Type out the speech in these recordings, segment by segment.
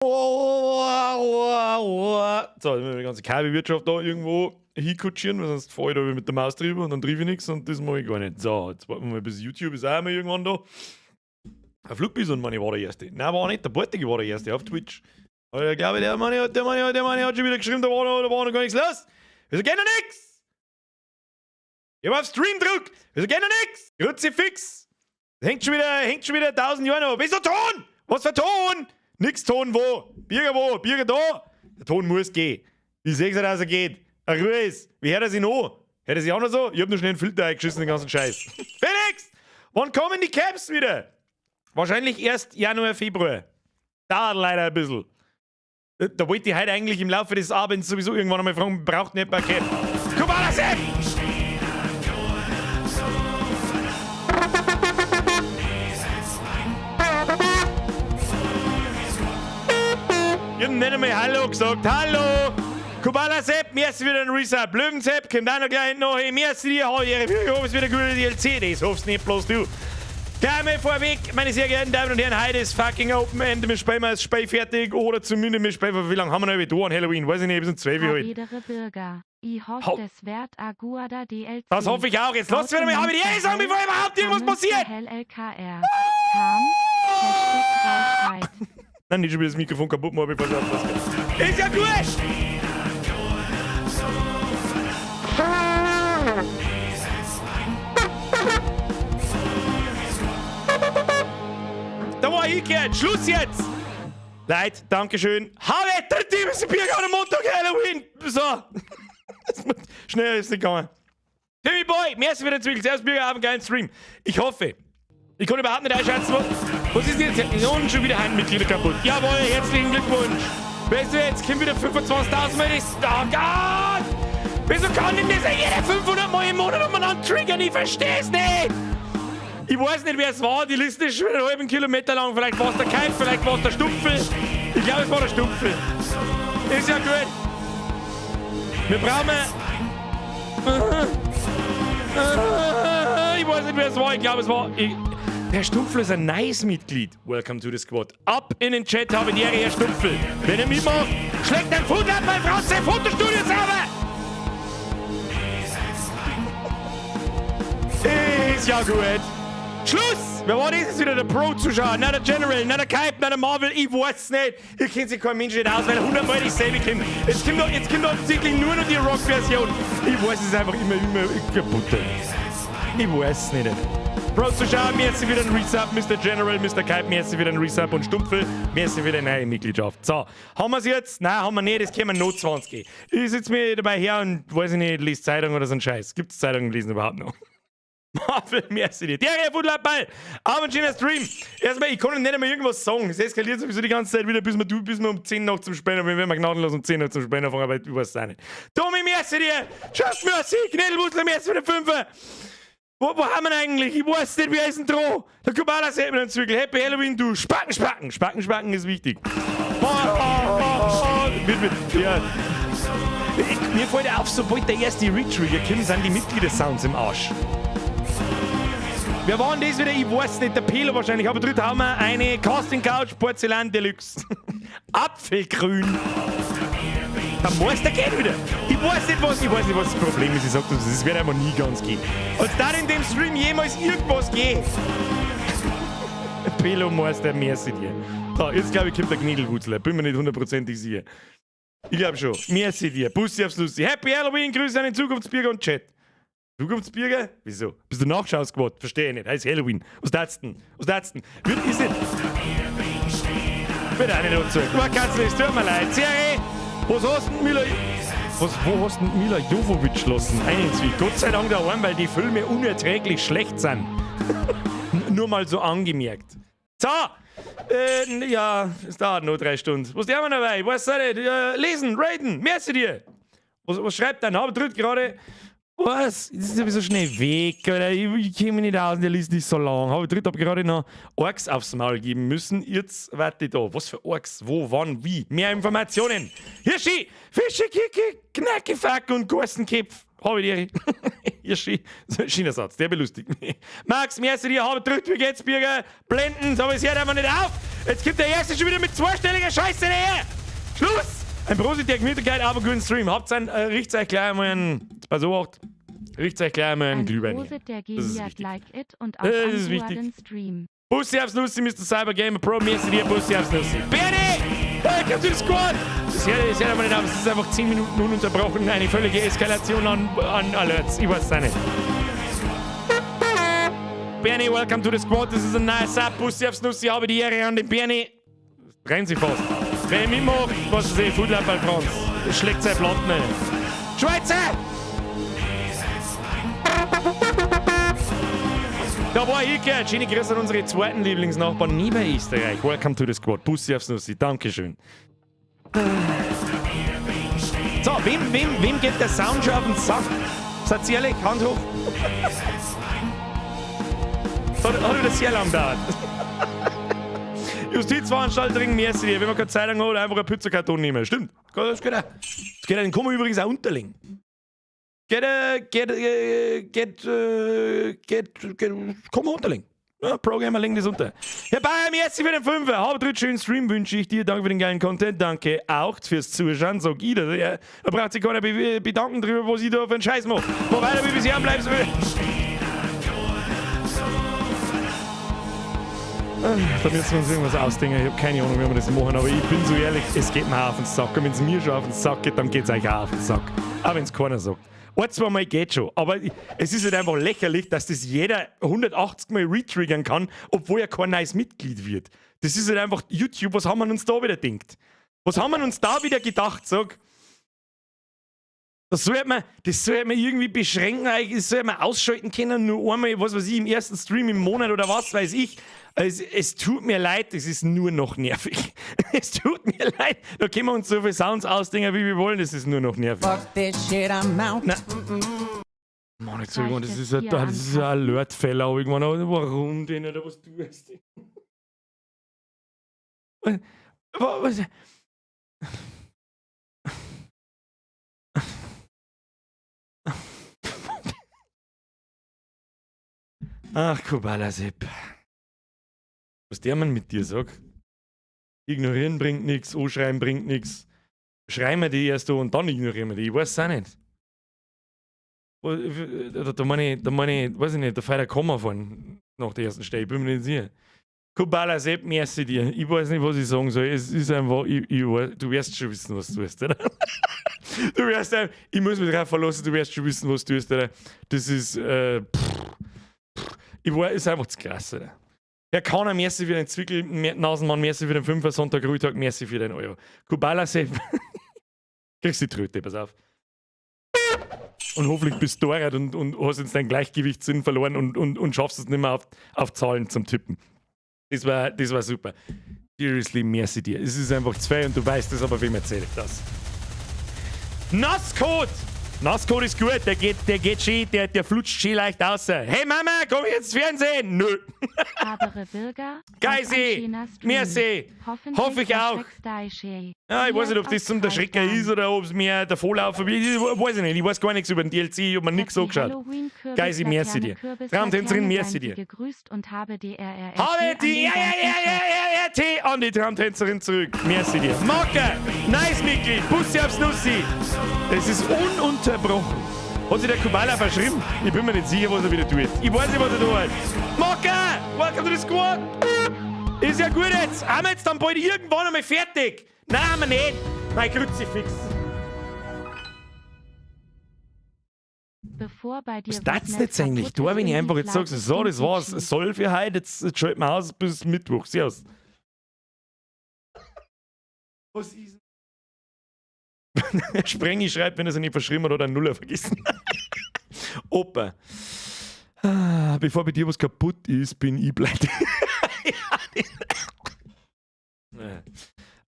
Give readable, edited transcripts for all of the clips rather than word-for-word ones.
So, jetzt müssen wir die ganze Kabelwirtschaft da irgendwo hinkutschieren, weil sonst fahre ich da mit der Maus drüber und dann triff ich nichts und das mache ich gar nicht. So, jetzt warten wir mal bis YouTube ist auch mal irgendwann da. Ein Flugbison, meine ich, war der Erste. Nein, war nicht, der Portige war der Erste auf Twitch. Aber ich glaube, der Mann hat schon wieder geschrieben, da war noch gar nichts los. Wieso geht noch nix? Ich hab auf Stream gedrückt. Wieso geht noch nix? Kruzifix. Hängt schon wieder 1000 Jahre noch. Wieso Ton? Was für Ton? Nix Ton wo? Birger wo? Birger da? Der Ton muss gehen. Ich seh's ja, dass er geht. Eine Ruhe ist. Wie hört er sich noch? Hört er sich auch noch so? Ich hab nur schnell einen Filter eingeschissen, den ganzen Scheiß. Felix! Wann kommen die Caps wieder? Wahrscheinlich erst Januar, Februar. Dauert leider ein bisschen. Da wollte ich heute eigentlich im Laufe des Abends sowieso irgendwann einmal fragen, braucht nicht mehr Cap. Kubala Sepp! Ich hab nicht einmal Hallo gesagt. Hallo! Kubala Sepp, merci wieder ein Resub. Löwen Sepp, kommt auch noch gleich noch. Hey, merci dir, hau ihre ich hoffe, es wieder gute DLC. Das hoffst nicht bloß du. Gleich mal vorweg, meine sehr geehrten Damen und Herren, heute ist fucking Open End. Wir spielen mal das Spiel fertig oder zumindest wir spielen, wie lange haben wir noch wieder an Halloween? Weiß ich nicht, wir sind 12 Uhr heute. Habedere Bürger. I hoff, Hau. des werd a guada DLC. Das hoffe ich auch. Jetzt lasst wieder mal HBDA sagen, bevor überhaupt irgendwas passiert. Hell LKR. Kam. #Rauschheit. Nein, nicht schon wieder das Mikrofon kaputt machen, bevor es aufpasst. Ist ja gut! Da war ich gehört. Schluss jetzt! Leute, Dankeschön. Habe dritte Bier am Montag Halloween! So. Schneller ist nicht gegangen. Timmy Boy, merci für den Zwiebel. Servus Bürger, auf einen geilen Stream. Ich hoffe. Ich konnte überhaupt nicht einschätzen, was ist denn jetzt? Und schon wieder Mitglieder kaputt. Jawohl, herzlichen Glückwunsch. Weißt du, jetzt kommen wieder 25.000 Mal das. Oh Gott! Wieso kann denn das jeder 500 Mal im Monat umeinander triggern? Ich versteh's nicht! Ich weiß nicht, wer es war. Die Liste ist schon wieder einen halben Kilometer lang. Vielleicht war es der Keif, vielleicht war es der Stumpfel. Ich glaube, es war der Stumpfel. Ist ja gut. Wir brauchen. Ich weiß nicht, wer es war. Ich glaube, es war. Der Stumpfel ist ein nice Mitglied. Welcome to the squad. Ab in den Chat, habe die Ehre, Herr Stumpfel. Wenn er mitmacht, schlägt ein Fuß ab, mein Frau, sein Fotostudio sauber! Ist ja gut. Schluss! Wer war das jetzt wieder? Der Pro-Zuschauer, nicht der General, nicht der Kype, nicht der Marvel, ich weiß nicht. Ihr kennt sich kein Mensch nicht aus, weil 100 Mal dasselbe kommt. Jetzt kommt offensichtlich nur noch die Rock-Version. Ich weiß es einfach immer, immer kaputt. Ich weiß es nicht. Pro-Zuschauer, merci wieder ein Resub, Mr. General, Mr. Kype, merci wieder ein Resub und Stumpfel, merci wieder eine neue Mitgliedschaft. So, haben wir's jetzt? Nein, haben wir nicht, es kommen noch 20. Ich sitze mir dabei her und weiß ich nicht, lese Zeitung oder so ein Scheiß. Gibt's Zeitungen lesen überhaupt noch? Marvel, merci dir. Der Herr Ball. Aber ein schöner Stream. Erstmal, ich kann nicht einmal irgendwas sagen. Es eskaliert sowieso die ganze Zeit wieder, bis wir um 10 nach zum Spielen, wir werden wir gnadenlos um 10 nach zum Spielen anfangen, aber ich weiß es auch nicht. Tommy, merci dir. Just merci. Knädelwutzler, merci für den Fünfer. Wo haben wir eigentlich? Ich weiß nicht, wer ist denn dran? Der Kubala sagt mir einen Zwiegel. Happy Halloween, du. Spacken, Spacken. Spacken, Spacken ist wichtig. Oh, oh, oh. Mit, ja. Mir fällt auf, sobald der erste Retrigger kommt, sind die Mitgliedersounds im Arsch. Wer war denn das wieder? Ich weiß nicht, der Pelo wahrscheinlich. Aber drüben haben wir eine Casting Couch Porzellan Deluxe. Apfelgrün. Der Meister geht wieder. Ich weiß nicht, was das Problem ist. Ich sag das, es wird einfach nie ganz gehen. Als da in dem Stream jemals irgendwas geht. Pelo Meister, merci dir. So, jetzt glaube ich, kommt der Gniedelwutzler. Bin mir nicht hundertprozentig sicher. Ich glaube schon. Merci dir. Bussi aufs Lussi. Happy Halloween, Grüße an den Zukunftsbürger und Chat. Zukunftsbürger? Wieso? Bist du Nachschau-Squad? Verstehe ich nicht. Heißt Halloween. Was dat's denn? Was dat's denn? Wird, ist nicht. Wird auch nicht angezeigt. Du Katzel, es tut mir leid. Serie, was hast denn Mila. Wo hast denn Mila Jovovich lassen? Einen Gott sei Dank daheim, weil die Filme unerträglich schlecht sind. Nur mal so angemerkt. So! Ja, es dauert noch 3 Stunden. Was haben wir dabei? Weiß auch nicht. Lesen, raiden, merci dir! Was schreibt dein Habe drückt gerade? Was? Das ist sowieso schnell weg, oder? Ich kenne mich nicht aus, der Liste ist so lang. Habe dritt hab gerade noch Orks aufs Maul geben müssen. Jetzt warte ich da. Was für Orks? Wo, wann, wie? Mehr Informationen. Hirschi, Fische, Kiki, Knacki, Fuck und Gorstenkipf. Habe die Ehre. Ja, schöner Satz, der belustigt mich. Max, merci dir, habe drückt, wie geht's, Birger? Blendend, aber es hört einfach nicht auf. Jetzt kommt der Erste schon wieder mit zweistelliger Scheiße daher. Schluss! Ein Prosit der Gemütlichkeit, aber guten Stream. Habt ein, riecht euch gleich einmal ein, bei so acht, riecht euch gleich einmal einen Ein Glühwein her. Prosit der Das ist Geniat wichtig. like it und auf Das ist wichtig. einen Stream. Bussi aufs Nussi, Mr. Cyber Gamer Pro, merci dir, Bussi aufs Nussi. Bernie! Welcome to the squad! Das hört aber nicht auf, es ist einfach 10 Minuten ununterbrochen, eine völlige Eskalation an Alerts. Ich weiß es auch nicht. Bernie, welcome to the squad, this is a nice Sub. Bussi aufs Nussi, habe die Ehre an den Bernie. Rennen Sie fast. Wer mitmacht, was weiß ich, Foodlab bei Franz. Das schlägt sein Platten rein. Schweizer! Da war ich gehört. Schöne Grüße an unsere zweiten Lieblingsnachbarn neben Österreich. Welcome to the squad. Bussi aufs Nussi. Dankeschön. So, wem geht der Sound schon auf den Sack? Seid ihr ehrlich? Hand hoch. Hat wieder sehr lang gedauert. Justizveranstalterin, merci dir. Wenn man keine Zeitung hat, einfach einen Pizzakarton nehmen. Stimmt. Das geht auch. Das geht auch. Den kann man übrigens auch unterlegen. Geht, geht, geht, geht, geht, kann man unterlegen. Ja, Programmer legen das unter. Herr Bayer, merci für den Fünfer. Hab einen schönen Stream wünsche ich dir. Danke für den geilen Content. Danke auch fürs Zuschauen, sag ich das. Ja, da braucht sich keiner bedanken drüber, was ich da für einen Scheiß mache. Mach weiter, wie bisher, bleibst du. Da müssen wir uns irgendwas ausdenken. Ich habe keine Ahnung, wie wir das machen, aber ich bin so ehrlich, es geht mir auch auf den Sack. Und wenn es mir schon auf den Sack geht, dann geht es euch auch auf den Sack. Auch wenn es keiner sagt. Ein, zwei Mal geht schon, aber es ist halt einfach lächerlich, dass das jeder 180 Mal retriggern kann, obwohl er kein neues Mitglied wird. Das ist halt einfach YouTube, was haben wir uns da wieder gedacht? Was haben wir uns da wieder gedacht, sag? Das sollte man irgendwie beschränken, eigentlich, das sollte man ausschalten können, nur einmal, was weiß ich, im ersten Stream im Monat oder was weiß ich. Es tut mir leid, es ist nur noch nervig. Es tut mir leid, da können wir uns so viele Sounds ausdenken, wie wir wollen, es ist nur noch nervig. Fuck this shit, I'm out. Na. Mann, jetzt irgendwann, das Reicht ist es ja, hier das ist ja anpassen? ein Alert-Fehler, irgendwann, aber warum denn oder was tust du? Was? Ach, Kubala Sepp. Was der Mann mit dir sagt? Ignorieren bringt nichts, anschreien bringt nichts. Schreien wir die erst an und dann ignorieren wir die. Ich weiß es auch nicht. Da meine ich, weiß ich nicht, da fährt ein Komma von nach der ersten Stelle. Ich bin mir nicht sicher. Kubala Sepp, merci dir. Ich weiß nicht, was ich sagen soll. Es ist einfach, ich weiß, du wirst schon wissen, was du tust, oder? Du wirst, ich muss mich darauf verlassen, du wirst schon wissen, was du tust, oder? Das ist, pff, pff, ich weiß, ist einfach zu krass, oder? Herr Kahner, merci für den Zwickel, Nasenmann, merci für den Fünfer, Sonntag, Ruhetag, merci für den Euro. Kubala Sepp, kriegst die Tröte, pass auf. Und hoffentlich bist du dort und hast jetzt dein Gleichgewichtssinn verloren und schaffst es nicht mehr auf Zahlen zum Tippen. Das war super. Seriously, merci dir. Es ist einfach zwei und du weißt es, aber wem erzähle ich das? Nasscode! Nasscode ist gut, der geht schön, der flutscht schön leicht aus. Hey Mama, komm ich jetzt ins Fernsehen? Nö. Habere Bürger. Geisi, merci. Hoffe ich auch. Ja, ich weiß nicht, ob das zum Erschrecken ist oder ob es mir davonlaufen will. Ich weiß ich nicht. Ich weiß gar nichts über den DLC, ich hab mir nichts angeschaut. Geisi, merci dir. Traumtänzerin, merci dir. Gegrüßt und habe DRRT Habe die an den ganzen Chat. R R R R T an die Traumtänzerin zurück. Merci dir. Marke, nice Mitglied, Bussi aufs Nussi. Es ist ununterbrochen. Hat sich der Kubala verschrieben? Ich bin mir nicht sicher, was er wieder tut. Ich weiß nicht, was er tut. Marke, welcome to the squad. Ist ja gut jetzt. Haben wir jetzt dann bald irgendwann einmal fertig? Nein, haben wir nicht. Mein Kruzifix. Bevor bei dir Was das was jetzt nicht eigentlich? kaputt Da, ist, wenn ich in die einfach jetzt sage, Pleite so, das war's, Gucci. es soll für heute, jetzt schalten wir aus bis Mittwoch. Servus. Was ist denn? Sprengi schreibt, wenn er sich nicht verschrieben hat oder einen Nuller vergessen. Opa. Ah, bevor bei dir was kaputt ist, bin ich pleite. Ja.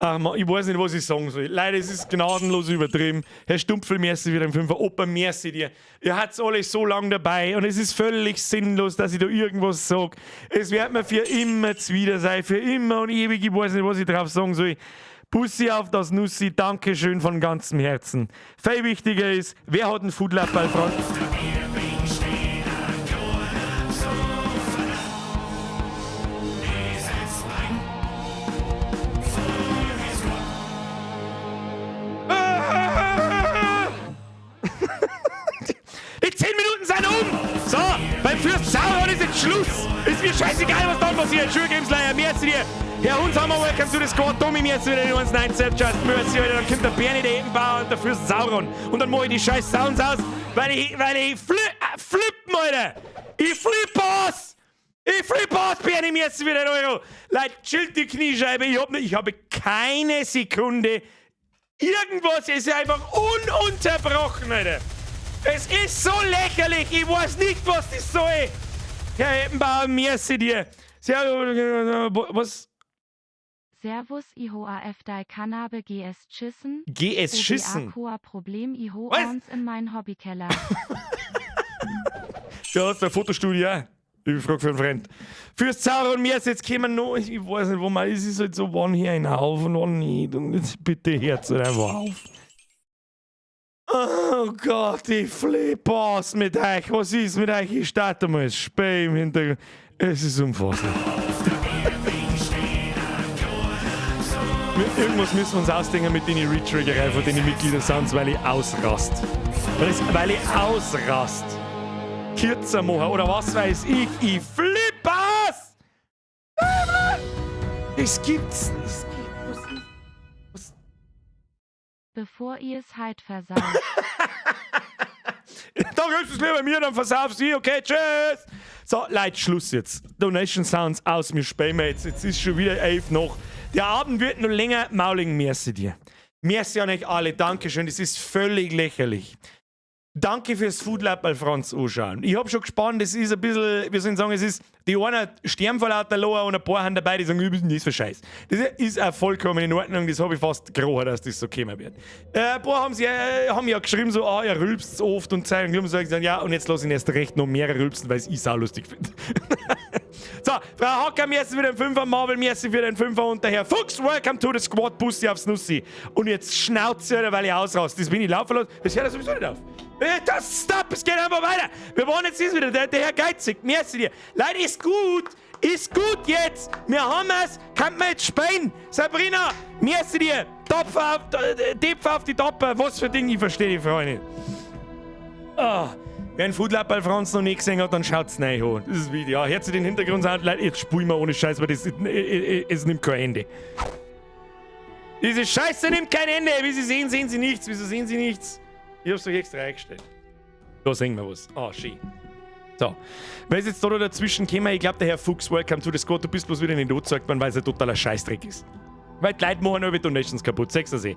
Ach man, ich weiß nicht, was ich sagen soll. Leider, es ist gnadenlos übertrieben. Herr Stumpfel, merci für den Fünfer. Opa, merci dir. Ihr habt's alle so lang dabei und es ist völlig sinnlos, dass ich da irgendwas sag. Es wird mir für immer zuwider sein, für immer und ewig. Ich weiß nicht, was ich drauf sagen soll. Bussi auf das Nussi, Dankeschön von ganzem Herzen. Viel wichtiger ist, wer hat einen Foodlab bei Franz? Die 10 Minuten sind um! So, beim Fürst Sauron ist jetzt Schluss! Ist mir scheißegal, was dann passiert. Schulgames Leier, merci dir! Herr Hunshammer, welcome to the squad. Tommy, merci wieder in uns 9 Just Mercy, Alter. Dann kommt der Bernie, der Ebenbauer und der Fürst Sauron. Und dann mache ich die scheiß Sounds aus, weil ich flippen, Alter! Ich flipp aus! Ich flipp aus, Bernie, merci wieder Euro! Leute, chillt die Kniescheibe. Ich habe keine Sekunde irgendwas. Es ist einfach ununterbrochen, Alter. Es ist so lächerlich. Ich weiß nicht, was das soll. Herr Eppenbauer, merci dir. Sehr, was? Servus, IHOAF dei Kanabe GS Chissen. GS Schissen. Koa Problem Iho Was? Ons in mein Hobbykeller. Du hast ein Fotostudio auch. Ich frag für einen Freund. Fürst Sauron, mir ist jetzt kommen noch, ich weiß nicht, wo man ist, es ist halt so, wann hier ein auf und wann nicht. Und jetzt bitte hört halt einfach auf. Oh Gott, ich flipp aus mit euch. Was ist mit euch? Ich starte mal das Spiel im Hintergrund. Es ist unfassbar. Irgendwas müssen wir uns ausdenken mit den Retriggerei von den Mitglieder-Sounds, weil ich ausrast. Weil ich ausrast. Kürzer machen oder was weiß ich. Ich flipp aus! Es gibt's. Es gibt. Was ist. Was? Bevor ihr es halt versaut. Da gibst es lieber mir, dann versaufst ich. Okay, tschüss. So, Leute, Schluss jetzt. Donation Sounds aus, wir spielen jetzt. Jetzt ist schon wieder 11 noch. Der Abend wird noch länger. Mauling, merci dir. Merci an euch alle. Dankeschön. Das ist völlig lächerlich. Danke fürs Food Lab bei Franz anschauen. Ich hab schon gespannt, es ist ein bisschen, wir sollen sagen, es ist, die einen sterben vor lauter Loa und ein paar haben dabei, die sagen, was ist denn das für Scheiß? Das ist auch vollkommen in Ordnung, das habe ich fast gerochen, dass das so kommen wird. Ein paar haben ja geschrieben, so, ah, er rülpst oft und zeigen, und so gesagt, ja, und jetzt lass ihn erst recht noch mehr rülpsen, weil ich saulustig finde. So, Frau Hacker, merci für den Fünfer, Marvel, merci für den Fünfer und der Herr Fuchs, welcome to the squad, Bussi aufs Nussi. Und jetzt Schnauze, weil ich ausrast. Das bin ich laufen lassen, das hört er sowieso nicht auf. Das, stop, es geht einfach weiter. Wir wollen jetzt ist wieder der Herr Geizig, merci dir. Leute, ist gut jetzt. Wir haben es, kann man jetzt spielen. Sabrina, merci dir. Topfer auf, Tepfer auf die Topper, was für Ding, ich verstehe die Freunde. Ah. Wer einen Foodlab bei Franz noch nicht gesehen hat, dann schaut's rein an. Das ist wichtig. Ja, hört sich den Hintergrund an, Leute, jetzt spulen wir ohne Scheiß, weil das, es nimmt kein Ende. Diese Scheiße nimmt kein Ende. Wie Sie sehen, sehen Sie nichts. Wieso sehen Sie nichts? Ich hab's doch extra eingestellt. Da sehen wir was. Ah, schön. So. Weil es jetzt da noch dazwischen käme, ich glaube, der Herr Fuchs, welcome to the squad, du bist bloß wieder in den Tod gesagt worden, weil es ein totaler Scheißdreck ist. Weil die Leute machen nur Donations kaputt, sag's das eh.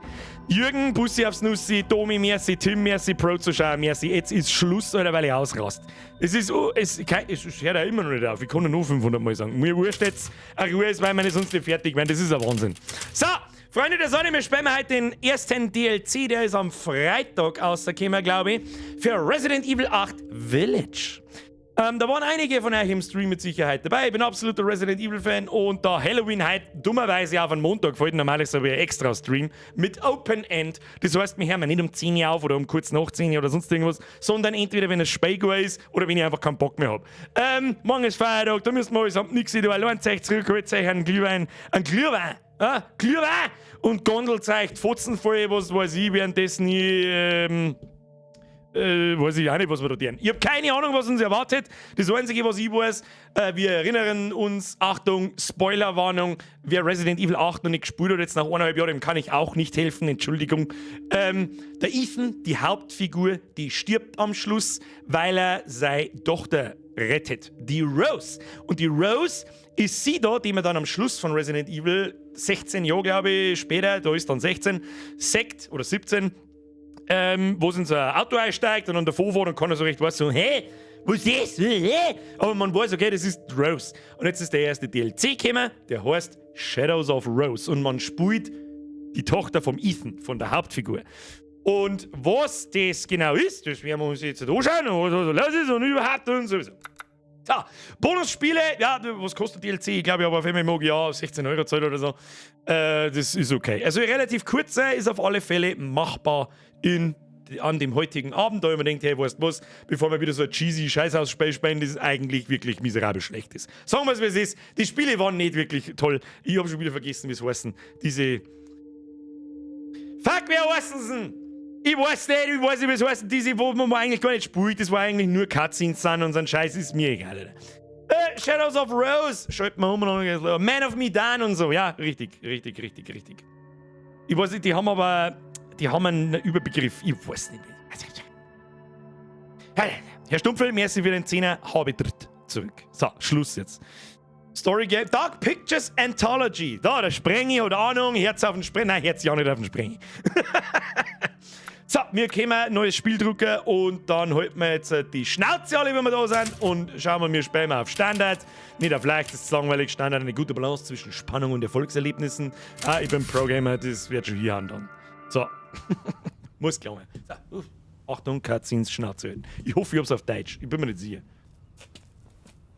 Jürgen, Bussi aufs Nussi, Domi, merci, Tim, merci, Pro-Zuschauer, merci. Jetzt ist Schluss, Alter, weil ich ausrast. Es ist, oh, es hört ja immer noch nicht auf. Ich kann nur 500 Mal sagen. Mir wurscht jetzt, eine Ruhe ist, weil wir sonst nicht fertig werden. Das ist ein Wahnsinn. So, Freunde der Sonne, wir spielen heute den ersten DLC, der ist am Freitag rausgekommen, glaube ich, für Resident Evil 8 Village. Da waren einige von euch im Stream mit Sicherheit dabei. Ich bin absoluter Resident Evil Fan und da Halloween heute dummerweise auf einen Montag fällt, normalerweise habe ich einen extra Stream mit Open End. Das heißt, wir hören nicht um 10 Uhr auf oder um kurz nach 10 Uhr oder sonst irgendwas, sondern entweder wenn es spät ist oder wenn ich einfach keinen Bock mehr habe. Morgen ist Feiertag, da müssen wir alles am nix, du allein euch zurück, holt euch einen Glühwein. Ah, Glühwein und gondelt euch Fotzen voll, was weiß ich, währenddessen ich, weiß ich auch nicht, was wir da tun. Ich habe keine Ahnung, was uns erwartet. Das Einzige, was ich weiß, wir erinnern uns, Achtung, Spoilerwarnung, wer Resident Evil 8 noch nicht gespielt hat, jetzt nach 1,5 Jahren, dem kann ich auch nicht helfen, Entschuldigung. Der Ethan, die Hauptfigur, die stirbt am Schluss, weil er seine Tochter rettet, die Rose. Und die Rose ist sie da, die man dann am Schluss von Resident Evil 16 Jahre, glaube ich, später, da ist dann 16, sieht oder 17, wo sie in so ein Auto einsteigt und dann davor fährt und keiner so recht weiß, so, hä? Was ist das? Hä? Aber man weiß, okay, das ist Rose. Und jetzt ist der erste DLC gekommen, der heißt Shadows of Rose. Und man spielt die Tochter vom Ethan, von der Hauptfigur. Und was das genau ist, das werden wir uns jetzt anschauen und was so los ist und überhaupt und sowieso. So, Bonusspiele, ja, was kostet DLC? Ich glaube, ich habe auf MMO, ja, 16 Euro zahlt oder so. Das ist okay. Also relativ kurz sein, ist auf alle Fälle machbar an dem heutigen Abend, da ich mir denkt, hey, weißt du was, bevor wir wieder so ein cheesy Scheißhausspiel spielen, das eigentlich wirklich miserabel schlecht ist. Sagen wir es, wie es ist, die Spiele waren nicht wirklich toll. Ich habe schon wieder vergessen, wie es heißen. Diese. Fuck, wer heißen sie denn? Ich weiß nicht, wie es heißen. Diese, wo man eigentlich gar nicht spielt, das war eigentlich nur Cutscenes sind und so ein Scheiß, ist mir egal, Alter. Shadows of Rose, schalten wir um und Man of Medan und so, ja, richtig, richtig, richtig, richtig. Ich weiß nicht, die haben aber, die haben einen Überbegriff, ich weiß nicht mehr. Herr Stumpfel, merci für den Zehner, habe dritt zurück. So, Schluss jetzt. Story Game, Dark Pictures Anthology. Da, der Sprengi hat Ahnung, Herz auf den Sprengi. Nein, Herz ja nicht auf den Sprengi. So, wir können neues Spiel drucken und dann halten wir jetzt die Schnauze alle, wenn wir da sind, und schauen wir, wir spielen auf Standard. Nicht auf leicht, das ist langweilig. Standard, eine gute Balance zwischen Spannung und Erfolgserlebnissen. Ah, ich bin Pro-Gamer, das wird schon hier dann. So, muss klar. So, uff. Achtung, Cutscenes, Schnauze halten. Ich hoffe, ich hab's auf Deutsch. Ich bin mir nicht sicher.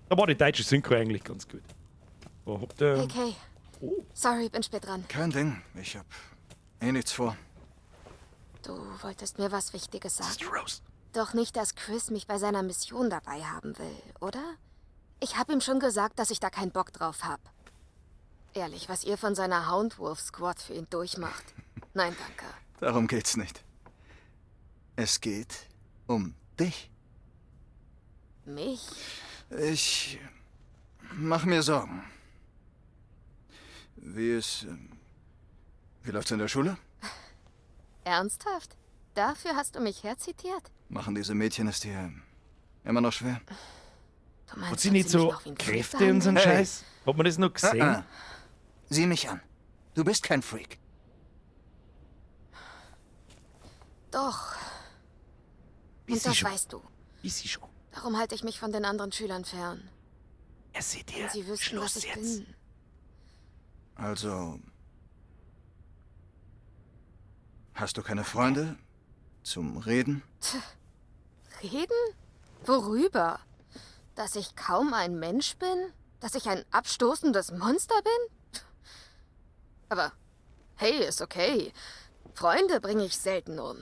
Da war die deutsche Synchro eigentlich ganz gut. Wo habt ihr? Hey Kay. Oh. Sorry, bin spät dran. Kein Ding. Ich hab eh nichts vor. Du wolltest mir was Wichtiges Das ist sagen. die Rose. Doch nicht, dass Chris mich bei seiner Mission dabei haben will, oder? Ich hab ihm schon gesagt, dass ich da keinen Bock drauf hab. Ehrlich, was ihr von seiner Houndwolf Squad für ihn durchmacht. Nein, danke. Darum geht's nicht. Es geht um dich. Mich? Ich mach mir Sorgen. Wie es. Wie läuft's in der Schule? Ernsthaft? Dafür hast du mich herzitiert? Machen diese Mädchen es dir immer noch schwer? Du meinst, Hat sie ob nicht mich so noch wie ein Freak Kräfte und so einen Hey. Scheiß? Hat man das noch gesehen? Ah, ah. Sieh mich an. Du bist kein Freak. Doch. Und Ist sie das schon. weißt du. Ist sie schon. Darum halte ich mich von den anderen Schülern fern. Er sieht dir. Wenn sie wüssten, Schluss was ich jetzt. bin. Also. Hast du keine Freunde? Zum Reden? Reden? Worüber? Dass ich kaum ein Mensch bin? Dass ich ein abstoßendes Monster bin? Aber hey, ist okay. Freunde bringe ich selten um.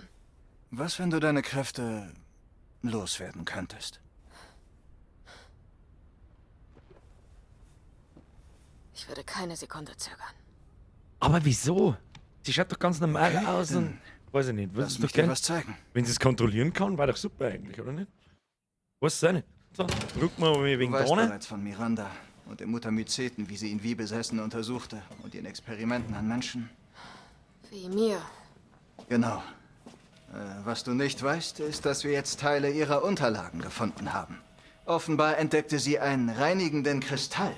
Was, wenn du deine Kräfte loswerden könntest? Ich würde keine Sekunde zögern. Aber wieso? Sie schaut doch ganz normal Okay, aus und. dann Weiß ich nicht. Was Lass ist doch mich dir gern. was zeigen. Wenn sie es kontrollieren kann, war doch super eigentlich, oder nicht? Weiß es auch nicht. So, drücken wir mal Du wegen weißt vorne. bereits von Miranda und dem Mutamyceten, wie sie ihn wie besessen untersuchte und ihren Experimenten an Menschen. Wie mir. Genau. Was du nicht weißt, ist, dass wir jetzt Teile ihrer Unterlagen gefunden haben. Offenbar entdeckte sie einen reinigenden Kristall,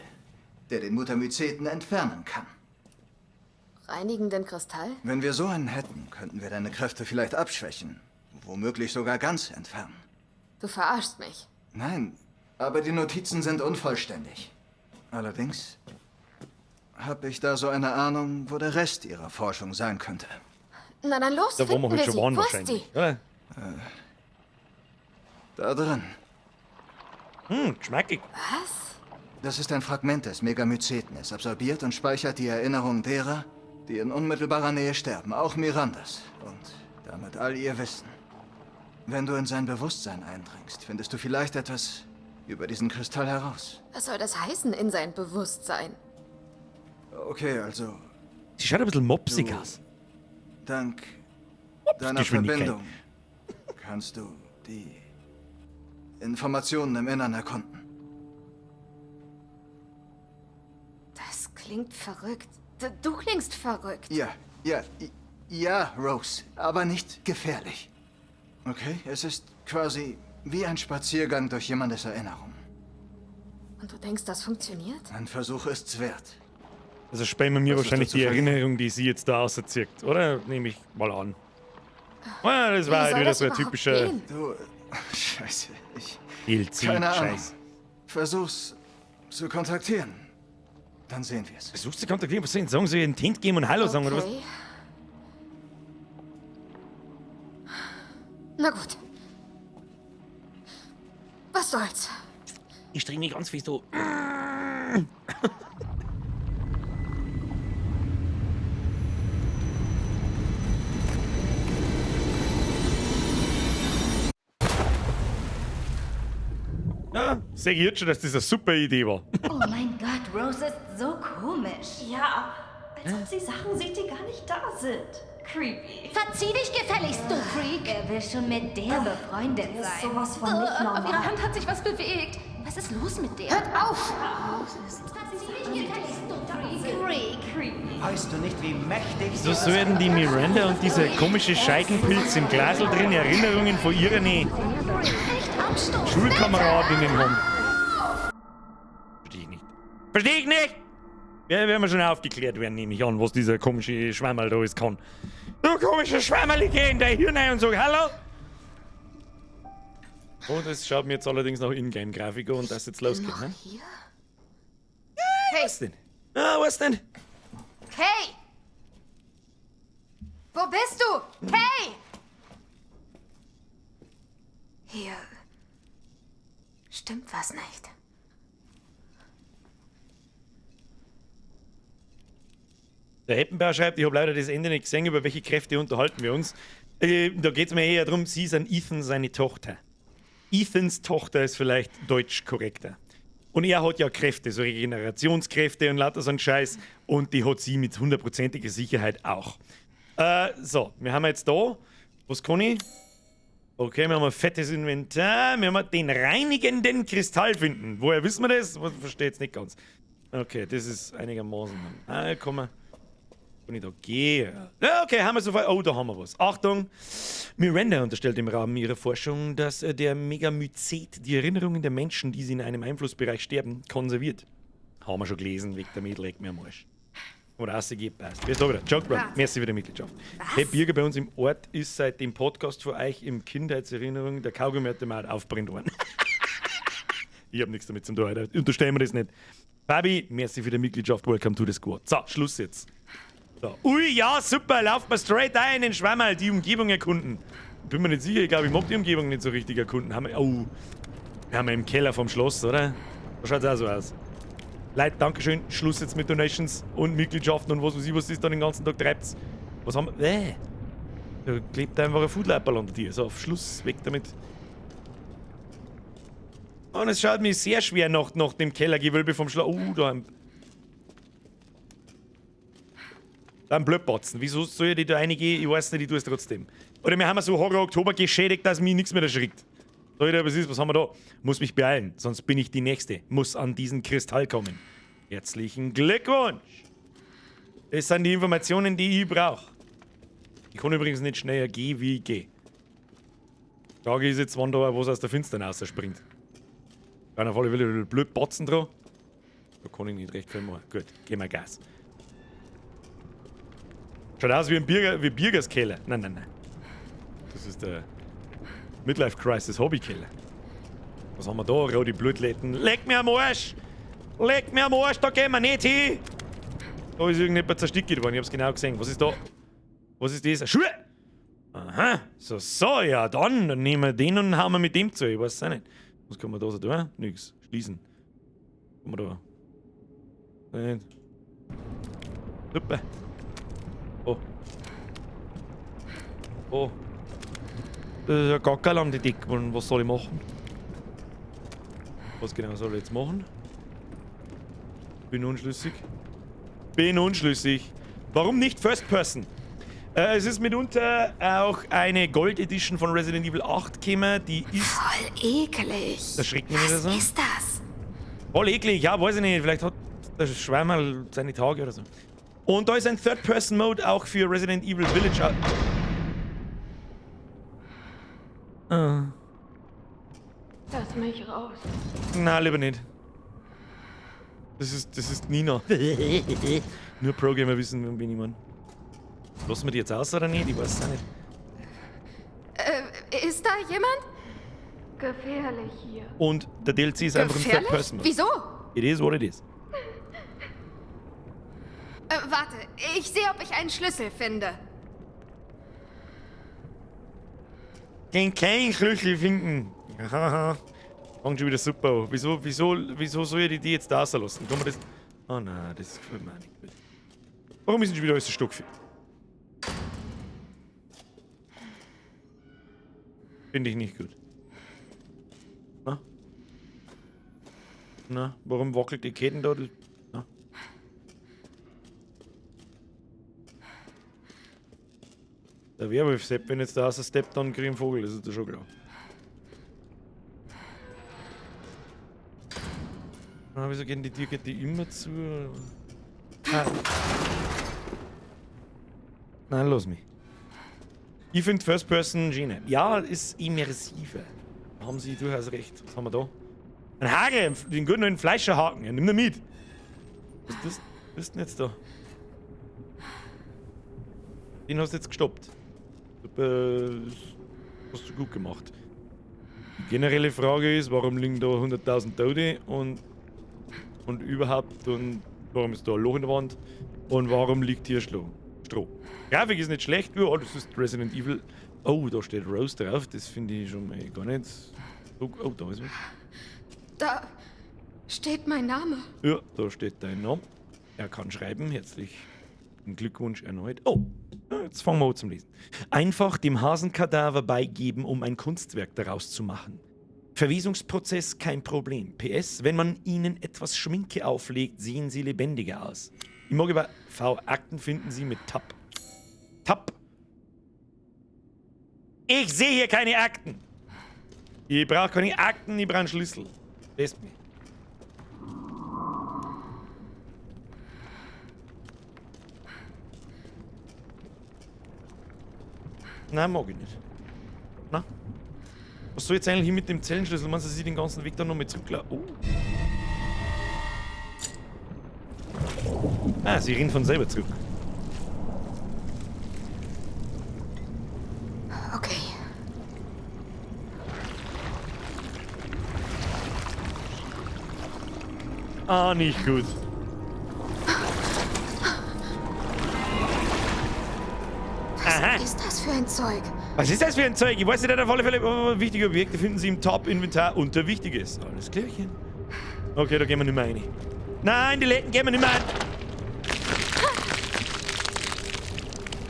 der den Mutamyceten entfernen kann. Reinigenden Kristall? Wenn wir so einen hätten, könnten wir deine Kräfte vielleicht abschwächen. Womöglich sogar ganz entfernen. Du verarschst mich. Nein, aber die Notizen sind unvollständig. Allerdings habe ich da so eine Ahnung, wo der Rest ihrer Forschung sein könnte. Na dann los, Da wo wir finden heute wir schon sie. waren Wo ist wahrscheinlich. sie? Oder? Da drin. Geschmackig. Was? Das ist ein Fragment des Megamyceten. Es absorbiert und speichert die Erinnerung derer, die in unmittelbarer Nähe sterben, auch Mirandas. Und damit all ihr Wissen. Wenn du in sein Bewusstsein eindringst, findest du vielleicht etwas über diesen Kristall heraus. Was soll das heißen in sein Bewusstsein? Okay, also Sie schaut ein bisschen mopsig Du- aus. dank deiner Geschwindigkeit. Verbindung kannst du die Informationen im Innern erkunden. Das klingt verrückt. Du klingst verrückt. Ja, ja, ja, Rose, aber nicht gefährlich. Okay, es ist quasi wie ein Spaziergang durch jemandes Erinnerung. Und du denkst, das funktioniert? Ein Versuch ist's wert. Also sparen wir mir Was ist wahrscheinlich da zu die verlieren? Erinnerung, die sie jetzt da auserzieht, oder? Nehme ich mal an. Ah, das war Wie halt soll wieder das so ein überhaupt typischer gehen? Du, Scheiße, ich Keine Ahnung. DLC-Scheiß. Versuch's zu kontaktieren. Dann sehen wir's. Versuchst zu kontaktieren, was soll ich denn sagen? Soll ich einen Tint geben und Hallo sagen oder was? Okay. Na gut. Was soll's? Ich streng mich ganz fest an. Ja, sehe ich jetzt schon, dass das eine super Idee war. Oh mein Gott, Rose ist so komisch. Ja, als ob sie Sachen sieht, die gar nicht da sind. Creepy. Verzieh dich gefälligst, du Freak. Wer will schon mit der befreundet Der ist sein? sowas von nicht normal. Auf ihrer Hand hat sich was bewegt. Was ist los mit der? Hört auf! Verzieh dich gefälligst, du Freak. Creepy. Weißt du nicht, wie mächtig So sollten die Miranda und dieser komische Scheidenpilz im Glasl drin Erinnerungen von ihren Echt abstoßend. Schulkameradinnen haben. Verstehe ich nicht. Verstehe ich nicht! Ja, werden wir schon aufgeklärt werden, nehme ich an, was dieser komische Schwammerl da alles kann. Du komischer Schwammerl, ich geh in dein Hirn rein und sag Hallo! Oh, das schaut mir jetzt allerdings nach Ingame-Grafik an und das jetzt losgeht, Noch ne? hier? Was denn? Ah, was denn? Kay! Wo bist du? Kay! Hier stimmt was nicht. Der Heppenbauer schreibt, ich habe leider das Ende nicht gesehen, über welche Kräfte unterhalten wir uns. Da geht es mir eher darum, sie ist an Ethan seine Tochter. Ethans Tochter ist vielleicht deutsch korrekter. Und er hat ja Kräfte, so Regenerationskräfte und lauter so einen Scheiß. Und die hat sie mit hundertprozentiger Sicherheit auch. So, wir haben jetzt da. Was kann ich? Okay, wir haben ein fettes Inventar. Wir haben den reinigenden Kristall finden. Woher wissen wir das? Verstehe jetzt nicht ganz. Okay, das ist einigermaßen. Ah, komm mal. Kann ich da gehen? Ja, okay, haben wir sofort. Oh, da haben wir was. Achtung! Miranda unterstellt im Rahmen ihrer Forschung, dass der Megamycet die Erinnerungen der Menschen, die sie in einem Einflussbereich sterben, konserviert. Haben wir schon gelesen, weg damit, leg mir am Arsch. Oder rausgeht, passt. Wer ist da wieder? Joke Run. Merci für die Mitgliedschaft. Hey, Birger bei uns im Ort ist seit dem Podcast von euch im Kindheitserinnerung der Kaugummiautomat aufbrennt worden. Ich hab nichts damit zu tun, Alter. Unterstellen wir das nicht. Fabi, merci für die Mitgliedschaft. Welcome to the squad. So, Schluss jetzt. So. Ui, ja, super. Lauft mal straight ein in den Schwammerl, die Umgebung erkunden. Bin mir nicht sicher, ich glaube, ich mag die Umgebung nicht so richtig erkunden. Haben wir, oh, wir haben wir im Keller vom Schloss, oder? Da schaut's auch so aus. Leute, Dankeschön. Schluss jetzt mit Donations und Mitgliedschaften und was weiß ich, was das dann den ganzen Tag treibt. Was haben wir? Da klebt einfach ein Foodlapperl unter dir. So, auf Schluss, weg damit. Und es schaut mir sehr schwer nach dem Kellergewölbe vom Schloss. Oh, da ein. Da ein Blödbatzen. Wieso soll ich da reingehen? Ich weiß nicht, ich tue es trotzdem. Oder wir haben so Horror Oktober geschädigt, dass mich nichts mehr erschrickt. Leute, was ist? Was haben wir da? Muss mich beeilen, sonst bin ich die Nächste. Muss an diesen Kristall kommen. Herzlichen Glückwunsch! Das sind die Informationen, die ich brauche. Ich kann übrigens nicht schneller gehen, wie ich gehe. Frage ist jetzt, wann da was aus der Finsternis rausspringt. Kann auf alle Fälle blöd Batzen dran. Da kann ich nicht recht viel machen. Gut, gehen wir Gas. Schaut aus wie ein Birger, wie Birgers Keller. Nein, nein, nein. Das ist der Midlife Crisis Hobbykeller. Was haben wir da? Rote Blutläden. Leck mir am Arsch! Leck mir am Arsch, da gehen wir nicht hin! Da ist irgendjemand zerstickt worden, ich hab's genau gesehen. Was ist da? Was ist das? Schuhe! Aha, so, so, ja, dann nehmen wir den und hauen wir mit dem zu. Ich weiß es auch nicht. Was kann man da so tun? Nix. Schließen. Kann man da. Nicht. Super. Oh. Oh. Das ist ja Gackerl an die Decke. Was soll ich machen? Was genau soll ich jetzt machen? Bin unschlüssig. Bin unschlüssig. Warum nicht First Person? Es ist mitunter auch eine Gold Edition von Resident Evil 8 gekommen, die ist... Voll eklig. Das schreckt mich nicht Was so. ist das? Voll eklig, ja, weiß ich nicht. Vielleicht hat der Schweimerl seine Tage oder so. Und da ist ein Third-Person-Mode auch für Resident Evil Village. Ah. Lass mich raus. Na, lieber nicht. Das ist Nina. Nur Pro-Gamer wissen, wen ich meine. Lassen wir die jetzt aus oder nicht? Ich weiß es auch nicht. Ist da jemand? Gefährlich hier. Und der DLC ist einfach ein Gefährlich? Third-Person-Mode. Wieso? It is what it is. Warte, ich sehe, ob ich einen Schlüssel finde. Den kleinen Schlüssel finden. Fangt schon wieder super an. Wieso soll ich die jetzt da rauslassen? Kann man das. Oh nein, das gefällt mir auch nicht gut. Warum ist denn schon wieder alles so stockfick? Finde ich nicht gut. Na? Na, warum wackelt die Ketten da? Na? Der Werwolf Sepp, wenn jetzt da raus steppt, dann krieg ich einen Vogel, das ist ja schon klar. Na, wieso gehen die Tür, geht die immer zu? Ah. Nein, lass mich. Ich find First Person Gene. Ja, ist immersiver. Da haben sie durchaus recht. Was haben wir da? Ein Hagel, den guten alten Fleischerhaken. Ja, nimm ihn mit. Was ist das? Was ist denn jetzt da? Den hast du jetzt gestoppt. Super, das hast du gut gemacht. Die generelle Frage ist, warum liegen da 100.000 Tote und überhaupt und warum ist da ein Loch in der Wand und warum liegt hier Stroh? Grafik ist nicht schlecht, ja, das ist Resident Evil. Oh, da steht Rose drauf, das finde ich schon mal gar nicht. Oh, oh, da ist was. Da steht mein Name. Ja, da steht dein Name. Er kann schreiben, herzlich Glückwunsch erneut. Oh, jetzt fangen wir an zum Lesen. Einfach dem Hasenkadaver beigeben, um ein Kunstwerk daraus zu machen. Verwesungsprozess kein Problem. PS, wenn man ihnen etwas Schminke auflegt, sehen sie lebendiger aus. Ich mag über V Akten finden Sie mit Tab. Tab. Ich sehe hier keine Akten. Ich brauche keine Akten, ich brauche einen Schlüssel. Lässt mich. Nein, mag ich nicht. Na? Was soll jetzt eigentlich hier mit dem Zellenschlüssel? Meinst du, dass ich den ganzen Weg da nochmal zurücklaufe? Oh. Ah, sie rennt von selber zurück. Okay. Ah, nicht gut. Was ist das für ein Zeug? Was ist das für ein Zeug? Ich weiß nicht, auf alle Fälle, oh, wichtige Objekte finden Sie im Top-Inventar unter Wichtiges. Alles klärchen. Okay, da gehen wir nicht mehr rein. Nein, die Läden gehen wir nicht mehr rein.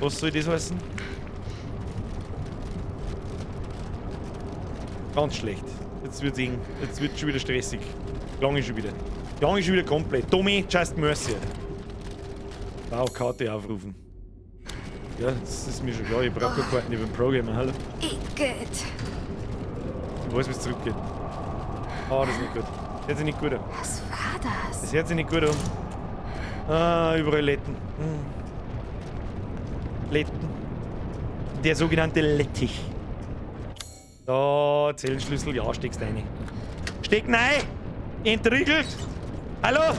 Was soll das heißen? Ganz schlecht. Jetzt wird's eng. Jetzt wird's schon wieder stressig. Klang ist schon wieder. Klang ist schon wieder komplett. Tommy, just mercy. Wow, Karte aufrufen. Ja, das ist mir schon klar. Ich brauch keine Karten, ich bin Programmer. Hallo. Igitt. Ich weiß, wie es zurückgeht. Oh, das ist nicht gut. Das hört sich nicht gut an. Was war das? Das hört sich nicht gut an. Ah, überall Letten. Letten. Der sogenannte Lettich. Da, Zellenschlüssel, ja, steckst rein. Steck rein! Entriegelt! Hallo!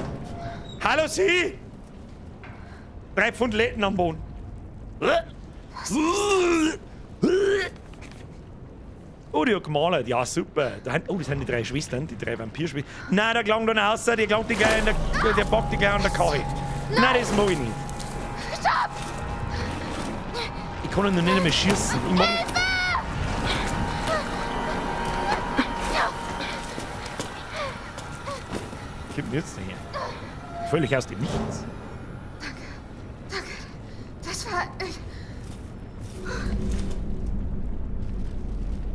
Hallo, Sie! 3 Pfund Letten am Boden. Was ist das? Oh, die hat gemalt. Ja, super. Da haben, oh, das sind die 3 Schwestern, die 3 Vampirschwestern. Nein, der klang dann raus, der klang die gleich in der, der packt die gleich an der Karre. Nein, das mag ich nicht. Stopp! Ich kann ihn noch nicht einmal schießen. Ich mag. Kommt denn jetzt daher? Völlig aus dem Nichts. Danke. Danke. Das war ich.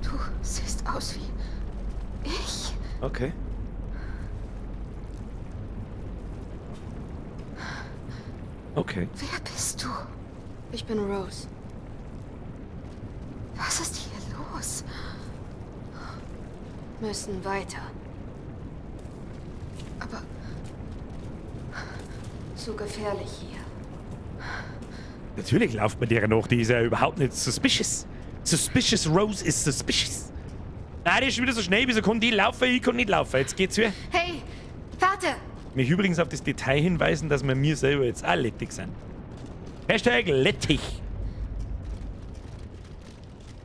Du siehst aus wie ich. Okay. Okay. Wer bist du? Ich bin Rose. Was ist hier los? Müssen weiter. Aber zu gefährlich hier. Natürlich läuft man der nach, die ist ja überhaupt nicht suspicious. Suspicious Rose is suspicious. Nein, die ist schon wieder so schnell, wieso kann die laufen? Ich kann nicht laufen. Jetzt geht's wieder. Hey, warte! Mich übrigens auf das Detail hinweisen, dass wir mir selber jetzt auch lettig sind. Hashtag Lettich.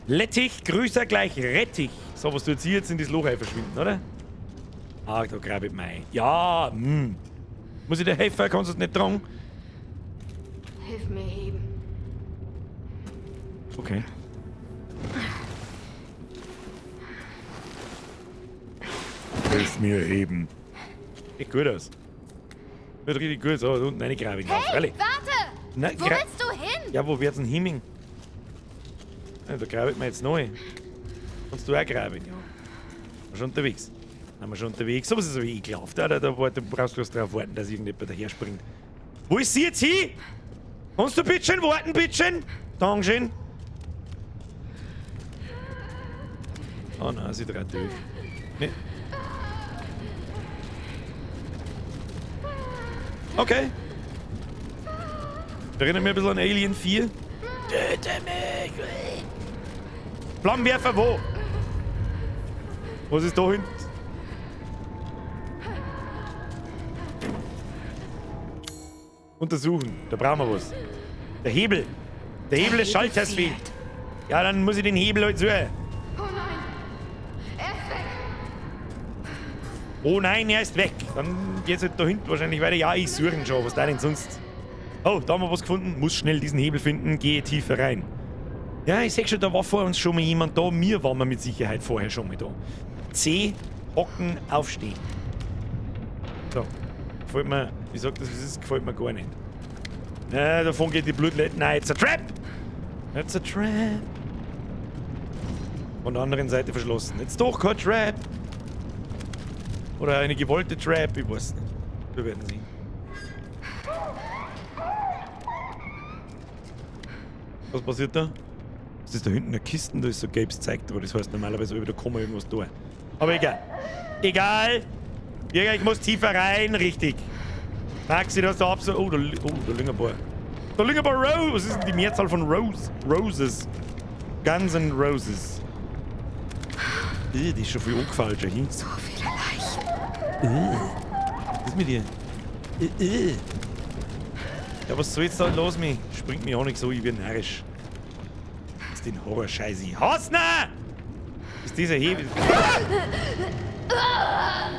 Lettich, größer gleich Rettich. So, was tut sie jetzt in das Loch rein verschwinden, oder? Ah, da grab ich mei. Ja, Muss ich dir helfen? Kannst du es nicht tragen? Hilf mir heben. Okay. Hilf mir heben. Sieht gut aus. Wird richtig gut. So, unten eine Grabing. Hey, warte! Na, Wo willst du hin? Ja, wo wird's denn himmeln? Ja, da grabet man jetzt neu. Kannst du auch graben, ja. Sind wir schon unterwegs. Sind wir schon unterwegs. So was ist aber ekelhaft. Da brauchst du bloß drauf warten, dass irgendjemand daher springt. Wo ist sie jetzt hin? Kannst du bitte schön warten, bitte schön? Dankeschön. Oh nein, sie dreht durch. Nee. Okay. Erinnert mich ein bisschen an Alien 4. Töte mich! Flammenwerfer wo? Was ist da hinten? Untersuchen. Da brauchen wir was. Der Hebel. Der Hebel des Schalters fehlt. Ja, dann muss ich den Hebel halt suchen. Oh nein! Er ist weg! Oh nein, er ist weg. Dann geht's halt da hinten wahrscheinlich weiter. Ja, ich suche ihn schon. Was da denn sonst? Oh, da haben wir was gefunden. Muss schnell diesen Hebel finden. Gehe tiefer rein. Ja, ich seh schon, da war vor uns schon mal jemand da. Mir waren wir mit Sicherheit vorher schon mal da. C, hocken, aufstehen. So. Gefällt mir, ich sag das, wie es ist, gefällt mir gar nicht. Na, davon geht die Blutleiten. Nein, it's a trap! It's a trap. Von der anderen Seite verschlossen. Jetzt doch kein Trap. Oder eine gewollte Trap, ich weiß nicht. Wir werden sehen. Was passiert da? Was ist da hinten eine Kiste? Da ist so gelbes Zeug, aber das heißt normalerweise, da kann man irgendwas tun. Aber egal. Egal! Ja, ich muss tiefer rein, richtig. Maxi, da hast du absolut. Oh, da liegen ein paar. Da liegen ein paar Roses. Was ist denn die Mehrzahl von Rose? Roses. Guns and Roses. Die ist schon viel angefallen, schon hin. So viele Leichen. Was ist mit dir? Ja, was soll jetzt da los, mich? Springt mich auch nicht so, ich bin narrisch. Das ist den Horror-Scheiße. Hassner! Ist dieser Hebel. Ah!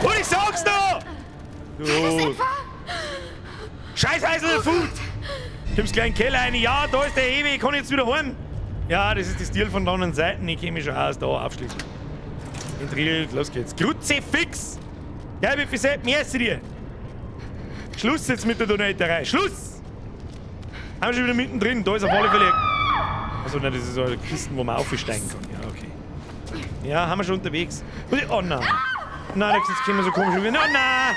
Und ich sag's doch! Du. Scheiß Heisel, Food! Kommst gleich in den Keller rein. Ja, da ist der Hebel, ich kann jetzt wieder heim. Ja, das ist das Stil von der anderen Seite. Ich kenn mich schon aus, da aufschließen. Entriegelt, los geht's. Kruzifix! Ja, wie viel Sepp, merci dir! Schluss jetzt mit der Donaterei. Schluss! Haben wir schon wieder mittendrin. Da ist auf alle Fälle. Achso, nein, das ist so eine Kiste, wo man aufsteigen kann. Ja, okay. Ja, haben wir schon unterwegs. Oh nein. Nein, jetzt kommen wir so komisch rüber. Nein, nein!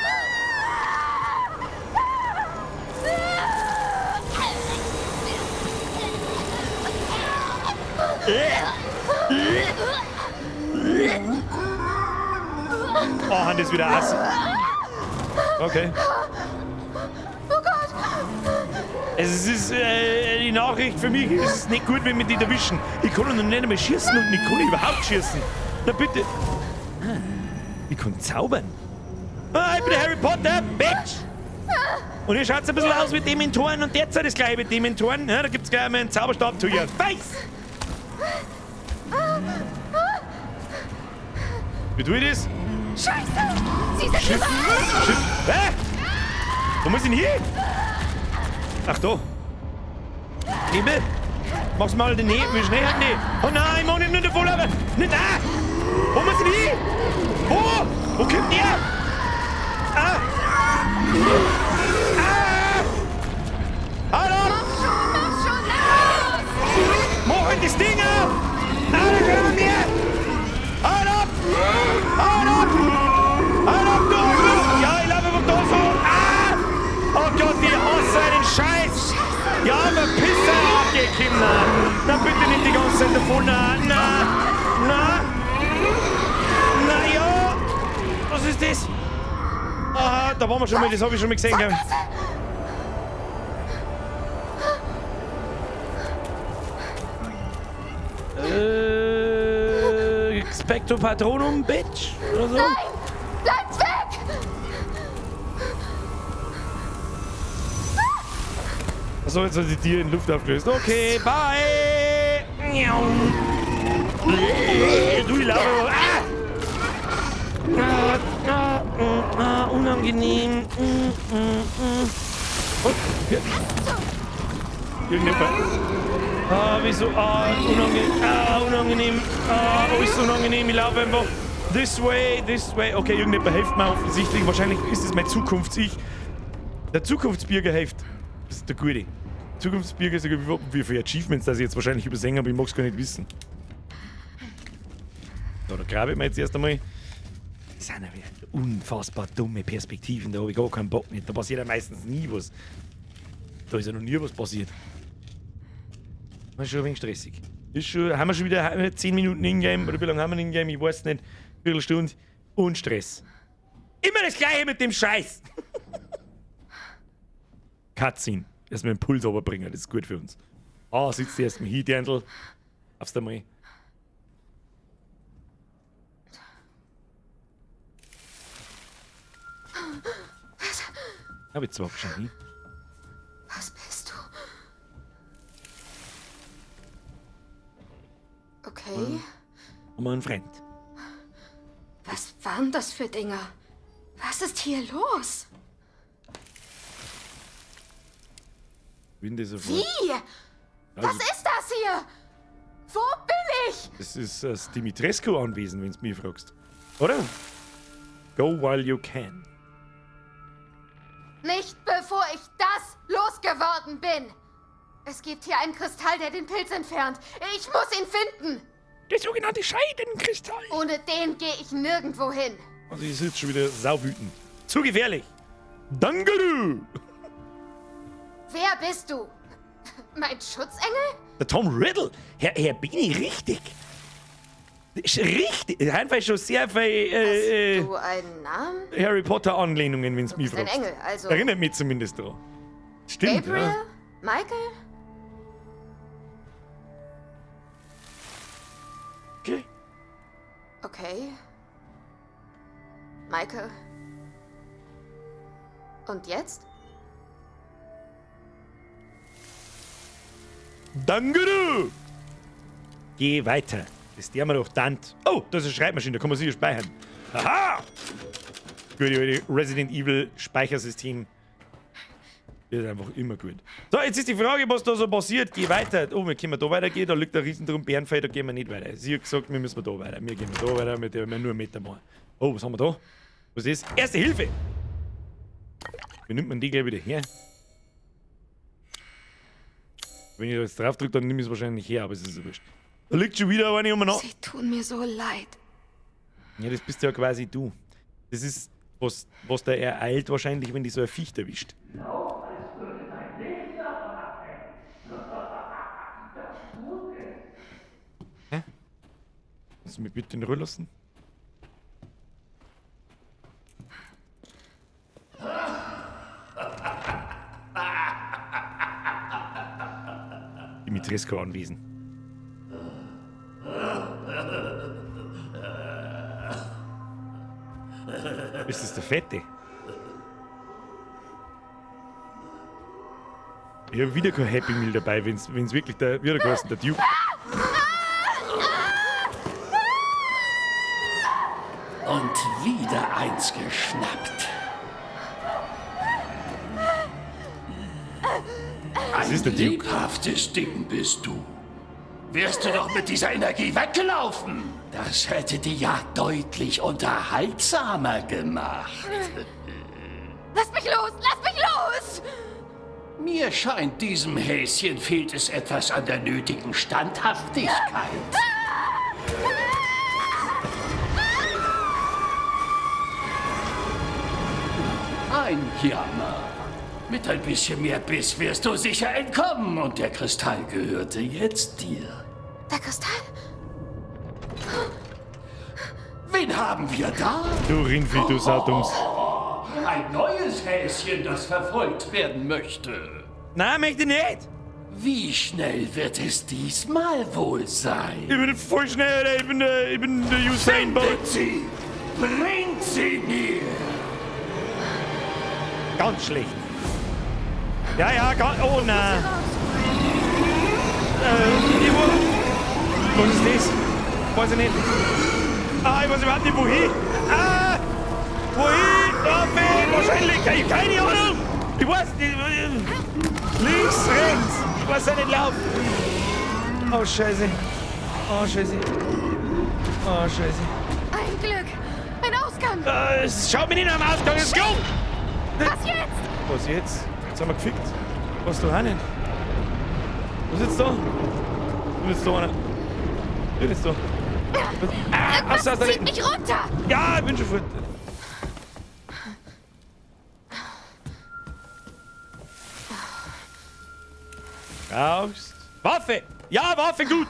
Oh, Hand ist wieder Ass. Okay. Oh Gott! Es ist die Nachricht für mich, es ist nicht gut, wenn wir die erwischen. Ich kann noch nicht einmal schießen und ich kann überhaupt schießen. Na bitte. Ich kann zaubern. Ah, ich bin der Harry Potter, Bitch! Und ihr schaut ein bisschen aus mit Dementoren und derzeit ist gleich mit Dementoren. Ja, da gibt's gleich einmal einen Zauberstab to your face! Wie tue ich das? Scheiße! Sie sind Schiff! überall! Schiff! Hä? Wo muss ich denn hin? Ach da. Hebel! Mach's mal den Hebel, wie schnell hat die? Oh nein, ich mach nicht nur davon, aber. Nicht, ah! Wo muss ich denn hin? Wo? Wo kommt der? Ah! Ah! Hallo! Mach schon, los! Mach halt das Ding auf! Ah, da kommen wir! Halt ab! Halt ab! Halt ab, du Arschloch! Ja, ich laufe einfach da so! Ah! Oh Gott, ich hasse einen Scheiß! Ja, verpiss dich, okay, Kinder! Na bitte nicht die ganze Zeit davon! Na, na, na! Na ja! Was ist das? Aha, da waren wir schon mal, das habe ich schon mal gesehen, gell? Expecto Patronum, Bitch! Oder so? Nein! Bleibt weg! Achso, jetzt hat die Tier in Luft aufgelöst. Okay, bye! Du, ich laufe. Ah! Ah, ah, ah, unangenehm. Oh, ja. Irgendjemand. Ah, wieso? Ah, unangenehm. Ah, unangenehm. Ah, alles unangenehm. Ich laufe einfach. This way, this way. Okay, irgendjemand hilft mir offensichtlich. Wahrscheinlich ist es mein Zukunfts-Ich. Der Zukunftsbürger hilft. Das ist der Gute. Zukunftsbürger ist der Gute. Wie viele Achievements das ich jetzt wahrscheinlich übersehen habe, ich mag's gar nicht wissen. So, da grabe ich mir jetzt erst einmal. Das sind ja unfassbar dumme Perspektiven, da habe ich gar keinen Bock nicht. Da passiert ja meistens nie was. Da ist ja noch nie was passiert. Das ist schon ein wenig stressig. Ist schon, haben wir schon wieder 10 Minuten Ingame, oder wie lange haben wir Ingame? Ich weiß nicht. Viertelstunde und Stress. Immer das Gleiche mit dem Scheiß! Cutscene. Erstmal den Puls runterbringen, das ist gut für uns. Ah, sitzt erst mal hin, Dirndl. Aufs einmal. Hab ich zwar schon hin. Was bist du? Okay. Haben wir einen Freund. Was waren das für Dinger? Was ist hier los? Winde sofort. Wie? Also, Was ist das hier? Wo bin ich? Das ist das Dimitrescu-Anwesen, wenn du mich fragst. Oder? Go while you can. Nicht bevor ich das losgeworden bin. Es gibt hier einen Kristall, der den Pilz entfernt. Ich muss ihn finden. Der sogenannte Scheidenkristall. Ohne den gehe ich nirgendwo hin. Also ich sitze schon wieder sauwütend. Zu gefährlich. Danke du. Wer bist du? Mein Schutzengel? Der Tom Riddle. Herr, bin ich richtig? Ist richtig. Einfach schon sehr viel Hast du einen Namen? Harry Potter Anlehnungen, wenn es mich bist ein fragst. Engel, also- Erinnert mich zumindest daran. Stimmt, Gabriel? ja. Michael? Okay. Okay. Michael. Und jetzt? Danke du! Geh weiter. Das der mir doch tant. Oh, das ist eine Schreibmaschine, da kann man sicher speichern. Aha! Gute alte Resident Evil Speichersystem. Das ist einfach immer gut. So, jetzt ist die Frage, was da so passiert. Geh weiter. Oh, wir können da weitergehen. Da liegt ein riesen Bärenfell, da gehen wir nicht weiter. Sie hat gesagt, wir müssen da weiter. Wir gehen da weiter, mit der wir nur einen Meter machen. Oh, was haben wir da? Was ist? Erste Hilfe! Wie nimmt man die gleich wieder her? Wenn ich da jetzt drauf drücke, dann nehme ich es wahrscheinlich her, aber es ist ja wurscht. Da liegt schon wieder eine umeinander. Sie tun mir so leid. Ja, das bist ja quasi du. Das ist, was da ereilt wahrscheinlich, wenn die so ein Viech erwischt. Hä? Kannst du mich bitte in Ruhe lassen? Dimitrescu anwesend. Ist das der Fette? Ich habe wieder kein Happy Meal dabei, wenn es wirklich der, wie hat er geheißen, der Duke. Und wieder eins geschnappt. Das ist der Ein Duke. lebhaftes Ding bist du. Wärst du doch mit dieser Energie weggelaufen. Das hätte die Jagd deutlich unterhaltsamer gemacht. Lass mich los! Lass mich los! Mir scheint, diesem Häschen fehlt es etwas an der nötigen Standhaftigkeit. Ein Jammer. Mit ein bisschen mehr Biss wirst du sicher entkommen und der Kristall gehörte jetzt dir. Der Kristall? Wen haben wir da? Du Rindvieh, du Saudums. Ein neues Häschen, das verfolgt werden möchte. Nein, möchte ich nicht. Wie schnell wird es diesmal wohl sein? Ich bin voll schnell, Alter. Ich bin der Usain Bolt. Findet sie! Bringt sie mir! Ganz schlecht. Ja, ja, ganz. Oh nein. Was ist das? Weiß ich nicht. Ah, ich weiß überhaupt nicht, wohin. Ah! Wohin? Da bin wahrscheinlich. Keine Ahnung. Ich weiß nicht. Links, rechts. Ich weiß ja nicht laufen. Oh, Scheiße. Oh, Scheiße. Oh, Scheiße. Ein Glück. Ein Ausgang. Es schaut mir nicht nach dem Ausgang. Let's go! Was jetzt? Was jetzt? Jetzt haben wir gefickt. Was du auch nicht? Was ist jetzt da? Du bist da einer. Du bist da. Ah, Was aus der zieht mich runter? Ja, ich bin schon fort. Brauchst. Waffe! Ja, Waffe, gut!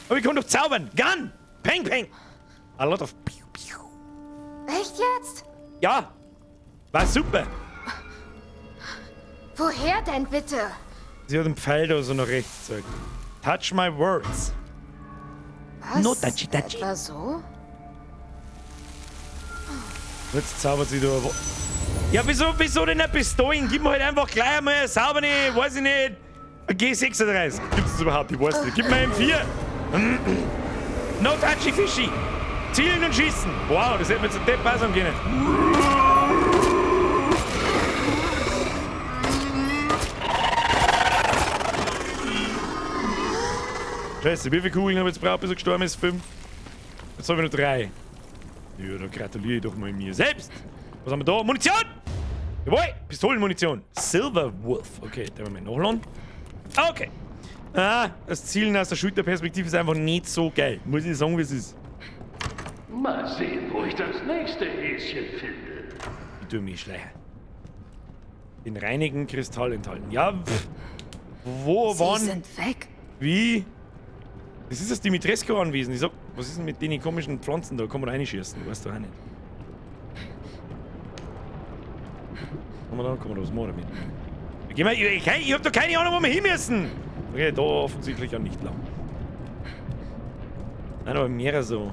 Aber ich kann doch zaubern. Gun! Peng, peng! A lot of piu, piu. Echt jetzt? Ja! War super! Woher denn bitte? Sie hat einen Pfeil da so nach rechts gezeigt. Touch my words. Was? No touchy touchy. Etwa so? Jetzt zaubert sie da. Ja, wieso denn eine Pistolen? Gib mir halt einfach gleich einmal eine saubere, weiß ich nicht, eine G36. Gibt's das überhaupt? Ich weiß nicht. Gib mir M4. No touchy fishy. Zielen und schießen. Wow, das hätte mir zum Depp passen können. Scheiße, wie viele Kugeln habe ich jetzt gebraucht, bis er gestorben ist? 5. Jetzt habe ich noch 3. Ja, dann gratuliere ich doch mal mir selbst. Was haben wir da? Munition! Jawohl! Pistolenmunition. Silver Wolf. Okay, den werden wir nachladen. Okay. Ah, das Zielen aus der Schulterperspektive ist einfach nicht so geil. Muss ich sagen, wie es ist. Mal sehen, wo ich das nächste Häschen finde. Ich tue mich schleichen. Den reinigen Kristall enthalten. Ja, pff. Wo, Sie wann, sind weg. wie? Das ist das Dimitrescu-Anwesen. Ich sag, was ist denn mit den komischen Pflanzen da? Kann man da reinschießen? Weißt du auch nicht. Kann man da, kann man da was machen damit? Geh mal, ich hab doch keine Ahnung, wo wir hin müssen. Okay, da offensichtlich auch nicht lang. Nein, aber mehrere so.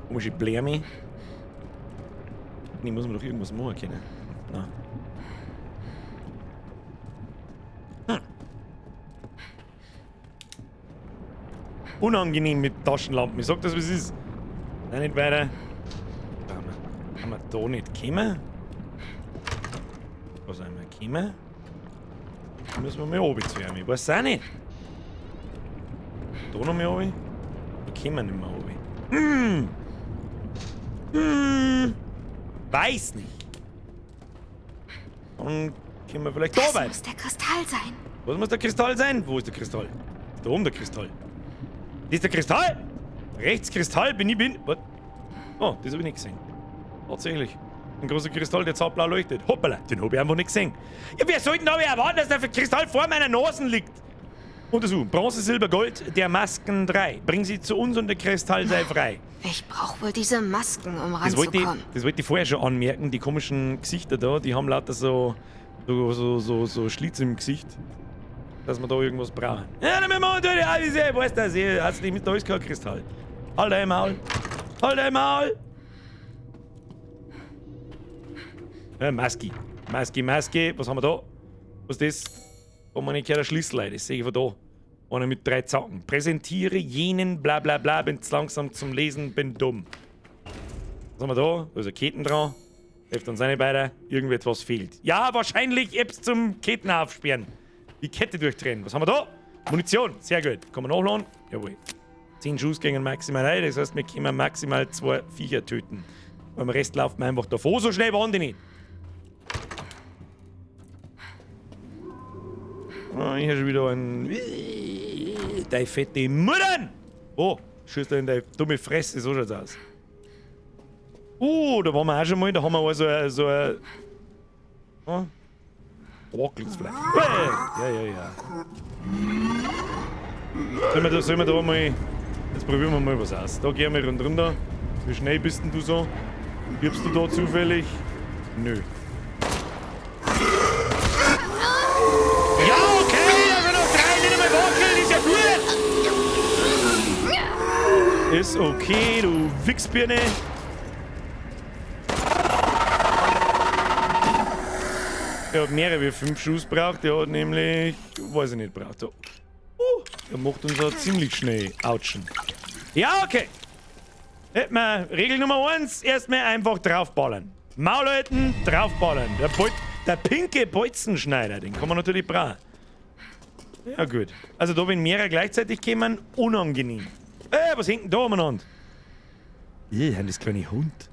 Komische Blärme. Nee, muss man doch irgendwas machen können. Na. Unangenehm mit Taschenlampen. Ich sag das, wie es ist. Nein, nicht weiter. Haben wir da nicht gekommen? Was haben wir gekommen? Da müssen wir mal oben zu ihm. Ich weiß auch nicht. Da noch mal oben? Da kommen wir nicht mehr oben. Hm. Hm. Weiß nicht. Dann können wir vielleicht da Das weiter. muss der Kristall sein. Was muss der Kristall sein? Wo ist der Kristall? Da oben der Kristall. Das ist der Kristall! Rechts Kristall, bin ich bin. Was? Oh, das hab ich nicht gesehen. Tatsächlich. Ein großer Kristall, der zart blau leuchtet. Hoppala, den hab ich einfach nicht gesehen. Ja, wer sollten aber erwarten, dass der Kristall vor meiner Nase liegt? Untersuchen. Bronze, Silber, Gold der Masken 3. Bring sie zu uns und der Kristall sei frei. Ich brauche wohl diese Masken, um Das wollte, ich, ranzukommen. das wollte ich vorher schon anmerken. Die komischen Gesichter da, die haben lauter so Schlitz im Gesicht. Dass wir da irgendwas brauchen. Ja, dann müssen wir natürlich alles sehen. Weißt du das? Hat's nicht mit da ist kein Kristall. Halt dein Maul. Halt dein Maul. Ja, Maske. Maske, Maske. Was haben wir da? Was ist das? Da haben wir nicht der Schlüssel ein. Das sehe ich von da. Einer mit 3 Zacken. Präsentiere jenen, bla bla bla, bin zu langsam zum Lesen, bin dumm. Was haben wir da? Da ist ein Ketten dran. Hilft uns seine beide. Irgendetwas fehlt. Ja, wahrscheinlich Apps zum Ketten aufsperren. Die Kette durchtrennen. Was haben wir da? Munition. Sehr gut. Kann man nachladen? Jawohl. 10 Schuss gingen maximal rein. Das heißt, wir können maximal 2 Viecher töten. Beim Rest laufen wir einfach davor. So schnell waren die nicht. Oh, ich habe schon wieder ein. Deine fette Muttern! Oh, schießt da in deine dumme Fresse, so schaut's aus. Da waren wir auch schon mal, da haben wir also so ein. Oh, wackelt's vielleicht. Ja, ja, ja. Sollen wir da mal. Jetzt probieren wir mal was aus. Da gehen wir rundherum da. Wie schnell bist denn du so? Gibst du da zufällig? Nö. Ja, okay, also noch 3, nicht einmal wackeln, ist ja gut! Ist okay, du Wichsbirne. Der hat mehrere wie 5 Schuss braucht, der hat nämlich, weiß ich nicht, braucht. Der macht uns auch ziemlich schnell Autschen. Ja, okay. Hätten wir Regel Nummer 1, erstmal einfach draufballern. Maul halten, draufballern. Der pinke Bolzenschneider, den kann man natürlich brauchen. Ja, gut. Also da, wenn mehrere gleichzeitig kommen, unangenehm. Was hängt denn da umeinander? Ih, das kleine Hund.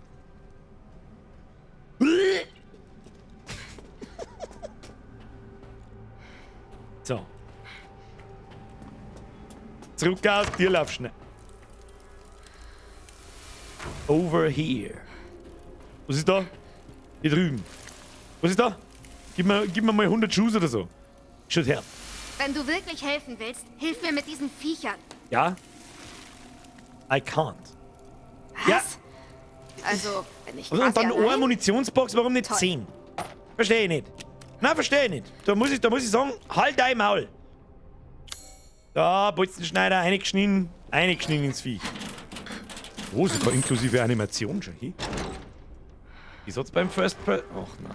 So. Zurück aus, dir lauf schnell. Over here. Was ist da? Hier drüben. Was ist da? Gib mir mal 100 Schuss oder so. Should help. Wenn du wirklich helfen willst, hilf mir mit diesen Viechern. Ja? I can't. Was? Ja. Also, wenn ich Und dann quasi eine allein- Munitionsbox, warum nicht Toll. 10? Verstehe ich nicht. Nein, verstehe ich nicht. Da muss ich sagen, halt dein Maul. Da, Bolzenschneider, eingeschnitten ins Viech. Oh, sogar inklusive Animation schon. Hey. Wie soll's beim First Per... Ach, na.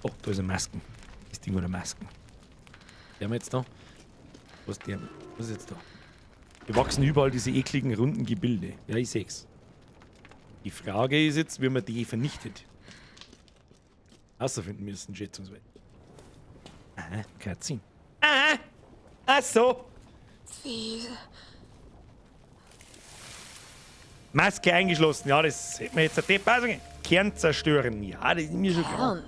Oh, da ist eine Masken. Das Ding oder Masken. Die haben wir jetzt da. Was ist der? Was ist jetzt da? Hier wachsen überall diese ekligen, runden Gebilde. Ja, ich seh's. Die Frage ist jetzt, wie man die vernichtet. Außer finden müssen, schätzungsweise. Aha, Cutscene. Aha! Ach so! Wie? Maske eingeschlossen, ja, das hätte man jetzt eine Depp. Kern zerstören, ja, das ist mir schon klar. Kern.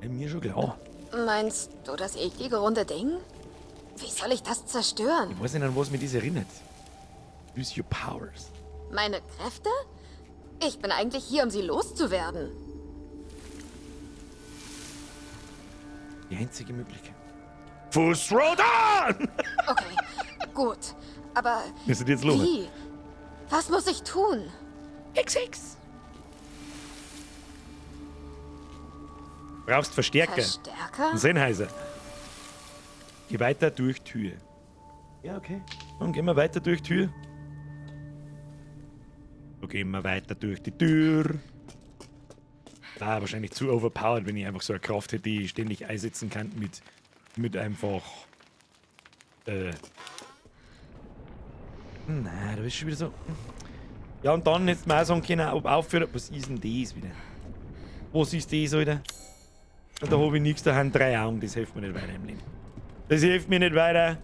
Ist mir schon klar. Meinst du das eklige runde Ding? Wie soll ich das zerstören? Ich weiß nicht, an was mich das erinnert. Use your powers. Meine Kräfte? Ich bin eigentlich hier, um sie loszuwerden. Die einzige Möglichkeit. Fuß Rodan! Okay, gut. Aber Wir sind jetzt los. wie? Was muss ich tun? XX. Brauchst Verstärker. Verstärker? Ein Sennheiser. Geh weiter durch Tür. Ja, okay. Dann gehen wir weiter durch Tür. So gehen wir weiter durch die Tür. War wahrscheinlich zu overpowered, wenn ich einfach so eine Kraft hätte, die ich ständig einsetzen kann mit einfach. Nein, da ist schon wieder so. Ja, und dann hättest du mir auch sagen können, ob aufhört. Was ist denn das wieder? Was ist das, Alter? Und da hab ich nichts, da haben 3 Augen, das hilft mir nicht weiter im Leben. Das hilft mir nicht weiter.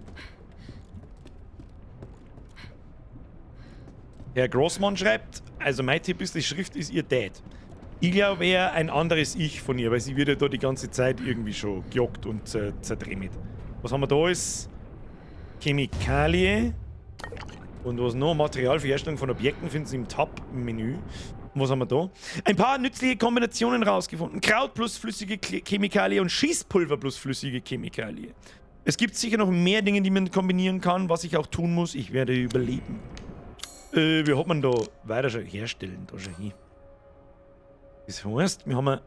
Herr Grossmann schreibt, also mein Tipp ist, die Schrift ist ihr Dad. Ich glaube eher ein anderes Ich von ihr, weil sie wird ja da die ganze Zeit irgendwie schon gejagt und zerdremmt. Was haben wir da ist? Chemikalie. Und was noch? Material für Herstellung von Objekten finden Sie im Tab-Menü. Und was haben wir da? Ein paar nützliche Kombinationen rausgefunden. Kraut plus flüssige Chemikalie und Schießpulver plus flüssige Chemikalie. Es gibt sicher noch mehr Dinge, die man kombinieren kann, was ich auch tun muss. Ich werde überleben. Wie hat man da weiter schon herstellen? Da schon hin. Das heißt, wir haben da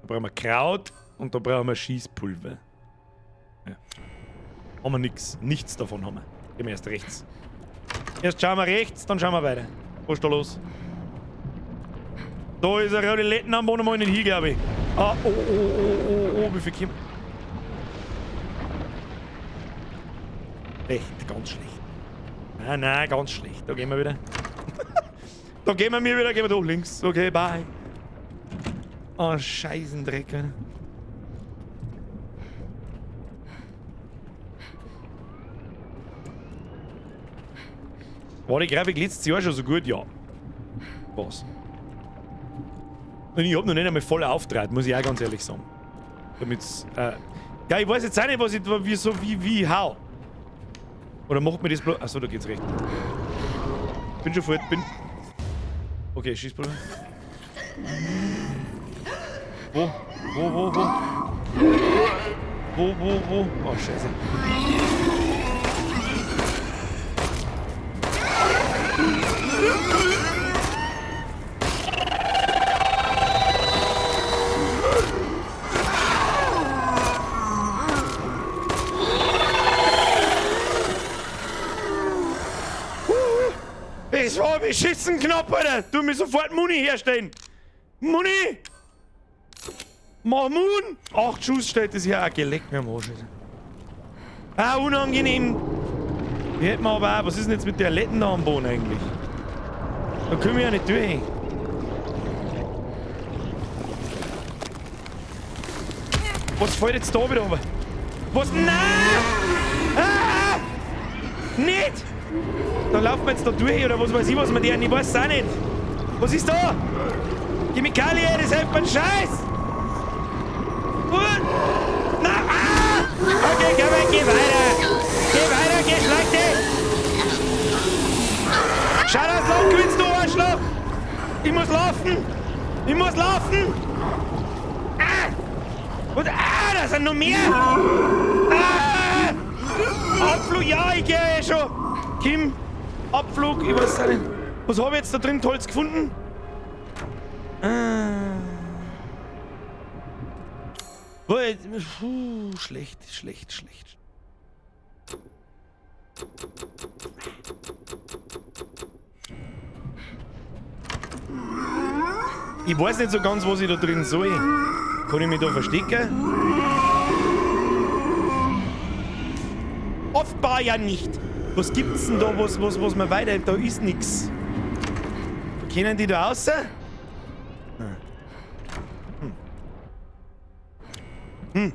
brauchen wir Kraut und da brauchen wir Schießpulver. Ja. Haben wir nix. Nichts davon haben wir. Gehen wir erst rechts. Erst schauen wir rechts, dann schauen wir weiter. Was ist da los? Da ist eine rote Letten am Boden, mal nicht hin, glaube ich. Ah, oh, oh, oh, oh, oh, wie viel kommt? Schlecht, ganz schlecht. Nein, nein, ganz schlecht. Da gehen wir wieder. Da gehen wir mir wieder, gehen wir doch links. Okay, bye. Oh, Scheißendreck, Alter. War die Grafik letztes Jahr schon so gut? Ja. Was? Und ich hab noch nicht einmal voll aufgetragen, muss ich auch ganz ehrlich sagen. Damit's, ja, ich weiß jetzt auch nicht, was ich, wie, so, wie, how. Oder macht mir das bloß. Achso, da geht's recht. Bin schon fort, bin. Okay, Schießpulver. Wo? Wo, wo, wo? Wo, wo, wo? Oh, Scheiße. Es war beschissen knapp, Alter! Du musst sofort Muni herstellen! Muni! Mahmoud! 8 Schuss steht das hier auch. Geleckt mir am Arsch, Alter. Ah, unangenehm! Wie hätten wir aber auch. Was ist denn jetzt mit der Letten da am Boden eigentlich? Da können wir ja nicht durch. Was fällt jetzt da wieder runter? Was? Nein! Ah! Nicht! Da laufen wir jetzt da durch oder was weiß ich, was wir deren. Ich weiß es auch nicht. Was ist da? Chemikalie, das hilft mir Scheiß! Na, ah! Okay, geh weg, geh weiter! Geh weiter, geh, schlag dich! Schau, dass du Land gewinnst, du Arschloch! Ich muss laufen! Ich muss laufen! Ah! Und ah, da sind noch mehr! Ah! Abflug, ja, ich gehe eh schon! Kim, Abflug, ich weiß nicht. Was habe ich jetzt da drin Tolles gefunden? Ah. Puh, schlecht, schlecht, schlecht. Ich weiß nicht so ganz, was ich da drin soll. Kann ich mich da verstecken? Offenbar ja nicht. Was gibt's denn da, was mir weiter... Da ist nix. Kennen die da raus? Hm. Hm.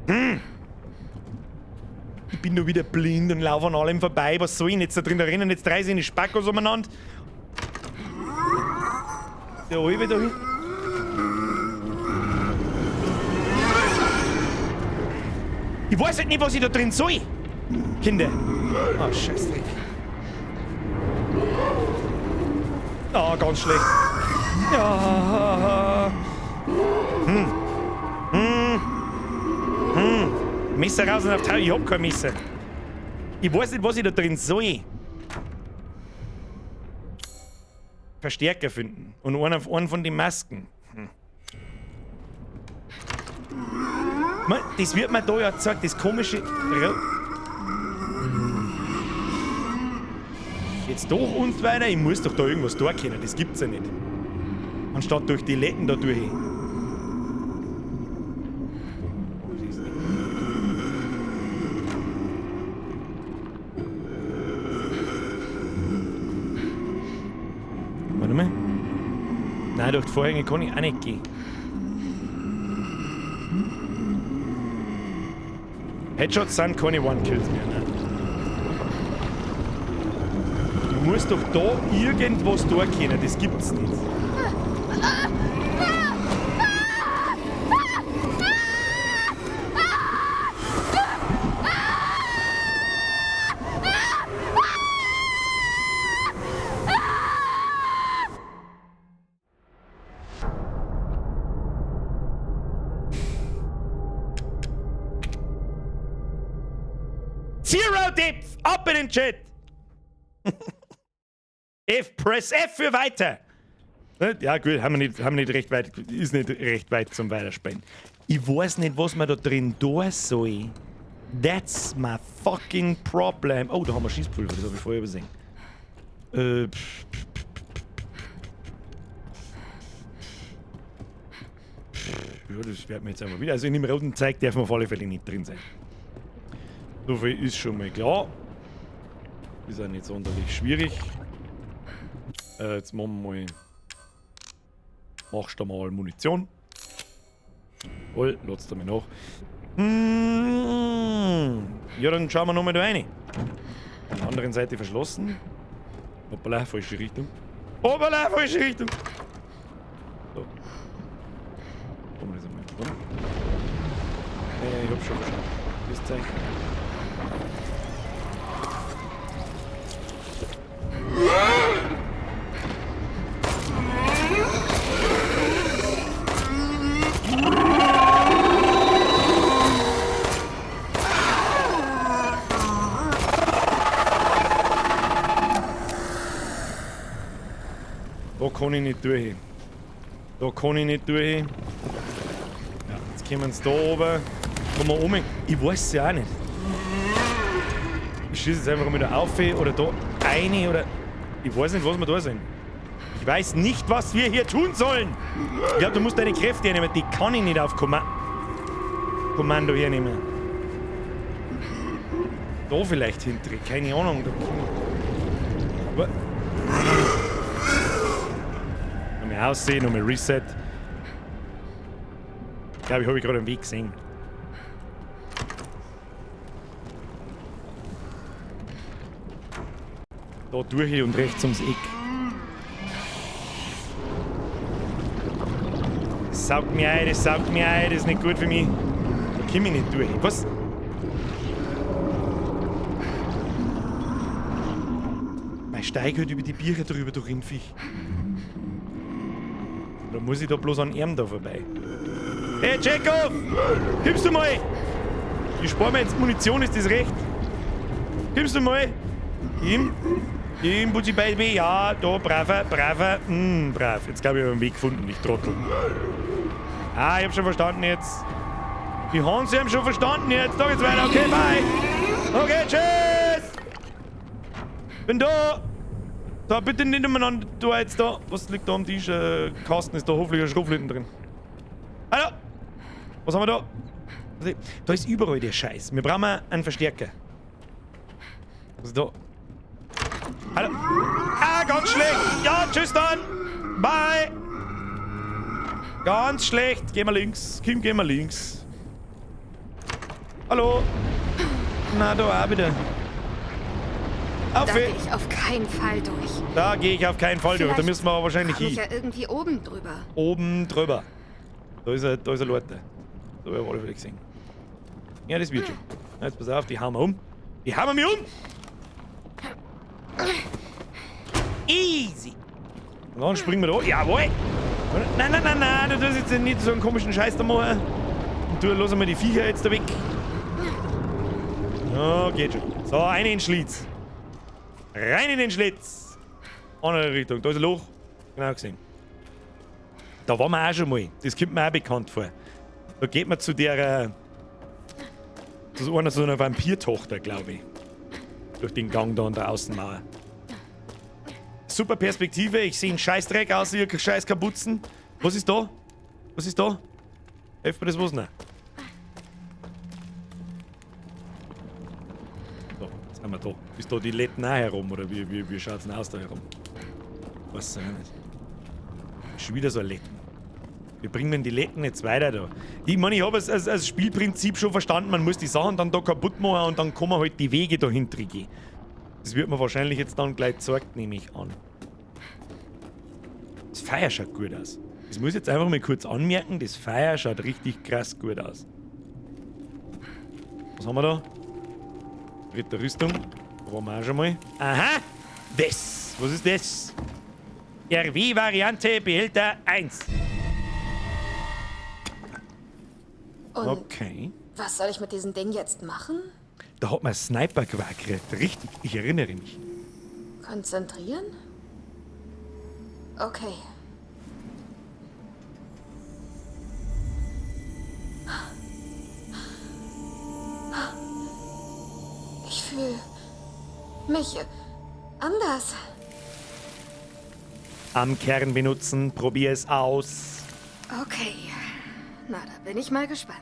Hm. Ich bin nur wieder blind und laufe an allem vorbei. Was soll ich denn jetzt da drin? Da rennen jetzt drei in die Spackos umeinander. Der halbe da hin. Ich weiß halt nicht, was ich da drin soll. Kinder. Oh, Scheißdreck. Ah, ganz schlecht. Ja. Hm. Hm. Hm. Messer raus und auf Teil. Ich hab kein Messer. Ich weiß nicht, was ich da drin soll. Verstärker finden. Und einen von den Masken. Hm. Man, das wird mir da ja gezeigt, das komische... Jetzt doch und weiter. Ich muss doch da irgendwas da können, das gibt's ja nicht. Anstatt durch die Letten da durch. Warte mal. Nein, durch die Vorhänge kann ich auch nicht gehen. Headshots sind keine One-Kills mehr, ne? Du musst doch da irgendwas da können, das gibt's nicht. Zero Depth! Ab in den Chat! F, press F für weiter! Ja gut, haben wir nicht recht weit, ist nicht recht weit zum Weiterspielen. Ich weiß nicht, was man da drin tun soll. That's my fucking problem. Oh, da haben wir Schießpulver, das habe ich vorher übersehen. Ja, das werden wir jetzt einfach wieder. Also in dem roten Zeug darf man auf alle Fälle nicht drin sein. So viel ist schon mal klar. Ist auch nicht sonderlich schwierig. Jetzt machen wir mal. Machst du mal Munition. Jawohl, ladst du mal nach. Ja, dann schauen wir nochmal da rein. An der anderen Seite verschlossen. Hoppala, falsche Richtung. Hoppala, falsche Richtung! So. Kommen wir das einmal rum. Ich hab schon verstanden. Das Zeichen. Da kann ich nicht durch. Da kann ich nicht durch. Ja, jetzt kommen sie da oben. Kommen wir um. Ich weiß es ja auch nicht. Ich schieße jetzt einfach mal da auf oder da eine oder. Ich weiß nicht, was wir da sind. Ich weiß nicht, was wir hier tun sollen. Ich glaube, du musst deine Kräfte hernehmen. Die kann ich nicht auf Kommando hernehmen. Da vielleicht hinter. Keine Ahnung. Da aber nochmal aussehen, nochmal Reset. Ich glaube, ich habe gerade einen Weg gesehen. Da durch und rechts ums Eck. Das saugt mich ein, das saugt mich ein, das ist nicht gut für mich. Da komm ich nicht durch. Was? Mein steig halt über die Birche drüber, du Rindviech. Oder muss ich da bloß an ihm da vorbei? Hey, Chekhov! Gibst du mal! Ich spare mir jetzt Munition, ist das recht? Gibst du mal? Ihm? Ihm, Butzi Baby, ja, da, braver, braver, brav. Jetzt glaube ich, ich habe einen Weg gefunden, ich Trottel. Ah, ich hab schon verstanden jetzt. Die Hans haben schon verstanden jetzt. Da geht's weiter. Okay, bye. Okay, tschüss. Bin da. Da, bitte nicht umeinander. Du jetzt da. Was liegt da am Tisch? Kasten ist da hoffentlich ein Schrotflinten drin. Hallo. Was haben wir da? Da ist überall der Scheiß. Wir brauchen einen Verstärker. Was ist da? Hallo. Ah, ganz schlecht. Ja, tschüss dann. Bye. Ganz schlecht. Geh mal links. Kim, geh mal links. Hallo. Na, da auch wieder. Auf. Da gehe ich auf keinen Fall durch. Da gehe ich auf keinen Fall durch. Da müssen wir aber wahrscheinlich hin. hin. Ich ja irgendwie oben drüber. Oben drüber. Da ist er, Leute. Da habe ich alle gesehen. Ja, das wird schon. Jetzt pass auf, die hauen wir um. Die hauen wir mir um! Easy! Und dann springen wir da. Jawohl! Nein, nein, nein, nein, du tust jetzt nicht so einen komischen Scheiß da machen. Und du lass mal die Viecher jetzt da weg. Ja, geht schon. So, rein in den Schlitz. Rein in den Schlitz. Andere Richtung. Da ist ein Loch. Genau gesehen. Da waren wir auch schon mal. Das kommt mir auch bekannt vor. Da geht man zu der. Zu einer so einer Vampirtochter, glaube ich. Durch den Gang da an der Außenmauer. Super Perspektive. Ich sehe einen Scheißdreck aus, ihr scheiß Kapuzen. Was ist da? Was ist da? Helft mir das was? Nein. So, jetzt haben wir da. Ist da die Letten auch herum? Oder wie schaut's denn aus da herum? Weiß ich nicht. Schon wieder so ein Letten. Wir bringen die Letten jetzt weiter da. Ich meine, ich habe es als Spielprinzip schon verstanden, man muss die Sachen dann da kaputt machen und dann kann man halt die Wege dahinter gehen. Das wird man wahrscheinlich jetzt dann gleich gezeigt, nehme ich an. Das Feuer schaut gut aus. Das muss ich jetzt einfach mal kurz anmerken, das Feuer schaut richtig krass gut aus. Was haben wir da? Dritte Rüstung. Brauchen wir auch schon mal. Aha! Das! Was ist das? RW-Variante Behälter 1. Und okay. Was soll ich mit diesem Ding jetzt machen? Da hat man Sniper-Gewehr gekriegt. Richtig, ich erinnere mich. Konzentrieren? Okay. Ich fühle mich anders. Am Kern benutzen, probier es aus. Okay. Na, da bin ich mal gespannt.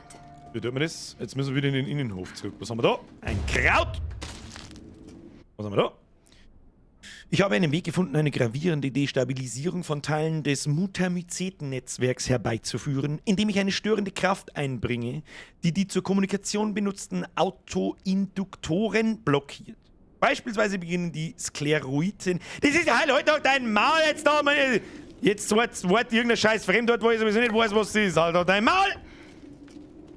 Wie tut man das? Jetzt müssen wir wieder in den Innenhof zurück. Was haben wir da? Ein Kraut! Was haben wir da? Ich habe einen Weg gefunden, eine gravierende Destabilisierung von Teilen des Mutamyceten-Netzwerks herbeizuführen, indem ich eine störende Kraft einbringe, die die zur Kommunikation benutzten Autoinduktoren blockiert. Beispielsweise beginnen die Skleroiden... Das ist ja halt doch dein Maul jetzt da, meine... Jetzt Wort irgendein scheiß Fremdwort, wo ich sowieso nicht weiß, was es ist. Halt doch dein Maul!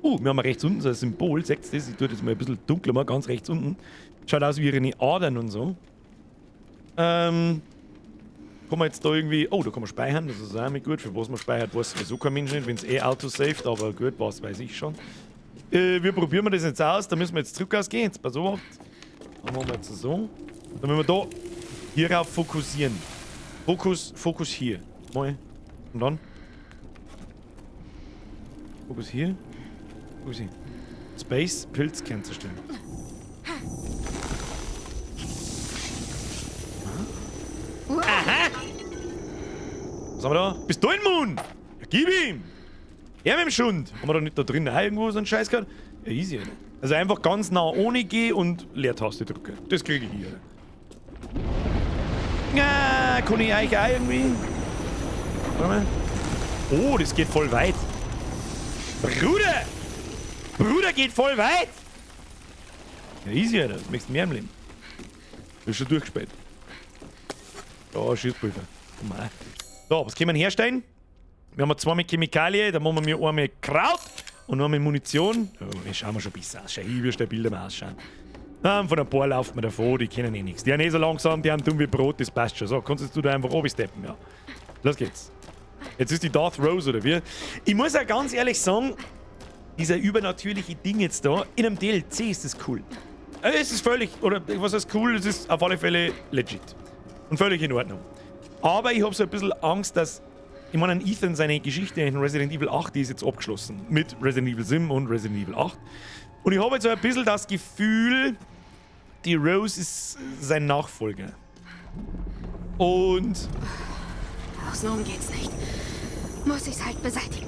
Wir haben rechts unten so ein Symbol, seht ihr das? Ich tue das mal ein bisschen dunkler mal, ganz rechts unten. Schaut aus wie ihre Adern und so. Kann man jetzt da irgendwie... Oh, da kann man speichern, das ist auch nicht gut. Für was man speichert, weiß sowieso kein Mensch nicht, wenn es eh autosaved, aber gut, was weiß ich schon. Wir probieren das jetzt aus, da müssen wir jetzt zurück ausgehen. Jetzt pass auf. Dann machen wir jetzt so. Dann müssen wir da hierauf fokussieren. Fokus, Fokus hier. Mal. Und dann? Fokus hier. Fokus hier. Space, Pilzkern zerstören. Aha! Was haben wir da? Bist du immun? Ja, gib ihm! Er mit dem Schund! Haben wir da nicht da drin auch irgendwo so einen Scheiß gehabt? Ja, easy, Alter. Also einfach ganz nah ohne gehen und Leertaste drücken. Das kriege ich hier, Alter. Ja, kann ich eigentlich auch irgendwie? Warte mal. Oh, das geht voll weit. Bruder! Bruder geht voll weit! Ja, easy, Alter. Das möchtest du mehr im Leben. Das ist schon durchgespielt. Da, Schießpulver. Oh mei. So, was können wir herstellen? Wir haben zweimal Chemikalien, da machen wir einmal Kraut und einmal Munition. Ja, wir schauen wir schon besser aus. Schau, ich will stabil mal ausschauen. Von ein paar laufen wir davon, die kennen eh nichts. Die sind eh so langsam, die haben dumm wie Brot, das passt schon. So, kannst du da einfach runtersteppen, ja. Los geht's. Jetzt ist die Darth Rose, oder wie? Ich muss ja ganz ehrlich sagen, dieser übernatürliche Ding jetzt da, in einem DLC ist das cool. Es ist völlig, oder was heißt cool, es ist auf alle Fälle legit. Und völlig in Ordnung. Aber ich hab so ein bisschen Angst, dass, ich meine, Ethan, seine Geschichte in Resident Evil 8, die ist jetzt abgeschlossen. Mit Resident Evil 7 und Resident Evil 8. Und ich habe jetzt so ein bisschen das Gefühl, die Rose ist sein Nachfolger. Und... Außenrum geht's nicht. Muss ich's halt beseitigen.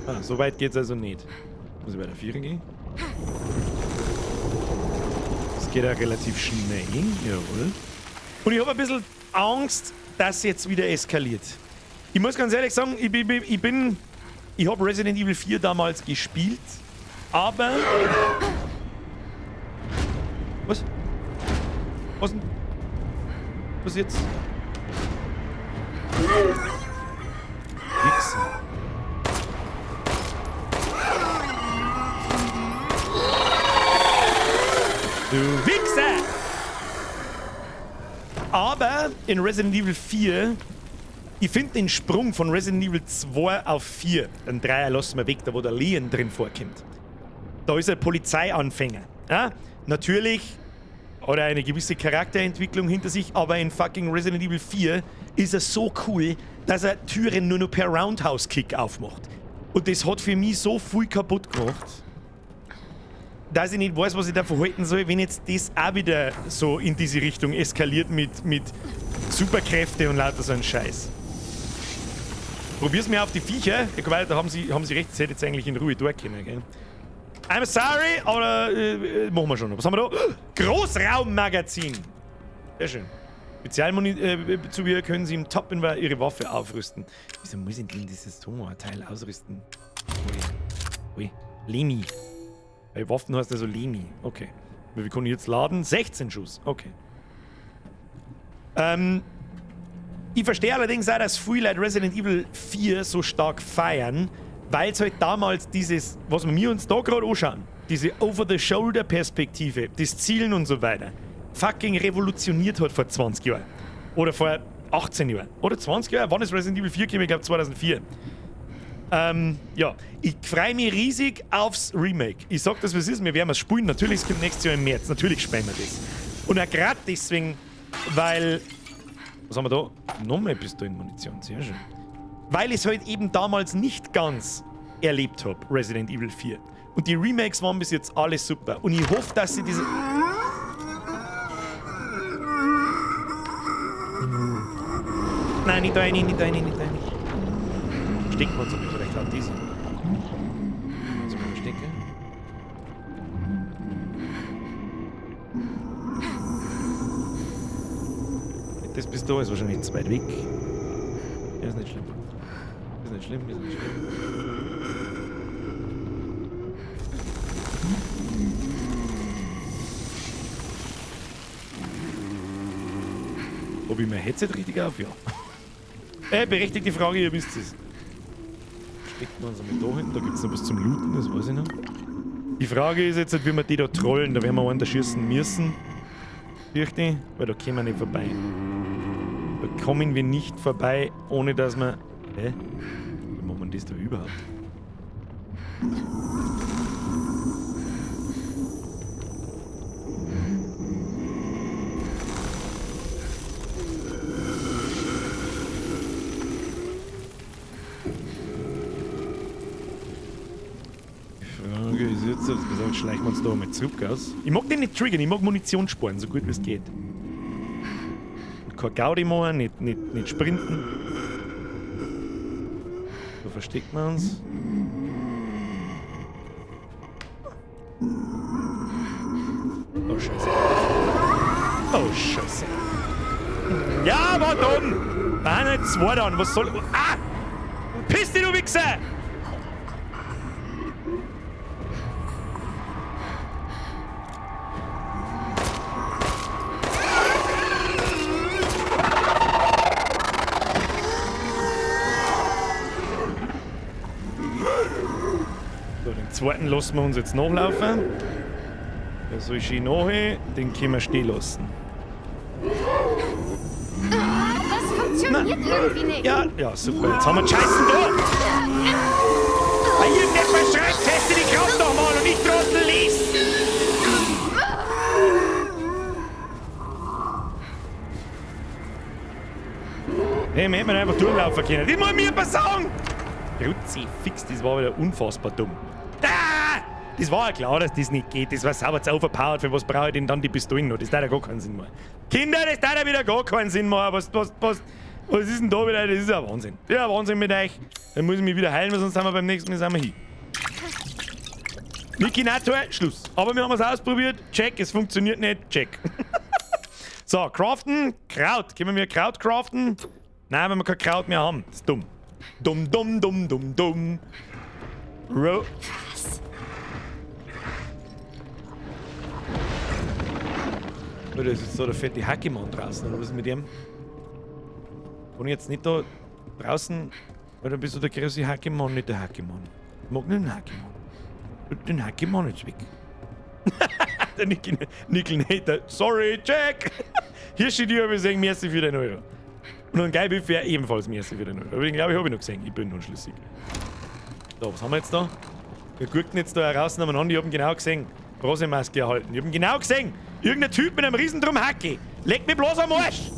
Ah, so weit geht's also nicht. Muss ich bei der 4 gehen? Das geht ja relativ schnell. Jawohl. Und ich habe ein bisschen Angst, dass jetzt wieder eskaliert. Ich muss ganz ehrlich sagen, ich habe Resident Evil 4 damals gespielt, aber... Was? Was denn? Was jetzt? Nix. Du Wichser! Aber in Resident Evil 4, ich finde den Sprung von Resident Evil 2 auf 4, den 3er lassen wir weg, da wo der Leon drin vorkommt. Da ist er Polizeianfänger. Ja? Natürlich hat er eine gewisse Charakterentwicklung hinter sich, aber in fucking Resident Evil 4 ist er so cool, dass er Türen nur noch per Roundhouse-Kick aufmacht. Und das hat für mich so viel kaputt gemacht, dass ich nicht weiß, was ich da verhalten soll, wenn jetzt das auch wieder so in diese Richtung eskaliert mit Superkräfte und lauter so ein Scheiß. Probier's mir auf die Viecher. Ja, weil da haben sie recht, das hätte jetzt eigentlich in Ruhe durch können, gell? I'm sorry, aber machen wir schon. Was haben wir da? Großraummagazin! Sehr schön. Spezialzubehör können Sie im Top-Invar Ihre Waffe aufrüsten. Wieso muss ich denn dieses Tumor-Teil ausrüsten? Ui. Ui. Lemi. Bei Waffen heißt also Lemi. Okay. Wir können jetzt laden. 16 Schuss. Okay. Ich verstehe allerdings auch, dass viele Leute Resident Evil 4 so stark feiern, weil es halt damals dieses, was wir uns da gerade anschauen, diese Over-the-Shoulder-Perspektive, das Zielen und so weiter, fucking revolutioniert hat vor 20 Jahren. Oder vor 18 Jahren. Oder 20 Jahren. Wann ist Resident Evil 4 gekommen? Ich glaub 2004. Ja, ich freue mich riesig aufs Remake. Ich sag das, was ist, wir werden es spielen. Natürlich, es kommt nächstes Jahr im März. Natürlich spielen wir das. Und auch grad deswegen, weil... Was haben wir da? Nochmal Pistolenmunition, sehr schön. Weil ich's halt eben damals nicht ganz erlebt hab, Resident Evil 4. Und die Remakes waren bis jetzt alle super. Und ich hoffe, dass sie diese... Nein, nicht da rein, nicht da rein, nicht da rein. Stecken wir uns aber vielleicht laut diese. So, mal stecken. Das bis da ist wahrscheinlich zu weit weg. Ja, ist nicht schlimm. Ist nicht schlimm, ist nicht schlimm. Ob ich mein Headset richtig auf? Ja. Berechtigte Frage, ihr wisst es. Stecken wir uns einmal da hinten, da gibt's noch was zum Looten, das weiß ich noch. Die Frage ist jetzt, wie wir die da trollen, da werden wir einen erschießen müssen. Fürchte ich, weil da kommen wir nicht vorbei. Da kommen wir nicht vorbei, ohne dass wir... Hä? Wie machen wir das da überhaupt? Jetzt schleichen wir uns da mal zurück aus. Ich mag den nicht triggern, ich mag Munition sparen, so gut wie es geht. Und kein Gaudi machen, nicht sprinten. Da verstecken wir uns. Oh Scheiße. Oh Scheiße. Ja, war dumm! Nein, nicht zwei dann. Was soll. Ah! Piss dich, du Wichser! zweiten lassen wir uns jetzt nachlaufen. Der soll schön nachher, den können wir stehen lassen. Das funktioniert irgendwie nicht. Ja, ja, super. Jetzt haben wir die Scheißen da. Ah, irgendetwas schreibt, teste die Kraft noch mal und nicht Trottel lies. Hey, wir hätten einfach durchlaufen können. Das muss mir sagen! Kruzifix, das war wieder unfassbar dumm. Ah! Das war ja klar, dass das nicht geht. Das war sauber zu overpowered. Für was brauche ich denn dann die Pistolen noch? Das hat ja gar keinen Sinn mehr. Kinder, das hat ja wieder gar keinen Sinn mehr. Was ist denn da wieder? Das ist ja Wahnsinn. Das ist ja Wahnsinn mit euch. Dann muss ich mich wieder heilen, weil sonst sind wir beim nächsten Mal sind wir hin. Niki Nator, Schluss. Aber wir haben es ausprobiert. Check, es funktioniert nicht. Check. So, craften. Kraut. Können wir Kraut craften? Nein, wenn wir kein Kraut mehr haben. Das ist dumm. Dumm, dumm, dumm, dumm, dumm. Was? Oh, da ist jetzt so der fette Hackemann draußen, oder was ist mit dem? Bin ich jetzt nicht da draußen? Oder bist du der große Hackemann, nicht der Hackemann? Ich mag nicht den Hackemann. Den Hackemann jetzt weg. Der Nickel Sorry, Jack! Hier steht die, habe ich gesehen, merci für den Euro. Und ein Geil wäre ebenfalls merci für den Euro. Aber den glaube ich, habe ich noch gesehen. Ich bin unschlüssig. So, was haben wir jetzt da? Wir gucken jetzt da heraus nebeneinander. Ich habe ihn genau gesehen. Bronzemaske erhalten. Ich habe ihn genau gesehen. Irgendein Typ mit einem riesen Hacke. Leck mich bloß am Arsch!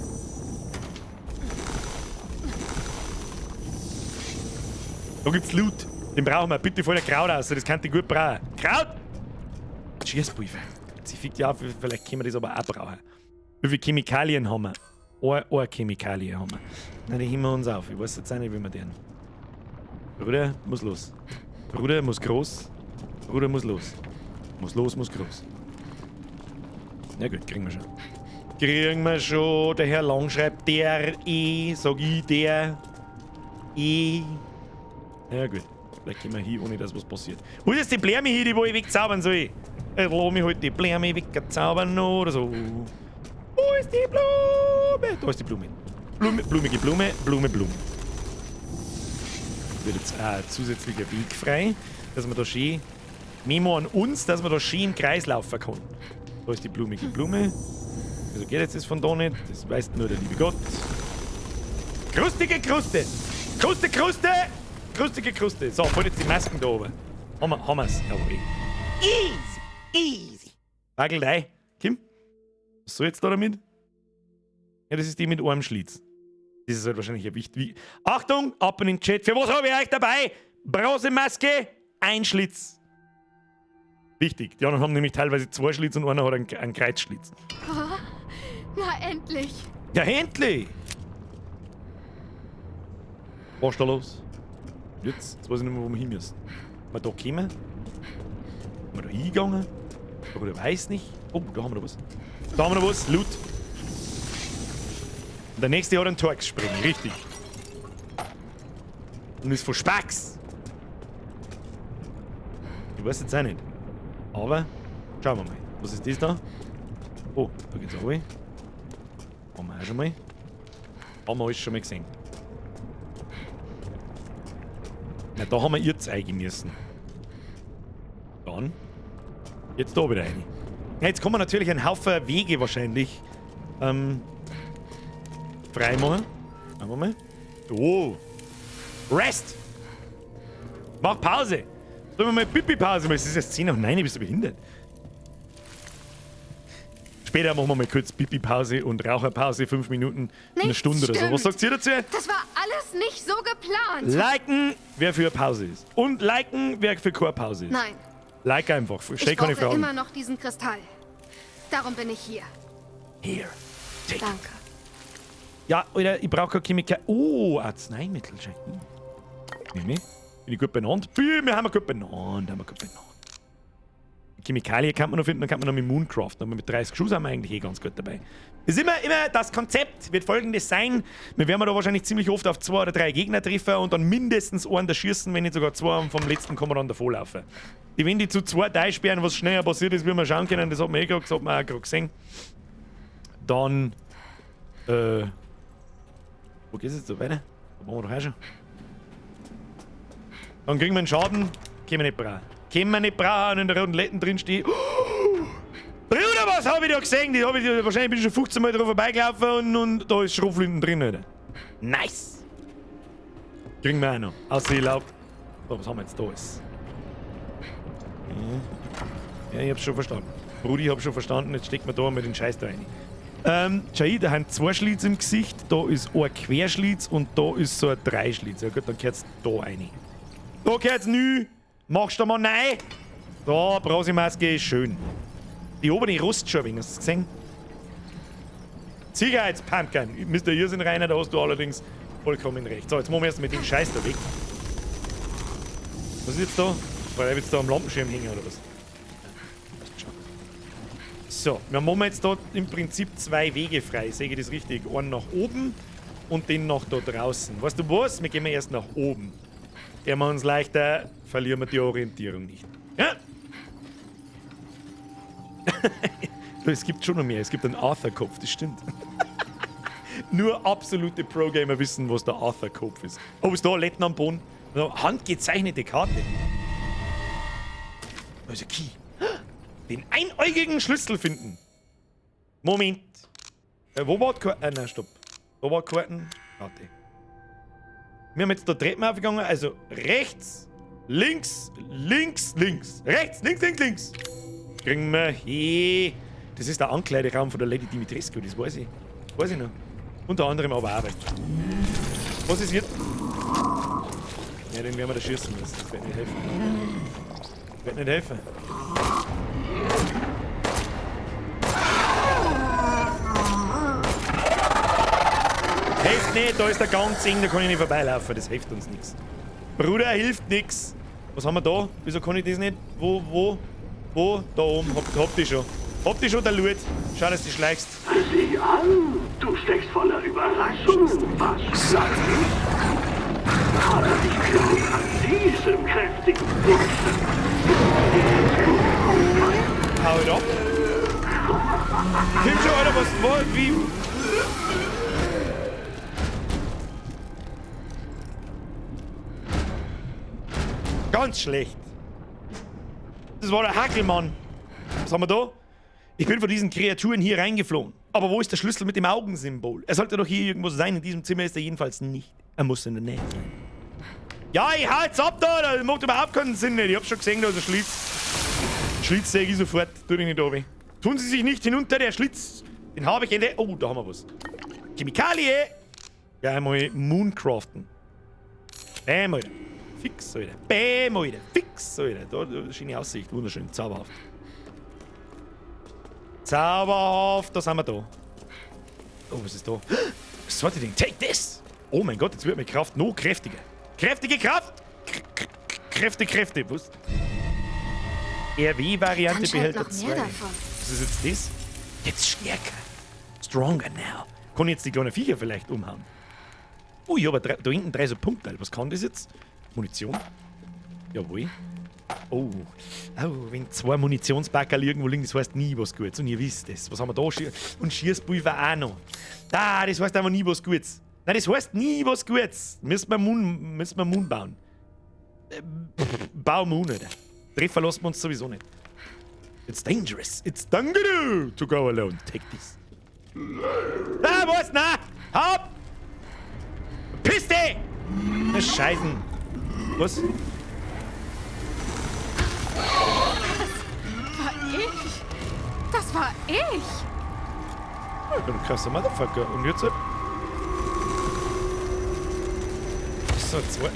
Da gibt's Loot. Den brauchen wir. Bitte voll der Kraut aus. Das kann ich gut brauchen. Kraut! Schießpulver. Sie fickt ja auf, vielleicht können wir das aber auch brauchen. Wie viele Chemikalien haben wir? Eine Chemikalie haben wir. Na, die heben wir uns auf. Ich weiß jetzt auch nicht, wie wir den. Bruder muss los. Bruder muss groß. Bruder muss los. Muss los, muss groß. Na gut, kriegen wir schon. Kriegen wir schon. Der Herr Lang schreibt der E, sag ich der E. Ja gut. Vielleicht gehen wir hier, ohne dass was passiert. Wo ist jetzt die Blärme hier, die wo ich wegzaubern soll? Ich lass mich halt die Blärme wegzaubern oder so. Wo ist die Blume? Da ist die Blume. Blume, blumige Blume, Blume, Blume. Wird jetzt auch ein zusätzlicher Weg frei, dass man da schön... Memo an uns, dass man da schön im Kreis laufen kann. Da ist die blumige Blume. Wieso geht jetzt das von da nicht? Das weiß nur der liebe Gott. Krustige Kruste! Kruste, Kruste! Krustige Kruste! So, voll jetzt die Masken da oben. Haben wir's. Jawohl. Easy! Easy! Wagel Kim? Was soll jetzt da damit? Ja, das ist die mit einem Schlitz. Das ist halt wahrscheinlich ein wichtig. Achtung! Ab in den Chat. Für was habe ich euch dabei? Bronzemaske, ein Schlitz. Wichtig. Die anderen haben nämlich teilweise zwei Schlitz und einer hat einen Kreuzschlitz. Oh, na endlich. Ja, endlich! Was ist da los? Jetzt weiß ich nicht mehr, wo wir hin müssen. Sind wir da gekommen? Sind wir da hingegangen? Oder weiß nicht. Oh, da haben wir noch was. Da haben wir noch was. Loot. Und der nächste hat einen Torx-Spring. Richtig. Und ist von Spax. Ich weiß jetzt auch nicht. Aber schauen wir mal. Was ist das da? Oh, da geht's auch rein. Haben wir auch schon mal. Haben wir alles schon mal gesehen. Na, da haben wir ihr zeigen müssen. Dann. Jetzt da wieder rein. Ja, jetzt kommen natürlich ein Haufen Wege wahrscheinlich frei machen. Schauen wir mal. Oh! Rest! Mach Pause! Sollen wir mal Pipi-Pause machen? Es ist erst 9:10, bist du behindert? Später machen wir mal kurz Pipi-Pause und Raucherpause, 5 Minuten, eine Nichts Stunde oder so. stimmt. Was sagt ihr dazu? Das war alles nicht so geplant. Liken, wer für eine Pause ist. Und liken, wer für keine Pause ist. Nein. Like einfach. Stell Ich keine brauche Fragen. immer noch diesen Kristall. Darum bin ich hier. Here. Take it. Danke. Ja, Alter, ich brauche kein Chemiker. Oh, Arzneimittel. Nehme ich. Bin ich gut benannt? Wir haben gut benannt. Haben wir gut benannt. Chemikalien kann man noch finden, dann kann man noch mit Mooncraft. Aber mit 30 Schuss haben wir eigentlich eh ganz gut dabei. Das ist immer das Konzept wird folgendes sein. Wir werden da wahrscheinlich ziemlich oft auf 2 oder 3 Gegner treffen und dann mindestens einen da schießen, wenn nicht sogar 2 und vom letzten kann man dann davonlaufen. Die, wenn die zu 2 sperren, was schneller passiert ist, wie wir schauen können, das hat man eh gerade, das hat man auch gerade gesehen. Dann, wo geht's jetzt so weiter? Da waren wir doch auch schon. Dann kriegen wir einen Schaden, können wir nicht brauchen. Können wir nicht brauchen und in der roten Letten drin steht. Oh, Bruder, was hab ich da gesehen? Die hab ich, wahrscheinlich bin ich schon 15 Mal drauf vorbeigelaufen und da ist Schrotflinten drin, Alter. Nice! Kriegen wir auch noch. Außer ich lauf. So, was haben wir jetzt da alles? Ja, ich hab's schon verstanden. Brudi, ich hab schon verstanden, jetzt steckt man da mal den Scheiß da rein. Schau, da haben zwei Schlitz im Gesicht, da ist ein Querschlitz und da ist so ein Dreischlitz. Ja gut, dann gehört's da rein. Da gehört's nü! Machst du mal nein! Da, Brasemaske ist schön. Die obere Rost schon ein wenig, hast du gesehen? Sicherheitspumpkin. Mr. Irrsinn Rainer, da hast du allerdings vollkommen recht. So, jetzt machen wir erst mit dem Scheiß da weg. Was ist jetzt da? Weil er jetzt da am Lampenschirm hängen oder was? So, wir machen jetzt da im Prinzip zwei Wege frei. Sehe ich das richtig? Einen nach oben und den nach da draußen. Weißt du was? Wir gehen erst nach oben. Der machen uns leichter, verlieren wir die Orientierung nicht. Ja? Es gibt schon noch mehr. Es gibt einen Arthur-Kopf, das stimmt. Nur absolute Pro-Gamer wissen, was der Arthur-Kopf ist. Oh, ist da Letten am Boden? Handgezeichnete Karte. Da ist ein Key. Den einäugigen Schlüssel finden. Moment. Wo war die Karte? Nein, stopp. Wo war die Karten? Karte. Wir haben jetzt da Treppen aufgegangen. Also rechts, links, links, links. Rechts, links, links, links. Kriegen wir hier. Das ist der Ankleideraum von der Lady Dimitrescu, das weiß ich. Weiß ich noch. Unter anderem aber auch. Was ist jetzt? Ja, den werden wir da schießen müssen. Das wird nicht helfen. Das wird nicht helfen. Hilft nicht, da ist der ganz eng, da kann ich nicht vorbeilaufen. Das hilft uns nichts. Bruder, hilft nix. Was haben wir da? Wieso kann ich das nicht? Wo, wo? Wo? Da oben. Hab die schon. Hab die schon, der Loot. Schau, dass du schleichst. Sieh an, du steckst voller Überraschungen. Was sag ich? Aber ich glaube an diesem kräftigen Burschen. Hau it ab. Komm schon, Alter, was war, wie? Ganz schlecht. Das war der Hackelmann. Was haben wir da? Ich bin von diesen Kreaturen hier reingeflohen. Aber wo ist der Schlüssel mit dem Augensymbol? Er sollte doch hier irgendwo sein. In diesem Zimmer ist er jedenfalls nicht. Er muss in der Nähe sein. Ja, ich halt's ab da! Das macht überhaupt keinen Sinn nicht. Ich hab schon gesehen, da ist ein Schlitz. Schlitz sehe ich sofort. Tu dich nicht runter. Tun Sie sich nicht hinunter, der Schlitz. Den habe ich in der... Oh, da haben wir was. Chemikalie! Ja, einmal Mooncraften. Bam, Alter. Fix, Alter. Bam, Alter. Fix, Alter. Da, schöne Aussicht. Wunderschön. Zauberhaft. Zauberhaft. Da sind wir da. Oh, was ist da? Das zweite Ding. Take this! Oh mein Gott, jetzt wird meine Kraft noch kräftiger. Kräftige Kraft! Kräfte, Kräfte. Was? RW-Variante Behälter 2. Was ist jetzt das? Jetzt stärker. Stronger now. Kann ich jetzt die kleinen Viecher vielleicht umhauen? Oh, ich habe da hinten drei so Punkte. Was kann das jetzt? Munition? Jawohl. Oh. Oh, wenn zwei Munitionspackerl irgendwo liegen, das heißt nie was Gutes. Und ihr wisst es. Was haben wir da? Und Schießpulver auch noch. Da, das heißt einfach nie was Gutes. Nein, das heißt nie was Gutes. Müssen wir Moon bauen. Bau Moon, Alter. Treffer lassen wir uns sowieso nicht. It's dangerous. It's dangerous to go alone. Take this. Ah, was? Na! Hopp! Piss dich! Na, Scheißen. Was? Das war ich! Das war ich! Ich bin ein krasser Motherfucker. Und jetzt? So, zwei.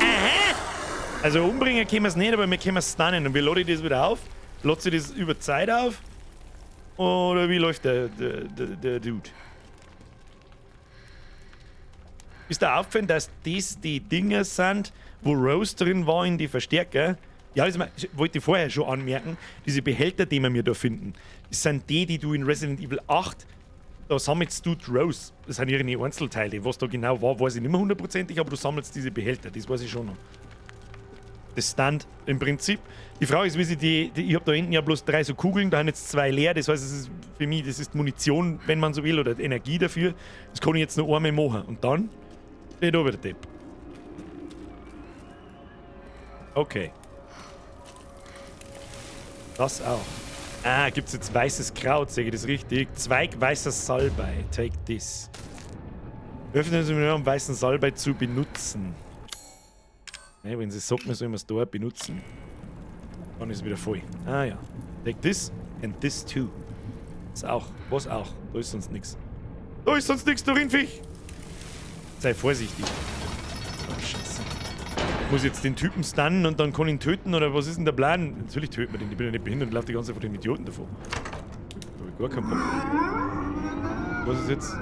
Aha! Also umbringen können wir es nicht, aber wir können es stunnen. Und wie lade ich das wieder auf? Lädt sich das über Zeit auf? Oder wie läuft der Dude? Ist da aufgefallen, dass das die Dinger sind, wo Rose drin war in die Verstärker? Ja, das wollte ich vorher schon anmerken. Diese Behälter, die wir mir da finden, das sind die, die du in Resident Evil 8, da sammelst du die Rose. Das sind ihre Einzelteile. Was da genau war, weiß ich nicht mehr hundertprozentig, aber du sammelst diese Behälter, das weiß ich schon noch. Das Stunt im Prinzip. Die Frage ist, wie sie die ich habe da hinten ja bloß 3 so Kugeln, da haben jetzt 2 leer. Das heißt, es ist für mich, das ist Munition, wenn man so will, oder Energie dafür. Das kann ich jetzt noch einmal machen. Und dann steht da wieder Depp. Okay. Das auch. Ah, gibt's jetzt weißes Kraut, sehe ich das richtig? Zweig weißer Salbei. Take this. Öffnen Sie mir, um weißen Salbei zu benutzen. Ne, wenn sie sagt, wir sollen es da benutzen, dann ist es wieder voll. Ah ja. Take this and this too. Das auch. Was auch? Da ist sonst nix. Da ist sonst nix, du Rindviech! Sei vorsichtig. Oh, Scheiße. Ich muss jetzt den Typen stunnen und dann kann ich ihn töten, oder was ist denn der Plan? Natürlich töten wir den, ich bin ja nicht behindert und laufe die ganze Zeit vor den Idioten davon. Da hab ich gar keinen Bock. Was ist jetzt?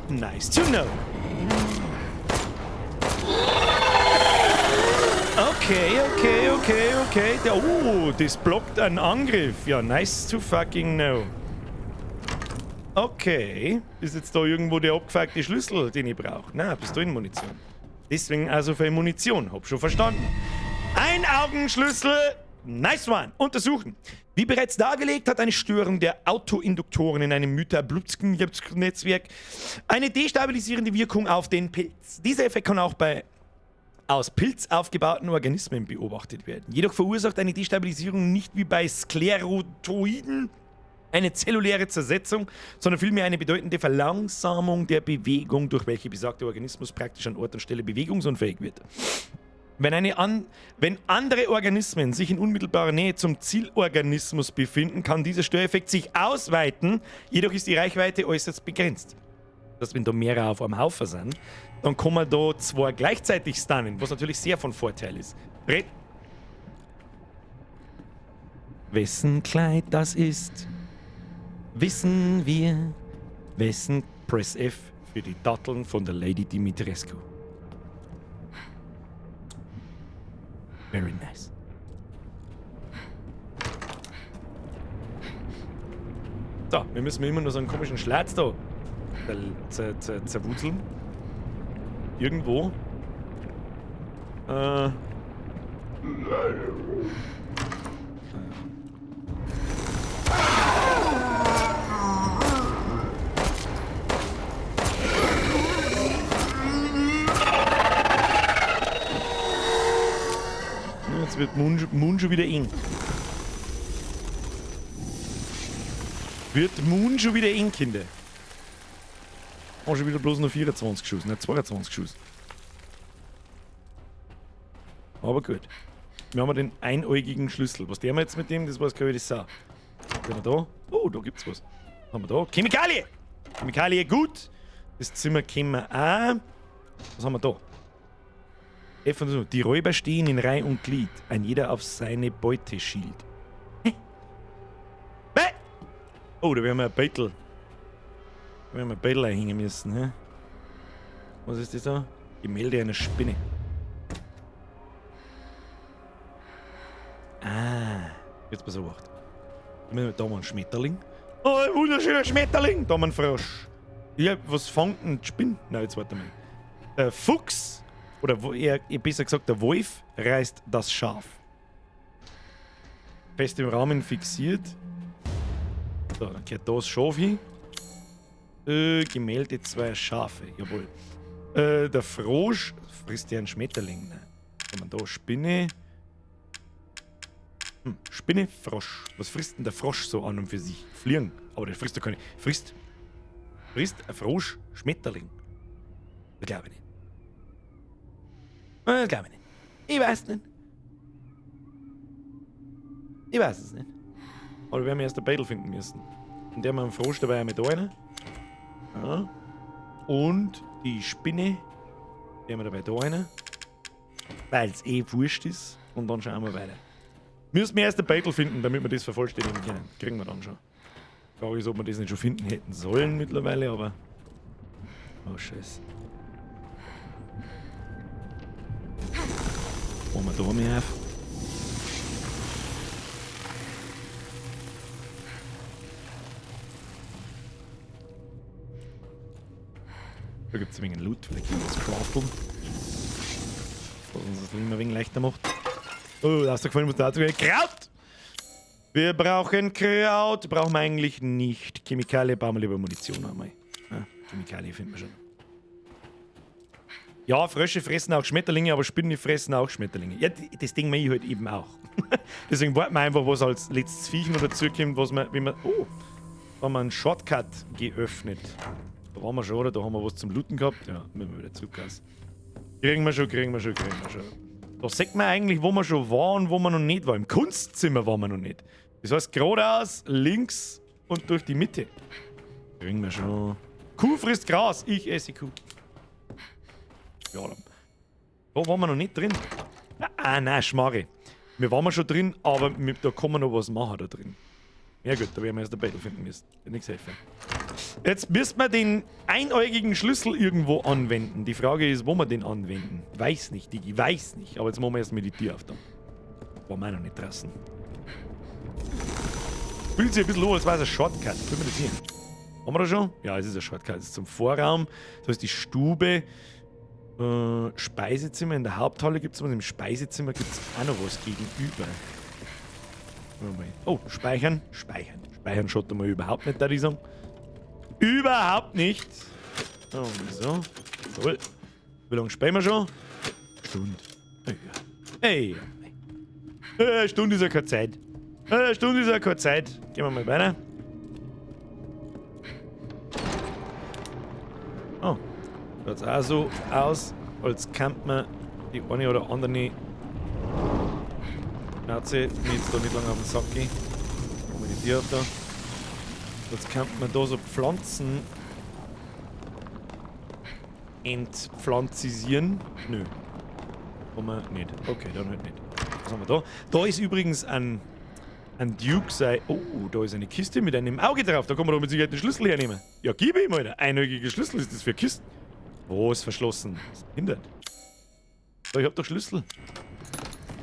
Nice to know. Okay, okay, okay, okay. Oh, das blockt einen Angriff. Ja, nice to fucking know. Okay. Ist jetzt da irgendwo der abgefuckte Schlüssel, den ich brauche? Na, Pistolenmunition. Deswegen also für Munition. Hab schon verstanden. Ein Augenschlüssel. Nice one. Untersuchen. Wie bereits dargelegt, hat eine Störung der Autoinduktoren in einem Mütter-Blutzken-Netzwerk eine destabilisierende Wirkung auf den Pilz. Dieser Effekt kann auch bei aus Pilz aufgebauten Organismen beobachtet werden. Jedoch verursacht eine Destabilisierung nicht wie bei Sklerotoiden eine zelluläre Zersetzung, sondern vielmehr eine bedeutende Verlangsamung der Bewegung, durch welche besagter Organismus praktisch an Ort und Stelle bewegungsunfähig wird. Wenn andere Organismen sich in unmittelbarer Nähe zum Zielorganismus befinden, kann dieser Störeffekt sich ausweiten, jedoch ist die Reichweite äußerst begrenzt. Das heißt, wenn da mehrere auf einem Haufen sind, dann kann man da zwei gleichzeitig stunnen, was natürlich sehr von Vorteil ist. Wessen Kleid das ist, wissen wir. Wessen Press F für die Datteln von der Lady Dimitrescu. Very nice. So, wir müssen immer noch so einen komischen Schlatz da zerwuzeln. Irgendwo. Jetzt wird Moon schon wieder eng. Wird Moon schon wieder eng, Kinder. Oh, schon wieder bloß noch 24 Schuss, nicht 22 Schuss. Aber gut. Wir haben den einäugigen Schlüssel. Was der wir jetzt mit dem? Das weiß keine die Sau. Was haben wir da? Oh, da gibt's was. Was haben wir da? Chemikalie! Chemikalie, gut! Das Zimmer kennen wir auch. Was haben wir da? F und so. Die Räuber stehen in Reih und Glied. Ein jeder auf seine Beute schielt. Hä? Bäh! Oh, da werden wir ein Beutel. Da werden wir ein Beutel einhängen müssen. Hä? Was ist das da? Gemälde einer Spinne. Ah, jetzt pass auf. Da haben wir einen Schmetterling. Oh, ein wunderschöner Schmetterling! Da haben wir einen Frosch. Ja, was fängt denn die Spinne? Nein, jetzt warte mal. Der Fuchs, oder eher, besser gesagt, der Wolf reißt das Schaf. Fest im Rahmen fixiert. So, dann gehört da das Schaf hin. Gemälde zwei Schafe, jawohl. Der Frosch frisst ja einen Schmetterling. Ne? Kann man da Spinne. Spinne, Frosch. Was frisst denn der Frosch so an und für sich? Fliegen. Aber der frisst doch keine. Frisst. Frisst ein Frosch Schmetterling? Das glaube ich nicht. Das glaube ich nicht. Ich weiß nicht. Ich weiß es nicht. Aber wir werden erst ein Battle finden müssen. Und der haben wir einen Frosch dabei mit da rein. Ja. Und die Spinne, die haben wir dabei da rein. Weil es eh wurscht ist. Und dann schauen wir weiter. Müssen wir erst ein Battle finden, damit wir das vervollständigen können. Kriegen wir dann schon. Frage ist, ob wir das nicht schon finden hätten sollen mittlerweile, aber. Oh, Scheiße. Machen wir da mehr auf. Da gibt es ein wenig Loot, vielleicht können wir das crafteln. Was uns das Leben ein wenig leichter macht. Oh, da hast du gefallen, muss dazu gehen. Kraut! Wir brauchen Kraut. Brauchen wir eigentlich nicht. Chemikalie brauchen wir lieber Munition einmal. Ja, Chemikalie finden wir schon. Ja, Frösche fressen auch Schmetterlinge, aber Spinnen fressen auch Schmetterlinge. Ja, das Ding mache ich halt eben auch. Deswegen warten wir einfach, was als letztes Viech noch dazu kommt, was man, wenn man. Oh, da haben wir einen Shortcut geöffnet. Da waren wir schon, oder? Da haben wir was zum Looten gehabt. Ja, müssen wir wieder zurück. Kriegen wir schon, kriegen wir schon, kriegen wir schon. Da sieht man eigentlich, wo wir schon waren und wo wir noch nicht waren. Im Kunstzimmer waren wir noch nicht. Das heißt, geradeaus, links und durch die Mitte. Kriegen wir schon. Kuh frisst Gras, ich esse Kuh. Ja, da waren wir noch nicht drin. Ah, nein, Schmarre. Wir waren schon drin, aber da kann man noch was machen da drin. Ja gut, da werden wir erst ein Battle finden müssen. Wird nichts helfen. Jetzt müssen wir den einäugigen Schlüssel irgendwo anwenden. Die Frage ist, wo wir den anwenden. Weiß nicht, Digi, weiß nicht. Aber jetzt machen wir erstmal die Tür auf da. War mir noch nicht draußen. Fühlt sich ein bisschen an, als wäre es ein Shortcut. Können wir das hier? Haben wir das schon? Ja, es ist ein Shortcut. Es ist zum Vorraum. Da ist die Stube. Speisezimmer. In der Haupthalle gibt es was. Im Speisezimmer gibt es auch noch was gegenüber. Oh, speichern. Speichern. Speichern schaut da mal überhaupt nicht, da die sagen. Überhaupt nicht. Oh, wieso? So. Wie lange spielen wir schon? Stunde. Ey. Ey. Stunde ist ja keine Zeit. Stunde ist ja keine Zeit. Gehen wir mal weiter. Oh. Schaut auch so aus, als könnte man die eine oder andere Schnauze mir jetzt da nicht lange auf den Sack gehen. Machen wir die Tür auf da. Jetzt könnte man da so Pflanzen entpflanzisieren. Nö. Kann man nicht. Okay, dann halt nicht. Was haben wir da? Da ist übrigens ein Duke sei. Oh, da ist eine Kiste mit einem Auge drauf. Da kann man doch mit Sicherheit den Schlüssel hernehmen. Ja, gib ihm, Alter. Einäugiger Schlüssel ist das für Kisten. Wo ist verschlossen? Was behindert? So, ich hab doch Schlüssel.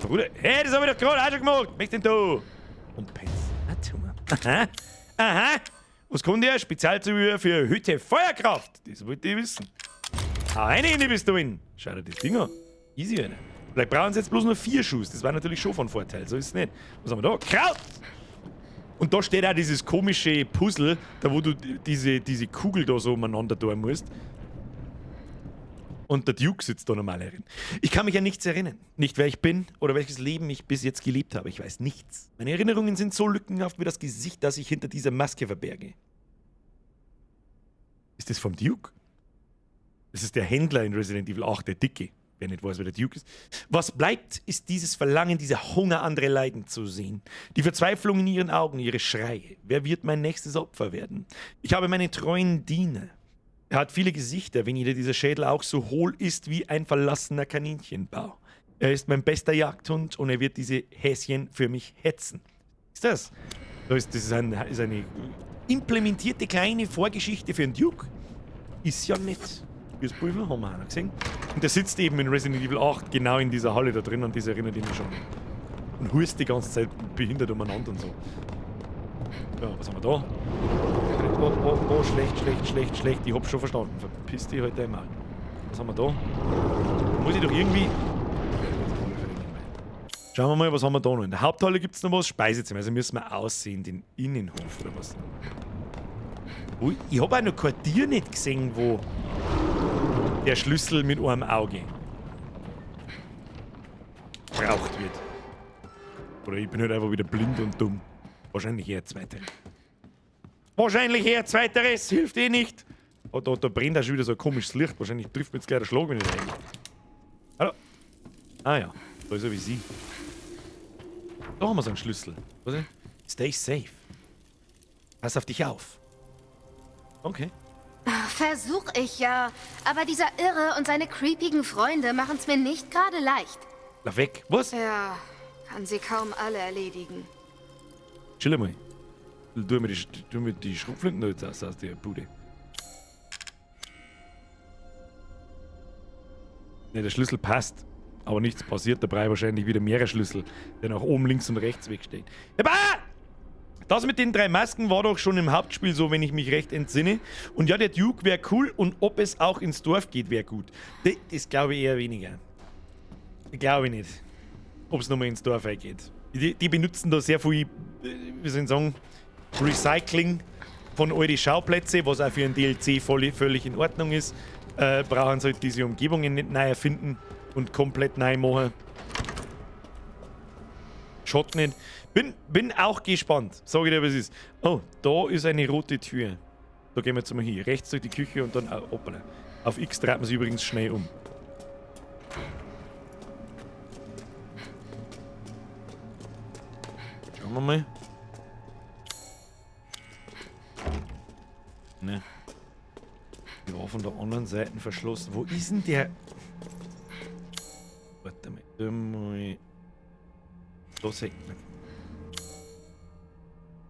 Bruder. Hey, das hab ich doch gerade auch schon gemacht. Was denn du? Und Pens. Aha. Aha. Was kommt der? Spezialzubehör für erhöhte Feuerkraft. Das wollte ich wissen. Hau rein, in die bist du in. Schau dir das Ding an. Easy, Alter. Vielleicht brauchen sie jetzt bloß nur 4 Schuss. Das war natürlich schon von Vorteil. So ist es nicht. Was haben wir da? Kraut! Und da steht auch dieses komische Puzzle, da wo du diese Kugel da so umeinander tun musst. Und der Duke sitzt da normal herin. Ich kann mich an nichts erinnern. Nicht, wer ich bin oder welches Leben ich bis jetzt gelebt habe. Ich weiß nichts. Meine Erinnerungen sind so lückenhaft wie das Gesicht, das ich hinter dieser Maske verberge. Ist das vom Duke? Das ist der Händler in Resident Evil 8, der Dicke. Wer nicht weiß, wer der Duke ist. Was bleibt, ist dieses Verlangen, dieser Hunger, andere leiden zu sehen. Die Verzweiflung in ihren Augen, ihre Schreie. Wer wird mein nächstes Opfer werden? Ich habe meine treuen Diener. Er hat viele Gesichter, wenn jeder dieser Schädel auch so hohl ist wie ein verlassener Kaninchenbau. Er ist mein bester Jagdhund und er wird diese Häschen für mich hetzen. Ist das? Das ist eine implementierte kleine Vorgeschichte für einen Duke. Ist ja nett. Das Pulver haben wir auch noch gesehen. Und der sitzt eben in Resident Evil 8 genau in dieser Halle da drin und das erinnert ihn schon. Und hust die ganze Zeit behindert umeinander und so. Ja, was haben wir da? Oh, oh, oh, schlecht, schlecht, schlecht, schlecht. Ich hab's schon verstanden. Verpiss dich heute einmal. Was haben wir da? Muss ich doch irgendwie... Schauen wir mal, was haben wir da noch? In der Haupthalle gibt's noch was. Speisezimmer. Also müssen wir aussehen, den Innenhof oder was. Ui, ich hab auch noch kein Tier nicht gesehen, wo der Schlüssel mit einem Auge braucht wird. Oder ich bin halt einfach wieder blind und dumm. Wahrscheinlich eher zweiteres. Wahrscheinlich eher zweiteres, hilft eh nicht. Oh, da brennt auch schon wieder so ein komisches Licht. Wahrscheinlich trifft mir jetzt gleich der Schlag, wenn ich reingehe. Hallo? Ah ja, da ist er wie sie. Da haben wir so einen Schlüssel. Was ist? Stay safe. Pass auf dich auf. Okay. Versuch ich ja. Aber dieser Irre und seine creepigen Freunde machen's mir nicht gerade leicht. Lauf weg. Was? Ja, kann sie kaum alle erledigen. Chill mal. Tu mir die Schrotflinten da jetzt aus der Bude. Ne, der Schlüssel passt. Aber nichts passiert. Da brauche ich wahrscheinlich wieder mehrere Schlüssel, die nach oben, links und rechts wegstehen. Aber! Das mit den 3 Masken war doch schon im Hauptspiel so, wenn ich mich recht entsinne. Und ja, der Duke wäre cool und ob es auch ins Dorf geht, wäre gut. Das glaube ich eher weniger. Glaube ich nicht. Ob es nochmal ins Dorf geht. Die benutzen da sehr viel, wie soll ich sagen, Recycling von alten Schauplätzen, was auch für ein DLC völlig in Ordnung ist. Brauchen sie halt diese Umgebungen nicht neu erfinden und komplett neu machen. Schaut nicht. Bin auch gespannt. Sag ich dir, was ist. Oh, da ist eine rote Tür. Da gehen wir jetzt mal hin. Rechts durch die Küche und dann... Oh, hoppala. Auf X dreht man sich übrigens schnell um. Schauen wir mal. Ne. Die war von der anderen Seite verschlossen. Wo ist denn der? Warte mal.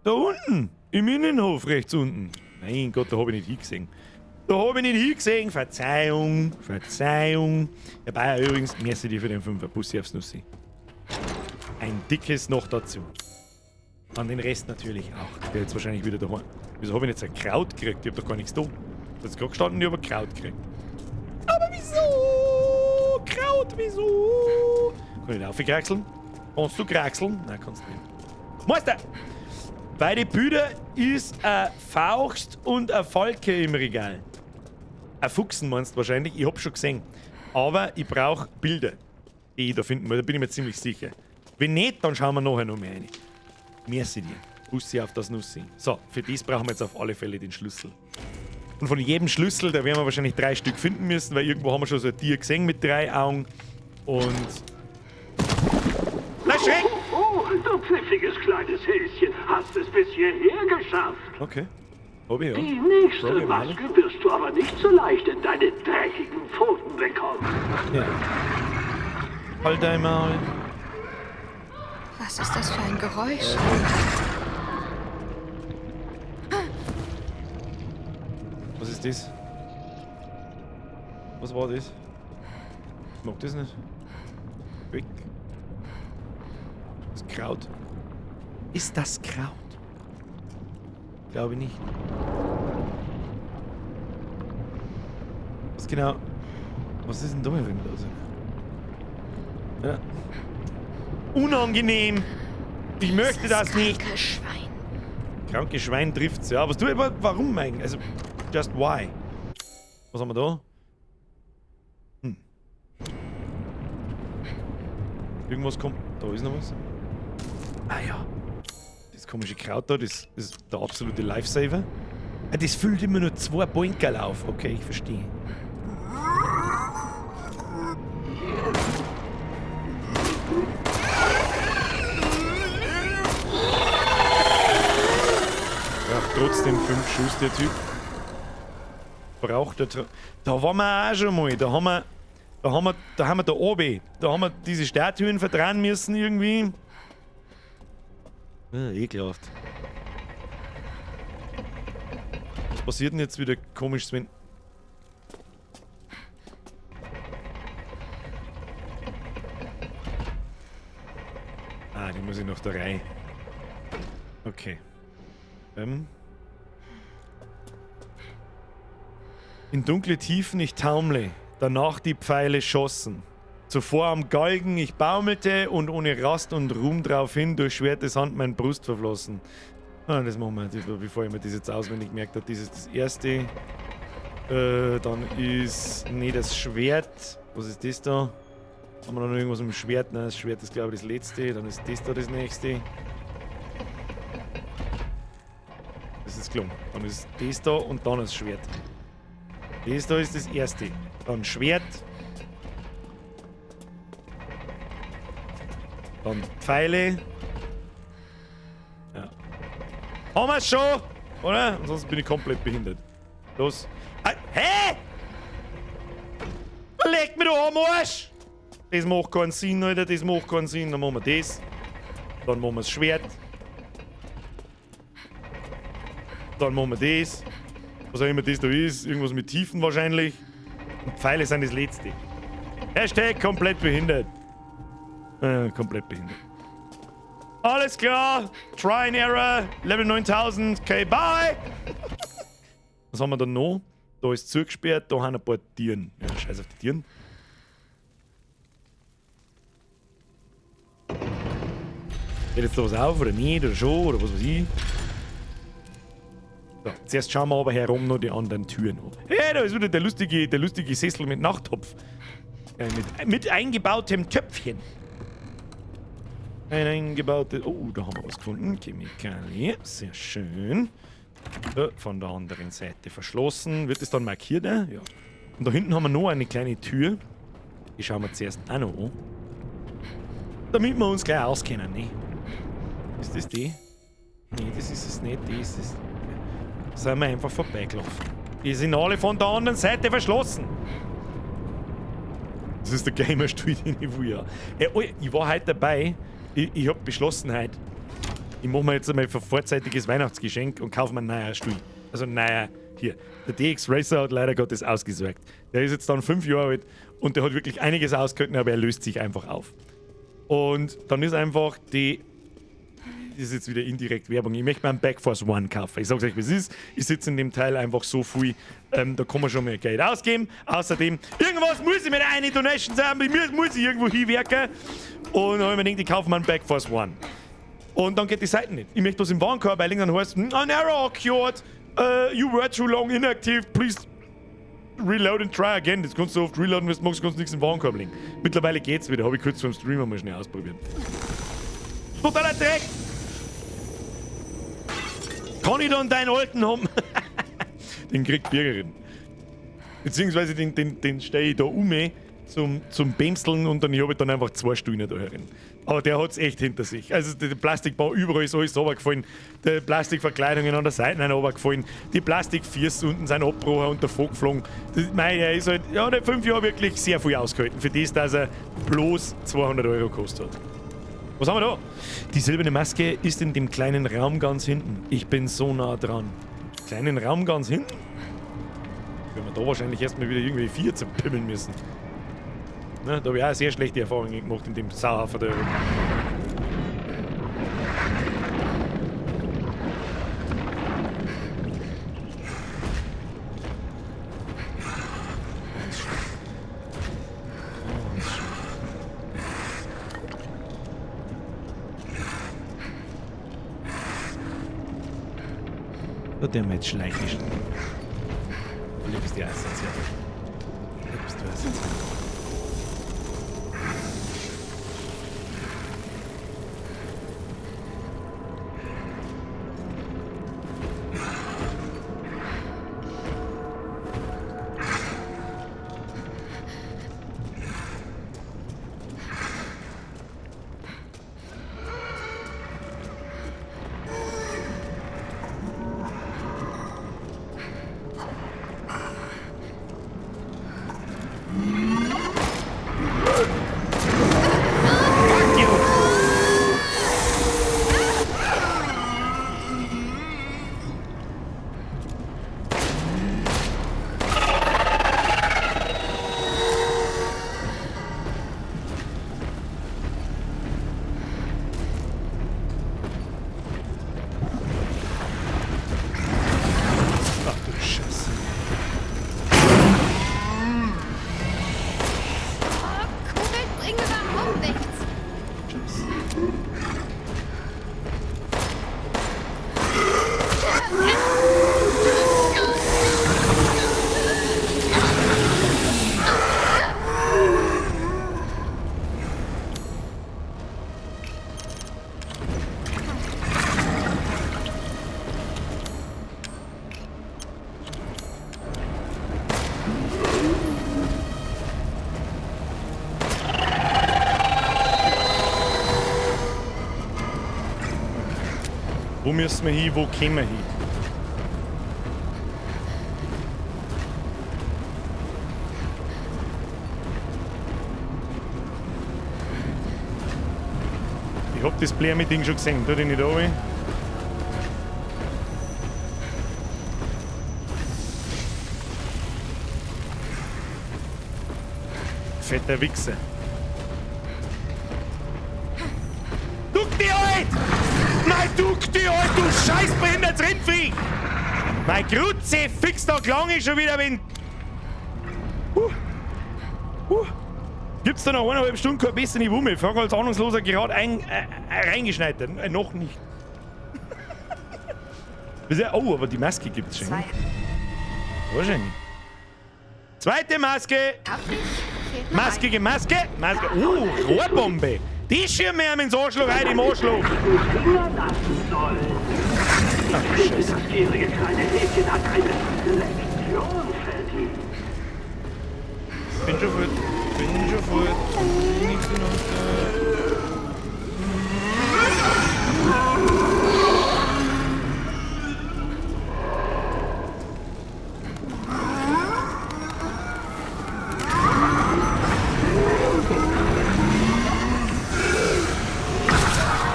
Da unten! Im Innenhof rechts unten. Mein Gott, da hab ich nicht hingesehen. Da hab ich nicht hingesehen. Verzeihung, Verzeihung. Der Bayer übrigens, merci dir für den 5er. Bussi aufs Nussi. Ein dickes noch dazu. An den Rest natürlich auch. Der jetzt wahrscheinlich wieder daheim. Wieso hab ich jetzt ein Kraut gekriegt? Ich hab doch gar nichts da. Ich hab jetzt gerade gestanden, ich hab ein Kraut gekriegt. Aber wieso? Kraut, wieso? Kann ich da aufkraxeln? Kannst du kraxeln? Nein, kannst du nicht. Meister! Bei den Brüdern ist ein Faust und ein Falke im Regal. Ein Fuchsen meinst du wahrscheinlich? Ich hab schon gesehen. Aber ich brauch Bilder, die ich da finden will. Da bin ich mir ziemlich sicher. Wenn nicht, dann schauen wir nachher noch mehr rein. Merci dir. Bussi auf das Nussi. So, für das brauchen wir jetzt auf alle Fälle den Schlüssel. Und von jedem Schlüssel, da werden wir wahrscheinlich 3 Stück finden müssen, weil irgendwo haben wir schon so ein Tier gesehen mit 3 Augen. Und... Na, Schreck! Oh, du pfiffiges kleines Häschen, hast es bis hierher geschafft. Okay. Hab ich, ja. Die nächste Maske wirst du aber nicht so leicht in deine dreckigen Pfoten bekommen. Ja. Halt einmal. Was ist das für ein Geräusch? Was ist das? Was war das? Ich mag das nicht. Weg. Das Kraut. Ist das Kraut? Glaube ich nicht. Was genau? Was ist denn da drin los? Ja. Unangenehm! Ich möchte das nicht! Kranke Schwein. Kranke Schwein trifft's, ja. Aber du, warum eigentlich? Also, just why? Was haben wir da? Hm. Irgendwas kommt. Da ist noch was. Ah ja. Das komische Kraut da, das ist der absolute Lifesaver. Ah, das füllt immer nur 2 Boinkerl auf. Okay, ich verstehe. Braucht trotzdem 5 Schuss, der Typ. Braucht er. Da waren wir auch schon mal. Da haben wir da oben. Da haben wir diese Statuen verdrehen müssen irgendwie. Ekelhaft. Was passiert denn jetzt wieder komisch, wenn... Ah, die muss ich noch da rein. Okay. In dunkle Tiefen ich taumle, danach die Pfeile schossen. Zuvor am Galgen ich baumelte und ohne Rast und Ruhm draufhin durch Schwertes Hand mein Brust verflossen. Ah, das machen wir, bevor ich mir das jetzt auswendig merke. Das ist das erste. Dann ist... Nee, das Schwert. Was ist das da? Haben wir noch irgendwas mit dem Schwert? Nein, das Schwert ist, glaube ich, das letzte. Dann ist das da das nächste. Das ist gelungen. Dann ist das da und dann das Schwert. Das da ist das erste. Dann Schwert. Dann Pfeile. Ja. Haben wir's schon, oder? Ansonsten bin ich komplett behindert. Los. Ah, hä? Leck mich doch am Arsch! Das macht keinen Sinn, Alter. Das macht keinen Sinn. Dann machen wir das. Dann machen wir das Schwert. Dann machen wir das. Was auch immer das da ist. Irgendwas mit Tiefen wahrscheinlich. Und Pfeile sind das Letzte. Hashtag komplett behindert. Komplett behindert. Alles klar. Try and Error. Level 9000. Okay, bye. Was haben wir da noch? Da ist zugesperrt. Da haben ein paar Tieren. Ja, scheiß auf die Tieren. Geht jetzt da was auf oder nicht oder schon oder was weiß ich. So, zuerst schauen wir aber herum noch die anderen Türen an. Hey, da ist wieder der lustige Sessel mit Nachttopf. Mit eingebautem Töpfchen. Ein eingebautes... Oh, da haben wir was gefunden. Chemikalie. Sehr schön. So, von der anderen Seite verschlossen. Wird das dann markiert? Ja. Und da hinten haben wir noch eine kleine Tür. Die schauen wir zuerst auch noch an. Damit wir uns gleich auskennen, ne? Ist das die? Nee, das ist es nicht. Die ist es. Da sind wir einfach vorbeigelaufen. Die sind alle von der anderen Seite verschlossen. Das ist der Gamerstuhl, den ich will, ja. Ey, oh, ich war heute dabei. Ich hab beschlossen heute, ich mach mir jetzt einmal ein vorzeitiges Weihnachtsgeschenk und kaufe mir einen neuen Stuhl. Also einen neuen, hier. Der DX Racer hat leider Gottes ausgesorgt. Der ist jetzt dann 5 Jahre alt und der hat wirklich einiges ausgehalten, aber er löst sich einfach auf. Und dann ist einfach die... Das ist jetzt wieder indirekt Werbung. Ich möchte mir einen Backforce One kaufen. Ich sag's euch, wie es ist. Ich sitze in dem Teil einfach so viel, da kann man schon mehr Geld ausgeben. Außerdem, irgendwas muss ich mit einer Donation sein, muss ich irgendwo hinwerken. Und dann hab ich mir gedacht, ich kaufe mir einen Backforce One. Und dann geht die Seite nicht. Ich möchte was im Warenkorb einlegen, dann heißt es, an error occurred, you were too long inactive, please reload and try again. Das kannst du oft reloaden, wenn du magst, kannst du nichts im Warenkorb legen. Mittlerweile geht's wieder, habe ich kurz vorm Stream mal schnell ausprobiert. Totaler Dreck! Kann ich dann deinen alten haben? Den kriegt Birgerin. Beziehungsweise den stelle ich da um zum Bämseln und dann habe ich dann einfach 2 Stühle da herin. Aber der hat's echt hinter sich. Also der Plastikbau überall ist alles runtergefallen. Die Plastikverkleidungen an der Seite sind runtergefallen. Die Plastikfüße unten sind abgebrochen und davon geflogen. Das, mei, der ist halt, ja, der hat 5 Jahre wirklich sehr viel ausgehalten. Für das, dass er bloß 200 Euro gekostet hat. Was haben wir da? Die silberne Maske ist in dem kleinen Raum ganz hinten. Ich bin so nah dran. Kleinen Raum ganz hinten? Wenn wir da wahrscheinlich erstmal wieder irgendwie 4 zerpimmeln müssen. Ne, da hab ich auch sehr schlechte Erfahrungen gemacht in dem Sauhaufen da. Der mit Schleichischen. Du bist ja asozial. Du bist du asozial. Wo müssen wir hin? Wo kommen wir hin? Ich hab das Blärme-Ding schon gesehen. Tu dich nicht runter. Fetter Wichser. Duck dich halt! Nein, duck dich halt, du scheißbehindertes Rindviech! Mein Kruzifix, da klang ich schon wieder, wenn... Gibt's da noch 1,5 Stunden kein besseres Wumme? Frag als Ahnungsloser gerade reingeschneit. Noch nicht. Oh, aber die Maske gibt's schon. Zwei. Wahrscheinlich. Zweite Maske! Maske gegen Maske! Maske. Rohrbombe! Die schirmen wir ihm ins Arschloch rein, im Arschloch! Ach, Scheiße. Das gierige kleine Häschen hat eine Lektion verdient. Bin schon fort. Bin schon fort. Nichts hinunter.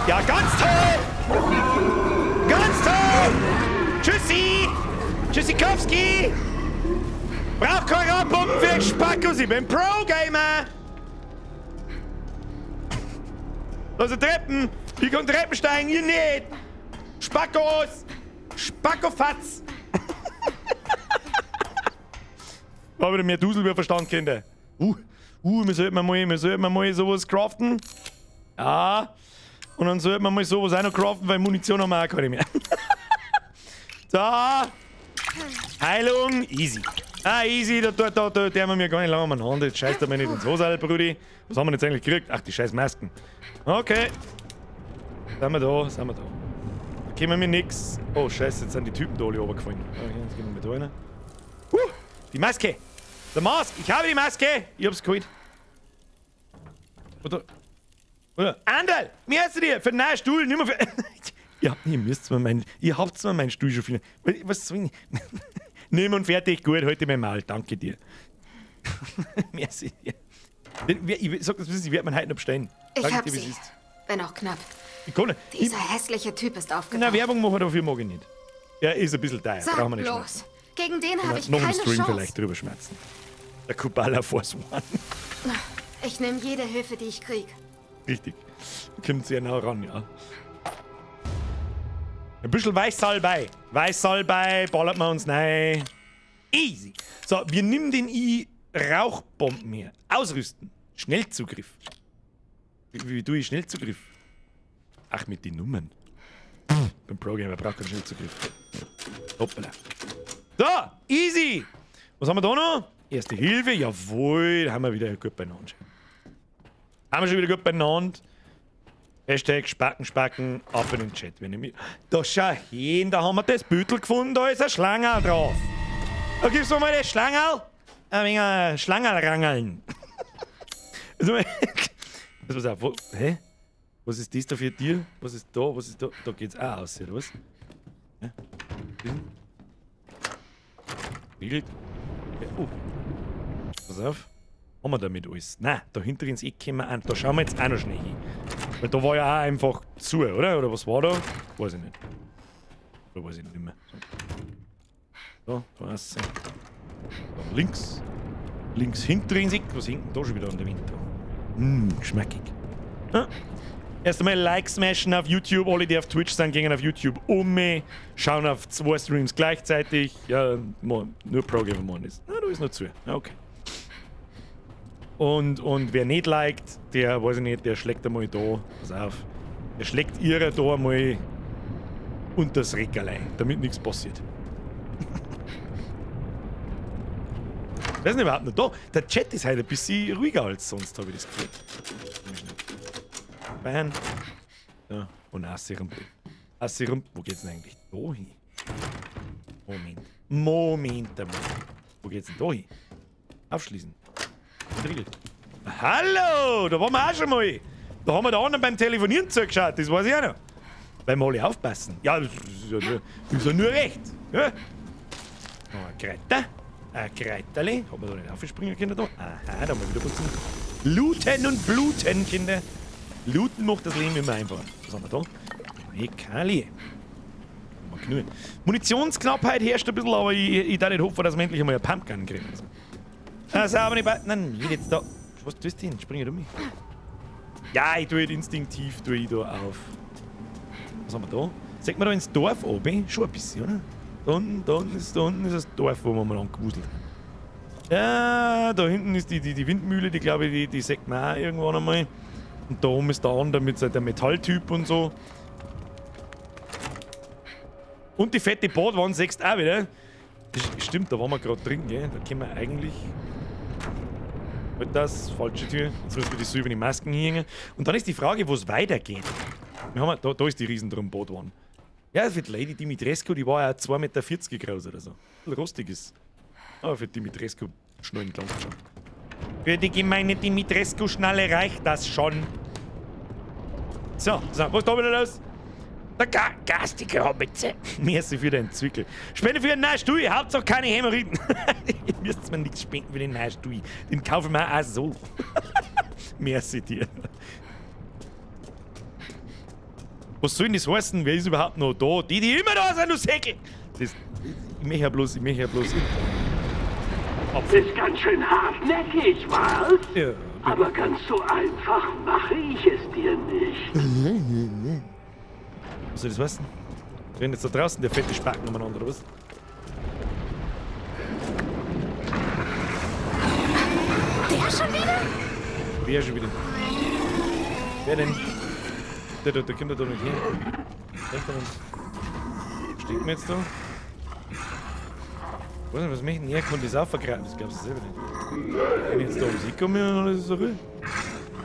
Ja, ganz toll! Ganz toll! Tschüssi! Tschüssikowski! Brauch keine Radpumpen für Spackos, ich bin Pro-Gamer! Da sind Treppen! Ich kann Treppen steigen, ihr nicht! Spackos! Spackofatz! War wieder mehr Dusel über Verstand, Kinder. Wir sollten mal sowas craften. Ja. Und dann sollten wir mal sowas auch noch craften, weil Munition haben wir auch keine mehr. So. Heilung. Easy. Ah, easy. Da tun wir mir gar nicht lange umeinander. Jetzt scheißt er mir nicht ins Hosal, Brudi. Was haben wir jetzt eigentlich gekriegt? Ach, die scheiß Masken. Okay. Sind wir da, sind wir da. Da kommen wir nix. Oh, scheiße, jetzt sind die Typen da alle runtergefallen. Okay, jetzt gehen wir mal da rein. Die Maske! The Mask! Ich habe die Maske! Ich hab's geholt. Oder? Oder? Anderl! Mir hast du dir für den neuen Stuhl, nicht mehr für. Ja, ihr müsst mir meinen. Ihr habt mir meinen Stuhl schon finden. Was soll ich? Nimm und fertig, gut, heute mein Maul. Danke dir. Merci dir. Ich sag das, ich werde mir heute noch bestellen. Ich Sag hab dir, wie sie. es ist. Wenn auch knapp. Ich kann nicht. Dieser hässliche Typ ist aufgetaucht. Na, Werbung machen dafür mag ich nicht. Er ist ein bisschen teuer. Sag Brauchen wir nicht bloß. Gegen den habe ich Noch im keine Stream Chance. vielleicht drüber schmerzen. Der Kubala Force One. Ich nehme jede Hilfe, die ich krieg. Richtig. Kommt sehr nah ran, ja. Ein bisschen Weißsalbei. Weißsalbei, ballert man uns rein. Easy. So, wir nehmen den I-Rauchbomben her. Ausrüsten. Schnellzugriff. Wie tue ich Schnellzugriff? Ach, mit den Nummern. Pff, beim Pro-Gamer braucht keinen Schnellzugriff. Hoppala. So, easy. Was haben wir da noch? Erste Hilfe, jawohl. Da haben wir wieder gut beieinander. Haben wir schon wieder gut beieinander. Hashtag Spacken, Spacken, ab in den Chat. Wenn ich mich da schau hin, da haben wir das Büttel gefunden, da ist ein Schlangerl drauf. Da gibst du mal das Schlangerl. Ein wenig Schlangerl rangeln. Also, pass auf, wo, hä? Was ist das da für ein Tier? Was ist da? Was ist da? Da geht's auch aus, oder was? Ja. Bild. Ja, oh. Pass auf. Haben wir damit alles? Nein, da hinter ins Eck kommen wir an. Da schauen wir jetzt auch noch schnell hin. Weil da war ja auch einfach zu, oder? Oder was war da? Weiß ich nicht. Oder weiß ich nicht mehr. So, da ist sie. Da links. Links hinter ins Eck. Was hängt denn da schon wieder an der Wind dran? Geschmackig. Ja. Erst einmal Like smashen auf YouTube. Alle, die auf Twitch sind, gehen auf YouTube um mich. Schauen auf 2 Streams gleichzeitig. Ja, nur Pro-Gamer machen das. Na, da ist noch zu. Ja, okay. Und wer nicht liked, der, weiß ich nicht, der schlägt einmal da, pass auf, der schlägt ihre da einmal unters Reckerlei, damit nichts passiert. Wer ist denn überhaupt noch da? Der Chat ist heute ein bisschen ruhiger als sonst, habe ich das Gefühl. Bam. Ja, und Asserum. Asserum, wo geht's denn eigentlich da hin? Moment. Moment einmal. Wo geht's denn da hin? Aufschließen. Entriegelt. Hallo, da waren wir auch schon mal. Da haben wir da anderen beim Telefonieren zugeschaut, das weiß ich auch noch. Weil wir alle aufpassen. Ja, das ist ja nur recht. Ja? Noch ein Kreiter. Ein Kreiterli. Hat man da nicht aufspringen können da? Aha, da haben wir wieder was zum Looten und Bluten, Kinder. Looten macht das Leben immer einfacher. Was haben wir da? Chemikalie. Genug. Munitionsknappheit herrscht ein bisschen, aber ich darf nicht hoffen, dass wir endlich einmal eine Pumpgun kriegen. Also, aber nicht. Nein, nicht jetzt da. Was tust du denn? Spring ich um mich. Ja, ich tue halt instinktiv tue ich da auf. Was haben wir da? Sieht man da ins Dorf oben? Schon ein bisschen, oder? Da unten ist das Dorf, wo wir mal angewuselt haben. Ja, da hinten ist die Windmühle, die glaube ich, die sieht man auch irgendwann einmal. Und da oben ist der andere mit der Metalltyp und so. Und die fette Badwanne siehst du auch wieder. Das stimmt, da waren wir gerade drin, gell? Da können wir eigentlich. Halt das, falsche Tür. Jetzt müssen wir die silbernen Masken hier hängen. Und dann ist die Frage, wo es weitergeht. Wir haben, da ist die Riesendrum-Badwanne. Ja, für die Lady Dimitrescu, die war ja 2,40 Meter groß oder so. Ein rostig ist. Aber für Dimitrescu schnell in Glanz schon. Für die gemeine Dimitrescu-Schnalle reicht das schon. So, was ist da wieder los? Der garstige Hobbitze. Merci für den Zwickel. Spende für einen neuen Stuhl, Hauptsache keine Hämorrhoiden. Ihr müsst mir nichts spenden für den neuen Stuhl. Den kaufen wir auch so. Merci dir. Was soll denn das heißen? Wer ist überhaupt noch da? Die, die immer da sind, du Säckel! Das, ich möchte ja bloß. Apfel. Ist ganz schön hartnäckig, was? Ja. Aber ganz so einfach mache ich es dir nicht. Was soll das heißen? Rennt jetzt da draußen der fette Spacken umeinander, oder was? Der schon wieder? Wer schon wieder? Wer denn? Der kommt da nicht hin. Steht mir jetzt da? Ich weiß nicht, was möchten er? Kann das auch vergraben? Das glaubst du selber nicht. Wenn ich jetzt da ums Eck komme, dann ist es so ruhig.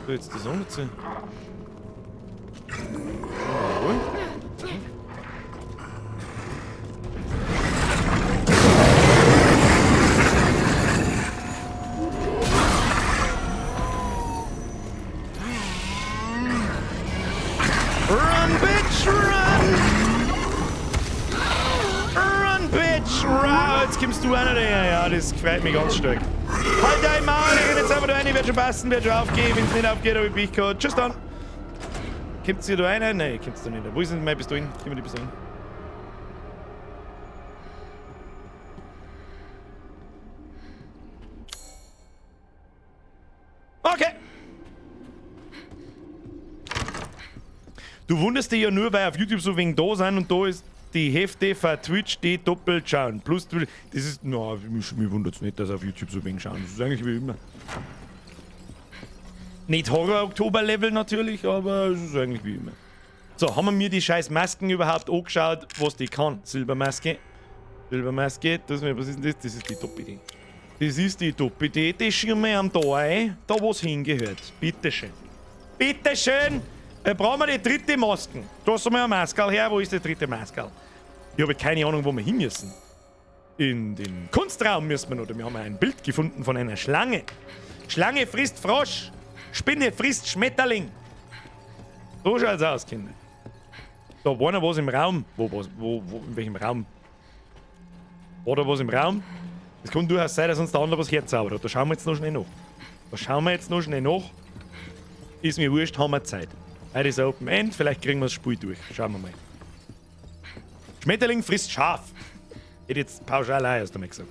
So, jetzt das auch nicht so. Jawohl. Run, bitch, run! Run, bitch, run! Jetzt kommst du einer daher. Ja, das freut mich ganz stark. Halt dein Maul, ich renn jetzt einfach da rein, ich werd schon passen, werd schon aufgehen. Wenn's nicht aufgeht, hab ich Pech gehabt. Tschüss dann! Kommt's hier da rein? Nein, kommt's da nicht. Wo ist denn meine Pistolen? Gib mir die Pistolen. Okay! Du wunderst dich ja nur, weil auf YouTube so wenig da sind und da ist die Hälfte von Twitch, die doppelt schauen. Plus, das ist, na, mich wundert's nicht, dass auf YouTube so wenig schauen. Das ist eigentlich wie immer. Nicht Horror-Oktober-Level natürlich, aber es ist eigentlich wie immer. So, haben wir mir die scheiß Masken überhaupt angeschaut, was die kann? Silbermaske. Silbermaske, das, was ist denn das? Das ist die Top-Idee. Das ist die Top-Idee, die schirmen wir am da ein, da wo's hingehört. Bitteschön. Bitteschön! Brauchen wir die dritte Masken. Da hast du mal eine Maskerl her. Wo ist die dritte Maskerl? Ich habe keine Ahnung, wo wir hin müssen. In den Kunstraum müssen wir noch. Wir haben ein Bild gefunden von einer Schlange. Schlange frisst Frosch. Spinne frisst Schmetterling. So schaut's aus, Kinder. Da war noch was im Raum. Wo, in welchem Raum? War da was im Raum? Es kann durchaus sein, dass uns der andere was herzaubert hat. Da schauen wir jetzt noch schnell nach. Da schauen wir jetzt noch schnell nach. Ist mir wurscht, haben wir Zeit. Heute ist Open End, vielleicht kriegen wir das Spiel durch. Schauen wir mal. Schmetterling frisst Schaf. Hätte jetzt pauschal auch erst einmal gesagt.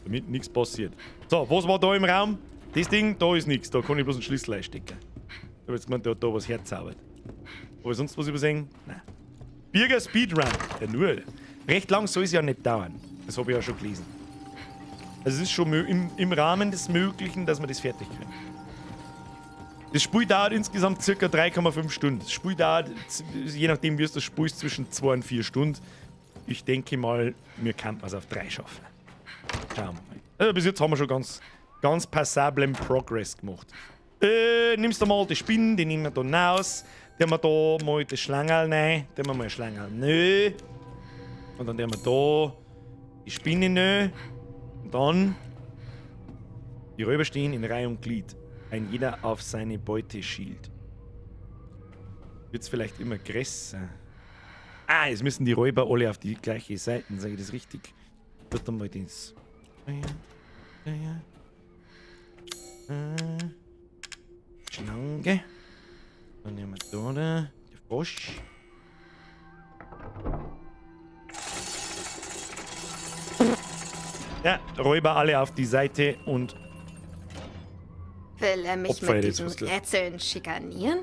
Damit nichts passiert. So, was war da im Raum? Das Ding, da ist nichts. Da kann ich bloß einen Schlüssel einstecken. Ich hab jetzt gemeint, der hat da was herzaubert. Hab ich sonst was übersehen? Nein. Birger Speedrun. Ja, nur. Recht lang soll es ja nicht dauern. Das hab ich ja schon gelesen. Also es ist schon im Rahmen des Möglichen, dass wir das fertig kriegen. Das Spiel dauert insgesamt circa 3,5 Stunden. Das Spiel dauert, je nachdem wie es das Spiel ist, zwischen 2 und 4 Stunden. Ich denke mal, wir könnten es auf 3 schaffen. Schauen wir mal. Also bis jetzt haben wir schon ganz, ganz passablen Progress gemacht. Nimmst du mal die Spinnen, die nehmen wir da raus. Die haben wir da mal die Schlangerl rein. Die haben wir mal eine Schlangerl nö. Und dann nehmen wir da die Spinne nö. Und dann die Räuber stehen in Reihe und Glied. Ein jeder auf seine Beute schielt. Wird's vielleicht immer größer. Ah, jetzt müssen die Räuber alle auf die gleiche Seite, sage ich das richtig? Warte mal das. Schlange. Dann nehmen wir da den Frosch. Ja, Räuber alle auf die Seite und. Will er mich Opfer mit jetzt diesen was klar. Rätseln schikanieren?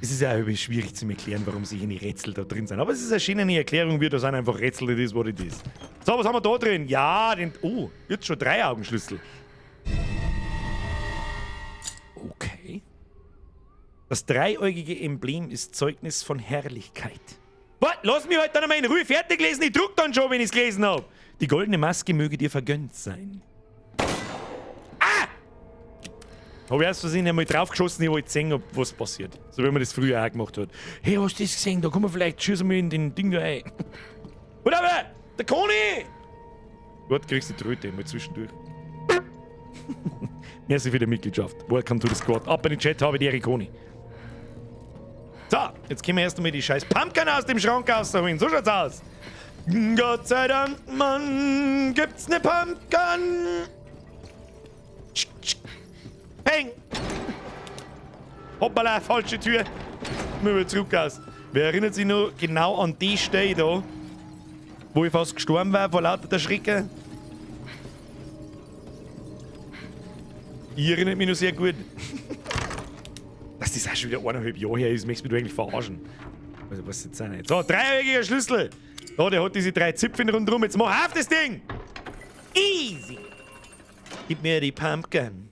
Es ist ja auch irgendwie schwierig zu erklären, warum sich die Rätsel da drin sind. Aber es ist eine schöne Erklärung, wie da sind einfach Rätsel, it is what it is. So, was haben wir da drin? Ja, den. Oh, jetzt schon 3 Augenschlüssel. Okay. Das dreieugige Emblem ist Zeugnis von Herrlichkeit. Was? Lass mich halt dann einmal in Ruhe fertig lesen. Ich druck dann schon, wenn ich's gelesen hab. Die goldene Maske möge dir vergönnt sein. Ah! Hab ich erst versehen einmal draufgeschossen, ich wollte sehen, ob was passiert. So wie man das früher auch gemacht hat. Hey, hast du das gesehen? Da kommen wir vielleicht, schießen wir in den Ding da rein. Und aber, der Koni! Gut, kriegst du die Tröte mal zwischendurch. Merci für die Mitgliedschaft. Welcome to the squad. Ab in den Chat habe ich die Koni. So, jetzt können wir erst einmal die scheiß Pumpkin aus dem Schrank rausholen. So schaut's aus. Gott sei Dank, Mann, gibt's ne Pumpkin. Peng. Hoppala, falsche Tür. Müssen wir zurück aus. Wer erinnert sich noch genau an die Stelle da, wo ich fast gestorben war vor lauter der Schrecke? Ich erinnere mich noch sehr gut. Dass das auch schon wieder 1,5 Jahre her ist, möchtest du mich eigentlich verarschen. Also, was jetzt auch nicht. So, dreieckiger Schlüssel. Da, der hat diese 3 Zipfel rundherum. Jetzt mach auf das Ding! Easy! Gib mir die Pumpkin.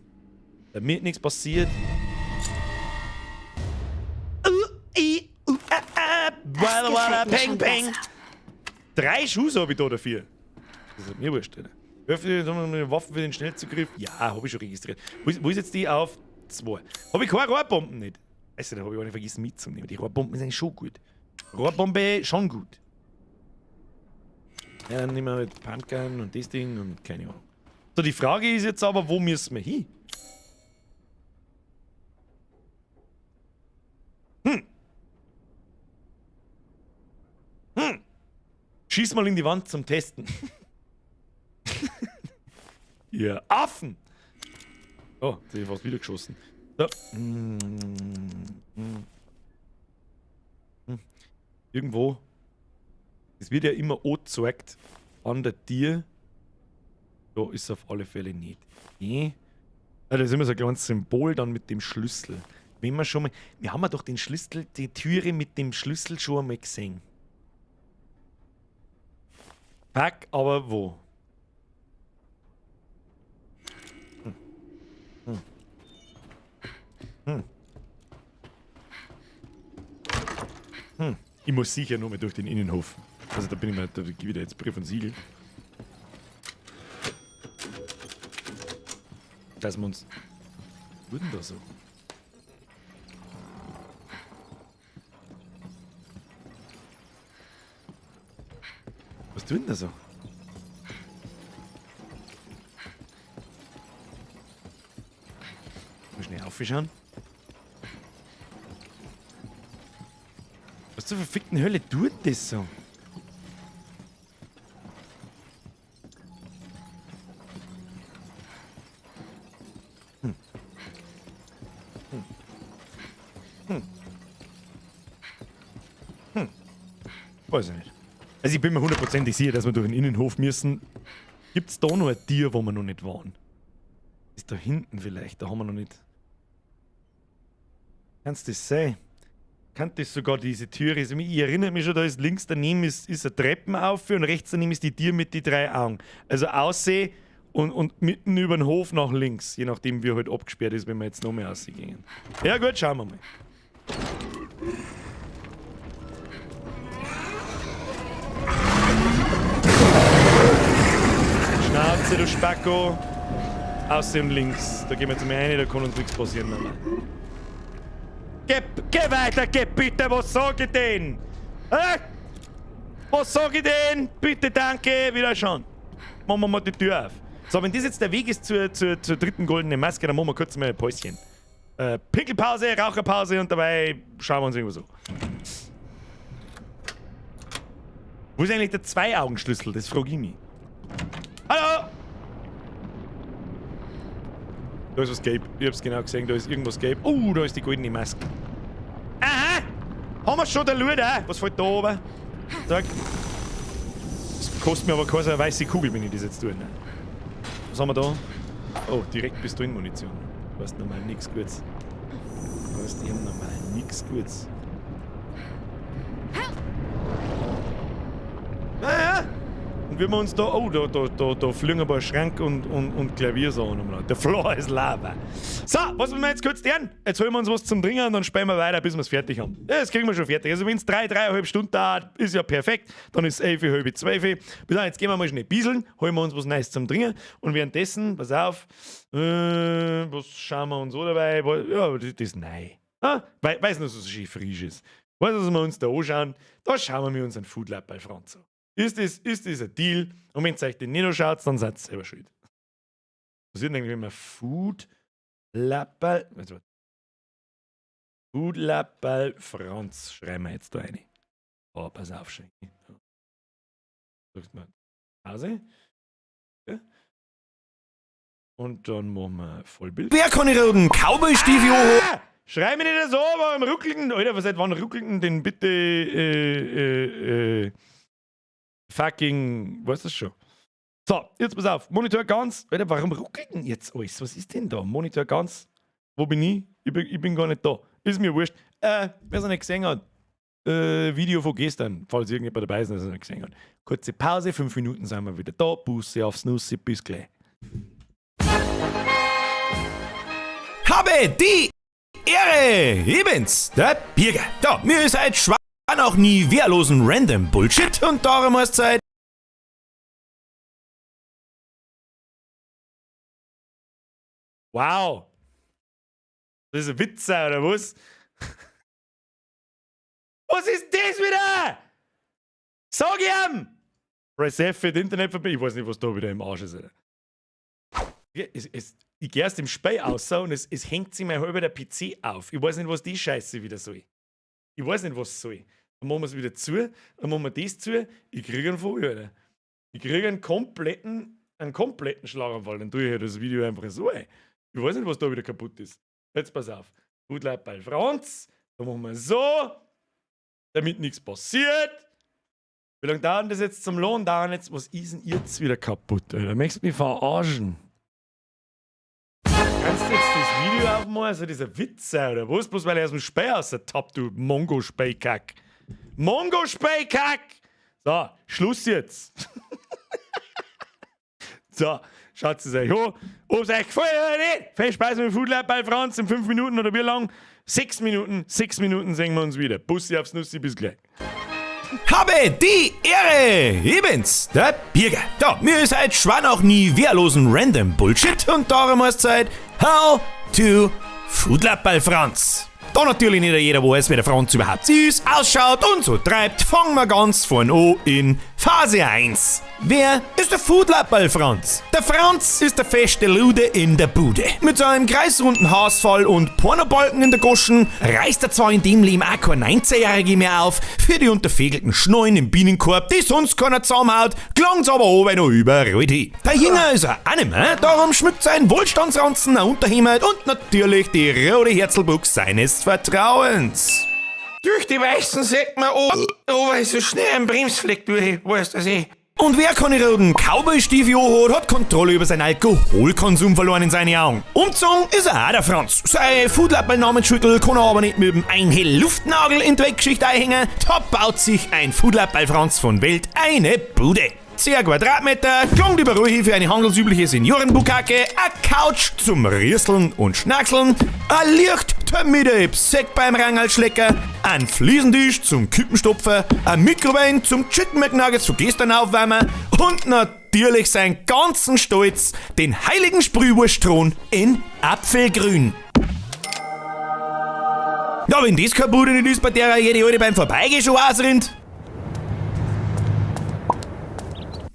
Damit nichts passiert. Das Walla, gefällt mir peng, schon peng. besser. 3 Schuhe hab ich da dafür. Das ist mir wurscht, Alter. Öffne Waffen für den Schnellzugriff. Ja, hab ich schon registriert. Wo ist jetzt die auf 2? Hab ich keine Rohrbomben nicht? Weißt du, da hab ich auch nicht vergessen mitzunehmen. Die Rohrbomben sind eigentlich schon gut. Rohrbombe schon gut. Ja, dann nehmen wir halt Pumpkin und das Ding und keine Ahnung. So, die Frage ist jetzt aber, wo müssen wir hin? Schieß mal in die Wand zum Testen. Ihr Affen! Oh, jetzt hab ich fast wieder geschossen. So. Irgendwo. Es wird ja immer angezeigt an der Tür. Da ist es auf alle Fälle nicht. Nee. Ah, da ist immer so ein kleines Symbol dann mit dem Schlüssel. Wenn wir schon mal. Wir haben ja doch den Schlüssel, die Türe mit dem Schlüssel schon einmal gesehen. Pack, aber wo? Ich muss sicher nur mal durch den Innenhof. Also da bin ich mir, da gebe ich dir jetzt Brief und Siegel. Dass wir uns. Was tut denn da so? Was tut denn da so? Mal schnell aufschauen. Was zur verfickten Hölle tut das so? Weiß ich nicht. Also ich bin mir hundertprozentig sicher, dass wir durch den Innenhof müssen. Gibt's da noch ein Tier, wo wir noch nicht waren? Ist da hinten vielleicht, da haben wir noch nicht. Kannst das sein? Kann das sogar diese Türe? Ich erinnere mich schon, da ist links daneben ist eine Treppen auf und rechts daneben ist die Tür mit die 3 Augen. Also aussehen und mitten über den Hof nach links, je nachdem wie er halt abgesperrt ist, wenn wir jetzt noch mehr rausgehen. Ja gut, schauen wir mal. Schnauze, du Spacko. Außerdem links. Da gehen wir jetzt mal rein, da kann uns nichts passieren. Mehr. Geh weiter, geh bitte, was sag ich denn? Hä? Was sag ich denn? Bitte, danke, wieder schon. Machen wir mal die Tür auf. So, wenn das jetzt der Weg ist zur dritten goldenen Maske, dann machen wir kurz mal ein Päuschen. Pinkelpause, Raucherpause und dabei schauen wir uns irgendwas an. Wo ist eigentlich der Zwei-Augen-Schlüssel? Das frage ich mich. Hallo! Da ist was gelb. Ich hab's genau gesehen, da ist irgendwas gelb. Oh, da ist die goldene Maske. Aha! Haben wir schon der Luder? Was fällt da oben? Sag. Das kostet mir aber keine so eine weiße Kugel, wenn ich das jetzt tue. Ne? Was haben wir da? Oh, direkt Pistolenmunition. Du weißt normal nichts Gutes. Du weißt, die haben normal nichts Gutes. Naja! Und wenn wir uns da. Oh, da fliegen ein paar Schrank und Klaviersachen umeinander. Der Floor ist Lava. So, was wollen wir jetzt kurz tun? Jetzt holen wir uns was zum Trinken und dann spielen wir weiter, bis wir es fertig haben. Ja, das kriegen wir schon fertig. Also, wenn es 3, 3,5 Stunden dauert, ist ja perfekt. Dann ist es 11, halb 12. Bis dann, jetzt gehen wir mal schnell bieseln, holen wir uns was Neues zum Trinken. Und währenddessen, pass auf, was schauen wir uns so dabei? Ja, das ist neu. Ah, weiß noch, dass es schön frisch ist. Weißt du, was wir uns da anschauen? Da schauen wir uns einen Food Lab bei Franz an. Ist das ein Deal? Und wenn ihr euch den nicht anschaut, dann seid ihr selber schuld. Was ist denn eigentlich, wenn man Food Lappal. Food Lappal Franz schreiben wir jetzt da rein. Oh, pass auf, schön. Drückt mal Pause. Ja. Und dann machen wir Vollbild. Wer kann ich roten Cowboy-Stiefel holen? Ah! Schrei mir nicht so, warum ruckelt denn. Alter, was seit wann ruckelt denn den bitte. Fucking. Weißt du das schon? So, jetzt pass auf. Monitor ganz. Alter, warum ruckelt denn jetzt alles? Was ist denn da? Monitor ganz. Wo bin ich? Ich bin gar nicht da. Ist mir wurscht. Wer es noch nicht gesehen hat, Video von gestern, falls irgendjemand dabei ist, der es noch nicht gesehen hat. Kurze Pause, 5 Minuten sind wir wieder da. Busse aufs Nussi, bis gleich. Habe die Ehre! Ich bin's, der Birger. Da, mir ist halt Schwan auch nie wehrlosen Random Bullshit und darum heißt's halt. Wow! Das ist ein Witz, oder was? Was ist das wieder? Sag ihm! Press F für die Internetverbindung. Ich weiß nicht, was da wieder im Arsch ist, Alter. Ich geh aus dem Spiel raus und es hängt sich mein halber der PC auf. Ich weiß nicht, was die Scheiße wieder soll. Ich weiß nicht, was es soll. Dann machen wir es wieder zu, dann machen wir das zu. Ich kriege einen Vogel, Alter. Ich kriege einen kompletten Schlaganfall. Dann tue ich halt das Video einfach so ein. Ich weiß nicht, was da wieder kaputt ist. Jetzt pass auf. Gut Leute bei Franz. Dann machen wir so, damit nichts passiert. Wie lange dauert das jetzt zum Lohn? Dauern jetzt, was ist denn jetzt wieder kaputt, Alter? Möchtest du mich verarschen? Kannst du jetzt das Video aufmachen? Also dieser Witz, oder was? Bloß weil er aus dem Spei raustappt, du Mongo-Speikack. Mongo-Speikack! So, Schluss jetzt. So, schaut es euch an. Ob es euch gefallen hat oder nicht. Viel Spaß mit dem Food Lab bei Franz in 5 Minuten oder wie lang? 6 Minuten, 6 Minuten sehen wir uns wieder. Bussi aufs Nussi, bis gleich. Habe die Ehre! Ich bin's, der Birger. Da, mir ist halt Schwan auch nie wehrlosen Random Bullshit und darum heißt's halt How to Food Lab bei Franz. Da natürlich nicht jeder weiß, wer der Franz überhaupt ist, ausschaut und so treibt, fangen wir ganz vorn an in Phase 1. Wer ist der Food Lab bei Franz? Der Franz ist der feste Lude in der Bude. Mit seinem kreisrunden Haarausfall und Pornobalken in der Goschen reißt er zwar in dem Leben auch kein 19-Jährige mehr auf, für die unterfegelten Schnallen im Bienenkorb, die sonst keiner zusammenhaut, klang's aber oben noch überall hin. Der Jünger ist er auch nicht mehr, darum schmückt sein Wohlstandsranzen ein Unterhemd und natürlich die rote Herzelbuchs seines Vertrauens. Durch die Weißen sieht man, oh, weil so schnell ein Bremsfleck durch, weißt du, also. Und wer keine roten Cowboy-Stiefel hat, hat Kontrolle über seinen Alkoholkonsum verloren in seinen Augen. Umzogen ist er auch der Franz. Sein Foodlab-Namensschüttel kann er aber nicht mit dem Einhell Luftnagel in die Weltgeschichte einhängen. Da baut sich ein Foodlab bei Franz von Welt eine Bude. 10 Quadratmeter, klang die Bürohilfe für eine handelsübliche Seniorenbukake, a Couch zum Rieseln und Schnackseln, a Licht, damit er Sekt beim Rangelschlecker, ein Fliesentisch zum Kippenstopfen, ein Mikrowellen zum Chicken McNuggets von gestern aufwärmen und natürlich seinen ganzen Stolz, den heiligen Sprühwurstthron in Apfelgrün. Ja, wenn das keine Bude nicht ist, bei der jede Alte beim Vorbeigehen schon ausrinnt.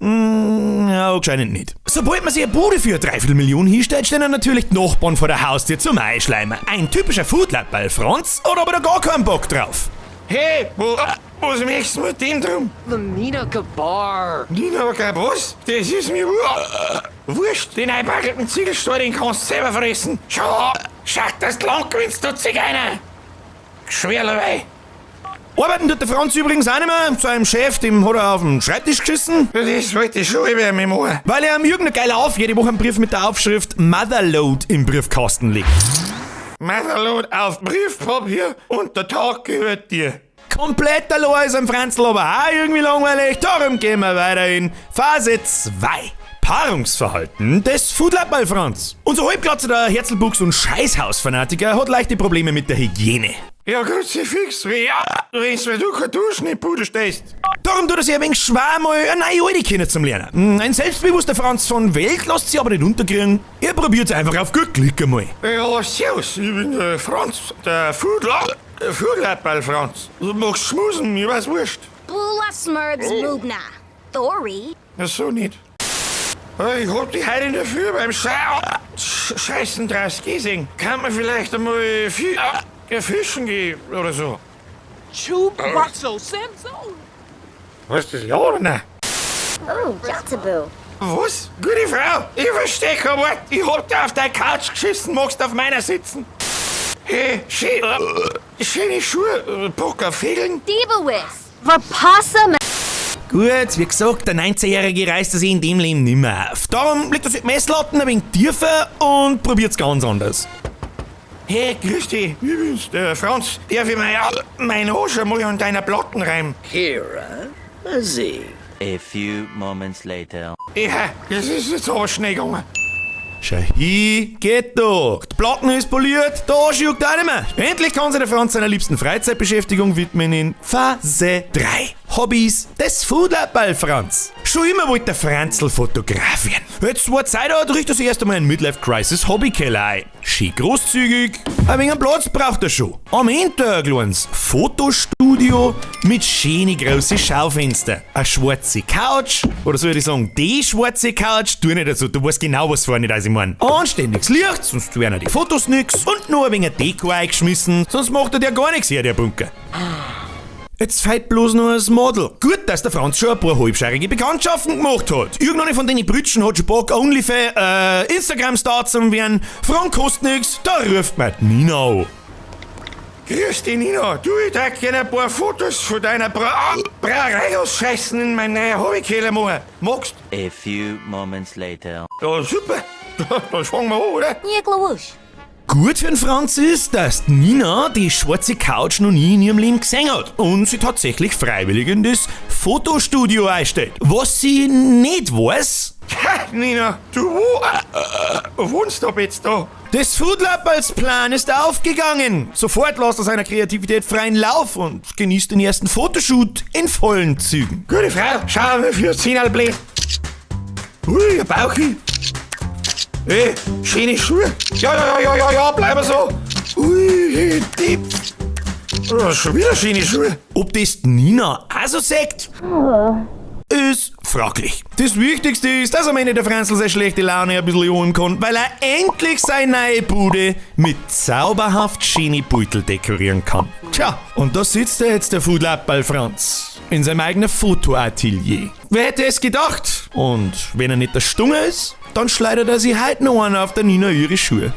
Ja, anscheinend nicht. Sobald man sich eine Bude für 3,25 Millionen hinstellt, stehen dann natürlich die Nachbarn vor der Haustür zum Einschleimen. Ein typischer Foodlab bei Franz, oder aber da gar keinen Bock drauf. Hey, wo Was möchtest du mit dem drum? Nina Gabar. Nina Gab was? Das ist mir wurscht. Den einbackelten Ziegelstein, den kannst du selber fressen. Schau, schau, dass du lang gewinnst, du Zigeuner. Schwerlerei. Arbeiten tut der Franz übrigens auch nicht mehr. Seinem Chef, dem hat er auf den Schreibtisch geschissen. Das wollte ich schon über mich machen. Weil er am Jürgen geil auf jede Woche einen Brief mit der Aufschrift Motherload im Briefkasten legt. Motherload auf Briefpapier und der Tag gehört dir. Komplett allein ist am Franzl aber auch irgendwie langweilig. Darum gehen wir weiter in Phase 2. Paarungsverhalten des Foodlab Franz. Unser halbglatziger Herzelbuchs und Scheißhausfanatiker hat leichte Probleme mit der Hygiene. Ja, Kruzifix, wie ja, wenn's, weil du kein Duschen in die Bude stehst. Darum tut er sich ein wenig schwer, mal eine neue Alte kennen zum Lernen. Ein selbstbewusster Franz von Welt lässt sich aber nicht unterkriegen. Er probiert's einfach auf gut Glück einmal. Ja, servus, ich bin der Franz, der Foodlab Franz. Du magst schmusen, mir war's wurscht. Bula Smurgs Mubna. Thori. Ja, so nicht. Ich hab dich heute in der Früh beim Scheißen draus gesehen. Kann man vielleicht einmal fischen gehen oder so? Chub Ratso Samson. Was, das ja oder nein? Oh, Jatabu. Was? Gute Frau, ich versteh kein Wort. Ich hab dir auf deine Couch geschissen, magst auf meiner sitzen. Hey, schöne Schuhe, Bock auf Fegeln. Dibawis. Verpassa. Gut, wie gesagt, der 19-Jährige reißt sich in dem Leben nimmer auf. Darum legt er sich die Messlatten ein wenig tiefer und probiert's ganz anders. Hey, grüß dich, ich bin's, der Franz. Darf ich mein Arsch einmal an deiner Platten reimen? Kira. Z. A few moments later. Ja, das ist jetzt aber schnell gegangen. Schau hin, geht doch. Die Platten ist poliert, der Arsch juckt auch nicht mehr. Endlich kann sich der Franz seiner liebsten Freizeitbeschäftigung widmen in Phase 3. Hobbys des Foodlab Franz. Schon immer wollte der Franzl fotografieren. Jetzt, wo er Zeit hat, richtet er sich erst einmal einen Midlife-Crisis Hobbykeller ein. Schön großzügig, ein wenig Platz braucht er schon. Am Ende ein kleines Fotostudio mit schönen großen Schaufenster. Eine schwarze Couch, oder soll ich sagen, die schwarze Couch, tu nicht dazu, du weißt genau, was vorne da ich mein. Anständiges Licht, sonst wären die Fotos nix und nur ein wenig Deko eingeschmissen, sonst macht er dir gar nichts her, der Bunker. Jetzt fehlt bloß noch das Model. Gut, dass der Franz schon ein paar halbscheirige Bekanntschaften gemacht hat. Irgendeine von den Brütschen hat schon Bock, OnlyFans, Instagram-Star zu werden. Frank kostet nix, da ruft man die Nina an. Grüß dich, Nina. Du, ich darf gerne ein paar Fotos von deiner Brauerei ausscheißen in meinem neuen Hobbykeller machen. Magst? A few moments later. Ja, super. Dann fangen wir an, oder? Niglawush. Gut für den Franz ist, dass Nina die schwarze Couch noch nie in ihrem Leben gesehen hat und sie tatsächlich freiwillig in das Fotostudio einstellt. Was sie nicht weiß... Ha, Nina, du wohnst doch jetzt da. Das Foodlab als Plan ist aufgegangen. Sofort lässt er seiner Kreativität freien Lauf und genießt den ersten Fotoshoot in vollen Zügen. Gute Frau, schau mal für 10 blöd. Ui, ein Bauchi. Hey, schöne Schuhe. Ja, bleib so. Ui, die. Oh, schon wieder schöne Schuhe. Ob das Nina auch so sagt? Ist fraglich. Das Wichtigste ist, dass am Ende der Franzl seine schlechte Laune ein bisschen holen kann, weil er endlich seine neue Bude mit zauberhaft schönen Beutel dekorieren kann. Tja, und da sitzt er jetzt, der Foodlab Franz, in seinem eigenen Fotoatelier. Wer hätte es gedacht? Und wenn er nicht der Stunge ist, dann schleudert er sich heute noch einen auf der Nina ihre Schuhe.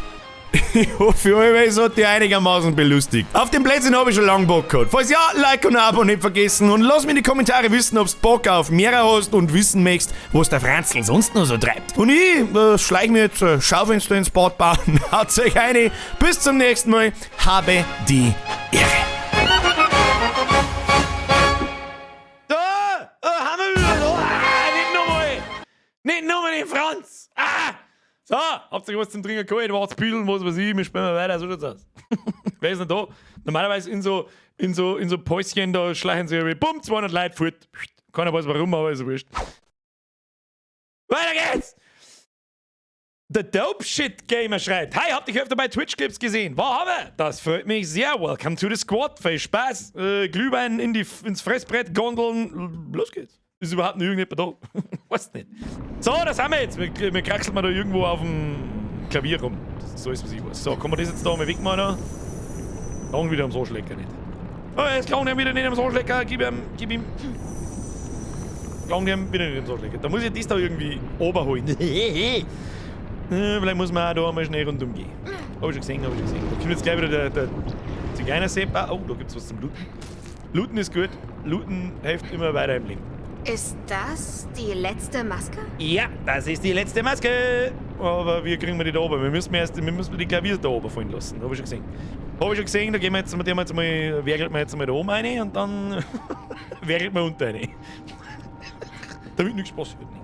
Ich hoffe, euch hat die einigermaßen belustigt. Auf den Plätzen habe ich schon lange Bock gehabt. Falls ja, Like und Abo nicht vergessen und lass mir in die Kommentare wissen, ob's Bock auf mehr hast und wissen möchtest, was der Franzl sonst noch so treibt. Und ich schleich mir jetzt Schaufenster ins Bad bauen. Haut euch eine. Bis zum nächsten Mal. Habe die Ehre. Da! Haben wir wieder da! Ah, nicht nochmal! Nicht nochmal den Franz! Ah! So, habt ihr was zum Trinken geholt? Wart's büdeln, was weiß ich, wir spielen weiter, so schaut's aus. Wer ist denn da? Normalerweise in so Päuschen, da schleichen sie irgendwie, bumm, 200 Leute fort. Keiner weiß warum, aber ist ja wurscht. Weiter geht's! The Dope Shit Gamer schreibt: Hi, hab dich öfter bei Twitch-Clips gesehen. War Hammer! Das freut mich sehr. Welcome to the Squad. Viel Spaß. Glühwein ins Fressbrett gondeln. Los geht's. Ist überhaupt nicht irgendjemand da? Weiß nicht. So, das haben wir jetzt. Wir kraxeln mal da irgendwo auf dem Klavier rum. Das ist so alles, was ich weiß. So, kann man das jetzt da mal wegmachen? Dann wieder am Arschlecker nicht. Oh, jetzt klauen die wieder nicht am Arschlecker. Gib ihm, gib ihm. Klauen die wieder nicht am Arschlecker. Da muss ich das da irgendwie oberholen. Vielleicht muss man auch da mal schnell rundum gehen. Hab ich schon gesehen, hab ich schon gesehen. Da kommt jetzt gleich wieder der Zigeuner-Sepp. Ah, oh, da gibt's was zum Looten. Looten ist gut. Looten hilft immer weiter im Leben. Ist das die letzte Maske? Ja, das ist die letzte Maske. Aber wie kriegen wir die da oben? Wir müssen erst, wir müssen die Klavier da oben fallen lassen. Hab ich schon gesehen. Hab ich schon gesehen, da gehen wir jetzt, mit dem jetzt mal, werkelt wir jetzt mal da oben rein und dann werkelt wir unten rein. Damit nichts passiert. Nicht.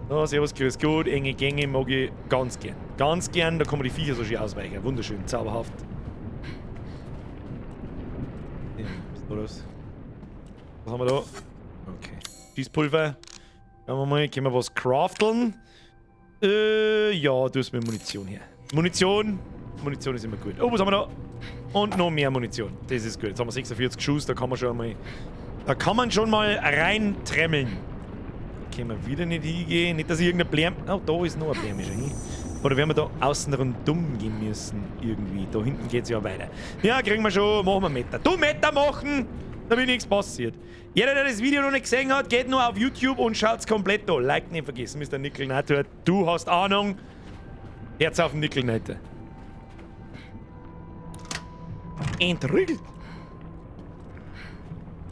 So, servus, grüß Gott, enge Gänge mag ich ganz gern. Ganz gern, da kann man die Viecher so schön ausweichen. Wunderschön, zauberhaft. Ja, was ist da los? Was haben wir da? Okay. Schießpulver. Schauen wir mal, können wir was crafteln? Ja, du hast mir Munition her. Munition! Munition ist immer gut. Oh, was haben wir da? Und noch mehr Munition. Das ist gut. Jetzt haben wir 46 Schuss, da kann man schon mal. Da kann man schon mal reintremmeln. Können wir wieder nicht hingehen. Nicht, dass ich irgendein Blärm. Oh, da ist noch ein Blärm. Oder werden wir da außen rundum gehen müssen? Irgendwie. Da hinten geht's ja weiter. Ja, kriegen wir schon. Machen wir Meter. Du Meter machen! Damit nichts passiert. Jeder, der das Video noch nicht gesehen hat, geht nur auf YouTube und schaut's komplett an. Like nicht vergessen, Mr. Nickelnator. Du hast Ahnung. Herz auf den Nickelnator. Entriegelt.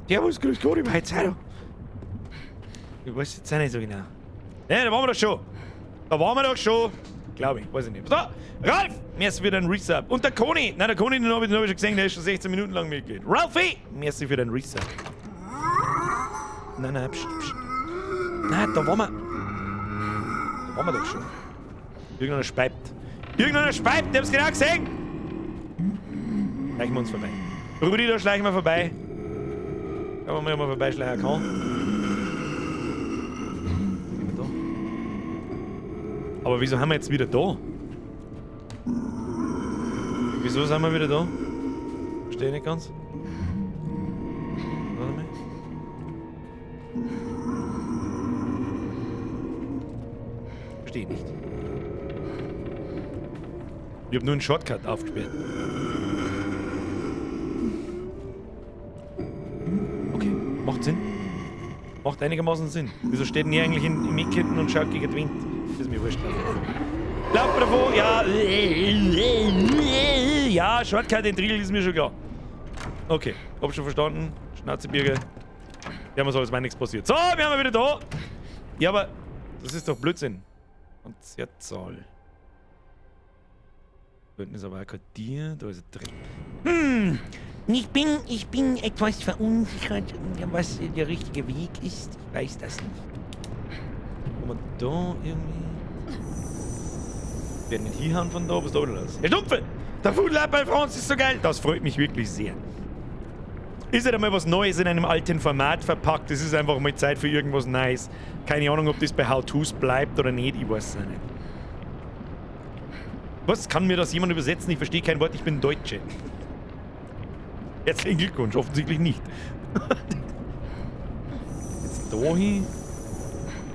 Servus, grüß Gott, ich war jetzt auch. Ich weiß jetzt auch nicht so genau. Ne, da waren wir doch schon. Da waren wir doch schon. Glaube ich, weiß ich nicht. So, Ralf, merci für deinen Resub. Und der Koni. Nein, der Koni, den hab ich schon gesehen, der ist schon 16 Minuten lang mitgeht. Ralfi, merci für deinen Resub. Nein, nein, pst, pst. Nein, da waren wir. Da waren wir doch schon. Irgendeiner speibt. Irgendeiner speibt, ich hab's genau gesehen. Schleichen wir uns vorbei. Rudi, da schleichen wir vorbei. Schauen wir mal, ob man vorbeischleichen kann. Sind wir da? Aber wieso haben wir jetzt wieder da? Wieso sind wir wieder da? Verstehe ich nicht ganz. Warte mal. Verstehe ich nicht. Ich hab nur einen Shortcut aufgesperrt. Okay, macht Sinn. Macht einigermaßen Sinn. Wieso steht denn ihr eigentlich im Eck hinten und schaut gegen den Wind? Das ist mir wurscht. Lauf davon, ja. Ja, Shortcut entriegelt ist mir schon klar. Okay, hab schon verstanden. Schnauzebirge. Ja, mir soll es mir nichts passiert. So, wir haben wieder da. Ja, aber das ist doch Blödsinn. Konzertsaal. Da hinten ist aber auch kein Tier. Da ist ein Dreck. Ich bin etwas verunsichert, was der richtige Weg ist. Ich weiß das nicht. Kann man da irgendwie... Wir werden nicht hinhauen von da, was ist da los? Herr Stumpfe! Der Foodlab bei Franz ist so geil! Das freut mich wirklich sehr. Ist ja halt einmal was Neues in einem alten Format verpackt. Es ist einfach mal Zeit für irgendwas Neues. Keine Ahnung, ob das bei How To's bleibt oder nicht. Ich weiß es nicht. Was? Kann mir das jemand übersetzen? Ich verstehe kein Wort, ich bin Deutsche. Herzlichen Glückwunsch, offensichtlich nicht. Jetzt da hin.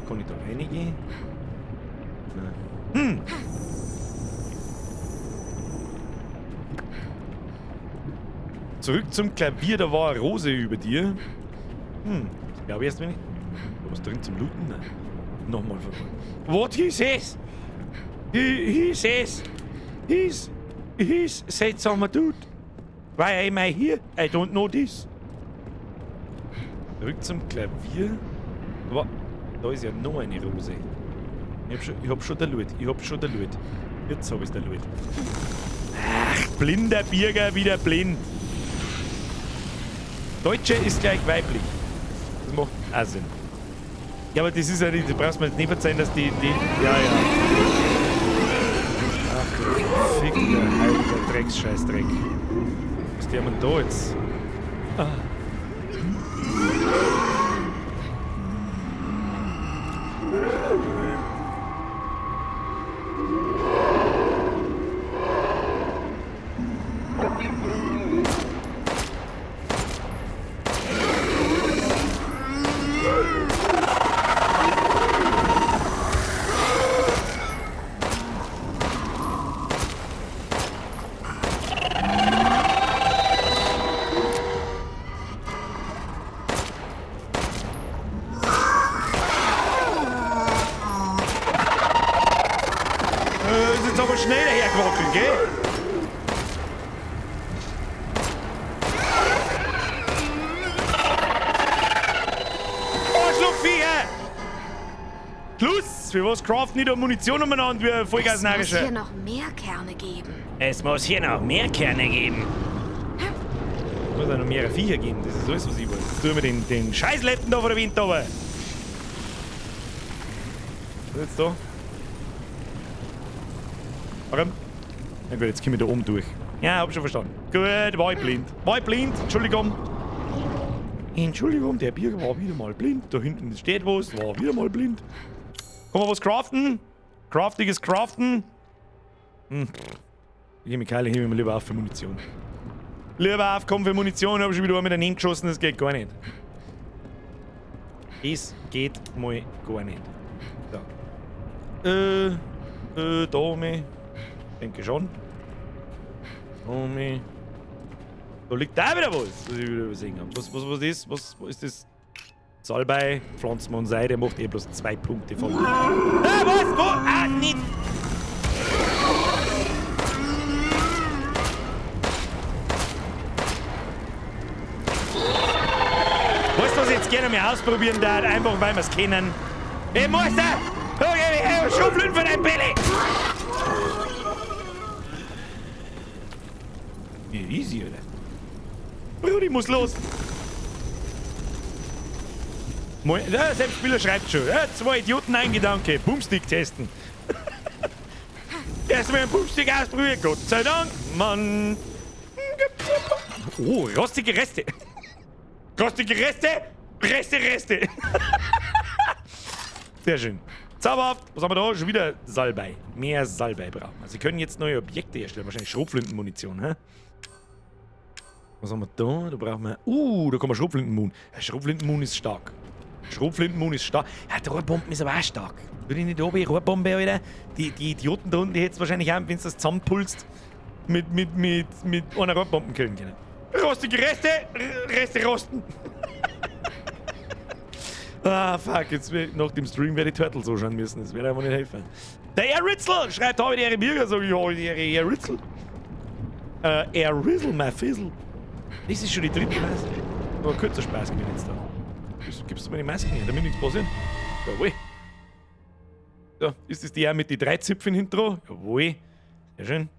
Kann ich da reingehen? Nein. Zurück zum Klavier, da war eine Rose über dir. Ich glaube erst wenig. Da was drin zum Looten? Nein. Nochmal vorbei. What he says? He says. He's said some dude. Why am I here? I don't know this. Zurück zum Klavier. Aber da ist ja noch eine Rose. Ich hab schon der Loot. Ich hab schon der Loot. Jetzt hab ich's der Loot. Ach, blinder Birger wieder blind. Deutsche ist gleich weiblich. Das macht auch Sinn. Ja, aber das ist ja nicht, du brauchst mir jetzt nicht verzeihen, dass die, ja, ja. Ach du fickter, heiliger Drecksscheißdreck. Was ist der denn da jetzt? Ah. jetzt aber schnell dahergewackelt, gell? Arschlochviecher! Schluss! Für was craften nicht da Munition umeinander wie Vollgas Es muss hier noch mehr Kerne geben. Es muss hier noch mehr Kerne geben. Es muss auch noch mehrere Viecher geben, das ist alles, was ich weiß. Jetzt tun wir den Scheißletten da vor der Wind runter. Was ist jetzt da? Warum? Na gut, jetzt komme ich da oben durch. Ja, hab schon verstanden. Gut, war ich blind. War ich blind? Entschuldigung. Entschuldigung, der Birger war wieder mal blind. Da hinten steht was, war wieder mal blind. Kann man was craften? Craftiges Craften. Hm. Die Chemikalien heben wir lieber auf für Munition. Lieber auf, komm für Munition, hab schon wieder mit daneben geschossen, das geht gar nicht. Das geht mal gar nicht. So. Da mich. Denke schon. Da Da liegt da wieder was, was ich wieder übersehen habe. Was ist das? Was ist das? Salbei, Pflanzen und Seide macht eh bloß 2 Punkte voll. Ah, was? Wo? Ah, nicht! Weißt du, was ich jetzt gerne mal ausprobieren darf? Einfach weil wir es kennen. Hey, Meister! Okay, hey, Schublen für dein Belly! Wie easy, oder? Brudi muss los! Ja, selbst Spieler schreibt schon. Ja, 2 Idioten, ein Gedanke. Boomstick testen. Erstmal einen Boomstick ausprobieren. Gott sei Dank, Mann. Oh, rostige Reste. Rostige Reste. Reste, Reste. Sehr schön. Zauberhaft. Was haben wir da? Schon wieder Salbei. Mehr Salbei brauchen wir. Sie können jetzt neue Objekte herstellen. Wahrscheinlich Schrotflintenmunition, hä? Was haben wir da? Da brauchen wir... da kommen wir Schrotflintenmoon. Ja, Schrotflintenmoon ist stark. Schrotflintenmoon ist stark. Ja, die Rohrbomben ist aber auch stark. Würde ich nicht oben Rohrbombe, Alter? Die Idioten da unten, die hätten es wahrscheinlich auch, wenn du das zusammenpulst, mit einer Rohrbombe killen können. Rostige Reste! Reste rosten! Ah, fuck, jetzt nach dem Stream werde ich Turtles so schauen müssen. Das werde einfach nicht helfen. Der Air Ritzel schreibt heute die Ehre Birger, sag ich, heute die Ehre Ritzel. Air Rizzle, my Fizzle. Das ist schon die dritte Maske. Aber kurzer Spaß gewesen jetzt da. Gibst du mir die Masken her, damit nichts passiert? Jawohl. So, ist das die auch mit den 3 Zipfeln hinten dran? Jawohl. Sehr schön.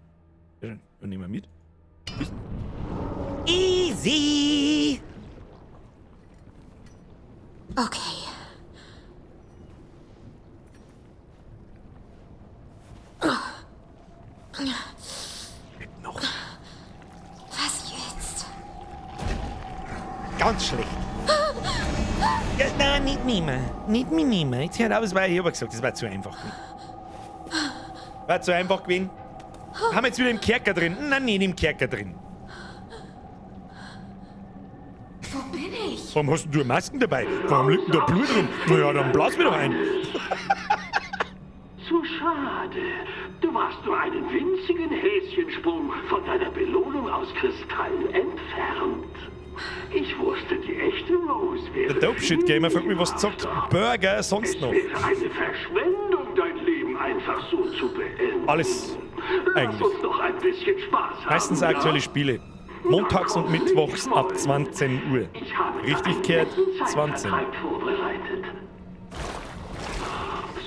Sehr schön. Und nehmen wir mit. Easy! Okay. Noch. Was jetzt? Ganz schlecht. Ja, nein, nicht nehmen. Nicht mehr nehmen. Jetzt hört auf, es war, ich hab ja gesagt, das war zu einfach gewesen. War zu einfach gewesen. Haben wir jetzt wieder im Kerker drin? Nein, nicht im Kerker drin. Wo bin ich? Warum hast denn du Masken dabei? Warum liegt denn da Blut rum? Naja, dann blas mir doch ein. Zu schade. Du warst nur einen winzigen Häschensprung von deiner Belohnung aus Kristall entfernt. Ich wusste, die echte Rose wäre... Der Dope Shit Gamer fragt mich, was zockt Burger sonst noch? Es wäre eine Verschwendung, dein Leben einfach so zu beenden. Alles eigentlich. Lass uns noch ein bisschen Spaß haben. Meistens aktuelle Spiele. Montags und Mittwochs ab 20 Uhr. Richtig kehrt 20.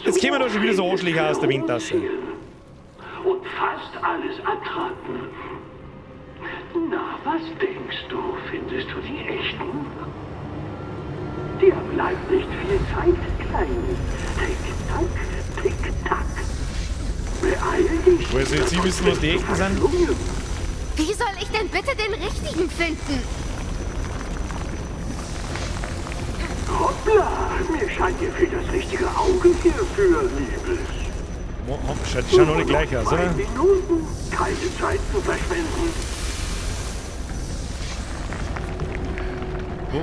Jetzt kommen wir da schon wieder so Arschlöcher aus der Windtasse. Und fast alles ertraten. Na, was denkst du? Findest du die echten? Dir bleibt nicht viel Zeit, Kleines. Tick-Tack, Tick-Tack. Beeil dich. Woher soll jetzt ich wissen, was die echten sind? Wie soll ich denn bitte den richtigen finden? Hoppla! Mir scheint, dir fehlt das richtige Auge hierfür, Liebes. Die schauen alle gleich aus, oder? 2 Minuten, keine Zeit zu verschwenden. Wo?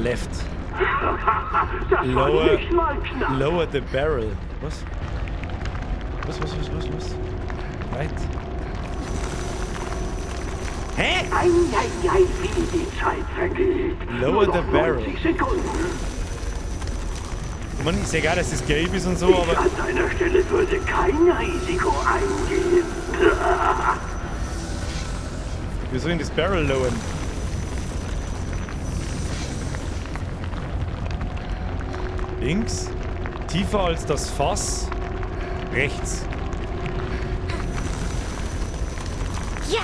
Left. Lower, lower the barrel. Was? Was? Right. Hä? Ei, ei, ei, wie die Zeit vergeht. Lower the barrel. 90 Sekunden. Man, ist ja egal, dass das gelb ist und so, Ich aber. an deiner Stelle würde kein Risiko eingehen. Wir sollen das Barrel lowern. Links. Tiefer als das Fass. Rechts. Ja!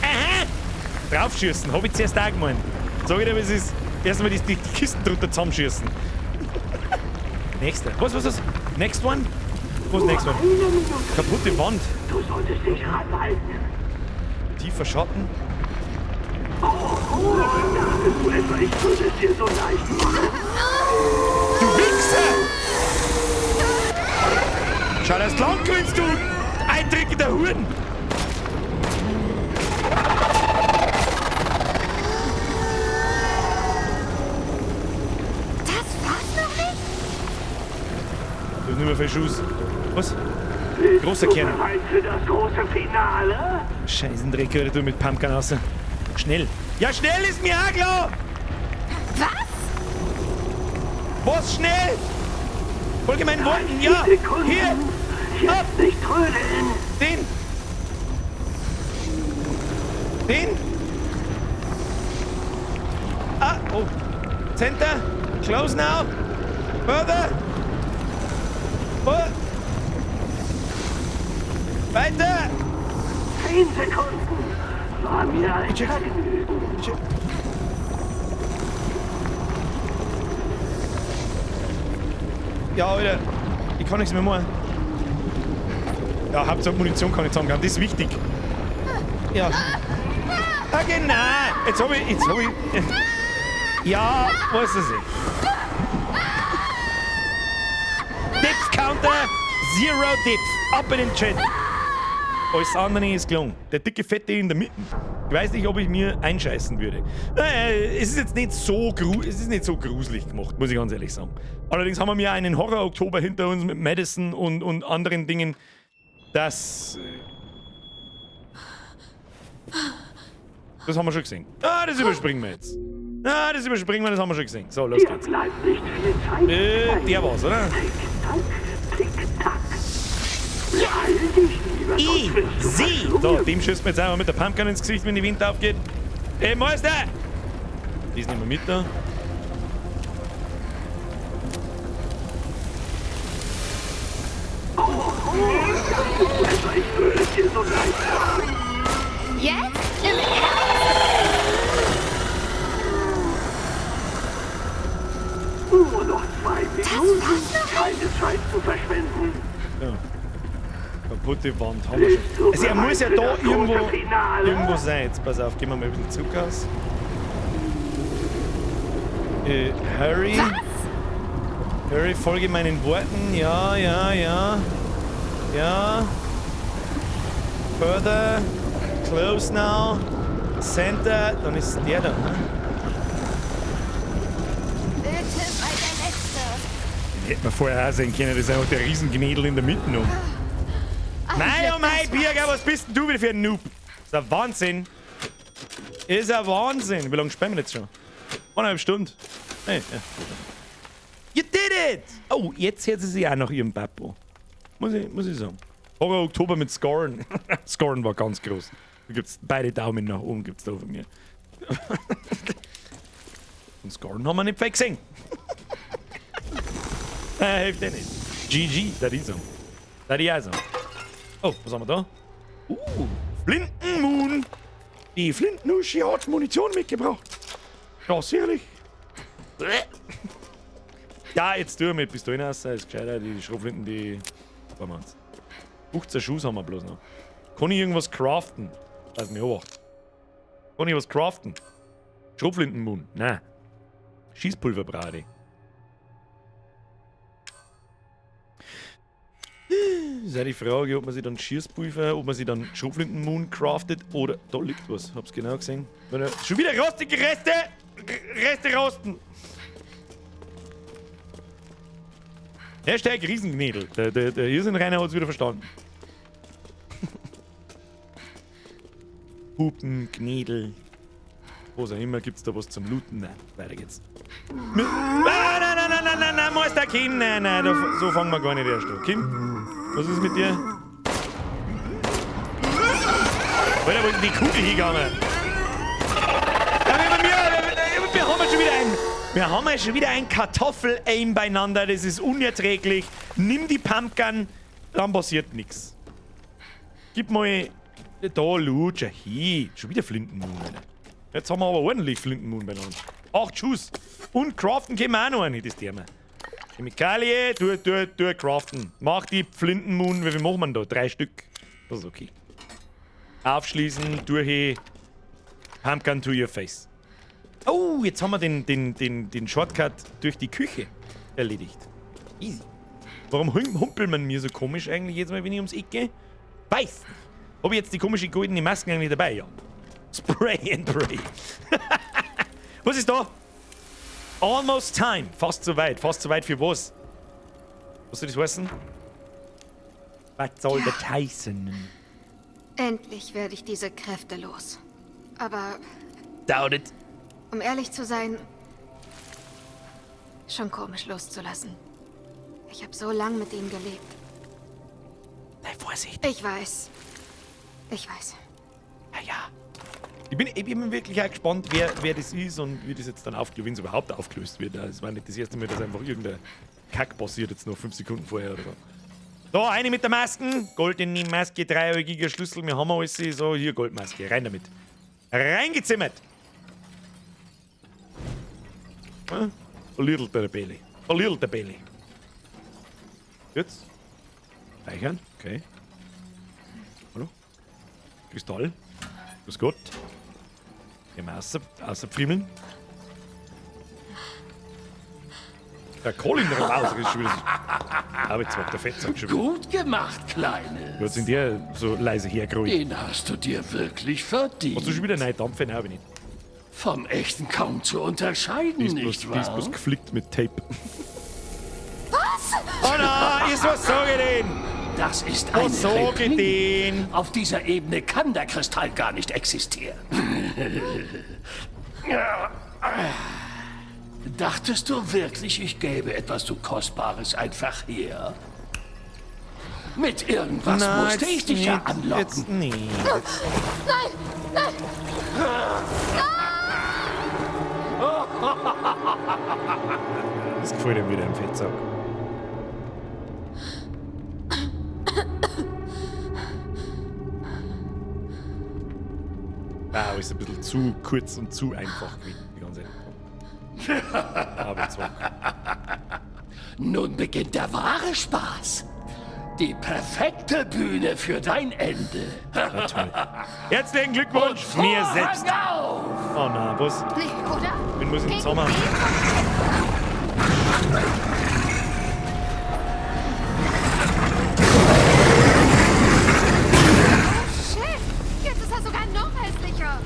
Aha! Draufschießen, hab ich zuerst auch gemeint. Sag ich dir, was ist. Erstmal die Kisten drunter zusammenschießen. Nächster. Was, was, was? Next one? Was next one? Kaputte Wand. Du solltest dich ranhalten. Tiefer Schatten. Oh, oh, dachtest du etwa, ich würde es dir so leicht machen? Du Wichser! Schau, dass du lang gewinnst, du eindrückender Huren! Das war's noch nicht? Du hast nicht mehr viel Schuss. Was? Bist Großer du Kern. bereit für das große Finale? Scheißendreck, hör du mit Pumpgun raus. Schnell. Ja, schnell ist mir auch klar! Was? Was schnell? Folge meinen Worten, ja! Sekunden. Hier! Jetzt Ab! nicht trödeln. Den! Den! Ah, oh. Center! Close now! Further! Oh. Weiter! 10 Sekunden. War mir ein check's. Vergnügen. Ja, Alter. Ich kann nichts mehr machen. Ja, Hauptsache Munition kann ich zusammenkommen. Das ist wichtig. Ja. Ah, genau. Jetzt hab ich. Jetzt hab ich. Ja, weiß es nicht. Depth Counter, Zero Depth. Ab in den Chat. Alles andere ist gelungen. Der dicke Fette in der Mitte. Ich weiß nicht, ob ich mir einscheißen würde. Naja, es ist jetzt nicht so es ist nicht so gruselig gemacht, muss ich ganz ehrlich sagen. Allerdings haben wir ja einen Horror-Oktober hinter uns mit Madison und anderen Dingen. Das. Das haben wir schon gesehen. Ah, das überspringen wir jetzt. Ah, das überspringen wir, das haben wir schon gesehen. So, los Dir geht's. bleibt nicht viel Zeit. Der war's, oder? Tick, tack, tick, tack. Beeil dich lieber, sonst wirst du Easy! So, dem schießt man jetzt einfach mit der Pumpgun ins Gesicht, wenn die Wind aufgeht. Ey, Meister! Die ist nicht mehr mit da. Oh, oh, dachtest du etwa, ich würde es dir so leicht machen? Jetzt? Im Ernst? Nur noch 2 Minuten. Keine Zeit zu verschwenden. Ja. Kaputte Wand haben wir schon. Also er muss ja da irgendwo sein. Jetzt pass auf, gehen wir mal ein bisschen zurück aus. Hurry. Was? Hurry, folge meinen Worten. Ja, ja, ja. Ja. Further. Close now. Center. Dann ist der da, ne? Bitte sei der Letzte. Den hätten wir vorher auch sehen können. Das ist einfach der Riesengnädel in der Mitte noch. Nein, oh mein Birger, was bist denn du wieder für ein Noob? Ist ein Wahnsinn. Ist ein Wahnsinn. Wie lange spielen wir jetzt schon? 1,5 Stunden. Hey, ja. You did it! Oh, jetzt hört sie sich auch nach ihrem Papo. Muss ich sagen. Horror Oktober mit Scorn. Scorn war ganz groß. Da gibt's beide Daumen nach oben gibt's da von mir. Und Scorn haben wir nicht viel gesehen. Hilft eh nicht. GG, da ich sagen. Da ich auch sagen. Oh, was haben wir da? Flintenmoon. Die Flintenuschi hat Munition mitgebracht. Ja, sicherlich. Ja, jetzt tun wir mit Pistolen raus. Ist gescheiter. Die Schrotflinten, die sparen wir uns. 15 Schuss haben wir bloß noch. Kann ich irgendwas craften? Lass mich obacht. Kann ich was craften? Schrotflintenmoon? Nein. Schießpulver brauche ich. Ist ja die Frage, ob man sich dann Schießpulver, ob man sich dann Schrotflintenmoon craftet oder. Da liegt was, hab's genau gesehen. Schon wieder rostige Reste! Reste rosten! Hashtag Riesengnädel. Der Irrsinn Rainer hat's wieder verstanden. Hupen, Gnädel. Was auch immer, gibt's da was zum Looten? Nein, weiter geht's. Mit, ah, nein, nein, nein, nein, nein, nein, nein, Meister Kim, nein, nein, da, so fangen wir gar nicht erst an. Kim, was ist mit dir? Alter, wo ist denn die Kugel hingegangen? Ja, wir haben schon wieder ein... Wir haben ja schon wieder ein Kartoffel-Aim beieinander, das ist unerträglich. Nimm die Pumpgun, dann passiert nichts. Gib mal... Da, Lutscher, hi. Schon wieder Flintenmoon, Alter. Jetzt haben wir aber ordentlich Flintenmoon beieinander. 8 Schuss. Und craften können wir auch noch eine, das Thema. Chemikalie, du, craften. Mach die Flintenmoon, wie viel machen wir denn da? 3 Stück. Das ist okay. Aufschließen, durch. Pumpgun to your face. Oh, jetzt haben wir den Shortcut durch die Küche erledigt. Easy. Warum humpelt man mir so komisch eigentlich jedes Mal, wenn ich ums Eck gehe? Weiß nicht. Hab ich jetzt die komische goldene Maske eigentlich dabei? Ja. Spray and pray. Was ist da? Almost time. Fast so weit. Fast so weit für was? Was soll das heißen? Was soll das heißen? Endlich werde ich diese Kräfte los. Aber... Doubt it. Um ehrlich zu sein, schon komisch loszulassen. Ich habe so lang mit ihm gelebt. Sei Vorsicht. Ich weiß. Ich weiß. Ja, ja. Ich bin wirklich auch gespannt, wer das ist und wie das jetzt dann aufgelöst, wenn es überhaupt aufgelöst wird. Es war nicht das erste Mal, dass einfach irgendein Kack passiert jetzt noch 5 Sekunden vorher oder so. Da, eine mit der Masken. Goldene Maske, dreieckiger Schlüssel. Wir haben alles. So, hier Goldmaske. Rein damit. Reingezimmert. A little der Belly. A little der Belly. Jetzt. Speichern. Okay. Hallo. Kristall. Grüß Gott. Gehen wir außerpfriemeln. Der Colin raus ist schon wieder so. Aber jetzt war der Fettsack schon wieder. Gut gemacht, Kleines. Was sind der so leise hergeruhig? Den hast du dir wirklich verdient. Hast du schon wieder neue Dampfe? Nein, hab ich nicht. Vom Echten kaum zu unterscheiden, Die ist bloß, nicht die ist wahr? bloß geflickt mit Tape. Was? Oh nein, ist was sag ich denn? Das ist eine Was sag ich Replik. denn? Auf dieser Ebene kann der Kristall gar nicht existieren. Dachtest du wirklich, ich gäbe etwas so Kostbares einfach her? Mit irgendwas Na, musste jetzt ich dich ja nicht, anlocken. Jetzt nicht. Nein, nein! Das gefällt ihm wieder im Fettsack. Wow, ist ein bisschen zu kurz und zu einfach gewesen, die ganze Zeit. Aber zwar. Nun beginnt der wahre Spaß. Die perfekte Bühne für dein Ende. Na toll. Herzlichen Glückwunsch, Und mir selbst. Vorhang auf! Oh nein, was? Nee, oder? Wen muss ich Gegen zusammen? wen? Oh shit! Jetzt ist er sogar noch hässlicher!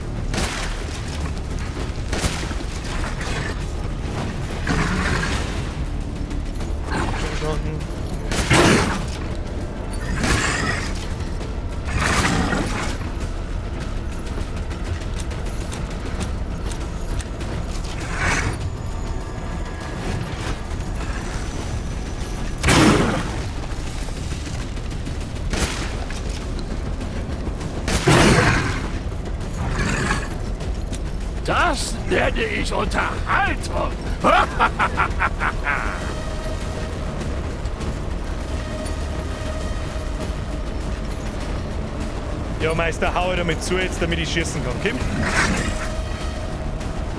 Verstanden. Das nenne ich Unterhaltung. Ja, Meister, hau damit zu jetzt, damit ich schießen kann. Kim?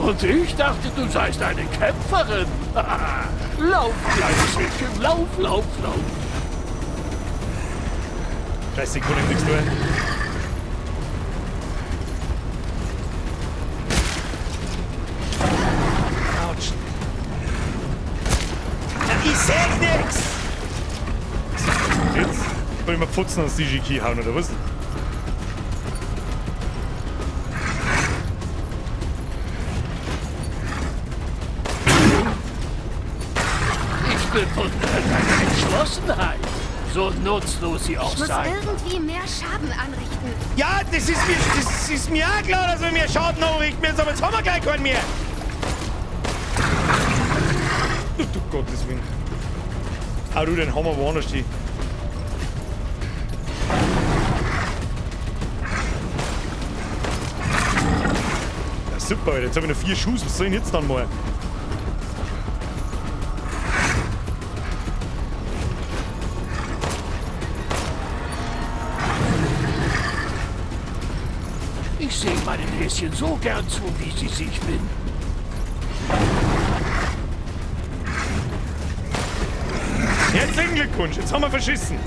Und ich dachte, du seist eine Kämpferin. Lauf, kleines Mädchen, lauf, lauf, lauf. Scheiße, ich kann ihm nichts tun. Autsch. Na, ich seh nix! Jetzt wollen wir Pfutzen ans DigiKey hauen, oder was? Ich bewundere deine Entschlossenheit. So nutzlos sie auch Ich muss sein. irgendwie mehr Schaden anrichten. Ja, das ist mir auch klar, dass wir mehr Schaden anrichten müssen, aber jetzt haben wir gleich keinen mehr. Du Gottes Willen. Ah, du, den haben wir woanders stehen. Ja, super, Alter. Jetzt habe ich noch 4 Schuss. Was soll ich denn jetzt dann mal? Ich sehe meinen Häschen so gern zu, wie sie sich binden. Herzlichen Glückwunsch, jetzt haben wir verschissen.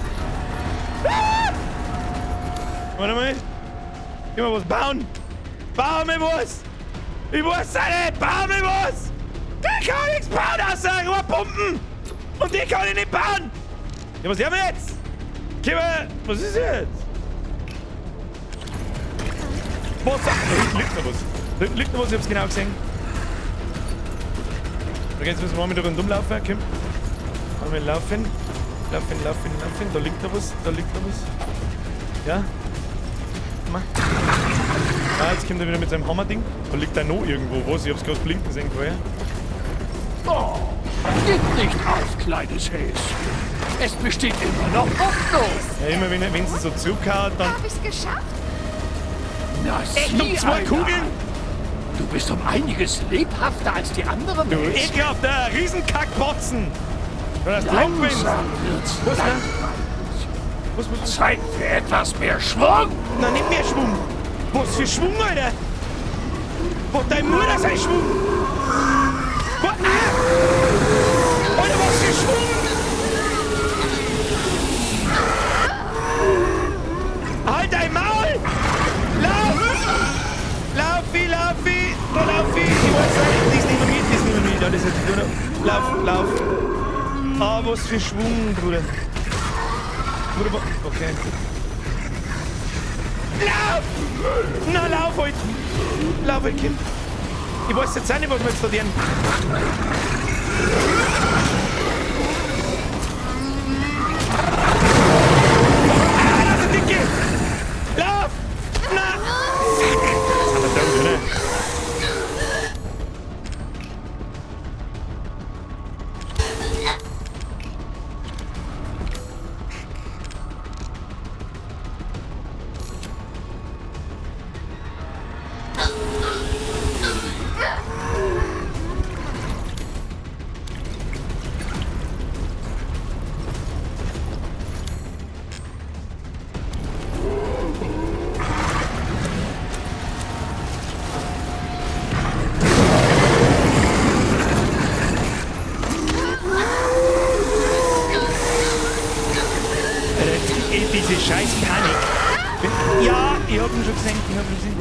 Ah! Warte mal. Geh mal was bauen. Bau mir was. Ich weiß es nicht. Bau mir was. Ich kann nichts bauen, außer Rohrpumpen. Und die kann ich nicht bauen. Ja, was haben wir jetzt? Geh mal. Was ist jetzt? Was? Da hinten liegt noch was. Da hinten liegt noch was, ich hab's genau gesehen. Okay, jetzt müssen wir mal mit rundum laufen. Komm. Mal laufen. Laufen, laufen, laufen. Da liegt noch was. Da liegt noch was. Ja. Mal. Ah, jetzt kommt er wieder mit seinem Hammerding. Da liegt da noch irgendwo was. Ich hab's gerade blinken sehen vorher. Oh, gib nicht auf, kleines Häschen. Es besteht immer noch Hoffnung. Ja, immer wenn sie so zukaut, dann. Hab ich's geschafft? Na, echt, noch sieh 2 einer. Kugeln? Du bist um einiges lebhafter als die anderen. Du Häschen. ekelhafter Riesenkackbotzen! Das Langsam wird's Was, ne? langweilig. Was? Zeit für etwas mehr Schwung! Na, nicht mehr Schwung! Was für Schwung, Alter! Was dein Mutter sein Schwung! Was? Ah! Alter, was für Schwung! Halt dein Maul! Lauf! Laufi, laufi! Da laufi! Ich weiß nicht, das nehmen wir mit, das nehmen wir mit. Ja, das ist jetzt nur noch. Lauf, lauf! Ah, was für Schwung, Bruder. Bruder, okay. Lauf! Na, lauf halt! Lauf halt, Kind. Ich weiß jetzt auch nicht, was wir jetzt da tun. Ah, lass ihn, Dicke! Lauf! Na! Fuck! Jetzt haben wir tot, oder? Diese scheiß Panik. Ja, ich hab ihn schon gesehen, ich hab ihn gesehen.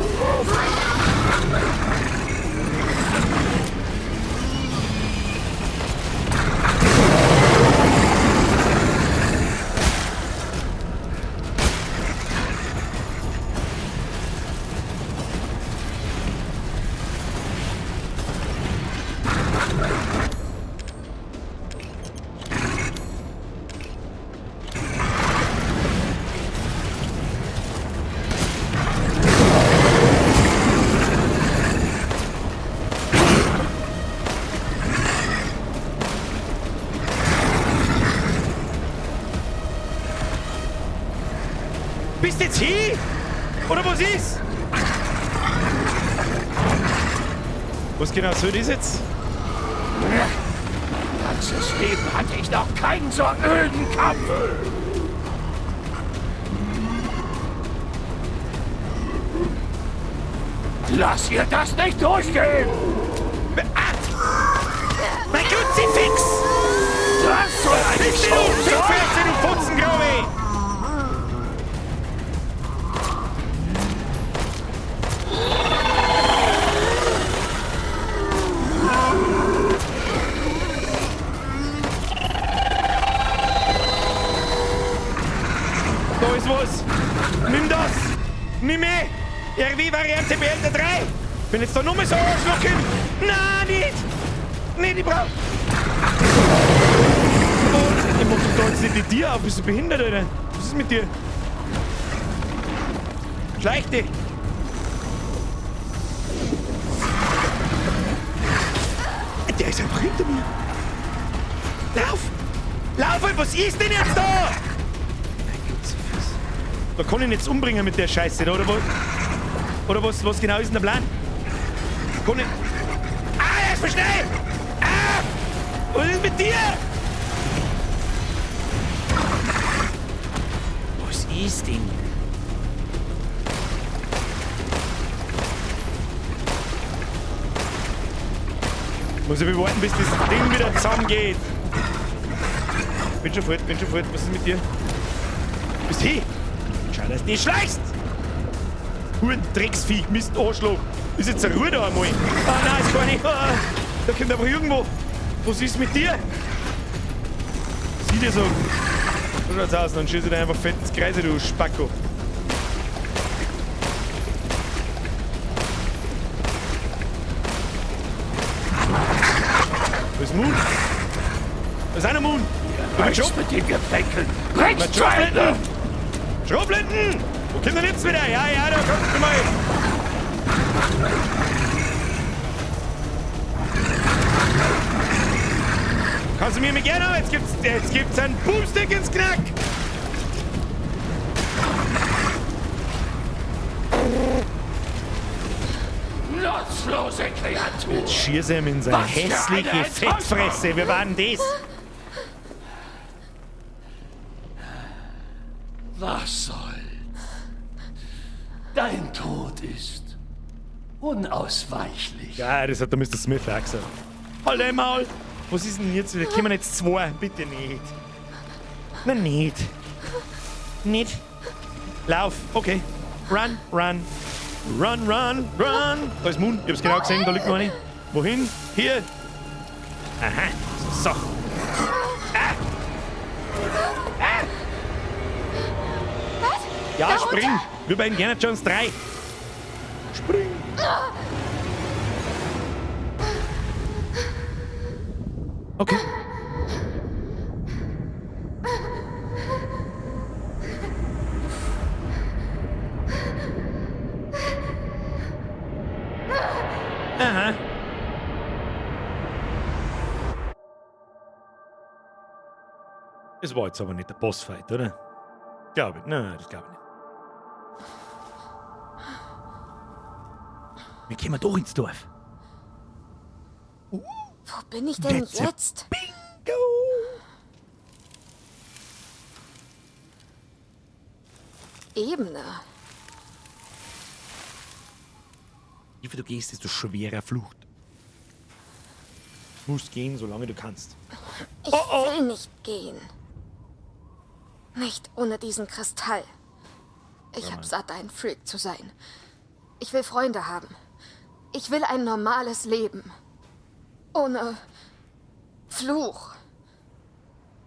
Bist jetzt hin? Oder was ist? Was genau soll das jetzt? Mein ganzes Leben hatte ich noch keinen so öden Kampf. Lass ihr das nicht durchgehen! Ah! Mein Kruzifix! Das soll eine Show sein! Du Fotzen, glaube ich! Da ist was! Nimm das! Nimm mich! RW-Variante BLT 3! Wenn jetzt da nur mehr so Arschloch kommt! Nein, nicht! Nicht, ich brauch... Oh, ich mach doch da jetzt nicht die Tier auf, bist du behindert, Alter? Was ist mit dir? Schleich dich! Der ist einfach hinter mir! Lauf! Lauf! Was ist denn jetzt da? Mein Gott, so fies. Da kann ich ihn jetzt umbringen mit der Scheiße, da, oder was? Oder was genau ist denn der Plan? Kann ich... Ah, er ist schnell! Ah! Was ist mit dir? Was ist denn? Muss ich warten, bis das Ding wieder zusammengeht. Bin schon fort, bin schon fort. Was ist mit dir? Bist hin! Schau, dass du nicht schleichst! Huren, Drecksviech, Mist, Arschloch. Ist jetzt eine Ruhe da einmal? Ah, nein, ist gar nicht. Ah, da kommt einfach irgendwo. Was ist mit dir? Sieh dir so. So schaut's aus, dann schießt ich dir einfach fett ins Kreise, du Spacko. Wo ist Moon? Da ist einer Moon! Du bist schon mit dem Geplänkel! Bring's zu Ende! Schrotflinten! Wo kommt denn jetzt wieder? Ja, ja, da kommst du mal! Kannst du mir mit gerne haben? Jetzt gibt's einen Boomstick ins Knack! Nutzlose Kreatur! Jetzt schieß ihm in seine Was für hässliche eine Enttäuschung! Fettfresse! Wir waren das! Was soll's? Dein Tod ist unausweichlich. Ja, das hat der Mr. Smith auch gesagt. Halt einmal! Was ist denn jetzt wieder? Kommen jetzt zwei? Bitte nicht. Na, nicht. Nicht. Lauf. Okay. Run, run. Run, run, run. Da ist Moon. Ich hab's genau gesehen. Da liegt noch eine. Wohin? Hier. Aha. So. Ah. Ah. Was? Ja, Da spring. runter? Wir bei Indiana Jones 3. Spring. Okay. Aha. Das war jetzt aber nicht der Bossfight, oder? Glaube ich. Nein, das glaube ich nicht. Wir kommen doch ins Dorf. Wo bin ich denn That's a jetzt? Bingo! Ebene. Je tiefer du gehst, desto schwerer Flucht. Du musst gehen, solange du kannst. Ich will nicht gehen. Nicht ohne diesen Kristall. Ich hab satt, ein Freak zu sein. Ich will Freunde haben. Ich will ein normales Leben. Ohne Fluch.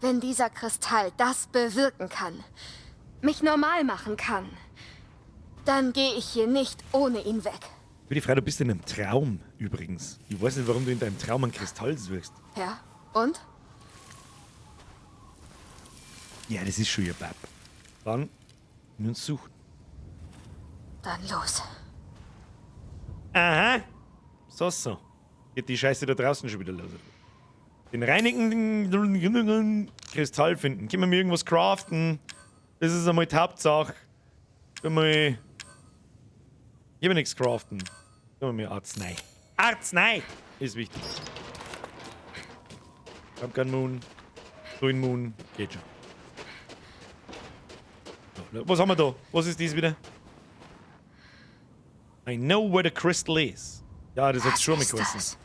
Wenn dieser Kristall das bewirken kann, mich normal machen kann, dann gehe ich hier nicht ohne ihn weg. Bitte frei, du bist in einem Traum übrigens. Ich weiß nicht, warum du in deinem Traum einen Kristall suchst. Ja, und? Ja, das ist schon ihr Bab. Dann wir uns suchen. Dann los. Aha. So, so. Geht die Scheiße da draußen schon wieder los. Den reinigenden Kristall finden. Können wir mir irgendwas craften? Das ist einmal die Hauptsache. Können wir... Ich will nichts craften. Können wir mir Arznei. Arznei! Ist wichtig. Ich hab keinen Moon. Grün Moon. Geht schon. So, was haben wir da? Was ist dies wieder? I know where the crystal is. Ja, das hat's schon mal ist geheißen. das?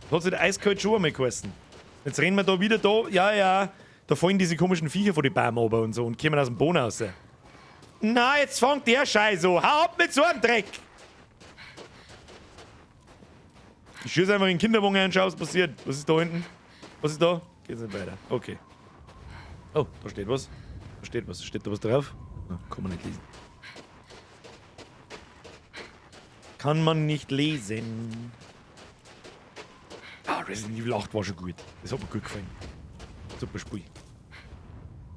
Das hat sich eiskalt schon einmal geheißen. Jetzt rennen wir da wieder da. Ja, ja. Da fallen diese komischen Viecher vor die Bäume runter und so und kommen aus dem Boden raus. Na, jetzt fängt der Scheiß an. Hau ab mit so einem Dreck! Ich schieße einfach in den Kinderwagen ein und schau, was passiert. Was ist da hinten? Was ist da? Geht's nicht weiter. Okay. Oh, da steht was. Da steht was. Steht da was drauf? Na, kann man nicht lesen. Kann man nicht lesen. Ah, Resident Evil 8 war schon gut. Das hat mir gut gefallen. Super Spiel.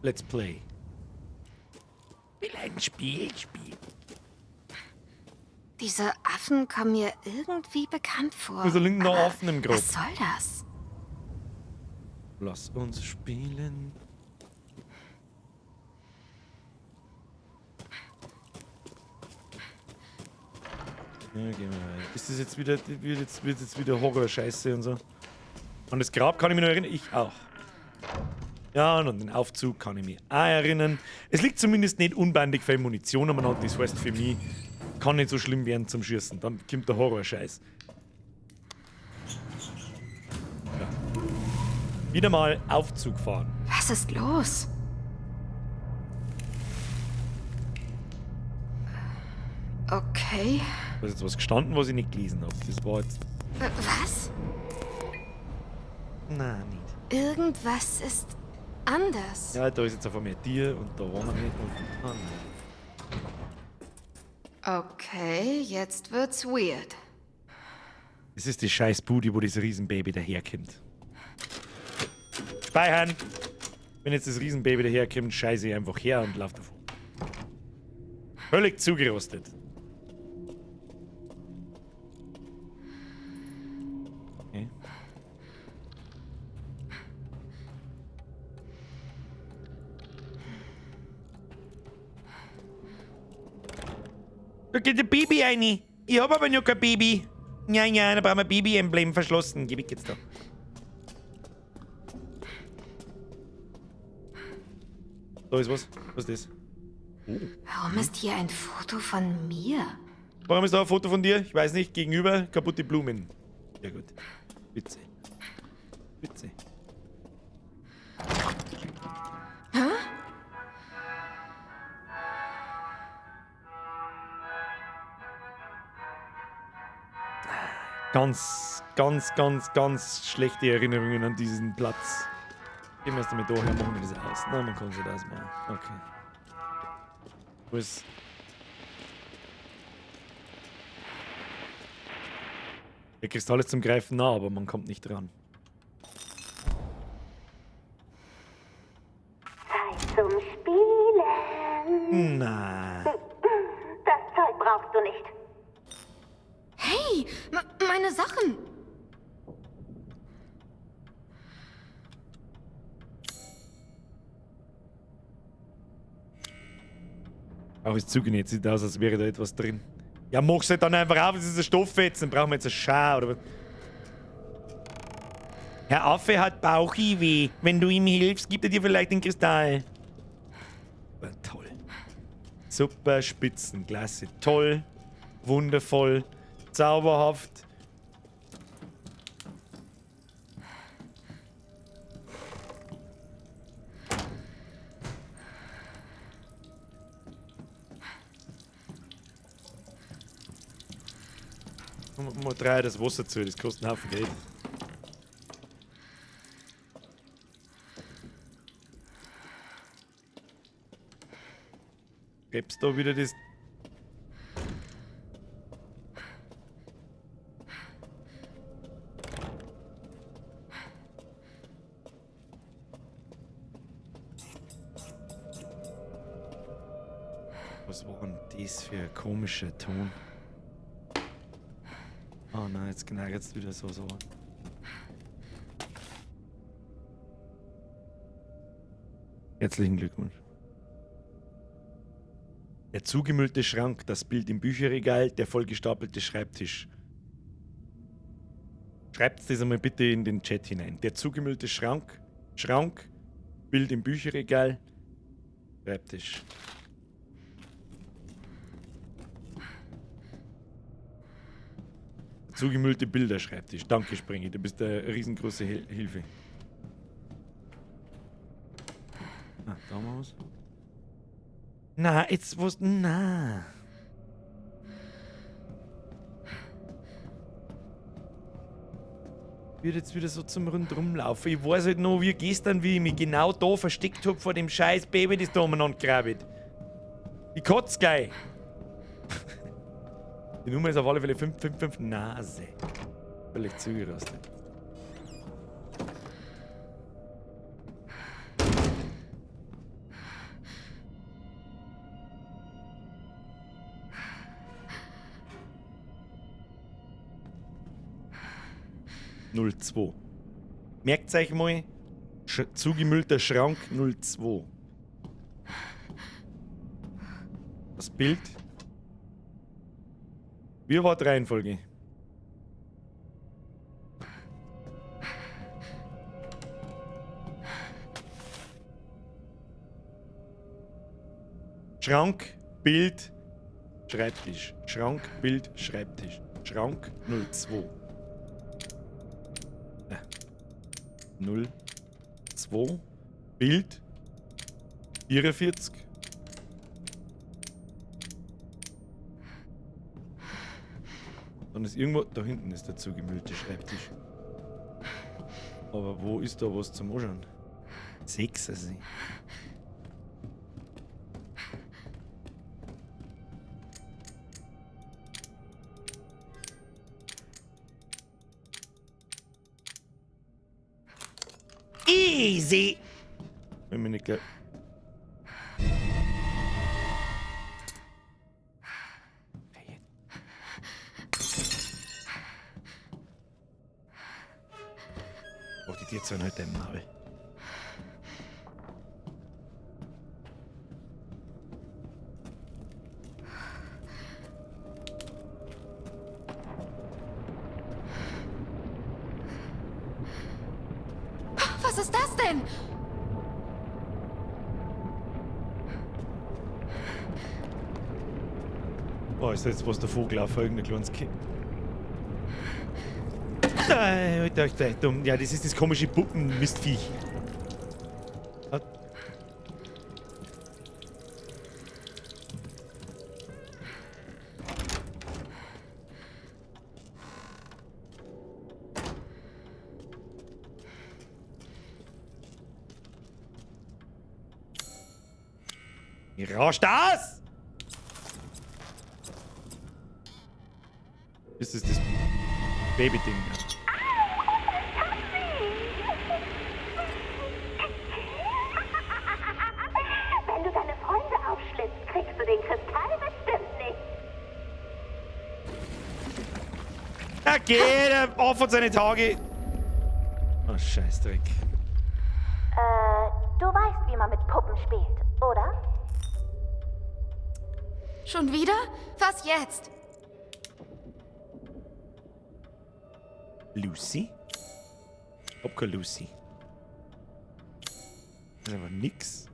Let's play. Will ein Spiel spielen. Diese Affen kommen mir irgendwie bekannt vor. Wieso liegen noch Aber Affen im Grab? Was soll das? Lass uns spielen. Ja, gehen wir weiter. Ist das jetzt wieder, wird jetzt wieder Horror-Scheiße und so? An das Grab kann ich mich noch erinnern. Ich auch. Ja, und an den Aufzug kann ich mich auch erinnern. Es liegt zumindest nicht unbändig viel Munition umeinander. Das heißt für mich, kann nicht so schlimm werden zum Schießen. Dann kommt der Horror-Scheiß. Ja. Wieder mal Aufzug fahren. Was ist los? Okay. Da ist jetzt was gestanden, was ich nicht gelesen habe. Das war jetzt. Was? Nein, nicht. Irgendwas ist anders. Ja, da ist jetzt auf einmal ein Tier und da waren wir nicht. Und, oh nein. Okay, jetzt wird's weird. Es ist die scheiß Bude, wo das Riesenbaby daherkommt. Speichern! Wenn jetzt das Riesenbaby daherkommt, scheiße ich einfach her und lauf davon. Völlig zugerostet. Okay. Da geht ein Baby rein. Ich hab aber noch kein Baby. Nein, nein, da brauchen wir Baby-Emblem verschlossen. Gib ich jetzt da. Da ist was. Was ist das? Oh. Warum ist hier ein Foto von mir? Warum ist da ein Foto von dir? Ich weiß nicht. Gegenüber kaputte Blumen. Ja gut. Witze. Witze. Hä? Ganz, ganz, ganz, ganz schlechte Erinnerungen an diesen Platz. Gehen wir erst einmal da her, machen wir das aus. Nein, man kann sich das machen. Okay. Wo ist... Der Kristall ist zum Greifen nah, aber man kommt nicht dran. Zeit zum Spielen. Na. Das Zeug brauchst du nicht. Hey, meine Sachen! Auch ist zugenäht, sieht aus, als wäre da etwas drin. Ja, mach's halt dann einfach auf, es ist ein Stofffetzen. Brauchen wir jetzt eine Schau oder was? Herr Affe hat Bauchweh. Wenn du ihm hilfst, gibt er dir vielleicht den Kristall. Ja, toll. Super Spitzenklasse. Toll. Wundervoll. Zauberhaft. Mal drei das Wasser zu, das kostet einen Haufen Geld. Gäb's da wieder das... Was war denn das für ein komischer Ton? Oh nein, jetzt knarrt's wieder so. Herzlichen Glückwunsch. Der zugemüllte Schrank, das Bild im Bücherregal, der vollgestapelte Schreibtisch. Schreibt das einmal bitte in den Chat hinein. Der zugemüllte Schrank, Bild im Bücherregal, Schreibtisch. Zugemüllte Bilderschreibtisch. Danke, Springi, du bist eine riesengroße Hilfe. Ah, da haben wir was. Na, jetzt was. Na. Wird jetzt wieder so zum Rundrumlaufen. Ich weiß halt noch, wie gestern, wie ich mich genau da versteckt hab vor dem scheiß Baby, das da umeinander grabbelt. Ich kotz gleich. Die Nummer ist auf alle Fälle 555 Nase. Völlig zugerostet. Null zwei. Merkt euch mal, Zugemüllter Schrank 02. Das Bild. Wie war die Reihenfolge? Schrank, Bild, Schreibtisch. Schrank, Bild, Schreibtisch. Schrank 02. Ja. 02. Bild 44. Dann ist irgendwo. Da hinten ist der zugemüllte Schreibtisch. Aber wo ist da was zum Anschauen? 6, also. Easy! Wenn mir nicht gleich. Oh, die Tiere sind halt im Maul. Was ist das denn? Oh, ist da jetzt was der Vogel auf irgendein kleines Kind? Nein, Alter, Alter, dumm. Ja, das ist das komische Puppenmistviech. Ah. Wie rauscht das? Ist das das Baby-Ding? Wenn du deine Freunde aufschlitzt, kriegst du den Kristall bestimmt nicht. Er geht er auf von seine Tage. Oh, Scheißdreck. Du weißt, wie man mit Puppen spielt, oder? Schon wieder? Was jetzt? Lucy? Ich hab keine Lucy. Das ist aber nix.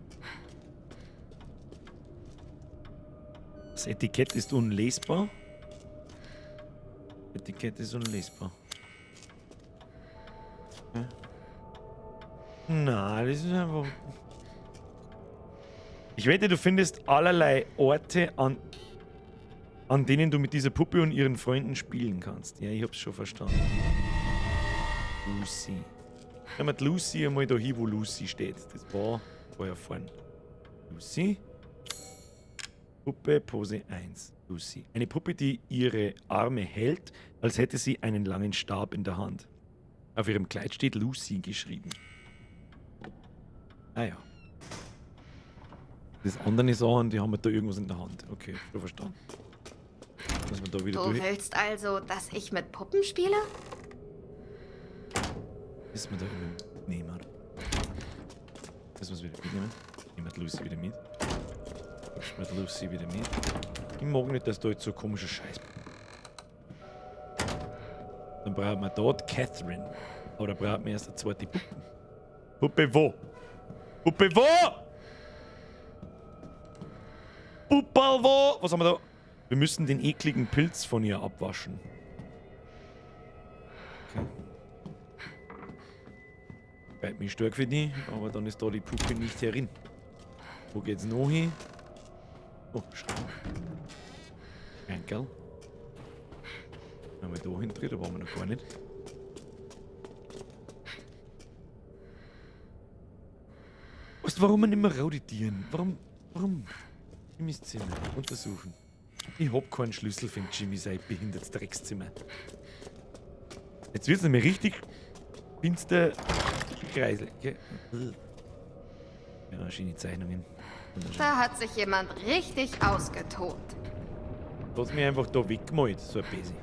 Das Etikett ist unlesbar. Etikett ist unlesbar. Ja. Na, das ist einfach. Ich wette, du findest allerlei Orte, an denen du mit dieser Puppe und ihren Freunden spielen kannst. Ja, ich hab's schon verstanden. Lucy. Nehmen wir die Lucy einmal da hin, wo Lucy steht. Das war vorher vorn. Lucy. Puppe, Pose 1. Lucy. Eine Puppe, die ihre Arme hält, als hätte sie einen langen Stab in der Hand. Auf ihrem Kleid steht Lucy geschrieben. Ah ja. Das andere Sachen, die haben wir da irgendwas in der Hand. Okay, schon verstanden. Muss man da wieder Du durch. willst also, dass ich mit Puppen spiele? Ist man da irgendwie mitnehmen, oder? Müssen wir es wieder mitnehmen? Nehmen wir die Lucy wieder mit. Nehmen wir die Lucy wieder mit. Ich mag nicht, dass da jetzt so komischer Scheiß. Dann brauchen wir dort Catherine. Aber da brauchen wir erst eine zweite Puppe. Puppe wo? Puppe wo? Puppal wo? Was haben wir da? Wir müssen den ekligen Pilz von ihr abwaschen. Okay. Bleibt mich stark für die, aber dann ist da die Puppe nicht herin. Wo geht's noch hin? Oh, Schrank. Schrankerl. Wenn wir da hinten, da waren wir noch gar nicht. Weißt du, warum wir nicht mehr rauditieren? Warum? Warum? Jimmys Zimmer untersuchen. Ich hab keinen Schlüssel für den Jimmy sein behindertes Dreckszimmer. Jetzt wird's nämlich richtig finster Kreisel. Gell? Ja, schöne Zeichnungen. Wunderschön. Da hat sich jemand richtig ausgetobt. Da hat's mich einfach da weggemalt, so ein bisschen.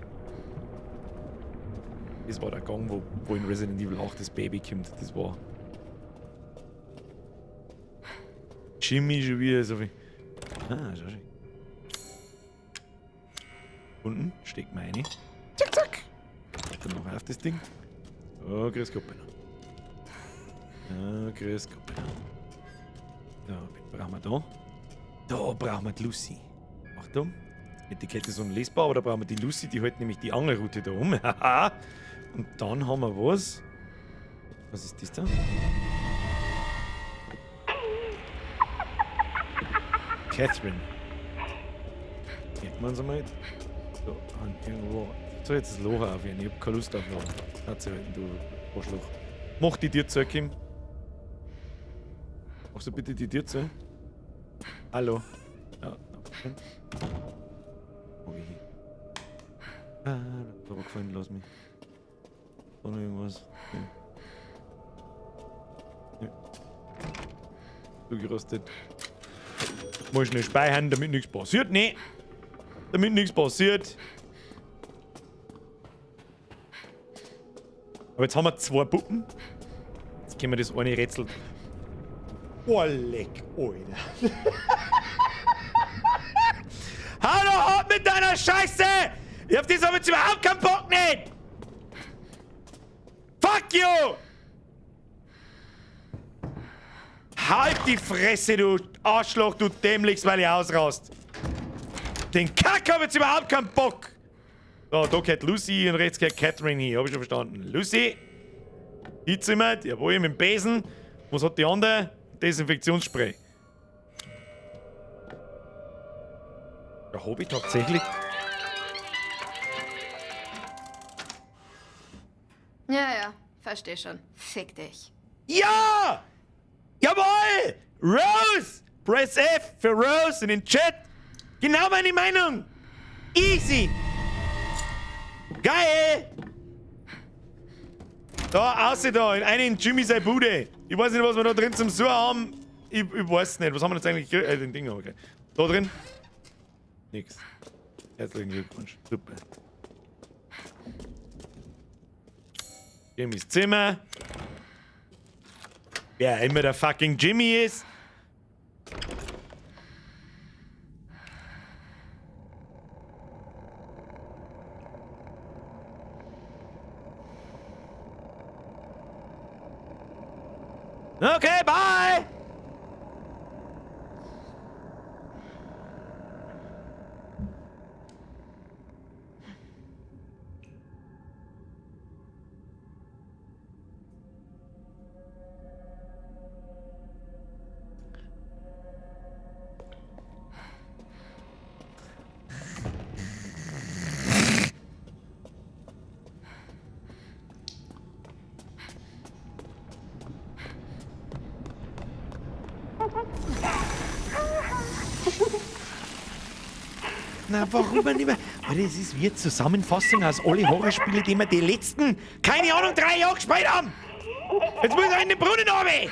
Das war der Gang, wo in Resident Evil 8 das Baby kommt. Das war Jimmy schon wieder so viel. Ah, schau schon. Unten steckt man rein. Zack, zack. Dann noch auf das Ding. Oh, grüß Gott, Benno. Ja, grüß Gott, Benno. So, wen brauchen wir da? Da brauchen wir die Lucy. Achtung. Etikette ist unlesbar, aber da brauchen wir die Lucy, die hält nämlich die Angelrute da um. Haha. Und dann haben wir was? Was ist das da? Catherine. Merkt man es einmal. So, an irgendwo. Ich soll jetzt das Loch aufhören, ich hab keine Lust auf Loch. Hat sie halten, du Arschloch. Mach die Tür zu, Kim. Machst du bitte die Tür zu? Hallo. Ja, danke schön. Wo geh ich hin? Ah, das hat aber gefallen, lass mich. Da noch irgendwas? Nee. Nee. Du gerostet. Muss schnell speichern, damit nichts passiert. Nee. Damit nichts passiert. Aber jetzt haben wir 2 Puppen. Jetzt können wir das eine Rätsel. Oh, leck, Alter. Hau doch ab mit deiner Scheiße! Ich hab das aber jetzt überhaupt keinen Bock nicht! Fuck you! Halt die Fresse, du Arschloch, du dämlichst, weil ich ausrast. Den Kack hab ich jetzt überhaupt keinen Bock! So, da gehört Lucy und rechts gehört Catherine hier, hab ich schon verstanden. Lucy! Hinzimmer, jawohl, mit dem Besen. Was hat die andere? Desinfektionsspray. Da hab ich tatsächlich. Ja, ja, versteh schon. Fick dich. Ja! Jawohl! Rose! Press F für Rose in den Chat. Genau meine Meinung. Easy. Geil! Da, außer da, in einen Jimmy sei Bude. Ich weiß nicht, was wir da drin zum Suchen haben. Ich weiß nicht. Was haben wir jetzt eigentlich gekriegt? Den Ding, okay. Da drin? Nix. Herzlichen Glückwunsch. Super. Jimmys Zimmer. Wer immer der fucking Jimmy ist. Okay, bye! Na, warum man immer? Alter, das ist wie eine Zusammenfassung aus alle Horrorspiele, die wir die letzten, keine Ahnung, 3 Jahre gespielt haben. Jetzt muss er in den Brunnen runter.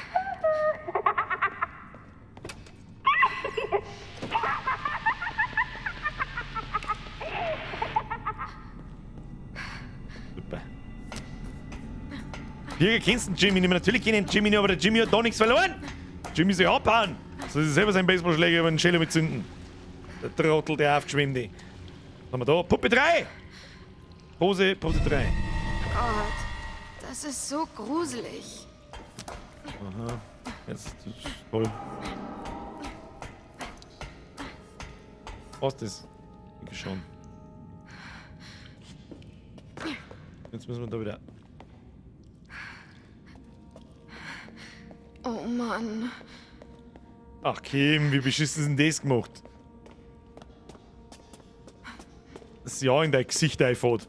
Super. Hier kennst du den Jimmy nicht mehr. Natürlich kennen Jimmy nicht, aber der Jimmy hat da nichts verloren. Jimmy soll abhauen. Soll sich selber seinen Baseballschläger über den Schädel mitzünden. Der Trottel, der aufgeschwemmt. Was haben wir da? Puppe 3! Pose, Pose 3. Gott, das ist so gruselig. Aha, jetzt ist toll. Was ist das? Denke schon. Jetzt müssen wir da wieder. Oh Mann. Ach Kim, wie beschissen ist denn das gemacht? Das Jahr in dein Gesicht einfährt.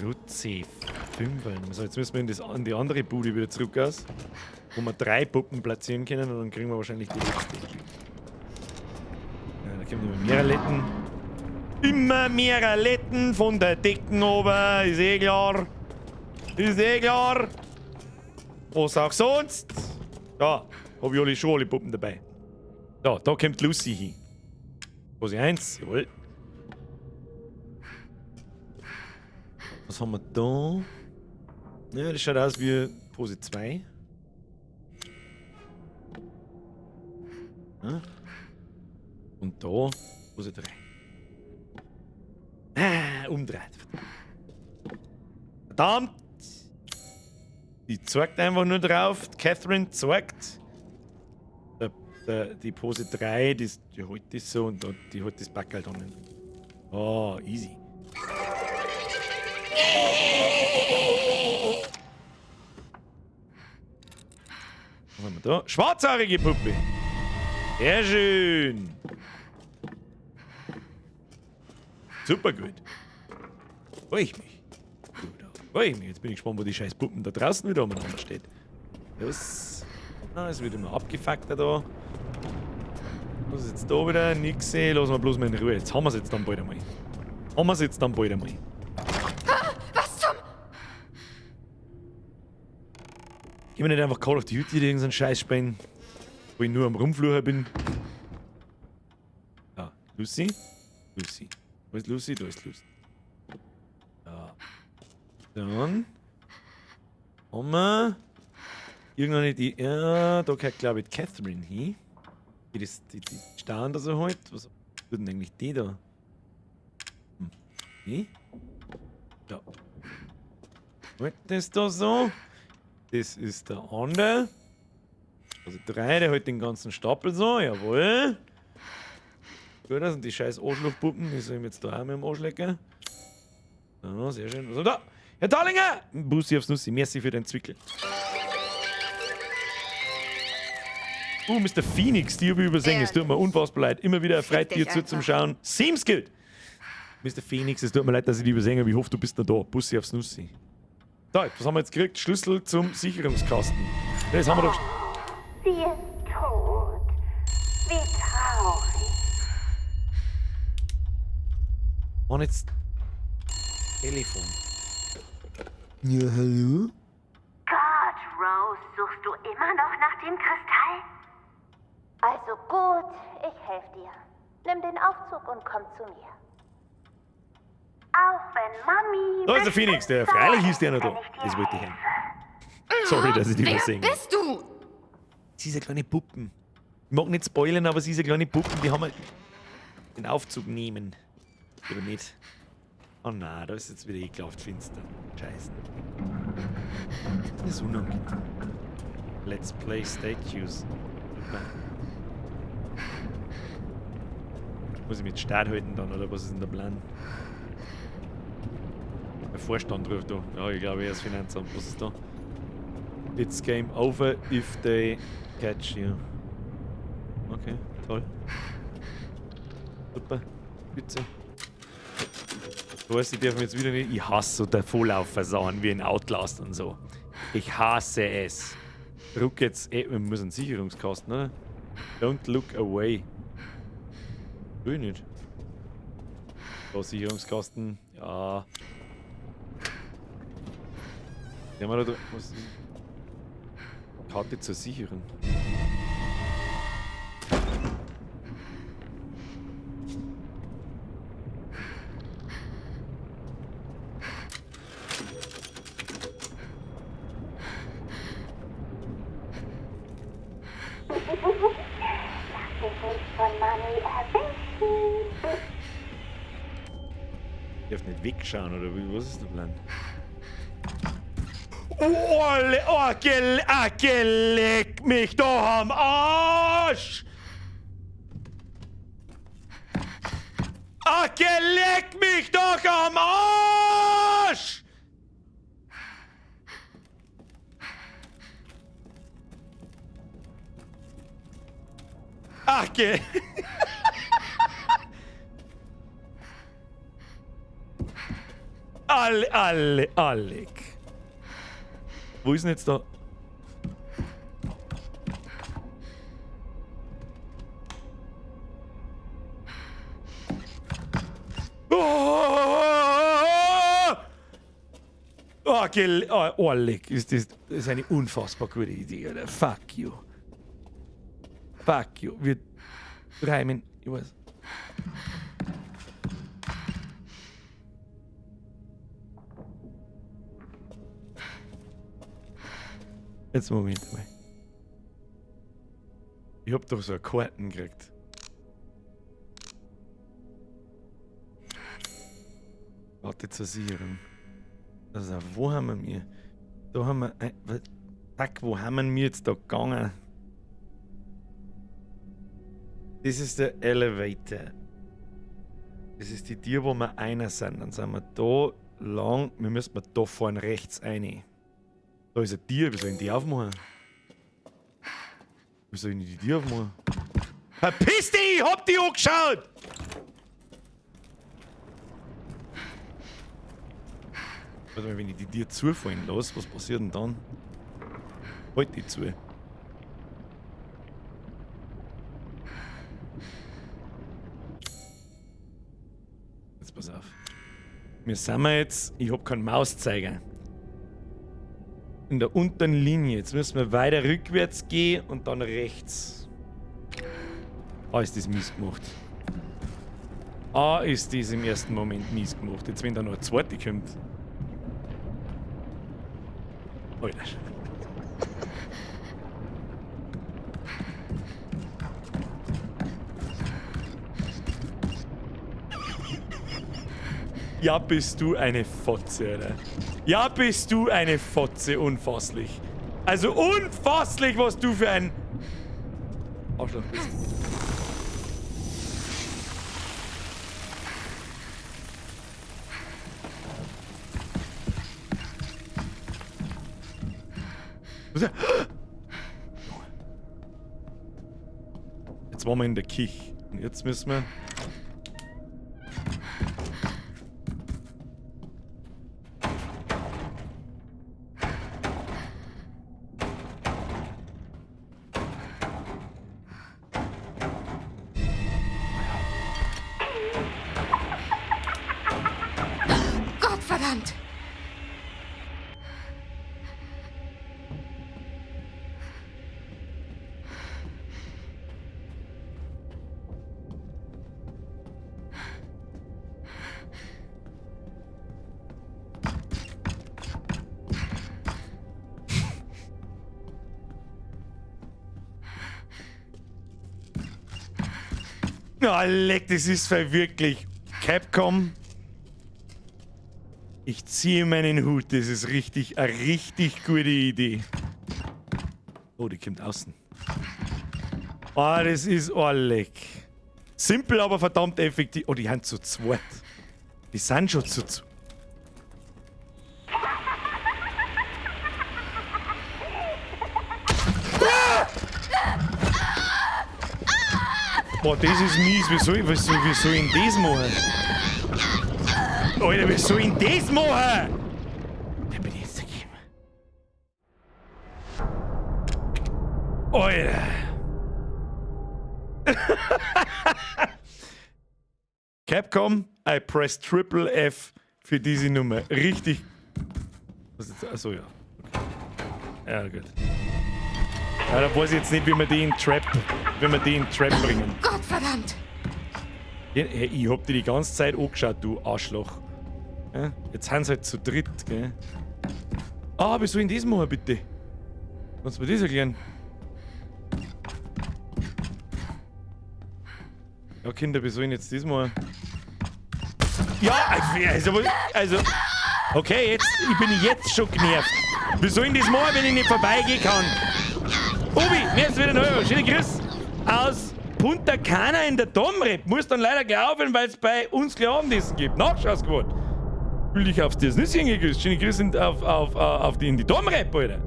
Rutze 5. So, jetzt müssen wir in die andere Bude wieder zurück aus, wo wir 3 Puppen platzieren können und dann kriegen wir wahrscheinlich die letzte. Ja, da kommen immer mehr Letten. Immer mehr Letten von der Decken oben, ist eh klar. Ist eh klar. Was auch sonst. Da, hab ich alle schon alle Puppen dabei. Da, da kommt Lucy hin. Pose 1, jawohl. Was haben wir da? Ja, das schaut aus wie Pose 2. Hm? Und da Pose 3. Ah, umdreht. Verdammt! Die zeigt einfach nur drauf. Catherine zeigt. Die Pose 3, die holt das so und die holt das Backerl dann nicht. Oh, easy. Was haben wir da? Schwarzhaarige Puppe. Sehr schön. Super gut. Freu ich mich. Freu ich mich. Jetzt bin ich gespannt, wo die scheiß Puppen da draußen wieder umeinander steht. Los. Ah, ist wieder immer abgefuckter da. Was ist jetzt da wieder? Nix sehen. Lassen wir bloß mal in Ruhe. Jetzt haben wir's jetzt dann bald einmal. Haben wir's jetzt dann bald einmal. Ah, was zum? Gehen wir nicht einfach Call of Duty oder irgendeinen Scheiß spielen, wo ich nur am Rumfluchen bin. Ja, Lucy? Lucy. Wo ist Lucy? Da ist Lucy. Ja. Dann haben wir irgendeine die. Ja, da gehört, glaube ich, Catherine hin. Die, das, die, die stehen da so halt. Was tut denn eigentlich die da? Hm. Die? Ja. Halt das da so. Das ist der andere. Also 3, der hält den ganzen Stapel so, jawohl. Gut, das sind die scheiß Arschlochpuppen, die soll ich mir jetzt da auch mit dem Arsch lecken. So, sehr schön. Was haben wir da? Herr Darlinger! Bussi aufs Nussi, merci für den Zwickel. Mr. Phoenix, die hab ich übersehen. Es tut mir unfassbar leid. Immer wieder erfreut, dir zuzuschauen. Same Skill! Mr. Phoenix, es tut mir leid, dass ich dich übersehen habe. Ich hoffe, du bist noch da. Bussi aufs Nussi. Da, was haben wir jetzt gekriegt? Schlüssel zum Sicherungskasten. Das haben wir doch. Sie ist tot. Wie traurig. Und jetzt. Telefon. Ja, hallo? Gott, Rose, suchst du immer noch nach dem Kristall? Also gut, ich helfe dir. Nimm den Aufzug und komm zu mir. Auch wenn Mami... Da ist der Phoenix, der freilich ist der noch da. Das wollte ich hören. Sorry, dass ich dich übersehen. Wer bist du? Sie ist eine kleine Puppen. Ich mag nicht spoilern, aber sie ist eine kleine Puppen, die haben wir den Aufzug nehmen. Oder nicht? Oh nein, da ist jetzt wieder ekelhaft finster. Scheiße. Das ist unangenehm. Let's play Statues. Super. Muss ich mit Start halten dann, oder was ist denn der Plan? Der Vorstand ruft da. Ja, ich glaube, er ist Finanzamt. Was ist da? It's game over if they catch you. Okay, toll. Super. Bitte. Du weißt, ich darf jetzt wieder nicht. Ich hasse so der Vorlaufversauen wie in Outlast und so. Ich hasse es. Druck jetzt. Ey, wir müssen einen Sicherungskasten, oder? Don't look away. Will ich nicht. Da, Sicherungskasten. Ja. Ja, mal da. Was? Karte zur Sicherung. Lass dich nicht von Mami erwischen. Ich darf nicht wegschauen, oder wie? Was ist der Plan? Oh, oh, geleck mich doch am Arsch! Ach, geleck mich doch am Arsch! Ach, ge... Alle, alle. Wo ist denn jetzt da? Oh! Oh, oh, leck. Ist das, das ist eine unfassbar gute Idee, oder? Fuck you. Fuck you. Wir reimen. Ich weiß. Jetzt Moment mal. Ich hab doch so eine Karten gekriegt. Warte zur Sicherung. Also, wo haben wir mir? Da haben wir. Fuck, wo haben wir jetzt da gegangen? Das ist der Elevator. Das ist die Tür, wo wir einer sind. Dann sind wir da lang. Wir müssen da vorne rechts rein. Da ist eine Tür. Wie soll ich die aufmachen? Wie soll ich die Tür aufmachen? Verpiss dich! Ich hab dich angeschaut! Warte mal, wenn ich die Tür zufallen lasse, was passiert denn dann? Halt die zu. Jetzt pass auf. Wir sind wir jetzt. Ich hab keinen Mauszeiger. In der unteren Linie. Jetzt müssen wir weiter rückwärts gehen und dann rechts. Ah, ist das mies gemacht. Ah, ist das im ersten Moment mies gemacht. Jetzt, wenn da noch eine zweite kommt. Alter. Ja, bist du eine Fotze, Alter. Ja, bist du eine Fotze, unfasslich. Also unfasslich, was du für ein Arschloch bist. Jetzt waren wir in der Küche. Und jetzt müssen wir... Gottverdammt! Na, leck, das ist wirklich Capcom. Ich ziehe meinen Hut, das ist richtig, eine richtig gute Idee. Oh, die kommt außen. Ah, das ist, oh, leck. Simpel, aber verdammt effektiv. Oh, die sind zu zweit. Die sind schon zu zweit. Boah, das ist mies. Wie soll ich denn das machen? Alter, wie soll ich denn das machen? Da bin ich jetzt gekommen. Alter. Capcom, I press Triple F für diese Nummer. Richtig. Was ist, achso, ja. Okay. Ja, gut. Ja, da weiß ich jetzt nicht, wie wir die in Trap, wie wir die in Trap bringen. Gottverdammt! Ja, hey, ich hab dir die ganze Zeit angeschaut, du Arschloch. Ja, jetzt sind sie halt zu dritt, gell? Ah, wie soll ich denn das machen, bitte? Kannst du mir das erklären? Ja, Kinder, wie soll ich denn jetzt das machen? Ja, also... Okay, jetzt, ich bin jetzt schon genervt. Wie soll ich denn das machen, wenn ich nicht vorbeigehen kann? Obi, mir ist wieder neu. Schöne Grüße aus Punta Cana in der Domrep. Muss dann leider gleich aufhören, weil es bei uns gleich Abendessen gibt. Nachschausgewort. Fühl dich auf das Nüsschen gegrüßt. Schöne Grüße auf die, in die Domrep, Alter.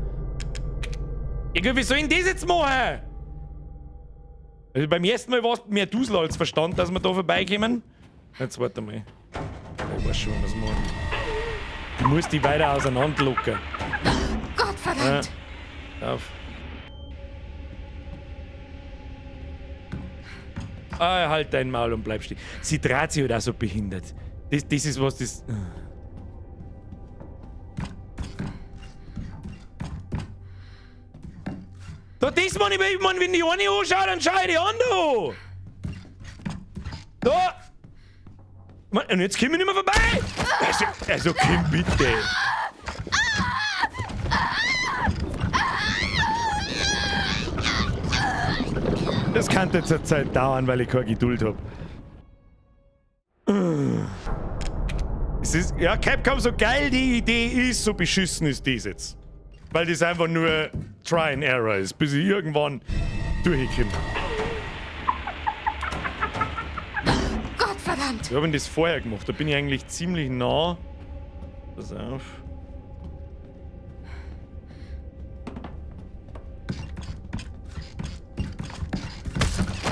Ja gut, wie soll ich denn das jetzt machen? Also beim ersten Mal war es mehr Dusel als Verstand, dass wir da vorbeikommen. Jetzt warte mal. Ich weiß schon, was machen. Ich muss die weiter auseinanderlocken. Gottverdammt! Ja. Auf. Ah, halt dein Maul und bleib stehen. Sie dreht sich halt auch so behindert. Das ist was, das... Da, das meine ich, ich mein, wenn die eine anschaut, dann schau ich die andere an. Da! Mann, und jetzt komm ich nicht mehr vorbei! Also komm bitte! Das kann jetzt eine Zeit dauern, weil ich keine Geduld habe. Es ist, ja, Capcom, so geil die Idee ist, so beschissen ist das jetzt. Weil das einfach nur Try and Error ist, bis ich irgendwann durchkomme. Gottverdammt! Wir haben das vorher gemacht, da bin ich eigentlich ziemlich nah. Pass auf.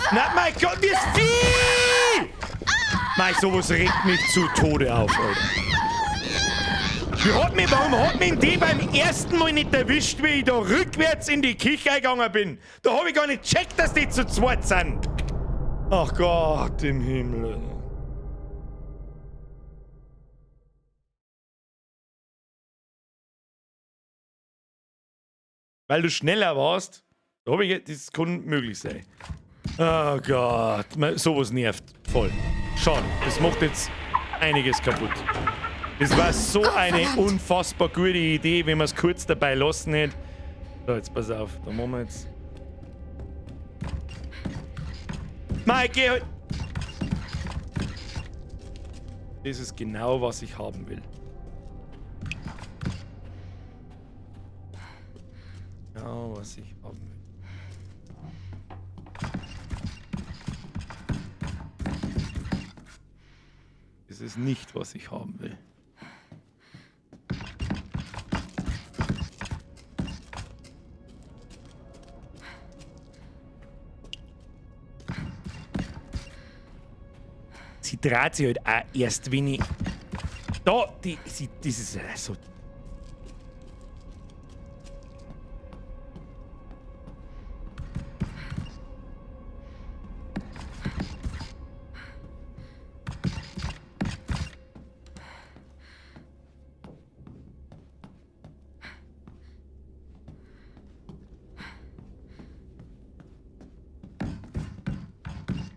Na, mein Gott, wie ist viel! Mei, sowas regt mich zu Tode auf, Alter. Wie hat mich, warum hat mich die beim ersten Mal nicht erwischt, wie ich da rückwärts in die Küche eingegangen bin? Da hab ich gar nicht gecheckt, dass die zu zweit sind. Ach Gott im Himmel. Weil du schneller warst, da hab ich, das kann möglich sein. Oh Gott, sowas nervt voll. Schade, das macht jetzt einiges kaputt. Das war so eine unfassbar gute Idee, wenn man es kurz dabei lassen hätte. So, jetzt pass auf, da machen wir jetzt. Mike, geh halt. Das ist genau, was ich haben will. Genau, was ich haben will. Das ist nicht, was ich haben will. Sie dreht sich halt auch erst, wenn ich... Da, die, sie, das ist so...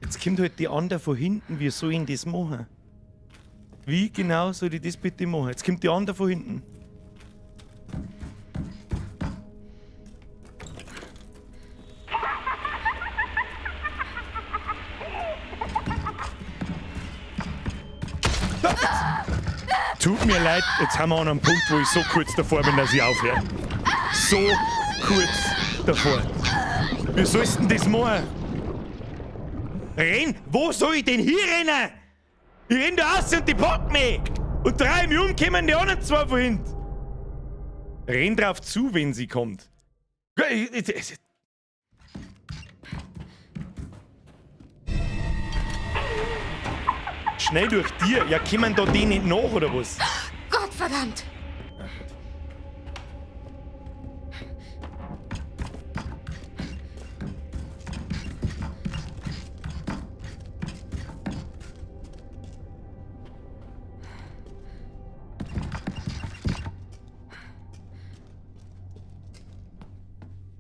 Jetzt kommt halt die andere von hinten, wie soll ich denn das machen? Wie genau soll ich das bitte machen? Jetzt kommt die andere von hinten. Tut mir leid, jetzt haben wir an einem Punkt, wo ich so kurz davor bin, dass ich aufhöre. So kurz davor. Wie sollst du denn das machen? Renn? Wo soll ich denn hier rennen? Ich renn da raus und die packen mich. Und drei mich um, kommen die anderen zwei von hinten. Renn drauf zu, wenn sie kommt. Schnell durch dir. Ja, kommen da die nicht nach, oder was? Gottverdammt!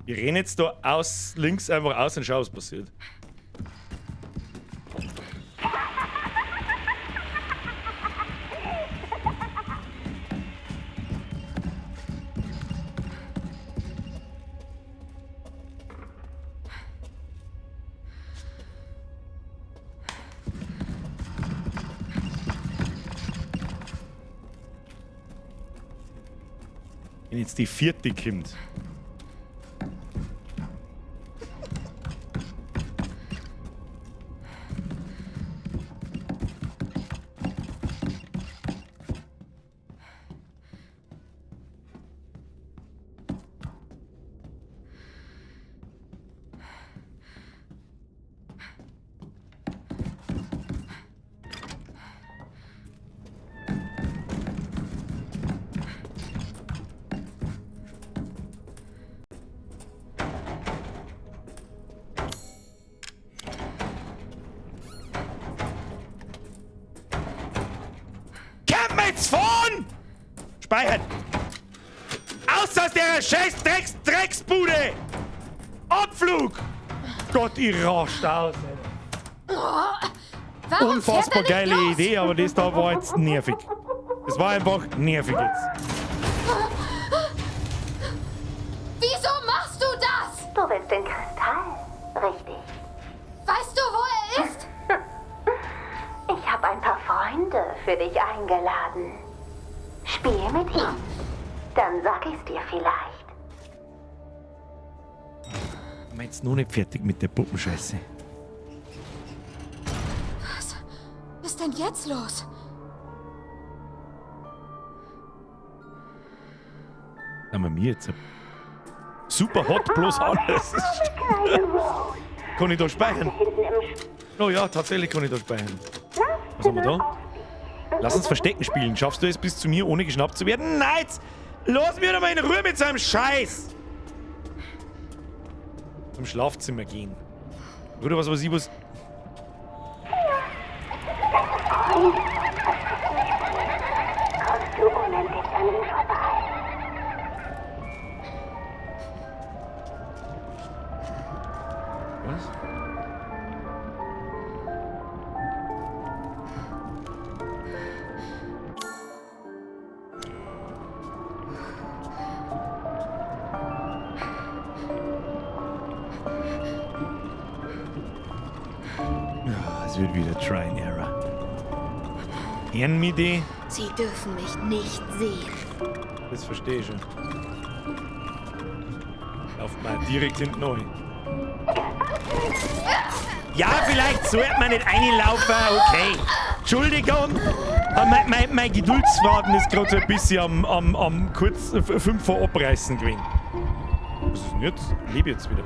Ich renne jetzt da aus, links einfach aus und schau, was passiert. Wenn jetzt die vierte kommt. Fahren! Speichern! Aus aus der scheiß Drecksbude! Abflug! Gott, ich rast aus, Alter. Oh, Unfassbar geile los? Idee, aber das da war jetzt nervig. Das war einfach nervig jetzt. Wieso machst du das? Du willst den Kristall, richtig? Freunde für dich eingeladen. Spiel mit ihm. Dann sag ich's dir vielleicht. Meinst noch nicht fertig mit der Puppenscheiße? Was ist denn jetzt los? Haben wir mir jetzt super hot, bloß anders. Kann ich da speichern? Oh ja, tatsächlich kann ich da speichern. Was haben wir da? Lass uns Verstecken spielen. Schaffst du es bis zu mir, ohne geschnappt zu werden? Nein! Lass mich doch mal in Ruhe mit seinem Scheiß! Zum Schlafzimmer gehen. Oder was weiß ich was. Kommst du unentdeckt an ihm vorbei? Was? Ja, es wird wieder Try and Error. Hören mich die? Sie dürfen mich nicht sehen. Das verstehe ich schon. Lauft mal direkt hinten rein. Ja, vielleicht sollte man nicht reinlaufen, okay. Entschuldigung. Aber mein Geduldsfaden ist gerade so ein bisschen am kurz 5 vor abreißen gewesen. Was ist denn jetzt? Ich lebe jetzt wieder.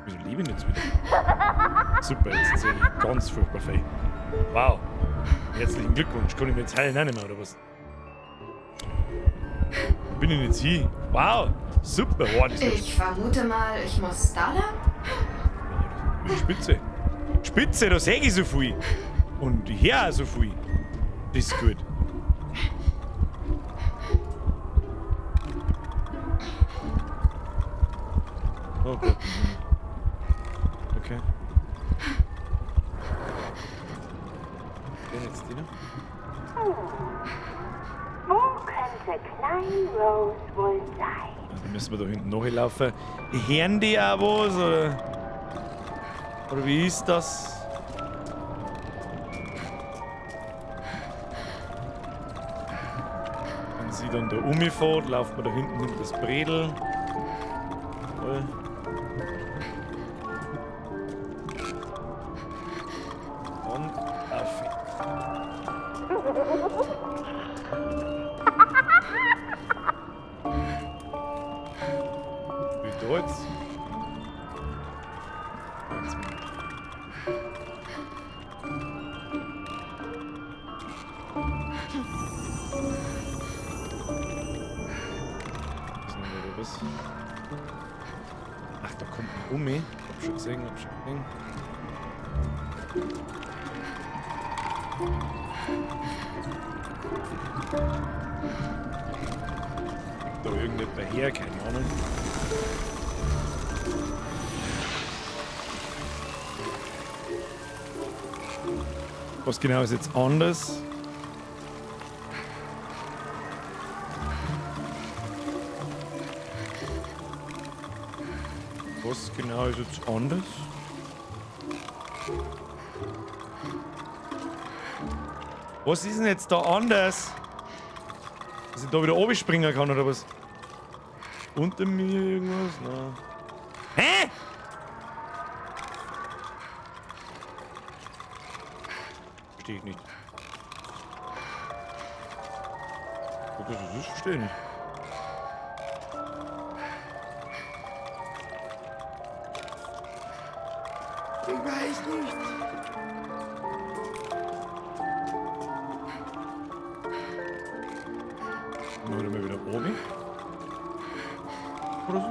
Wieso lebe ich denn jetzt wieder? Super, jetzt sehe ich ganz furchtbar viel. Wow. Herzlichen Glückwunsch. Kann ich mir jetzt heilen auch nicht mehr, oder was? Wo bin ich denn jetzt hier? Wow. Super. Wow, das wird Ich vermute mal, ich muss da lang? Spitze. Spitze, da sehe ich so viel. Und ich höre auch so viel. Das ist gut. Oh Gott. Okay. Wer jetzt die noch? Wo könnte Klein Rose wohl sein? Also müssen wir da hinten nachlaufen. Hören die auch was? Oder, oder wie ist das? Wenn sie dann da umfährt, lauft man da hinten hinter das Bredel. Voll. Und auf. Wie da jetzt? Eins, zwei. Ist noch wieder was? Ach, da kommt ein Umi. Hab schon gesehen, hab schon gesehen. Da irgendetwas her, keine Ahnung. Was genau ist jetzt anders? Was genau ist jetzt anders? Was ist denn jetzt da anders? Dass ich da wieder oben springen kann oder was? Unter mir irgendwas? Nein. Hä? Verstehe ich nicht. Das verstehe ich nicht. Ich weiß nicht. Dann mal wieder oben. Oder so?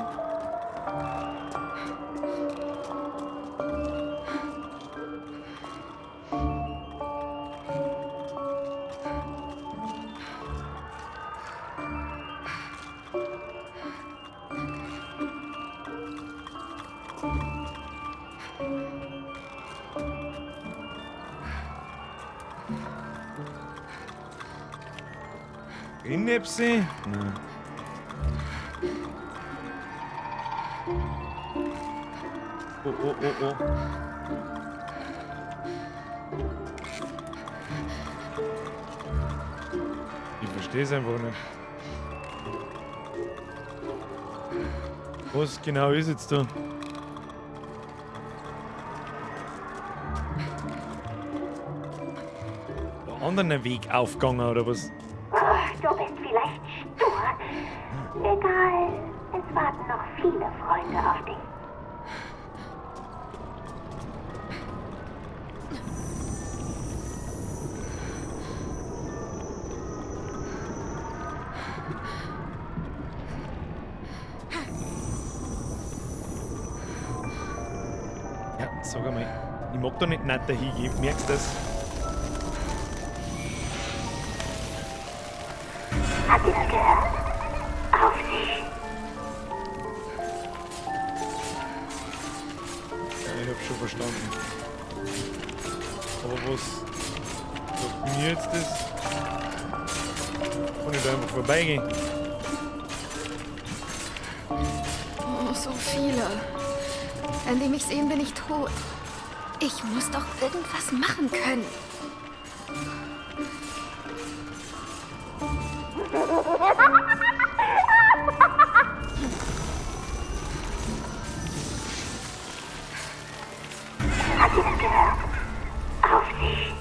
Rinnepsi? Nein. Oh, oh, oh, oh. das einfach nicht. Was genau ist jetzt da? Der anderen Weg aufgegangen oder was? Du bist vielleicht stur. Egal, es warten noch viele Freunde auf dich. Ja, sag einmal, ich mag da nicht netter hingehen, merkst du das? Habt ihr das gehört? Auf dich. Ja, ich hab schon verstanden. Aber was sagt mir jetzt das? Kann ich da einfach vorbeigehen? Oh, so viele. Wenn die mich sehen, bin ich tot. Ich muss doch irgendwas machen können. Habt ihr das gehört? Auf dich.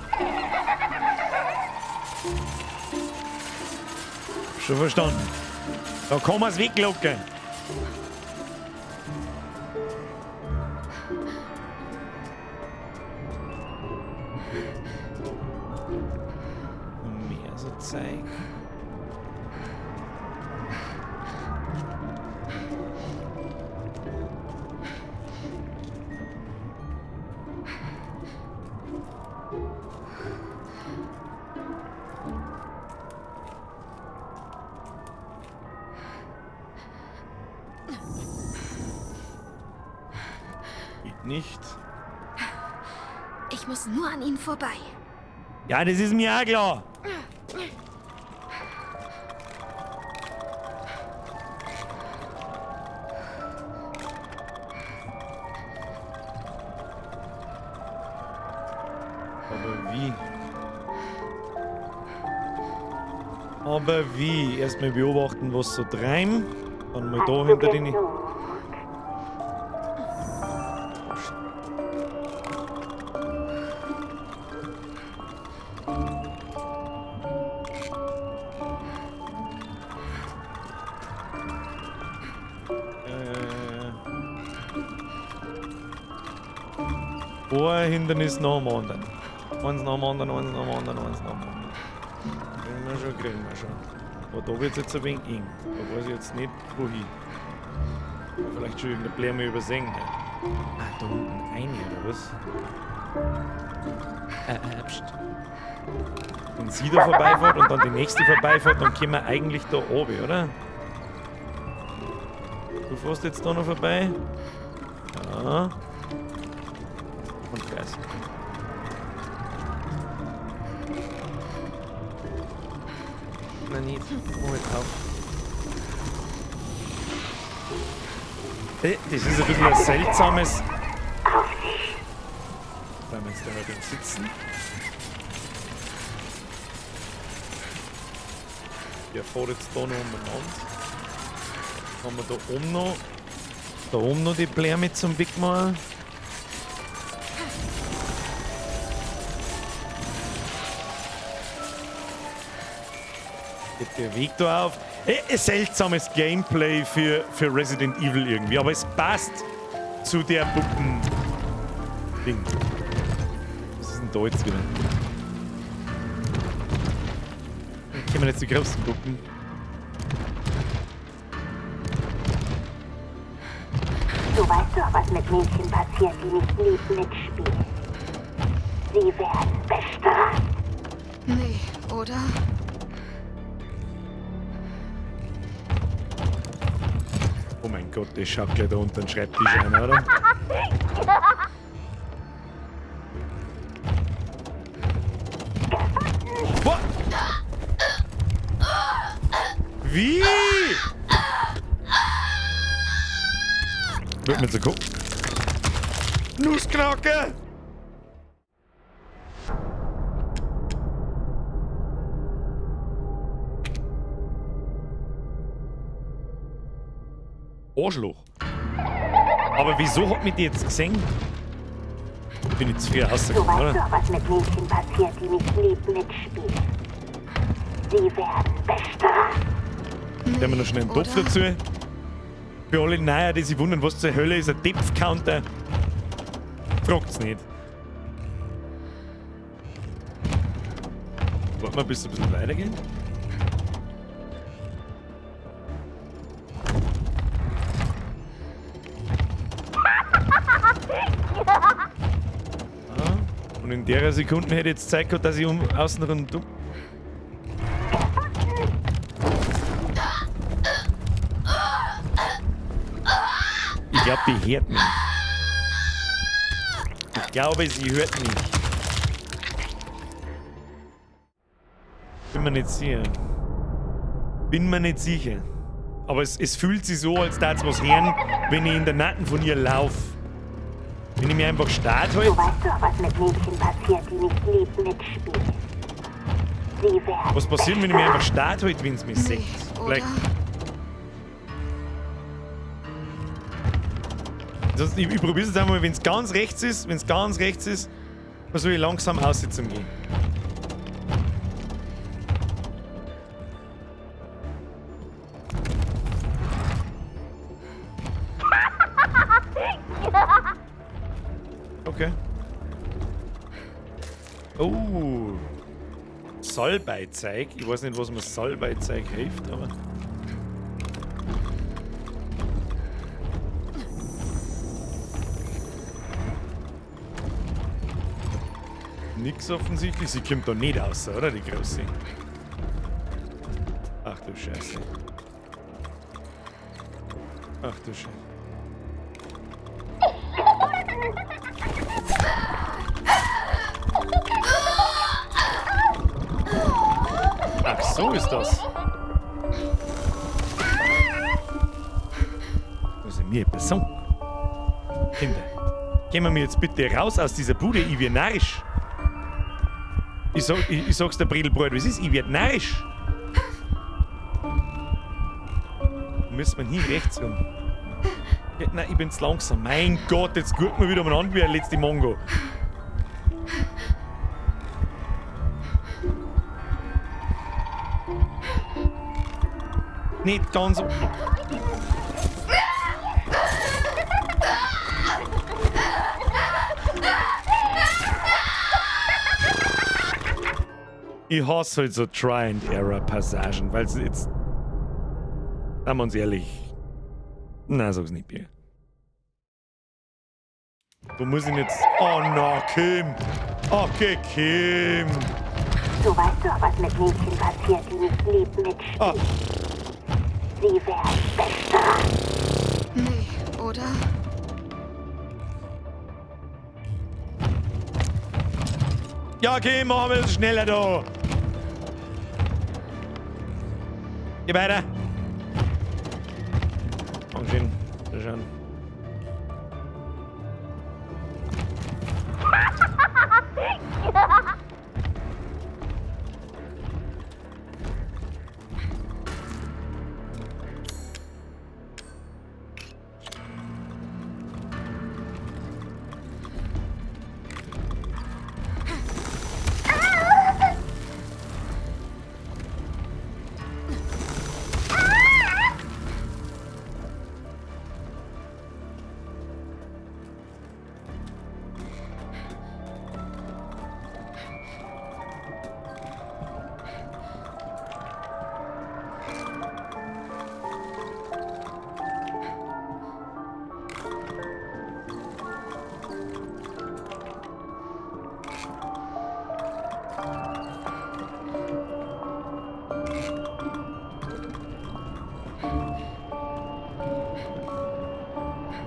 Schon verstanden. Da kann man's weglocken. Mehr so Zeug. Geht nicht. Ich muss nur an ihnen vorbei. Ja, das ist mir auch klar. Aber wie? Aber wie? Erstmal beobachten, was so treiben. Dann mal da hinter den. Ein Hindernis nach dem anderen. Eins nach dem anderen, eins nach dem anderen, eins nach dem anderen. Kriegen wir schon, kriegen wir schon. Aber da wird es jetzt ein wenig eng. Da weiß ich jetzt nicht, wohin. Aber vielleicht schon irgendeine Bläme übersehen. Ne? Ah, da unten eine, oder was? Pst. Wenn sie da vorbeifährt und dann die nächste vorbeifährt, dann kommen wir eigentlich da oben, oder? Du fährst jetzt da noch vorbei. Ja. Und Kreis. Nein, nicht. Halt auf. Das ist ein bisschen ein seltsames. Bleiben wir jetzt da mal sitzen. Der fährt jetzt da noch umeinander. Haben wir da oben noch. Da oben noch die Bläme zum Wegmachen. Geht der Weg da auf. Ein seltsames Gameplay für Resident Evil irgendwie, aber es passt zu der Puppen-Ding. Was ist denn da jetzt wieder? Dann können wir jetzt die größten Puppen. Du weißt doch, was mit Mädchen passiert, die nicht lieb mitspielen. Sie werden bestraft. Nee, oder? Oh mein Gott, das schaut gleich da unter den Schreibtisch ein, oder? Boah. Wie? Wird mir zu gucken. Nussknacke! Arschloch. Aber wieso hat mich die jetzt gesehen? Bin ich zu früh Du rausgekommen, weißt oder? doch, was mit Mädchen passiert, die nicht lieb mitspielen. Sie werden bestraft. Nehmen wir noch schnell einen Topf dazu. Für alle Neuer, die sich wundern, was zur Hölle ist ein Depth-Counter. Fragt's nicht. Warten wir, bis es ein bisschen weitergeht. Ah, und in der Sekunde hätte ich jetzt Zeit gehabt, dass ich außen rundum. Ich glaube, die hört mich. Ich glaube, sie hört mich. Bin mir nicht sicher. Bin mir nicht sicher. Aber es fühlt sich so, als würde es was hören, wenn ich in der Nacken von ihr laufe. Wenn ich mir einfach stark halte. Du weißt doch, was mit Mädchen passiert, die nicht lieb mitspielen. Sie werden Was passiert, wenn ich mir einfach stark halte, wenn es mich sieht? Vielleicht. Sonst, ich probiere es jetzt einmal, wenn es ganz rechts ist, wenn es ganz rechts ist, versuche ich langsam aussitzen gehen. Okay. Oh. Salbeizeug. Ich weiß nicht, was mir Salbeizeug hilft, aber. Nix offensichtlich. Sie kommt da nicht raus, oder? Die Große. Ach du Scheiße. Ach du Scheiße. Ach, so ist das. Muss ich mir etwas sagen? Kinder, gehen wir jetzt bitte raus aus dieser Bude, ich werd narrisch. Ich sag's der Bredelbrot, wie es ist, ich werd narrisch. Müssen wir hier rechts rum. Ja, nein, ich bin zu langsam. Mein Gott, jetzt gucken wir wieder umeinander wie der letzte Mongo. Nicht ganz. Ich hasse halt so Try-and-Error-Passagen, weil es jetzt. Sagen wir uns ehrlich. Na, sag's nicht, Bier. Wo muss ich denn jetzt. Oh na, Kim! Okay, Kim! Du weißt doch, was mit Mädchen passiert, die nicht lieb mitspielen. Ah. Sie werden bestraft. Nee, oder? Ja, Kim, machen wir das schneller da! Geh weiter! Dankeschön. Sehr schön.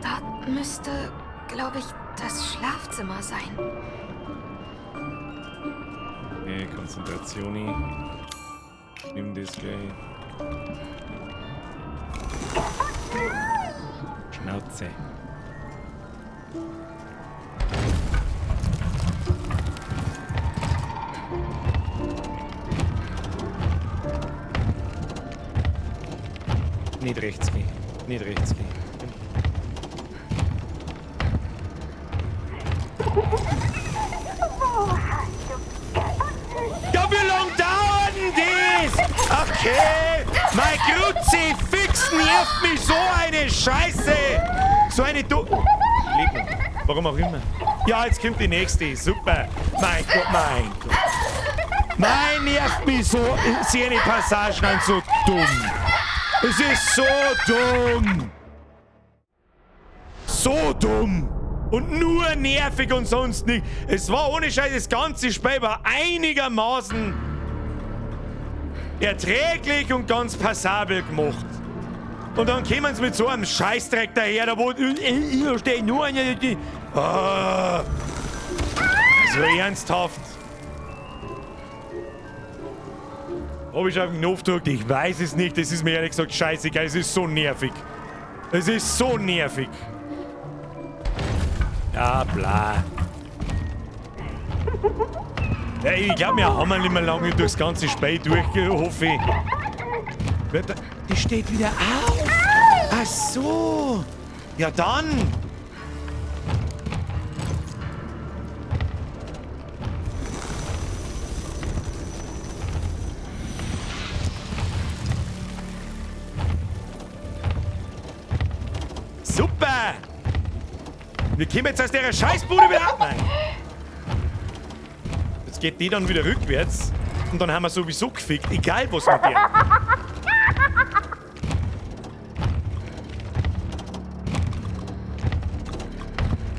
Dort müsste, glaube ich, das Schlafzimmer sein. Okay, Konzentration. Nimm das gleich. Schnauze. Nicht rechts gehen. Nicht rechts gehen. Ja, wie lang dauert denn das? Okay, mein Kruzifix nervt mich so eine Scheiße. So eine du... Lebt noch. Warum auch immer. Ja, jetzt kommt die nächste. Super. Mein Gott, mein Gott. Mein nervt mich so. Seine Passagen an so dumm. Es ist so dumm. So dumm. Und nur nervig und sonst nicht. Es war ohne Scheiß, das ganze Spiel war einigermaßen erträglich und ganz passabel gemacht. Und dann kommen sie mit so einem Scheißdreck daher, da wo da steht nur eine. Ah. So ernsthaft. Ob ich auf den Knopf gedrückt? Ich weiß es nicht. Es ist mir ehrlich gesagt scheißegal. Es ist so nervig. Es ist so nervig. Ja, bla. Ja, ich glaube, wir haben nicht mehr lange durchs ganze Spiel durch, hoffe ich. Die steht wieder auf. Ach so. Ja, dann. Super. Wir kommen jetzt aus der Scheißbude wieder ab. Nein. Jetzt geht die dann wieder rückwärts. Und dann haben wir sowieso gefickt, egal was wir tun.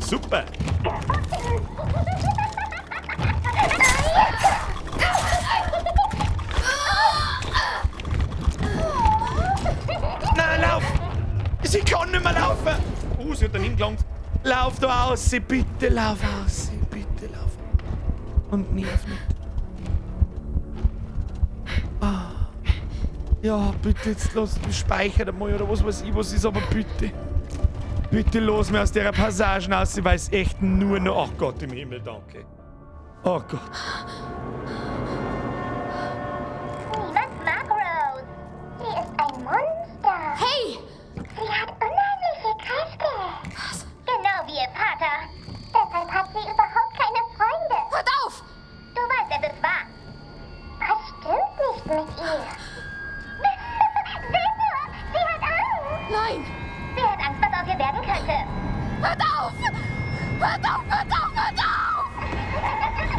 Super. Na, lauf! Sie kann nicht mehr laufen! Oh, sie hat dann hingelangt. Lauf da aus, sie bitte, lauf aus, sie bitte, lauf. Und nerv nicht. Ah. Ja, bitte, jetzt lass mich speichern einmal oder was weiß ich, was ist, aber bitte. Bitte los mir aus der Passage raus, ich weiß echt nur noch. Ach Gott im Himmel, danke. Oh Gott. Niemand mag Rose. Sie ist ein Monster. Hey! Sie hat unheimliche Kräfte. Was? Genau wie ihr Vater. Deshalb hat sie überhaupt keine Freunde. Hört auf! Du weißt, es ist wahr. Was stimmt nicht mit ihr? Seht nur, sie hat Angst. Nein! Sie hat Angst, was aus ihr werden könnte. Hört auf! Hört auf, hört auf, hört auf!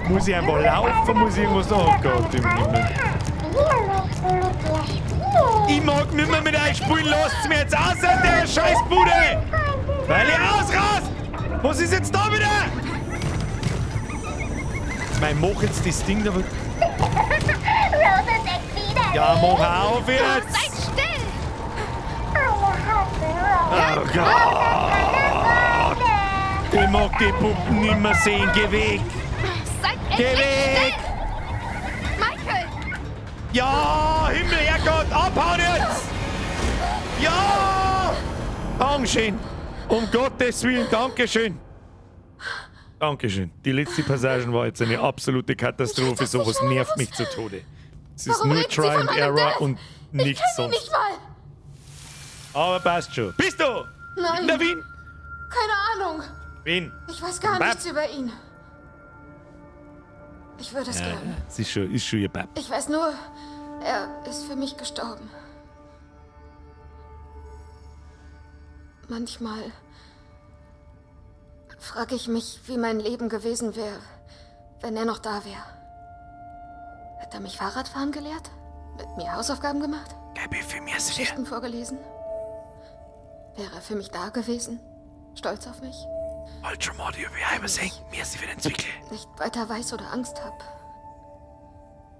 Muss ich einfach laufen? Muss ich irgendwas? Oh Gott im Himmel. Wir möchten mit dir spielen. Ich mag nicht mehr mit euch spielen. Lasst mir jetzt aus aus der Scheißbude! Weil ihr ausrast! Was ist jetzt da wieder? Mein, mach jetzt das Ding da. Rose ist echt widerlich. Ja, mach auf jetzt! Seid still! Alle hassen Rose. Oh Gott! Ich mag die Puppen nicht mehr sehen. Geh weg! Seid Geh endlich weg! still! Michael! Ja, Himmel, Herrgott, abhauen jetzt! Ja! Dankeschön. Um Gottes Willen, Dankeschön. Dankeschön. Die letzte Passage war jetzt eine absolute Katastrophe. Sowas nervt mich zu Tode. Es ist Warum nur redet sie Try von and meinem Error Dad? und Ich nichts kenn ihn sonst. nicht mal! Aber passt schon. Bist du? Nein. Na, wen? Keine Ahnung. Wen? Ich weiß gar Bab. nichts über ihn. Ich würde es Ja, gern. es ist schon ihr Bab. Ich weiß nur, er ist für mich gestorben. Manchmal frage ich mich, wie mein Leben gewesen wäre, wenn er noch da wäre. Hat er mich Fahrradfahren gelehrt? Mit mir Hausaufgaben gemacht? Geschichten vorgelesen? Wäre er für mich da gewesen? Stolz auf mich? Nicht weiter weiß oder Angst habe,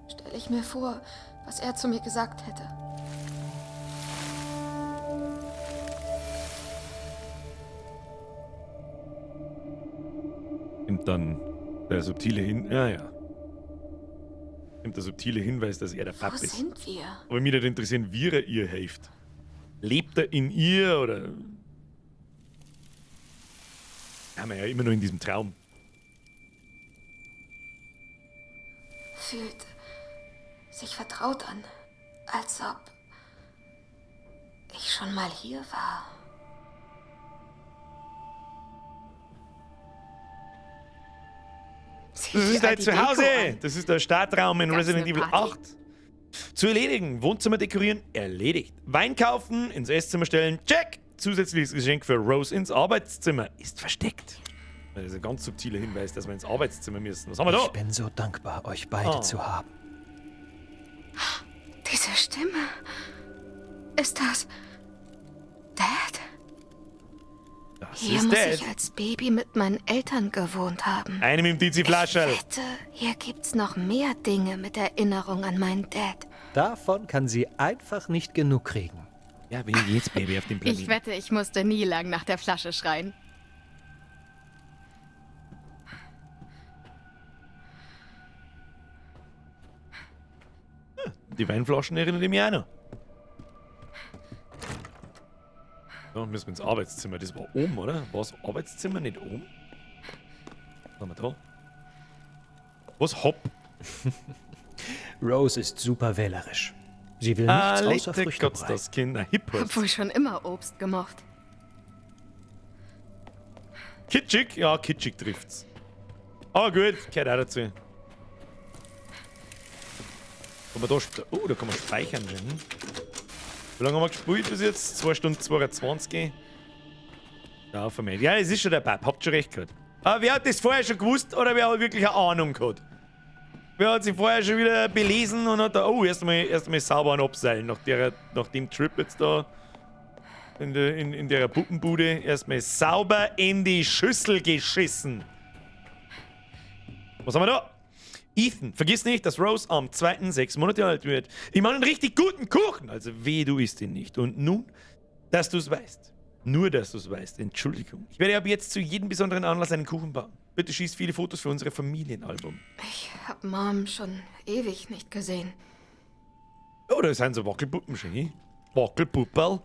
stelle ich mir vor, was er zu mir gesagt hätte. Dann der subtile Hin... Ja, ja. Kommt der subtile Hinweis, dass er der Pap Wo ist. sind wir? Aber mich würde interessieren, wie er ihr hilft. Lebt er in ihr oder... Haben wir ja immer nur in diesem Traum. Fühlt sich vertraut an. Als ob ich schon mal hier war. Sieh Das dir ist dein die Zuhause. Deko an. Das ist der Startraum in Gab's Resident eine Evil Party? 8. Zu erledigen. Wohnzimmer dekorieren. Erledigt. Wein kaufen, ins Esszimmer stellen. Check. Zusätzliches Geschenk für Rose ins Arbeitszimmer. Ist versteckt. Das ist ein ganz subtiler Hinweis, dass wir ins Arbeitszimmer müssen. Was haben wir da? Ich bin so dankbar, euch beide Oh. zu haben. Diese Stimme. Ist das Dad? Das Hier ist muss Dad. ich als Baby mit meinen Eltern gewohnt haben. Eine mit dem Tizi-Flascherl. Ich wette, hier gibt's noch mehr Dinge mit Erinnerung an meinen Dad. Davon kann sie einfach nicht genug kriegen. Ja, wie jedes Baby auf dem Planeten. Ich wette, ich musste nie lang nach der Flasche schreien. Die Weinflaschen erinnern mich auch noch. So, müssen wir ins Arbeitszimmer. Das war oben, oder? War das Arbeitszimmer nicht oben? Was haben wir da? Was? Hopp. Rose ist super wählerisch. Sie will nichts Ah, außer Lette Früchtebrei. Gott, das Kind. Ein Hip Hab wohl schon immer Obst gemocht. Kitschig? Ja, kitschig trifft's. Aber gut, gehört auch dazu. Kann man da, oh, da kann man speichern schon. Hm? Wie lange haben wir gespielt bis jetzt? 2 Stunden 22. Ja, für mich. Ja, es ist schon der Pap, habt schon recht gehabt. Aber wer hat das vorher schon gewusst oder wer hat wirklich eine Ahnung gehabt? Wer hat sich vorher schon wieder belesen und hat da, oh, erst sauber an abseilen nach, nach dem Trip jetzt da in der, in der Puppenbude. Erstmal sauber in die Schüssel geschissen. Was haben wir da? Ethan, vergiss nicht, dass Rose am 2. 6 Monate alt wird. Ich mache einen richtig guten Kuchen. Also weh, du isst ihn nicht. Und nun, dass du es weißt. Nur, dass du es weißt. Entschuldigung. Ich werde ab jetzt zu jedem besonderen Anlass einen Kuchen backen. Bitte schieß viele Fotos für unsere Familienalbum. Ich hab Mom schon ewig nicht gesehen. Oh, da sind so Wackelpuppen schon, hm? Wackelpupperl.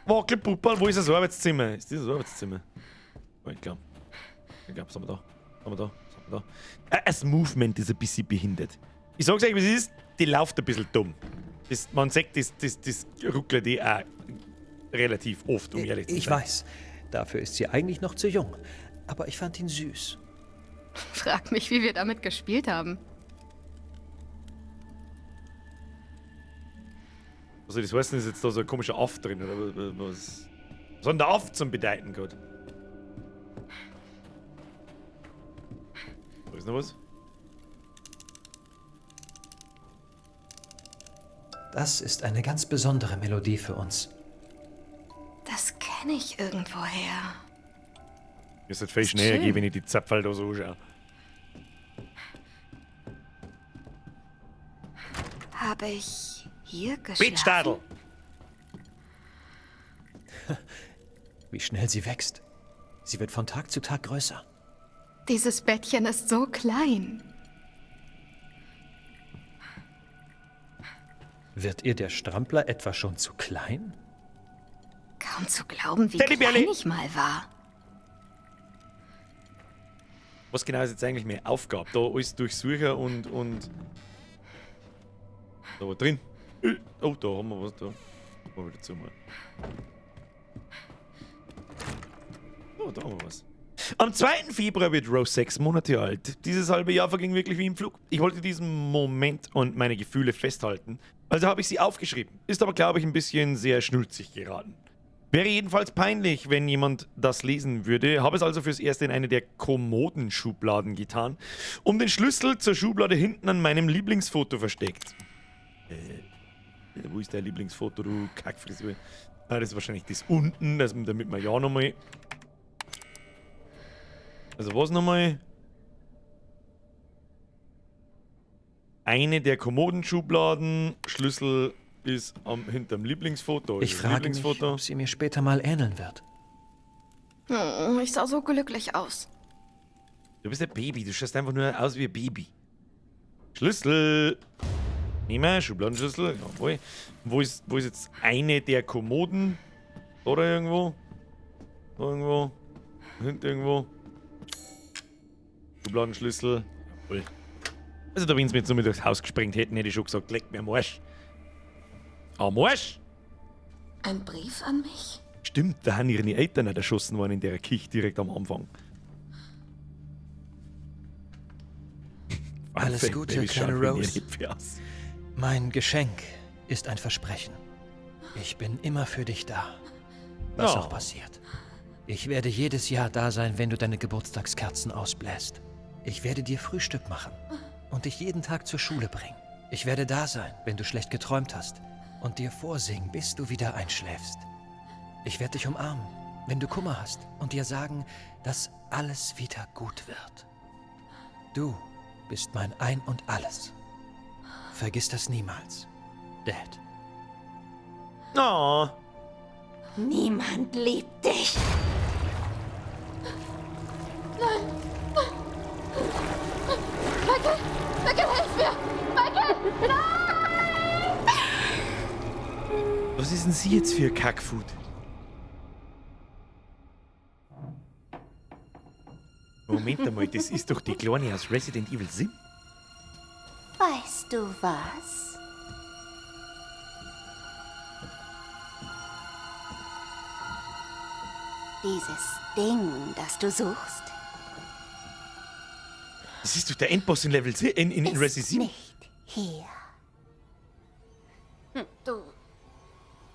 Wackelpupperl. Wo ist das Arbeitszimmer? Ist das das Arbeitszimmer? Oh, ich glaube. Ich glaube, was haben wir da? Was haben wir da? Was haben wir da? Das Movement ist ein bisschen behindert. Ich sag's euch, wie es ist, die läuft ein bisschen dumm. Das, man sagt, das ruckelt die auch relativ oft, um ehrlich zu sein. Ich weiß, dafür ist sie eigentlich noch zu jung. Aber ich fand ihn süß. Frag mich, wie wir damit gespielt haben. Was soll das heißen? Ist jetzt da so ein komischer Aff drin? Oder was? Was hat denn der Aff zum Bedeuten gehabt? Da ist noch was? Das ist eine ganz besondere Melodie für uns. Das kenne ich irgendwoher. Mir ist halt viel schneller gehen, wenn ich die Zapferl da so anschaue. Habe ich hier geschlafen? Bettstadel! Wie schnell sie wächst. Sie wird von Tag zu Tag größer. Dieses Bettchen ist so klein. Wird ihr der Strampler etwa schon zu klein? Kaum zu glauben, wie Teddybärli. klein ich mal war. Was genau ist jetzt eigentlich meine Aufgabe? Da alles durchsuchen und. Da war drin. Oh, da haben wir was da. Mal wieder zu mal. Oh, da haben wir was. Am 2. Februar wird Rose 6 Monate alt. Dieses halbe Jahr verging wirklich wie im Flug. Ich wollte diesen Moment und meine Gefühle festhalten. Also habe ich sie aufgeschrieben. Ist aber, glaube ich, ein bisschen sehr schnulzig geraten. Wäre jedenfalls peinlich, wenn jemand das lesen würde. Habe es also fürs Erste in eine der Kommodenschubladen getan und den Schlüssel zur Schublade hinten an meinem Lieblingsfoto versteckt. Wo ist dein Lieblingsfoto, du Kackfrisur? Ah, das ist wahrscheinlich das unten, das, damit man ja nochmal... Also was nochmal? Eine der Kommodenschubladen, Schlüssel ist hinterm Lieblingsfoto. Ich Ist das frage mich, Lieblingsfoto. ob sie mir später mal ähneln wird. Oh, ich sah so glücklich aus. Du bist ein Baby, du schaust einfach nur aus wie ein Baby. Schlüssel. Nehmen wir, Schubladenschlüssel. Jawohl. Wo ist jetzt eine der Kommoden? Oder irgendwo? Irgendwo? Hinten irgendwo? Schubladenschlüssel. Jawohl. Also da, wenn sie mir jetzt nur mit durchs Haus gesprengt hätten, hätte ich schon gesagt, leck mir am Arsch. Am Arsch! Ein Brief an mich? Stimmt, da haben ihre Eltern nicht erschossen worden in der Kirche direkt am Anfang. Alles Gute, Babys kleine schauen wie Rose. Hipfel aus. Mein Geschenk ist ein Versprechen. Ich bin immer für dich da. Was Oh. auch passiert. Ich werde jedes Jahr da sein, wenn du deine Geburtstagskerzen ausbläst. Ich werde dir Frühstück machen und dich jeden Tag zur Schule bringen. Ich werde da sein, wenn du schlecht geträumt hast und dir vorsingen, bis du wieder einschläfst. Ich werde dich umarmen, wenn du Kummer hast und dir sagen, dass alles wieder gut wird. Du bist mein Ein und Alles. Vergiss das niemals, Dad. Oh. Niemand liebt dich. Nein! Nein! Michael! Michael, hilf mir! Michael! Nein! Was ist denn sie jetzt für Kackfood? Moment einmal, das ist doch die Kleine aus Resident Evil 7. Weißt du was? Dieses Ding, das du suchst, Das ist doch der Endboss in Level 10, in Resident 7. hier. Du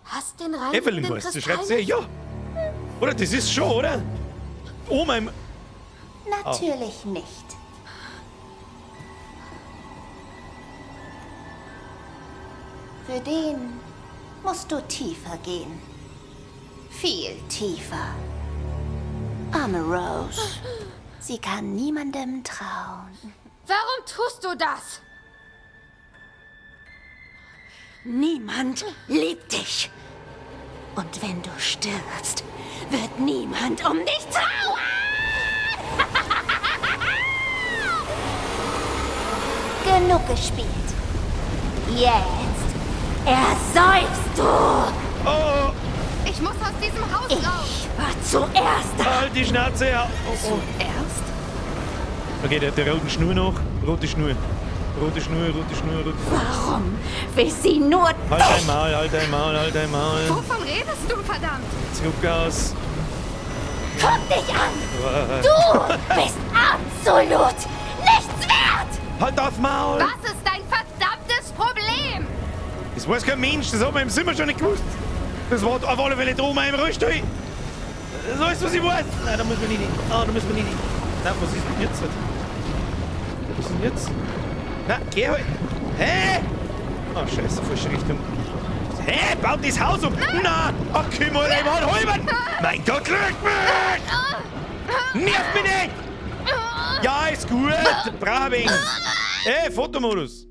hast den reinigenden Evelyn heißt sie, Kristall schreibt sie, ja. Oder, das ist schon, oder? Oh mein... Natürlich nicht. Für den musst du tiefer gehen. Viel tiefer. Arme Rose. Sie kann niemandem trauen. Warum tust du das? Niemand liebt dich. Und wenn du stirbst, wird niemand um dich trauern. Genug gespielt. Jetzt ersäufst du. Oh. Ich muss aus diesem Haus raus. Ich war zuerst da. Halt die Schnauze, ja. Oh, oh. Zuerst? Okay, der roten Schnur noch. Rote Schnur. Rote Schnur, rote Schnur, rote Schnur. Warum will sie nur Halt dein Maul, halt dein Maul, halt dein Maul. Wovon redest du, verdammt? Zurück aus. Guck dich an! Du bist absolut nichts wert! Halt auf Maul! Was ist dein verdammtes Problem? Das weiß kein Mensch, das hat man im Zimmer schon nicht gewusst. Das war auf alle Fälle droben im Rollstuhl. Das ist alles, was ich weiß. Nein, da muss man nicht hin. Ah, da muss man nicht hin. Nein, was ist denn jetzt? Was ist denn jetzt? Na, geh halt. Hä? Oh, scheiße, falsche Richtung. Hä? Baut das Haus um? Na, ach, kümmere dich mal, Holmann. Mein Gott, leck mich! Nerv mich nicht! Ja, ist gut. Bravo. Ey, Fotomodus.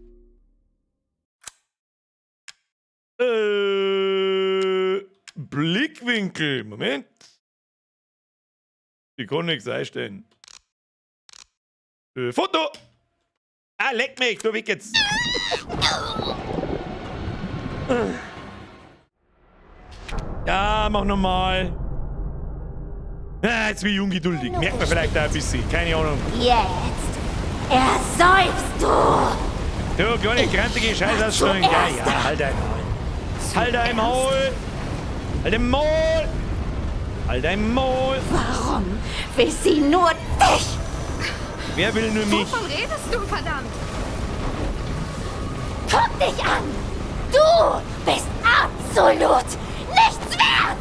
Blickwinkel. Moment. Ich kann nichts einstellen. Foto! Ah, leck mich, du weg jetzt. Ja, mach nochmal. Ah, jetzt bin ich ungeduldig. Merkt man vielleicht auch ein bisschen. Keine Ahnung. Jetzt ersäufst du! Du, kleine krantige Scheißausstellung. Ja, ja, halt dein Maul. Halt dein Maul! Halt dein Maul! Halt dein Maul! Warum will sie nur dich? Wer will nur mich? Wovon redest du, verdammt? Guck dich an! Du bist absolut nichts wert!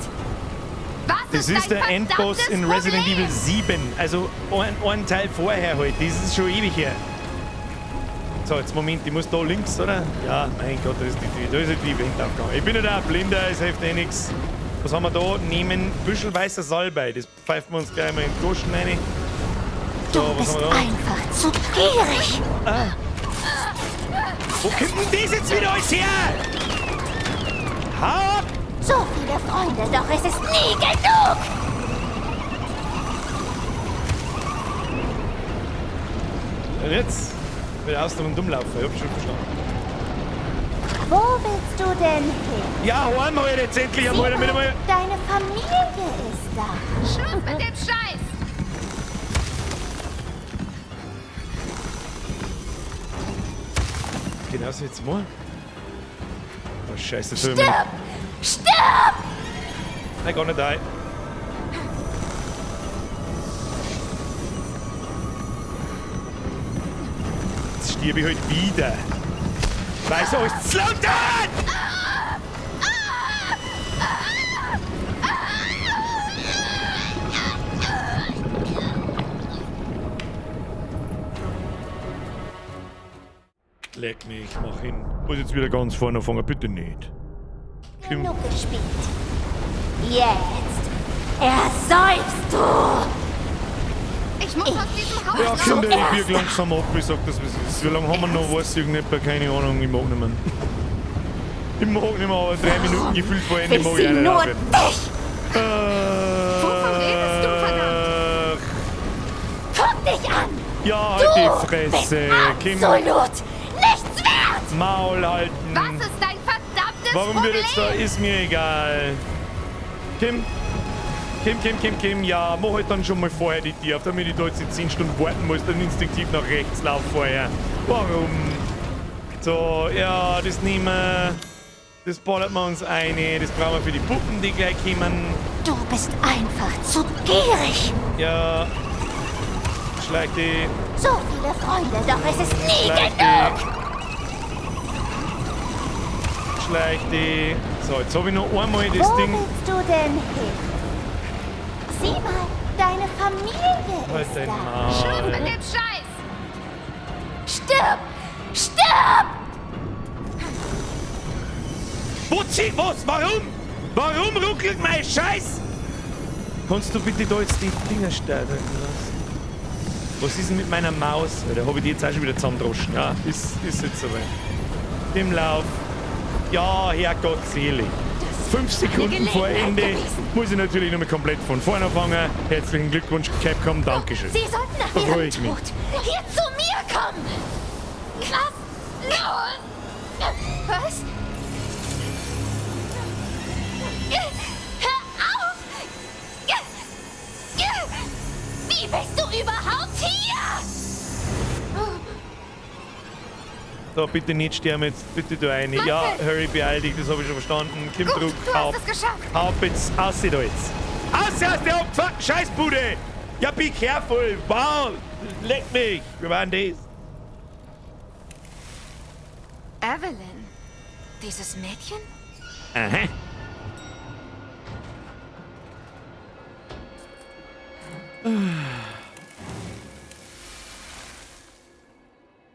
Was Das ist der Endboss in Resident Evil 7. Also ein Teil vorher halt. Das ist schon ewig her. So, jetzt Moment, ich muss da links, oder? Ja, mein Gott, da ist die Wand aufgegangen. Ich bin ja da ein Blinder, es hilft eh nichts. Was haben wir da? Nehmen Büschel weißer Salbei. Das pfeifen wir uns gleich mal in die Goschen rein. So, Du was bist haben wir da? einfach zu gierig. Ah. Wo kommt denn das jetzt wieder alles her? Hau ab! So viele Freunde, doch es ist nie genug. Und jetzt wieder aus dem dumm laufen. Ich hab schon verstanden. Wo willst du denn hin? Ja, heim halt jetzt endlich einmal, damit einmal. Deine Familie ist da. Schluss mit dem Scheiß! Genau so jetzt mal. Oh, Scheiße, Stirb! Stirb! I gonna die. Jetzt stirb ich halt wieder. Weiß alles zu lang dauert! Leck mich, mach hin. Muss jetzt wieder ganz vorne anfangen, bitte nicht. Kim. Genug gespielt. Jetzt ersäufst du! Ich muss aus diesem Haus Ja, raus. Kinder, ich bieg langsam ab, ich sag das, wie es ist. Wie lange haben wir noch, weiß ich nicht, keine Ahnung, ich mag nicht mehr. Ich mag nicht mehr, aber 3 Minuten gefühlt vor Ende mag ich auch sie nicht nur aufhören. dich! Wovon redest du, verdammt? Guck dich an! Ja, halt die Fresse, Bist Kim. absolut nichts wert! Maul halten. Was ist dein verdammtes Warum Problem? wird jetzt da? Ist mir egal. Kim. Kim, Kim, Kim, Kim, ja, mach halt dann schon mal vorher die Tür auf, damit ich da jetzt nicht 10 Stunden warten muss, dann instinktiv nach rechts lauf vorher. Warum? So, ja, das nehmen wir. Das ballert wir uns eine. Das brauchen wir für die Puppen, die gleich kommen. Du bist einfach zu gierig. Ja. Schleich die. So viele Freunde, doch es ist nie Schleich genug! die. Schleich die. So, jetzt habe ich noch einmal das Wo Ding. willst du denn hin? Sieh mal, deine Familie Halt ist dein da. Schluss mit Maul. dem Scheiß! Stirb! Stirb! Wo zieh, was? Warum? Warum ruckelt mein Scheiß? Kannst du bitte da jetzt die Dinger starten lassen? Was ist denn mit meiner Maus? Da habe ich die jetzt auch schon wieder zusammendroschen. Ja, ist jetzt soweit. Im Lauf. Ja, Herrgott selig. 5 Sekunden vor Ende muss ich natürlich nochmal komplett von vorne anfangen. Herzlichen Glückwunsch, Capcom, Dankeschön. Sie sollten nach Da freu ihrem ich mich. Tod hier zu mir kommen. Lass los! Was? Hör auf! Wie bist du überhaupt hier? So, bitte nicht sterben jetzt, bitte du eine. Ja, hurry, beeil dich, das habe ich schon verstanden. Kim Gut, Druck, du hast es geschafft. Hau jetzt, aus da jetzt. Aus aus der abgefuckten Scheißbude! Ja, be careful! Wow! Leck mich! Wir waren das. Evelyn. Dieses Mädchen? Aha.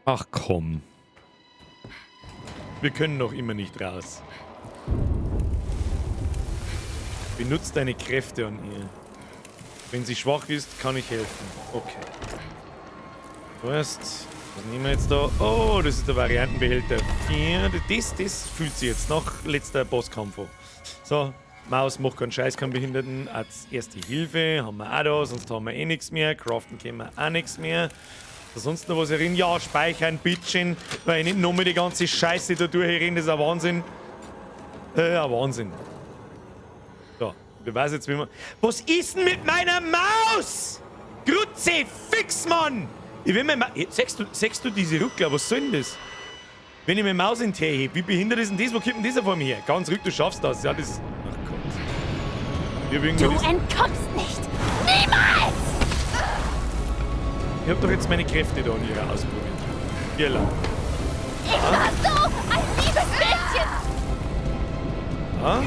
Ach komm. Wir können noch immer nicht raus. Benutzt deine Kräfte an ihr. Wenn sie schwach ist, kann ich helfen. Okay. Weißt, was nehmen wir jetzt da? Oh, das ist der Variantenbehälter 4. Das fühlt sich jetzt nach letzter Bosskampf an. So, Maus macht keinen Scheiß, keinen Behinderten. Als erste Hilfe haben wir auch da, sonst haben wir eh nichts mehr. Craften können wir auch nichts mehr. Ist sonst noch was herin? Ja, speichern, bitchen, weil ich nicht nochmal die ganze Scheiße da durchrenne, das ist ein Wahnsinn. Ein Wahnsinn. So, wer weiß jetzt, wie man. Was ist denn mit meiner Maus? Grütze, fix, Mann! Ich will meine Ma siehst du diese Ruckler? Was soll denn das? Wenn ich meine Maus in den Tee hebe, wie behindert ist denn das? Wo kommt denn das vor mir her? Ganz ruhig, du schaffst das. Ja, das. Ach Gott. Ich hab irgendwie Du das, entkommst nicht. Niemals! ich hab doch jetzt meine Kräfte da an ihrer ausprobiert. Hier lang. Ich war so ein liebes Mädchen! Ah?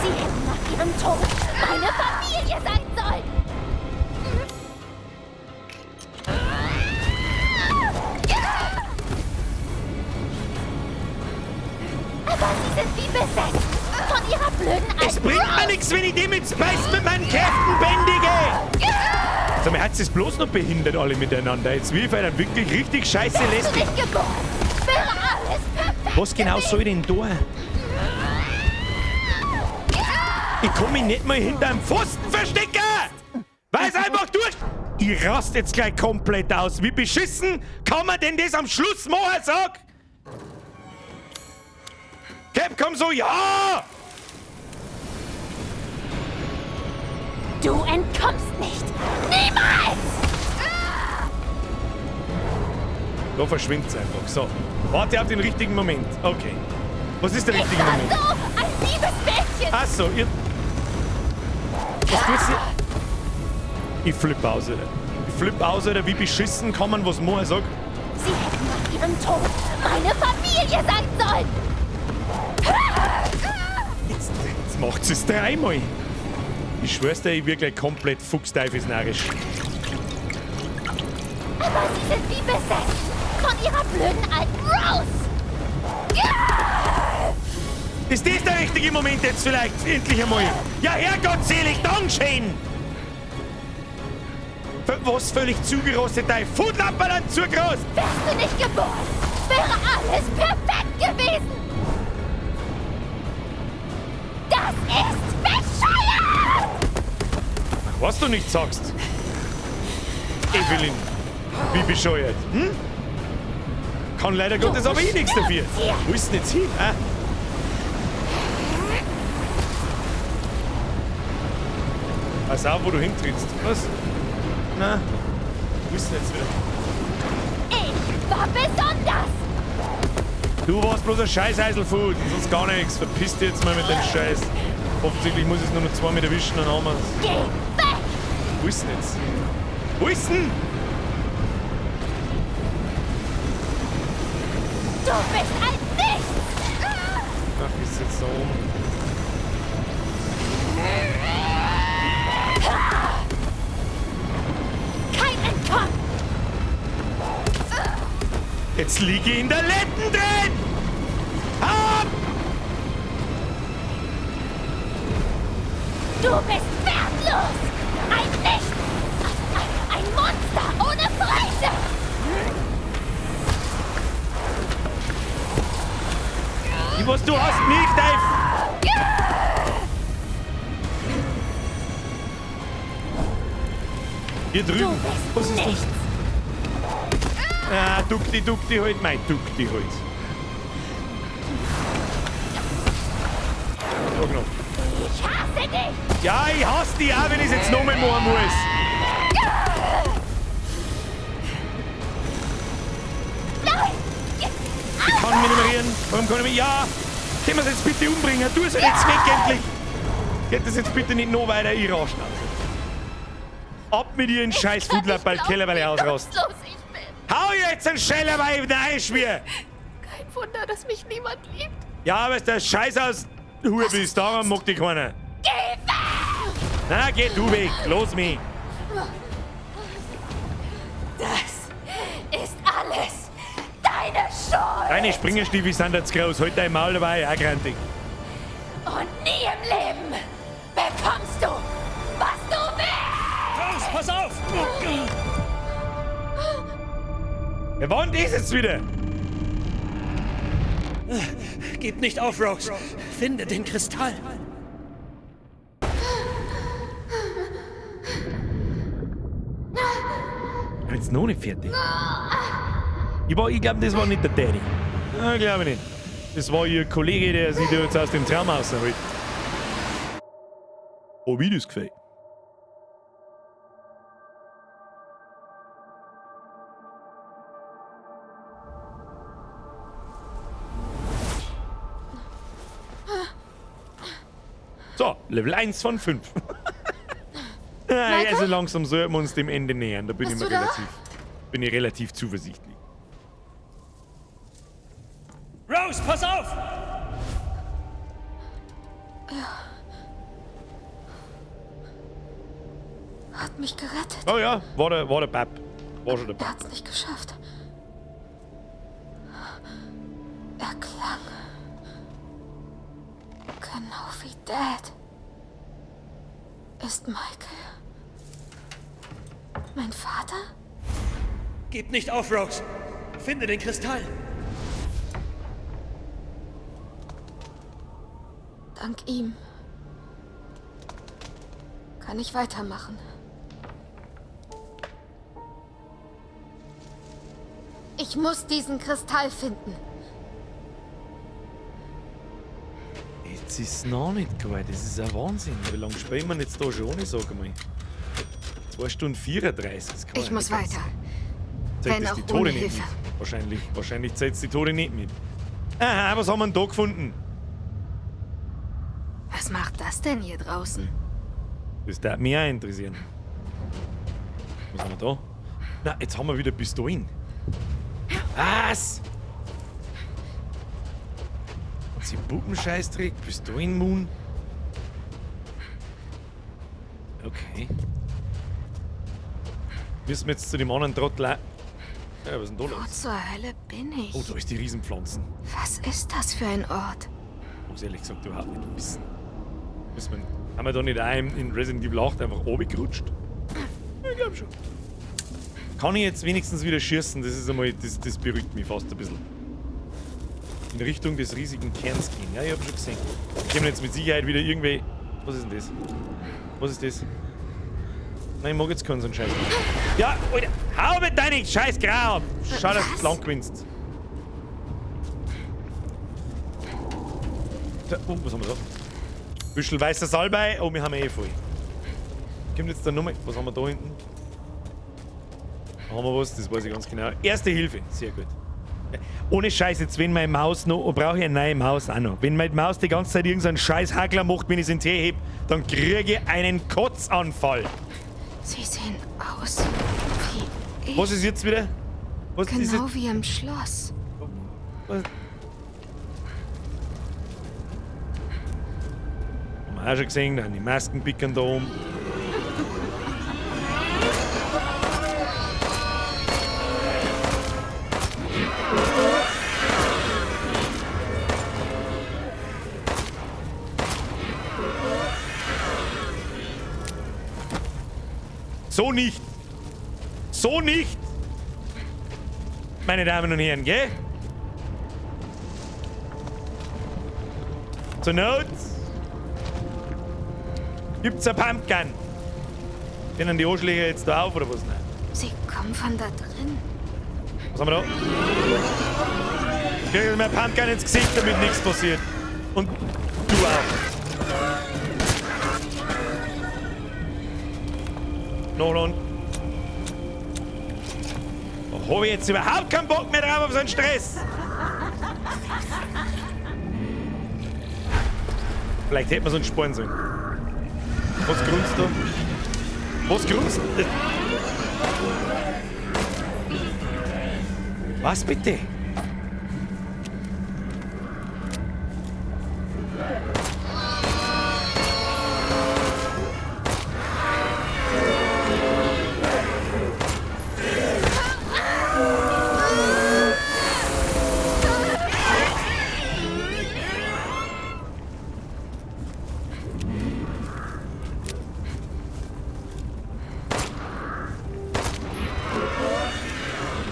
Sie hätten nach ihrem Tod meine Familie sein sollen! Aber sie sind wie besessen von ihrer blöden alten Es bringt mir nichts, wenn ich die mit Spice mit meinen Kräften bändige! Sag mal, hat es bloß noch behindert alle miteinander? Jetzt will ich dann wirklich richtig scheiße Wärst du lästig. nicht geboren, wäre alles perfekt Was genau soll ich denn da? Ich kann mich nicht mal hinter einem Pfosten verstecken! Weil es einfach durch... Ich rast jetzt gleich komplett aus. Wie beschissen kann man denn das am Schluss machen, sag? Cap, komm so, ja! Du entkommst nicht! Niemals! Da verschwind's einfach. So. Warte auf den richtigen Moment. Okay. Was ist der richtige Moment? So, ein liebes Mädchen! Ach so, ihr... Was tut sie? Ich flippe aus, Alter. Ich flippe aus, Alter. Wie beschissen kann man was machen, sag? Sie hätten nach ihrem Tod meine Familie sein sollen! Jetzt macht sie's dreimal. Ich schwör's dir, ich werd gleich komplett fuchsteufelsnarrisch. Aber sie sind wie besessen von ihrer blöden alten Rose! Ist das der richtige Moment jetzt vielleicht? Endlich einmal. Ja, Herrgott selig, Dankeschön! Was völlig zugerostet, dein Foodlamperl zu groß! Wärst du nicht geboren, wäre alles perfekt gewesen! Das ist bescheuert! Ach, was du nicht sagst. Evelyn, wie bescheuert, hm? Kann leider Gottes aber eh nichts dafür. Wo ist denn jetzt hin? Ah? Pass auf, wo du hintrittst. Was? Na? Wo ist denn jetzt wieder? Ich war besonders! Du warst bloß ein Scheiß-Eiselfood, sonst gar nichts. Verpiss dich jetzt mal mit dem Scheiß. Offensichtlich muss ich es nur noch 2 Meter wischen, dann haben wir's. Geh weg! Wo ist denn jetzt? Wo ist denn? Du bist ein Nichts! Ach, ist jetzt da oben. Kein Entkommen! Jetzt liege ich in der Letten drin! Ab! Du bist wertlos! Ein Nichts! Ein Monster ohne Freunde! Ich weiß, du hast mich, Dave! Hier drüben. Was ist das? Ah, duck dich halt. Nein, duck dich halt. Da genau. Ich hasse dich! Ja, ich hasse dich auch, wenn ich es jetzt nochmal machen muss. Nein! Ich kann mich nicht mehr rühren. Warum kann ich mich... Ja! Können wir es jetzt bitte umbringen? Tu es halt jetzt weg, endlich! Geht das jetzt bitte nicht noch weiter? Ich rasch Ab mit ihr in scheiß Foodlab, bald Keller, weil ich ausrast. Nutzlos ich bin. Hau jetzt einen Scheller bei nein, Schmier! Kein Wunder, dass mich niemand liebt. Ja, weil du der Scheiß aus Hure bist, darum mag dich keiner. Geh weg! Na, geh du weg, los mich. Das ist alles deine Schuld! Deine Springerstiefel sind jetzt groß, halt dein Maul dabei, auch grantig. Und nie im Leben bekommst du, was du willst! Rose, pass auf! Wer war denn das jetzt wieder? Gib nicht auf, Rose. Finde den Kristall. Ich bin jetzt noch nicht fertig. Ich glaube, das war nicht der Daddy. Ich glaube nicht. Das war ihr Kollege, der sich da jetzt aus dem Traum rausholt. Oh, wie das gefällt. So, Level 1 von 5. Also langsam sollten wir uns dem Ende nähern. Da bin ich mir relativ zuversichtlich. Rose, pass auf! Ja. Hat mich gerettet. Oh ja, war der Bab. War schon der Bab. Er hat's nicht geschafft. Er klang genau wie Dad. Ist Michael mein Vater? Gib nicht auf, Rose. Finde den Kristall. Dank ihm Kann ich weitermachen. Ich muss diesen Kristall finden. Jetzt ist es noch nicht gut. Das ist ein Wahnsinn. Wie lange spielen wir jetzt da schon ohne, sag mal. 2 Stunden 34. Das kann Ich ja muss nicht ganz weiter. sein. Zählt Wenn das auch die Tore ohne nicht Hilfe. mit? Wahrscheinlich, wahrscheinlich zählt die Tore nicht mit. Aha, was haben wir denn da gefunden? Was macht das denn hier draußen? Das darf mich auch interessieren. Was haben wir da? Na, jetzt haben wir wieder Pistolen. Was? Hat sie Puppenscheißdreck? Pistolen-Moon? Okay. Müssen wir jetzt zu dem anderen Trottel auch... Ja, was ist denn da Wo los? zur Hölle bin ich? Oh, da ist die Riesenpflanzen. Was ist das für ein Ort? Muss ehrlich gesagt überhaupt nicht wissen. Müssen wir, haben wir da nicht auch in Resident Evil 8 einfach runtergerutscht? Ich glaub schon. Kann ich jetzt wenigstens wieder schießen? Das ist einmal, das beruhigt mich fast ein bisschen. In Richtung des riesigen Kerns gehen. Ja, ich hab schon gesehen. Kommen jetzt mit Sicherheit wieder irgendwie. Was ist denn das? Was ist das? Nein, ich mag jetzt keinen so einen Scheiß. Ja, Alter, hau mit deinem scheiß Grau ab! Schau, dass du lang gewinnst. Da, oh, was haben wir da? Büschel weißer Salbei. Oh, wir haben eh voll. Kommt jetzt da nochmal. Was haben wir da hinten? Da haben wir was, das weiß ich ganz genau. Erste Hilfe, sehr gut. Ohne Scheiß, jetzt wenn meine Maus noch, brauche ich eine neue Maus auch noch. Wenn meine Maus die ganze Zeit irgendeinen scheiß Hackler macht, wenn ich es in den Tee heb, dann kriege ich einen Kotzanfall. Sie sehen aus wie ich. Was ist jetzt wieder? Was genau ist jetzt? wie im Schloss. Was? Haben wir auch schon gesehen, da haben die Maskenpickern da oben. So nicht! So nicht! Meine Damen und Herren, gell? Zur Not gibt's eine Pumpgun. Können die Anschläge jetzt da auf oder was? Nein. Sie kommen von da drin. Was haben wir da? Ich krieg jetzt meine Pumpgun ins Gesicht, damit nichts passiert. Und du auch. Nolan. Da hab ich jetzt überhaupt keinen Bock mehr drauf auf so einen Stress. Vielleicht hätten wir so einen sparen sollen. Was grunzt da? Was grunzt? Was bitte?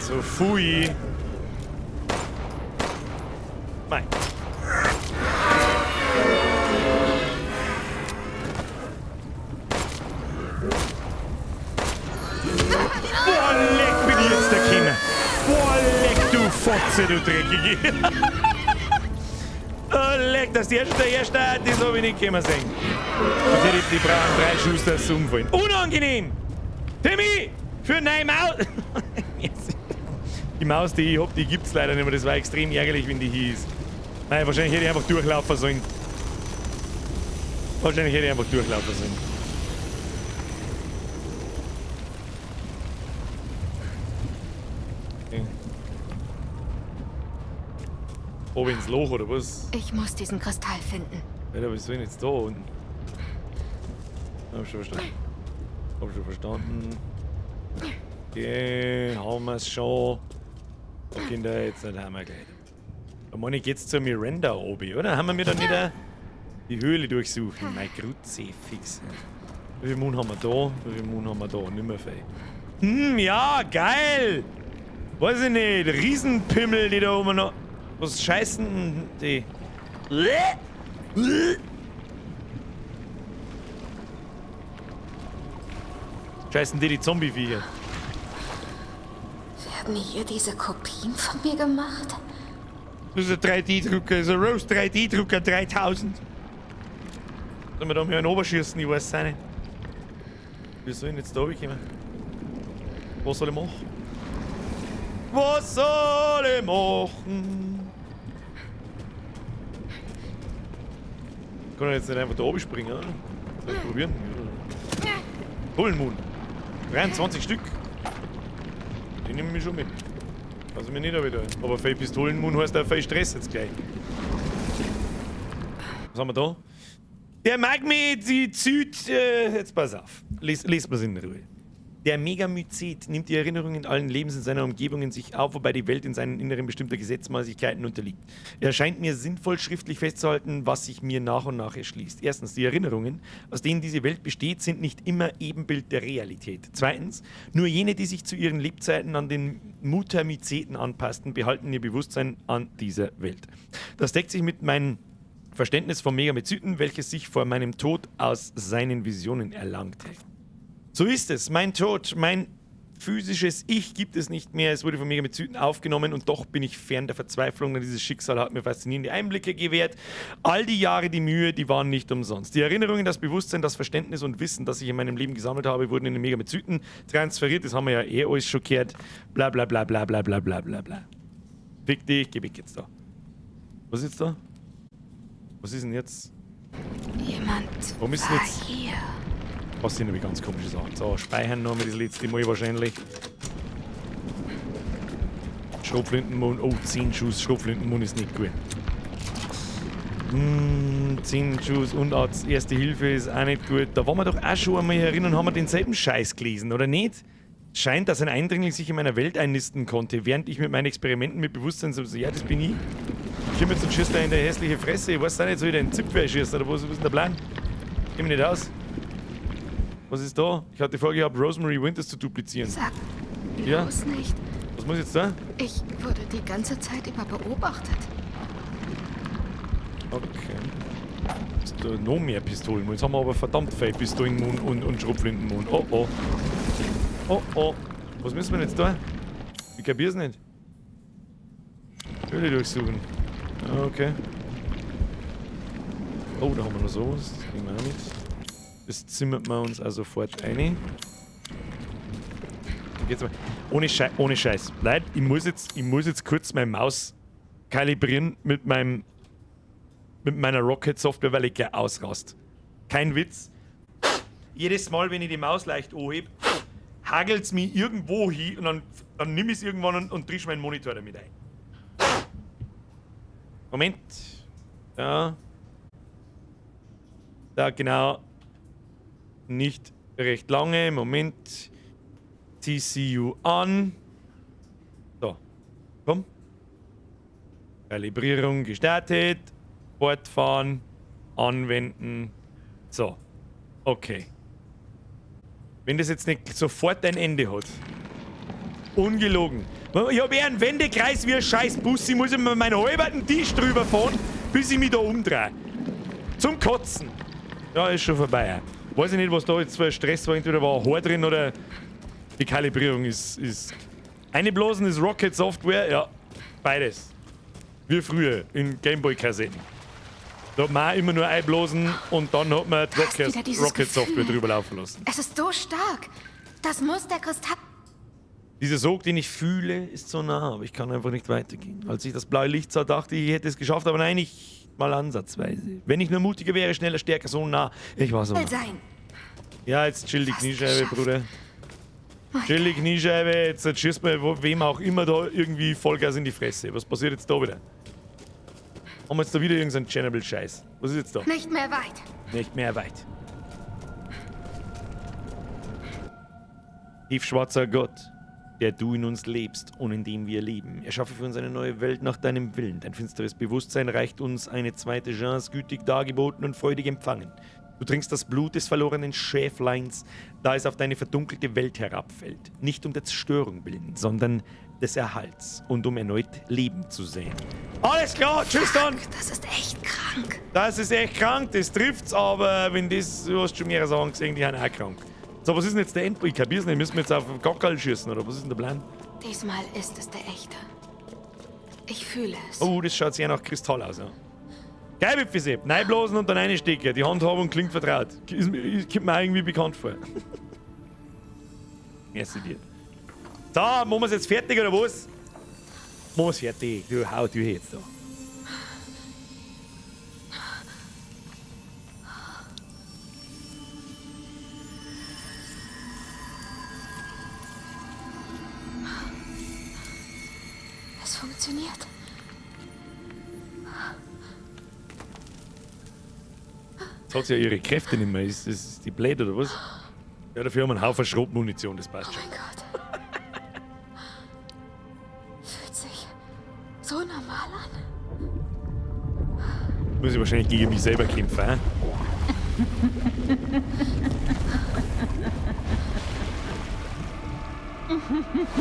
So, fui. Nein. Boah, leck bin ich jetzt der Kinder. Boah, leck du Fotze, du Dreckige. Oh, leck, das erste, das hab ich nicht kommen sehen. Okay, die brauchen 3 Schuss, dass sie umfallen. Unangenehm! Timmy! Für neue Maus! Die Maus, die ich hab, die gibt's leider nicht mehr. Das war extrem ärgerlich, wenn die hier ist. Nein, wahrscheinlich hätte ich einfach durchlaufen sollen. Wahrscheinlich hätte ich einfach durchlaufen sollen. Okay. Oben ins Loch, oder was? Ich muss diesen Kristall finden. Alter, was soll ich denn jetzt da unten? Hab schon verstanden. Hab schon verstanden. Okay, haben wir's schon. Okay, Kinder, jetzt haben wir gleich. Da meine ich geht's zur Miranda obi, oder? Haben wir mir da nicht auch die Höhle durchsucht? Mein Kruzifix. Wie viel Moon haben wir da? Wie viel Moon haben wir da? Nimmer viel. Hm, ja, geil! Weiß ich nicht, Riesenpimmel, die da oben noch. Was scheißen denn die? Scheißen die die Zombie-Viecher. Werden hier diese Kopien von mir gemacht? Das ist ein 3D-Drucker, das ist ein Rose 3D-Drucker 3000. Sollen wir da mal einen oberschießen? Ich weiß es auch nicht. Wie soll ich denn jetzt da runterkommen? Was soll ich machen? Was soll ich machen? Kann ich jetzt nicht einfach da oben springen, oder? Soll ich probieren? Bullenmoon. 23 Stück. Die nehmen mich schon mit. Also mir nicht wieder. Aber für Pistolenmoon heißt auch viel Stress jetzt gleich. Was haben wir da? Der Magmezid, jetzt pass auf. Lies mal's in Ruhe. Der Megamycet nimmt die Erinnerungen allen Lebens in seiner Umgebung in sich auf, wobei die Welt in seinen Inneren bestimmter Gesetzmäßigkeiten unterliegt. Er scheint mir sinnvoll, schriftlich festzuhalten, was sich mir nach und nach erschließt. Erstens, die Erinnerungen, aus denen diese Welt besteht, sind nicht immer Ebenbild der Realität. Zweitens, nur jene, die sich zu ihren Lebzeiten an den Mutamyceten anpassten, behalten ihr Bewusstsein an dieser Welt. Das deckt sich mit meinem Verständnis vom Megamyceten, welches sich vor meinem Tod aus seinen Visionen erlangte. So ist es. Mein Tod, mein physisches Ich gibt es nicht mehr. Es wurde von Megamyceten aufgenommen und doch bin ich fern der Verzweiflung, denn dieses Schicksal hat mir faszinierende Einblicke gewährt. All die Jahre, die Mühe, die waren nicht umsonst. Die Erinnerungen, das Bewusstsein, das Verständnis und Wissen, das ich in meinem Leben gesammelt habe, wurden in den Megamyceten transferiert. Das haben wir ja eh alles schon gehört. Bla bla bla bla bla bla bla bla bla. Fick dich, geh weg jetzt da. Was ist jetzt da? Was ist denn jetzt? Jemand Warum ist denn war jetzt? hier. Was sind nämlich ganz komische Sachen. So, speichern noch mal das letzte Mal wahrscheinlich. Schrotflintenmond. Oh, 10 Schuss. Schrotflintenmond ist nicht gut. 10 Schuss und auch Erste Hilfe ist auch nicht gut. Da waren wir doch auch schon einmal herin und haben wir denselben Scheiß gelesen, oder nicht? Scheint, dass ein Eindringling sich in meiner Welt einnisten konnte, während ich mit meinen Experimenten mit Bewusstsein so, ja, das bin ich. Ich komme jetzt und schießt da in der hässliche Fresse. Ich weiß auch nicht, soll ich den Zipfel schießen oder was ist denn der Plan? Geh mich nicht aus. Was ist da? Ich hatte vorgehabt, Rosemary Winters zu duplizieren. Sag Ja? bloß nicht. Was muss ich jetzt da? Ich wurde die ganze Zeit über beobachtet. Okay. Ist da noch mehr Pistolen? Jetzt haben wir aber verdammt viele Pistolen und Schrotflintenmond. Oh oh. Oh oh. Was müssen wir denn jetzt da? Ich kapier's nicht. Höhle durchsuchen. Okay. Oh, da haben wir noch sowas. Das kriegen wir auch mit. Das zimmert man uns also sofort ein. Geht's mal. Ohne Scheiß. Leute, ich muss jetzt kurz meine Maus kalibrieren mit meiner Rocket Software, weil ich gleich ausrast. Kein Witz. Jedes Mal, wenn ich die Maus leicht anhebe, hagelt's mich irgendwo hin und dann nimm ich's irgendwann und trisch meinen Monitor damit ein. Moment. Da. Da, genau. Nicht recht lange. Moment. TCU an. So. Komm. Kalibrierung gestartet. Fortfahren. Anwenden. So. Okay. Wenn das jetzt nicht sofort ein Ende hat. Ungelogen. Ich hab eher einen Wendekreis wie ein scheiß Bus. Ich muss immer meinen halben Tisch drüber fahren, bis ich mich da umdrehe. Zum Kotzen. Ja, ist schon vorbei. Weiß ich nicht, was da jetzt für ein Stress war. Entweder war ein Haar drin oder die Kalibrierung ist. Eine Blasen ist Rocket Software. Ja, beides. Wie früher in Gameboy-Kassetten. Da hat man auch immer nur einblasen und dann hat man die Rocket Software drüber laufen lassen. Es ist so stark. Das muss der Kristall. Dieser Sog, den ich fühle, ist so nah, aber ich kann einfach nicht weitergehen. Als ich das blaue Licht sah, dachte ich, ich hätte es geschafft, aber nein, ich mal ansatzweise. Wenn ich nur mutiger wäre, schneller, stärker, so nah. Ich war so nah. Sein. Ja, jetzt chill die Kniescheibe, Bruder. Chill die Kniescheibe, jetzt schießt man wem auch immer da irgendwie Vollgas in die Fresse. Was passiert jetzt da wieder? Haben wir jetzt da wieder irgendeinen Chernobyl-Scheiß? Was ist jetzt da? Nicht mehr weit. Nicht mehr weit. Tiefschwarzer Gott, der du in uns lebst und in dem wir leben. Erschaffe für uns eine neue Welt nach deinem Willen. Dein finsteres Bewusstsein reicht uns eine zweite Chance, gütig dargeboten und freudig empfangen. Du trinkst das Blut des verlorenen Schäfleins, da es auf deine verdunkelte Welt herabfällt. Nicht um der Zerstörung willen, sondern des Erhalts und um erneut Leben zu sehen. Alles klar, tschüss dann! Das ist echt krank. Das ist echt krank, das trifft's, aber wenn das, du hast schon mehrere Sachen gesehen, die sind auch krank. So, was ist denn jetzt der Endpunkt? Ich kapier's nicht. Müssen wir jetzt auf den Gockerl schießen, oder was ist denn der Plan? Diesmal ist es der echte. Ich fühle es. Oh, das schaut sehr nach Kristall aus, ja. Geil, Wipfelsepp. Neiblasen und dann reinstecken. Die Handhabung klingt vertraut. Kommt mir auch irgendwie bekannt vor. Merci dir. So, machen wir's jetzt fertig, oder was? Machen wir's fertig. Du, hau du jetzt da. Es funktioniert. Jetzt hat sie ja ihre Kräfte nicht mehr. Ist das die blöd oder was? Ja, dafür haben wir einen Haufen Schrotmunition, das passt schon. Oh mein Gott. Fühlt sich so normal an. Muss ich wahrscheinlich gegen mich selber kämpfen, hä?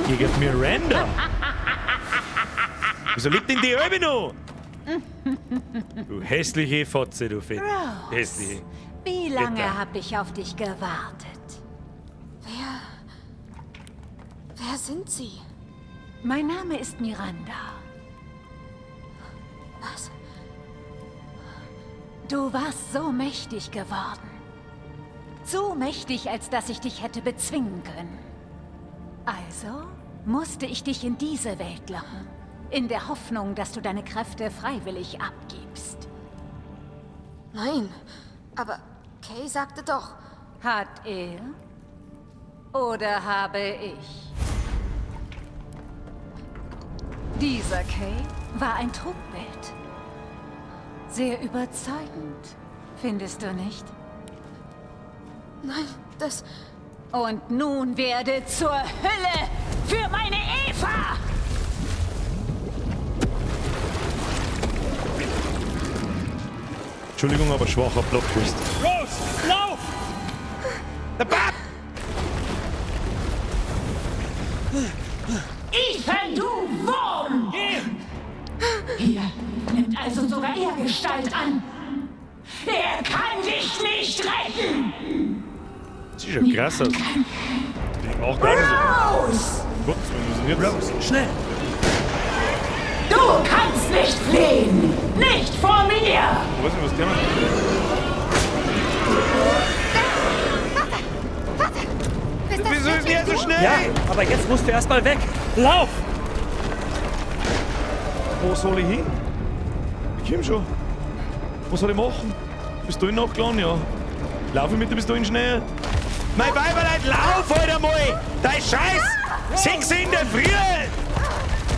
Gegen Miranda? Wieso lebt denn die Albe noch? Du hässliche Fotze, du Fett. Rose, Hässliche. Wie lange Bitte. habe ich auf dich gewartet? Wer sind Sie? Mein Name ist Miranda. Was? Du warst so mächtig geworden. Zu mächtig, als dass ich dich hätte bezwingen können. Also musste ich dich in diese Welt locken. In der Hoffnung, dass du deine Kräfte freiwillig abgibst. Nein, aber Kay sagte doch. Hat er? Oder habe ich? Dieser Kay war ein Trugbild. Sehr überzeugend, findest du nicht? Nein, das... Und nun werde zur Hölle für meine Eva! Entschuldigung, aber schwacher Plot-Twist. Rose, lauf! Der Bab! Ethan, du Wurm! Hier nimmt also sogar er Gestalt an. Er kann dich nicht retten! Das sieht schon krass aus. Auch gar nicht so. Rose! Gott, wir müssen jetzt. Rose, schnell! Du kannst nicht fliehen! Nicht vor mir! Ich weiß nicht, was der macht. Bist das Wieso ist wirklich der so du? schnell? Ja, aber jetzt musst du erstmal weg. Lauf! Wo soll ich hin? Ich komm schon. Was soll ich machen? Bist du nachgeladen? Ja. Laufe ich mit der Pistolen schnell? Mein Weiberleid, lauf halt einmal! Dein Scheiß! 6 in der Früh!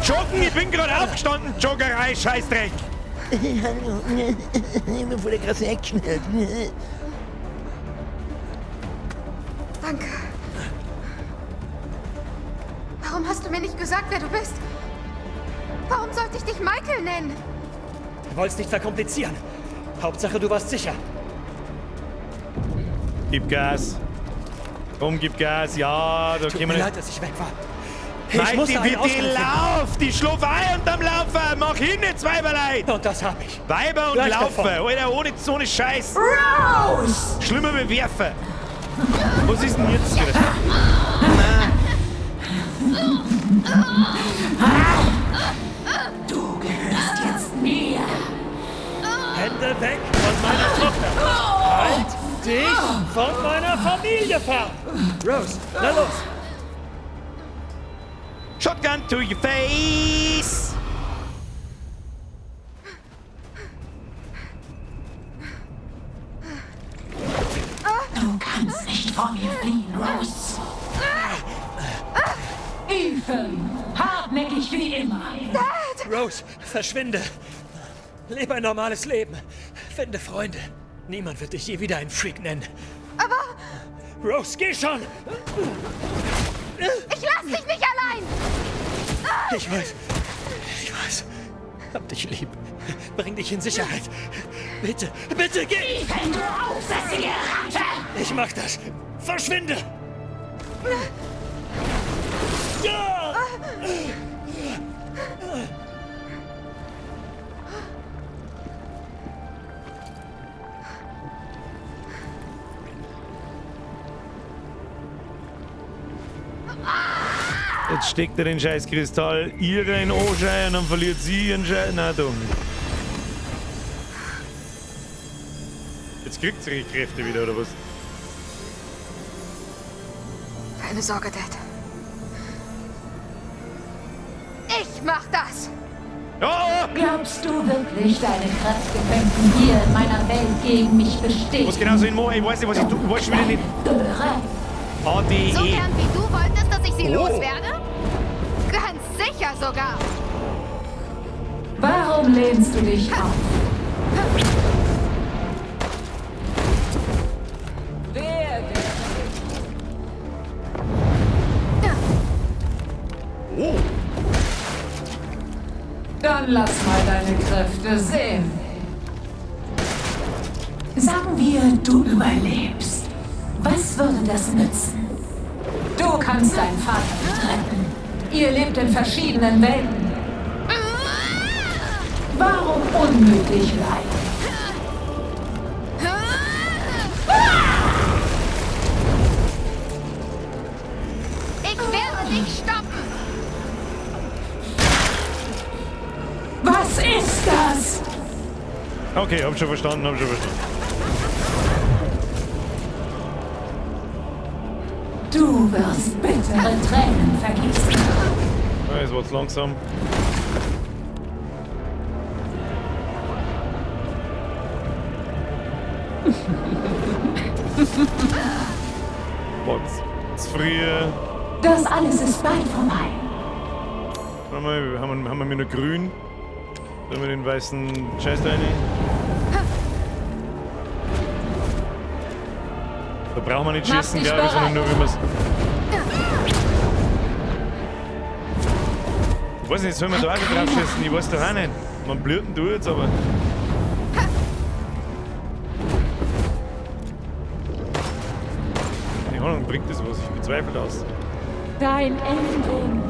Joggen, ich bin gerade aufgestanden, Joggerei, Scheißdreck! Hallo, ich bin voll der krasse Actionheld. Danke. Warum hast du mir nicht gesagt, wer du bist? Warum sollte ich dich Michael nennen? Du wolltest nicht verkomplizieren. Hauptsache, du warst sicher. Gib Gas. Komm, gib Gas. Ja, da Tut können mir wir leid, nicht. dass ich weg war. Ich Mike, musste die, einen die, Ausgang finden. Lauf! Die schlaf ein unterm Laufen! Mach hin jetzt, Weiberleid! Und das hab ich. Weiber und Gleich Laufen! davon. Alter, ohne, ohne Scheiß! Rose! Schlimmer bewerfen! Was ist denn jetzt wieder? Du gehörst jetzt mir! Hände weg von meiner Tochter. Halt dich von meiner Familie fern. Rose, na los. Shotgun to your face! Du kannst nicht vor mir fliehen, Rose! Ethan, hartnäckig wie immer. Rose, verschwinde. Lebe ein normales Leben. Finde Freunde. Niemand wird dich je wieder einen Freak nennen. Aber Rose, geh schon! ich lass dich nicht allein! Ich weiß. Ich weiß. Hab dich lieb. Bring dich in Sicherheit. Bitte, bitte geh! Ethan, du aufsässige Ratte! Ich mach das. Verschwinde! Ja! Jetzt steckt er den scheiß Kristall ihre in Anschein und dann verliert sie ihren Scheiß. Nein, doch nicht. Jetzt kriegt sie ihre Kräfte wieder, oder was? Keine Sorge, Dad. Ich mach das! Oh! Glaubst du wirklich, deine Kräfte könnten hier in meiner Welt gegen mich bestehen? Was genau soll ich machen? Ich weiß nicht, was ich tue. Ich weiß schon wieder nicht. Göre. A, D, So E. gern wie du wolltest, dass ich sie Oh. loswerde? Ganz sicher sogar! Warum lehnst du dich auf? Wer Oh. Dann lass mal deine Kräfte sehen. Sagen wir, du überlebst. Was würde das nützen? Du kannst deinen Vater nicht retten. Ihr lebt in verschiedenen Welten. Warum unnötig leiden? Ich werde dich stoppen! Was ist das? Okay, hab schon verstanden, hab schon verstanden. Du wirst bittere Tränen vergießen. Ja, jetzt wird's langsam. Wird's zu früh. Das alles ist bald vorbei. Warte mal, haben wir nur grün? Sollen wir den weißen Scheiß da rein? Da brauchen wir nicht schießen, glaube ich, sondern nur, wenn wir's. Ich weiß nicht, sollen wir da auch drauf schießen? Ich weiß doch auch nicht. Man blühten tut's, aber. Keine Ahnung, bringt das was? Ich bezweifle das. Dein Ende.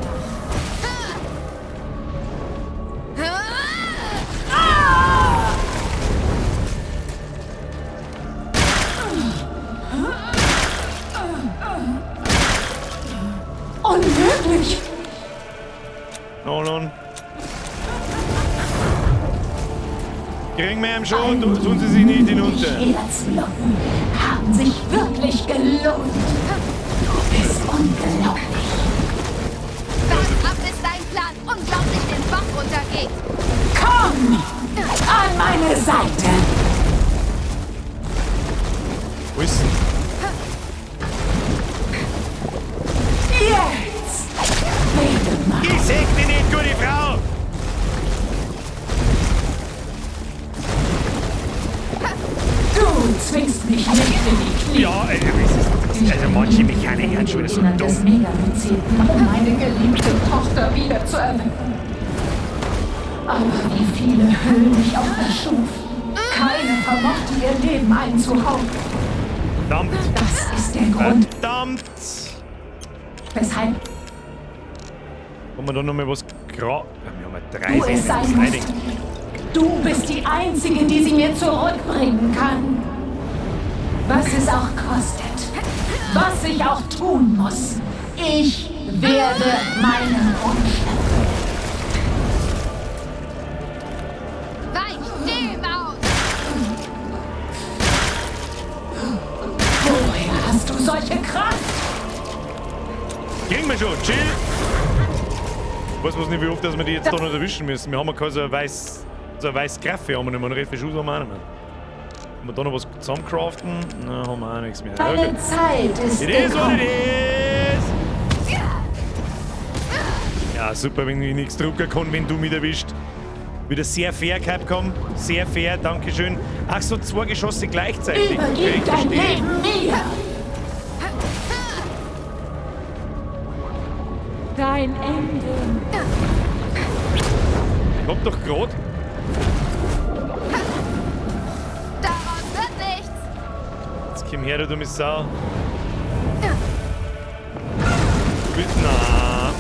Unmöglich! No, no. Kriegen wir ihm schon, tun sie sich nicht hinunter. Die Herzlocken haben sich wirklich gelohnt. Du bist unglaublich. Wart ab, bis dein Plan unglaublich den Bach runtergeht. Komm! An meine Seite! Wo ist denn? Jetzt! Rede mal. Ich seh dich nicht, gute Frau! Du zwingst mich nicht in die Knie. Ja, das ist, also manche Mechaniker sind schon wieder so dumm. Megamyceten, um meine geliebte Tochter wieder zu erwecken. Aber wie viele Höhlen ich auch erschuf, keine vermochte ihr Leben einzuhauchen. Verdammt! Das ist der Grund, Verdammt! weshalb Haben wir da noch mal was gra... Ja, wir haben ja drei du es sein musst. Du bist die Einzige, die sie mir zurückbringen kann. Was es auch kostet, was ich auch tun muss, ich werde meinen Wunsch erfüllen. Weich dem aus! Woher hast du solche Kraft? Kriegen wir schon, chill! Ich weiß bloß nicht, wie oft dass wir die jetzt da noch erwischen müssen. Wir haben ja keine so ein weiß, so ein weiß Graffe haben wir nicht mehr. Und Schuss haben wir auch nicht mehr. Haben wir da noch was zusammencraften? Na, haben wir auch nichts mehr. Deine Okay. Zeit ist It is what gekommen. it is! Ja, super, wenn ich nichts drucken kann, wenn du mich erwischt. Wieder sehr fair, Capcom. Sehr fair, dankeschön. Ach so, zwei Geschosse gleichzeitig. Okay, Übergib ich dein verstehe. Leben mir! Dein Ende. Ich hab doch grad. Daraus wird nichts! Jetzt komm her, du dumme Sau. Bitte, na.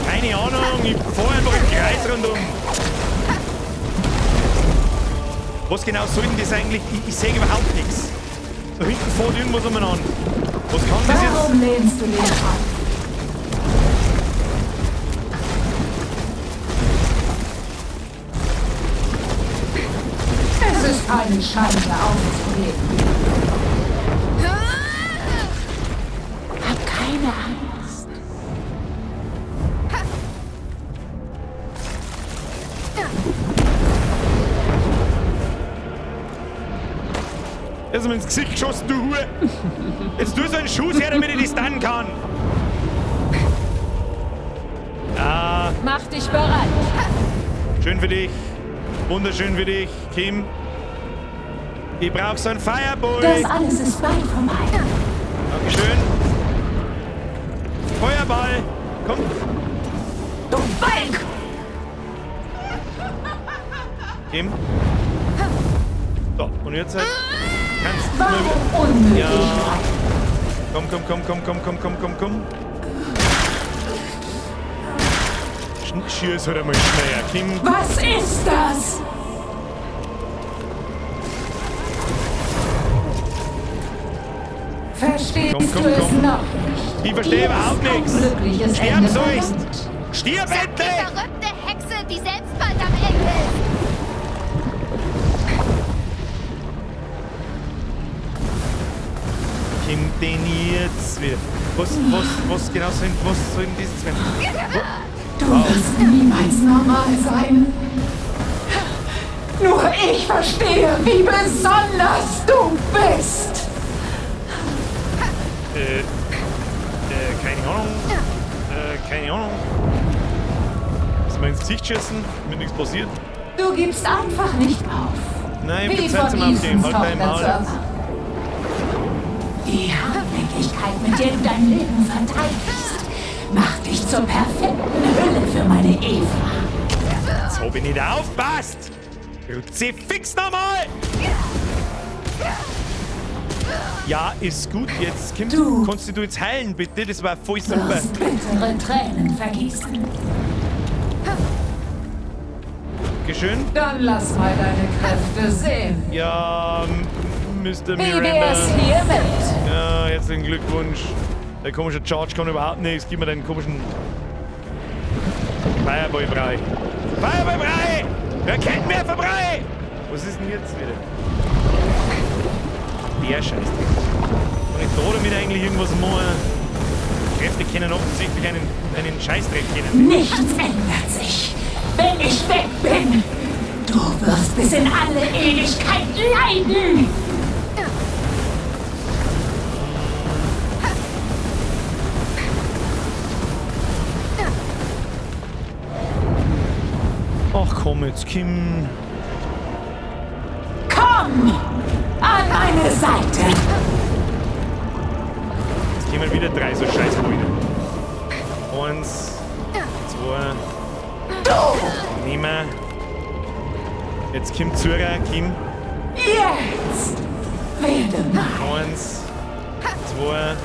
Keine Ahnung, ich fahr einfach im Kreis rundum. Was genau soll denn das eigentlich? Ich sehe überhaupt nichts. Da hinten fährt irgendwas umeinander. Was kann das jetzt? Warum lehnst du den ab? Es ist keine Schande aufzugeben. Hab keine Angst. Ist mir ins Gesicht geschossen, du Hure! Jetzt tu so einen Schuss her, damit ich dich stunnen kann! Ah. Mach dich bereit. Schön für dich. Wunderschön für dich, Kim. Ich brauch so einen Fireball. Das alles ist bald vorbei. Dankeschön. Feuerball. Komm. Du Balk! Kim. So, und jetzt halt. Kannst du Warum unnötig? Ja. Komm, komm, komm, komm, komm, komm, komm, komm, komm. Schieß halt einmal schneller, Kim. Was ist das? Verstehst Komm, komm, du es komm. noch nicht? Ich verstehe Dir überhaupt ist ein nichts. glückliches Sterben Ende sollst. vergönnt. Stirb Sag die endlich! verrückte Hexe, die selbst bald am Ende ist. Kim, den jetzt wieder. Was genau soll, was soll denn dieses werden? Du wirst niemals normal sein. Nur ich verstehe, wie besonders du bist. Keine Ahnung. Keine Ahnung. Ist mir ins Gesicht schießen, damit nichts passiert. Du gibst einfach nicht auf. Nein, ich Wie hab Zeit von zum Aufgeben. Ethans Halt dein Tochter Maul. zu erwarten. Die Hartnäckigkeit, mit der du dein Leben verteidigst, macht dich zur perfekten Hülle für meine Eva. Jetzt hab ich nicht aufpasst! Kruzifix nochmal! Ja, ist gut. Jetzt, Kim, Du kannst du jetzt heilen, bitte? Das war voll super. wirst bittere Tränen vergießen. Geschön. Dann lass mal deine Kräfte sehen. Ja, Mr. Wie Miranda. wär's hiermit? Ja, herzlichen Glückwunsch. Der komische George kann überhaupt nichts. Gib mir deinen komischen Fireball-Brei. Fireball-Brei! Raketenwerfer-Brei! Was ist denn jetzt wieder? Der Scheißdreck. Kann ich da damit eigentlich irgendwas machen? Kräfte kennen offensichtlich einen Scheißdreck kennen. Nichts ändert sich, wenn ich weg bin. Du wirst bis in alle Ewigkeit leiden. Ach komm jetzt, Kim. Komm an meine Seite. Jetzt kommen wieder drei so Scheißbrüder. 1, 2. Du! Nehmen. Jetzt kommt Zura, Kim. Jetzt werde mein. 1, 2.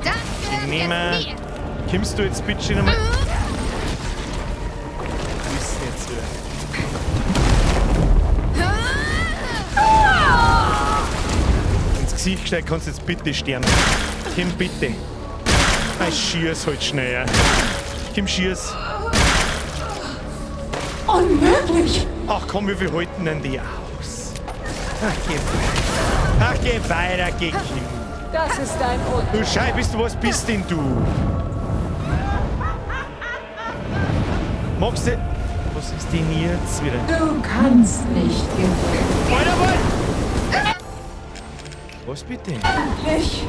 Das gehört Nehmen. jetzt mir. Kommst du jetzt bitte nochmal? Was ist denn jetzt wieder? Ins Gesicht gesteckt, kannst du jetzt bitte sterben. Kim, bitte. Ei, schieß halt schnell. Ja. Kim, schieß. Unmöglich! Ach komm, wie viel halten denn die aus? Ach, geh weiter. Ach, geh weiter, geh, Kim. Das ist dein Urteil. Du Schei, bist du, was bist denn du? Magst du... Was ist denn jetzt wieder? Du kannst nicht gewinnen. Alter, was? Was bitte? Endlich!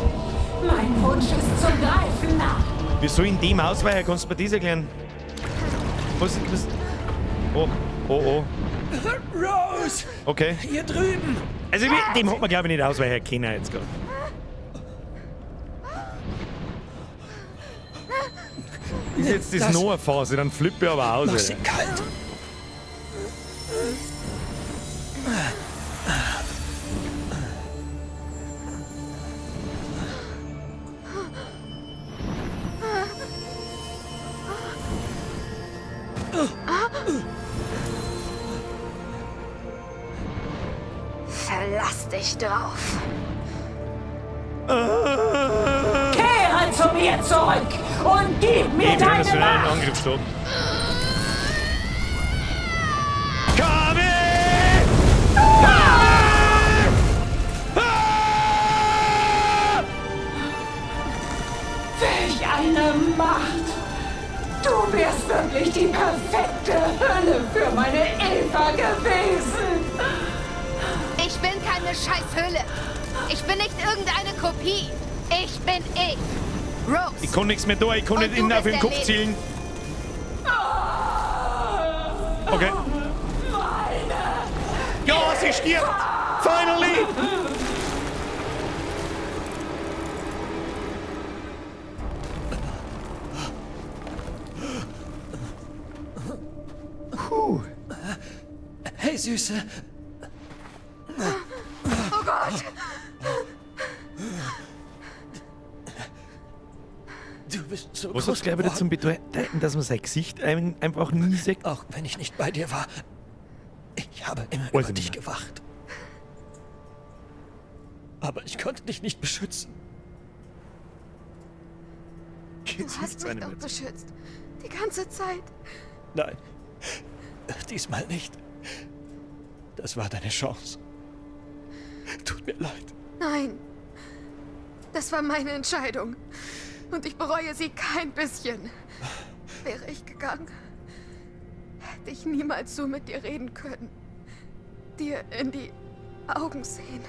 Mein Wunsch ist zum Greifen nah. Wieso in dem ausweichen? Kannst du mir das erklären? Was ist das? Oh, oh, oh. Rose! Okay. Hier drüben! Also, dem hat man, glaube ich, nicht ausweichen können jetzt gerade. Ist jetzt das, Das- noch eine Phase, dann flippe ich aber aus. Mach Alter. sie kalt. Verlass dich drauf. Ah. mir zurück und gib mir Ich werde deine das wieder einen Macht! Angriff stoppen. Welch eine Macht! Du wärst wirklich die perfekte Hülle für meine Eva gewesen! Ich bin keine Scheißhöhle. Ich bin nicht irgendeine Kopie. Ich bin ich. Rose. Ich kann nichts mehr da, ich kann Und nicht du innen auf bist den der Kopf Leben. zielen. Okay. Ja, sie stirbt! Finally! Puh. Hey, Süße. Oh Gott. Du bist so Was groß hat's gleich wieder geworden. zum Bedeuten, dass man sein Gesicht einfach nie sieht? Auch wenn ich nicht bei dir war. Ich habe immer Weiß über ich dich nicht mehr. gewacht. Aber ich konnte dich nicht beschützen. Du hast mich doch beschützt. Die ganze Zeit. Nein, diesmal nicht. Das war deine Chance. Tut mir leid. Nein. Das war meine Entscheidung. Und ich bereue sie kein bisschen. Wäre ich gegangen, hätte ich niemals so mit dir reden können. Dir in die Augen sehen.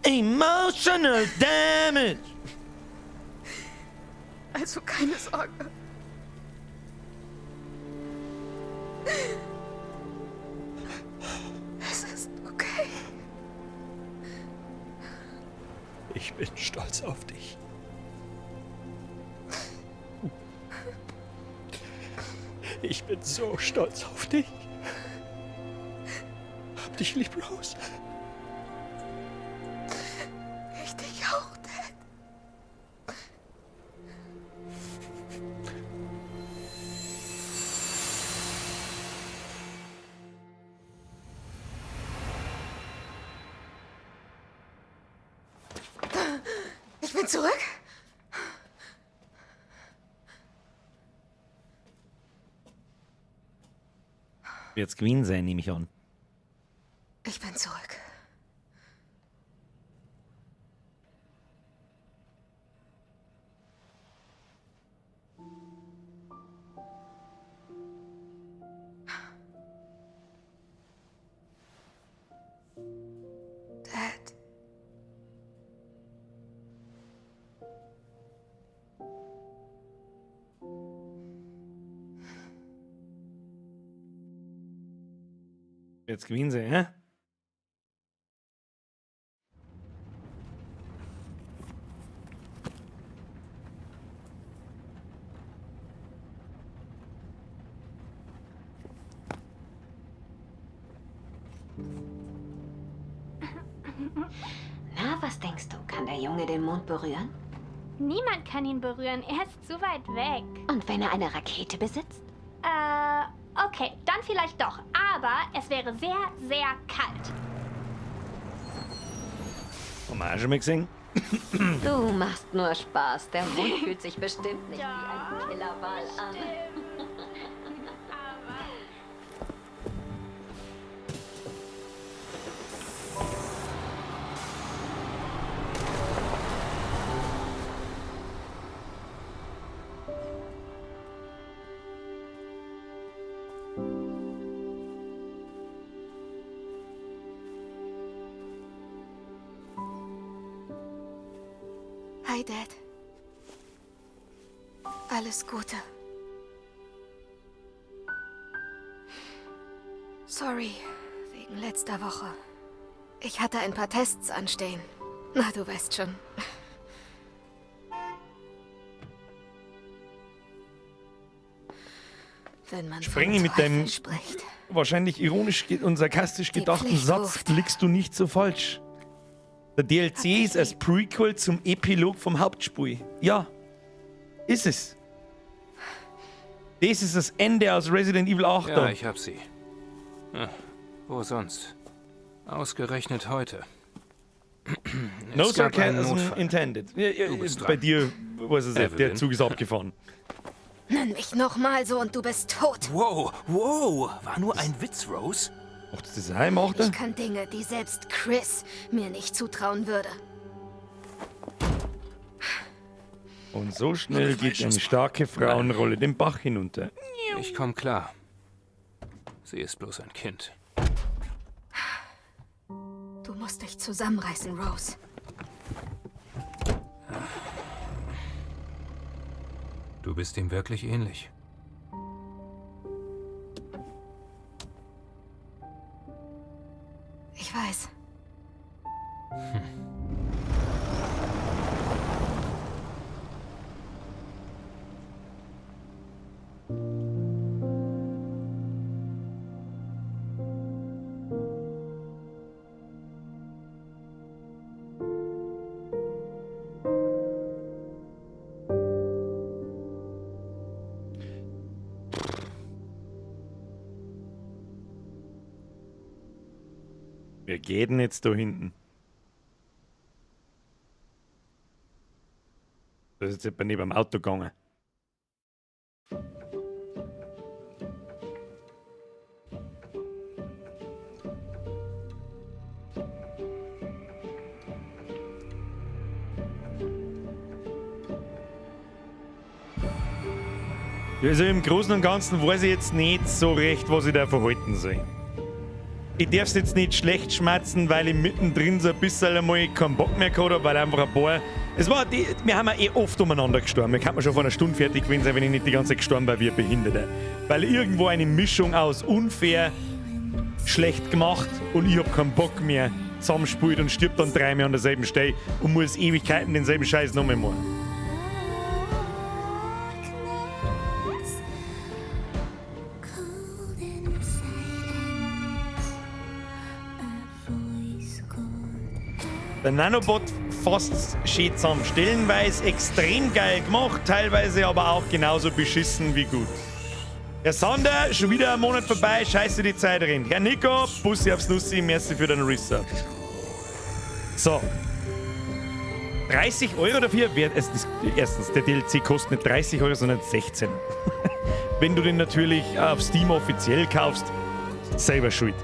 Emotional Damage! Also keine Sorge. Es ist okay. Ich bin stolz auf dich. Ich bin so stolz auf dich. Hab dich lieb, Rose. Ich dich auch, Dad. Ich bin zurück. Wird's gewesen sein, nehme ich an. Ich bin zurück. Dad. Wird's gewesen sein, hä? Na, was denkst du? Kann der Junge den Mond berühren? Niemand kann ihn berühren. Er ist zu weit weg. Und wenn er eine Rakete besitzt? Okay, dann vielleicht doch. Aber es wäre sehr, sehr kalt. Haben wir auch schon mal gesehen? Du machst nur Spaß. Der Mond fühlt sich bestimmt nicht wie ein Killerwal an. Hi, Dad. Alles Gute. Sorry, wegen letzter Woche. Ich hatte ein paar Tests anstehen. Na, du weißt schon. Wenn man Sprenge von mit deinem Teufel spricht. wahrscheinlich ironisch und sarkastisch gedachten Pflicht Satz ruft. liegst du nicht so falsch. Der DLC ist als Prequel zum Epilog vom Hauptspiel. Ja, ist es. Das ist das Ende aus Resident Evil 8. Ja, da. ich hab sie. Wo sonst? Ausgerechnet heute. No Es gab einen sarcasm Notfall. intended. Ja, ja, Du bist bei dran. dir weiß es nicht, der Evelyn. Zug ist abgefahren. Nenn mich nochmal so und du bist tot. Wow, wow, war nur ein Witz, Rose. Macht das heim, macht er? Ich kann Dinge, die selbst Chris mir nicht zutrauen würde. Und so schnell geht eine starke Frauenrolle den Bach hinunter. Ich komme klar. Sie ist bloß ein Kind. Du musst dich zusammenreißen, Rose. Du bist ihm wirklich ähnlich. Ich weiß. Wer geht denn jetzt da hinten? Das ist jetzt etwa neben dem Auto gegangen. Also im Großen und Ganzen weiß ich jetzt nicht so recht, was ich da verhalten soll. Ich darf es jetzt nicht schlecht schmerzen, weil ich mittendrin so ein bisschen einmal keinen Bock mehr gehabt habe, weil einfach ein paar. Es war die, wir haben ja eh oft umeinander gestorben. Wir könnten schon vor einer Stunde fertig gewesen sein, wenn ich nicht die ganze Zeit gestorben wäre wie ein Behinderter. Weil irgendwo eine Mischung aus unfair, schlecht gemacht und ich hab keinen Bock mehr zusammenspielt und stirbt dann dreimal an derselben Stelle und muss Ewigkeiten denselben Scheiß nochmal machen. Der Nanobot fasst schön zusammen. Stellenweise extrem geil gemacht, teilweise aber auch genauso beschissen wie gut. Herr Sander, schon wieder ein Monat vorbei, scheiße die Zeit rennt. Herr Nico, Bussi aufs Nussi, merci für den Resub. So. 30 Euro dafür? Es ist, erstens, der DLC kostet nicht 30 Euro, sondern 16. Wenn du den natürlich auf Steam offiziell kaufst, selber schuld.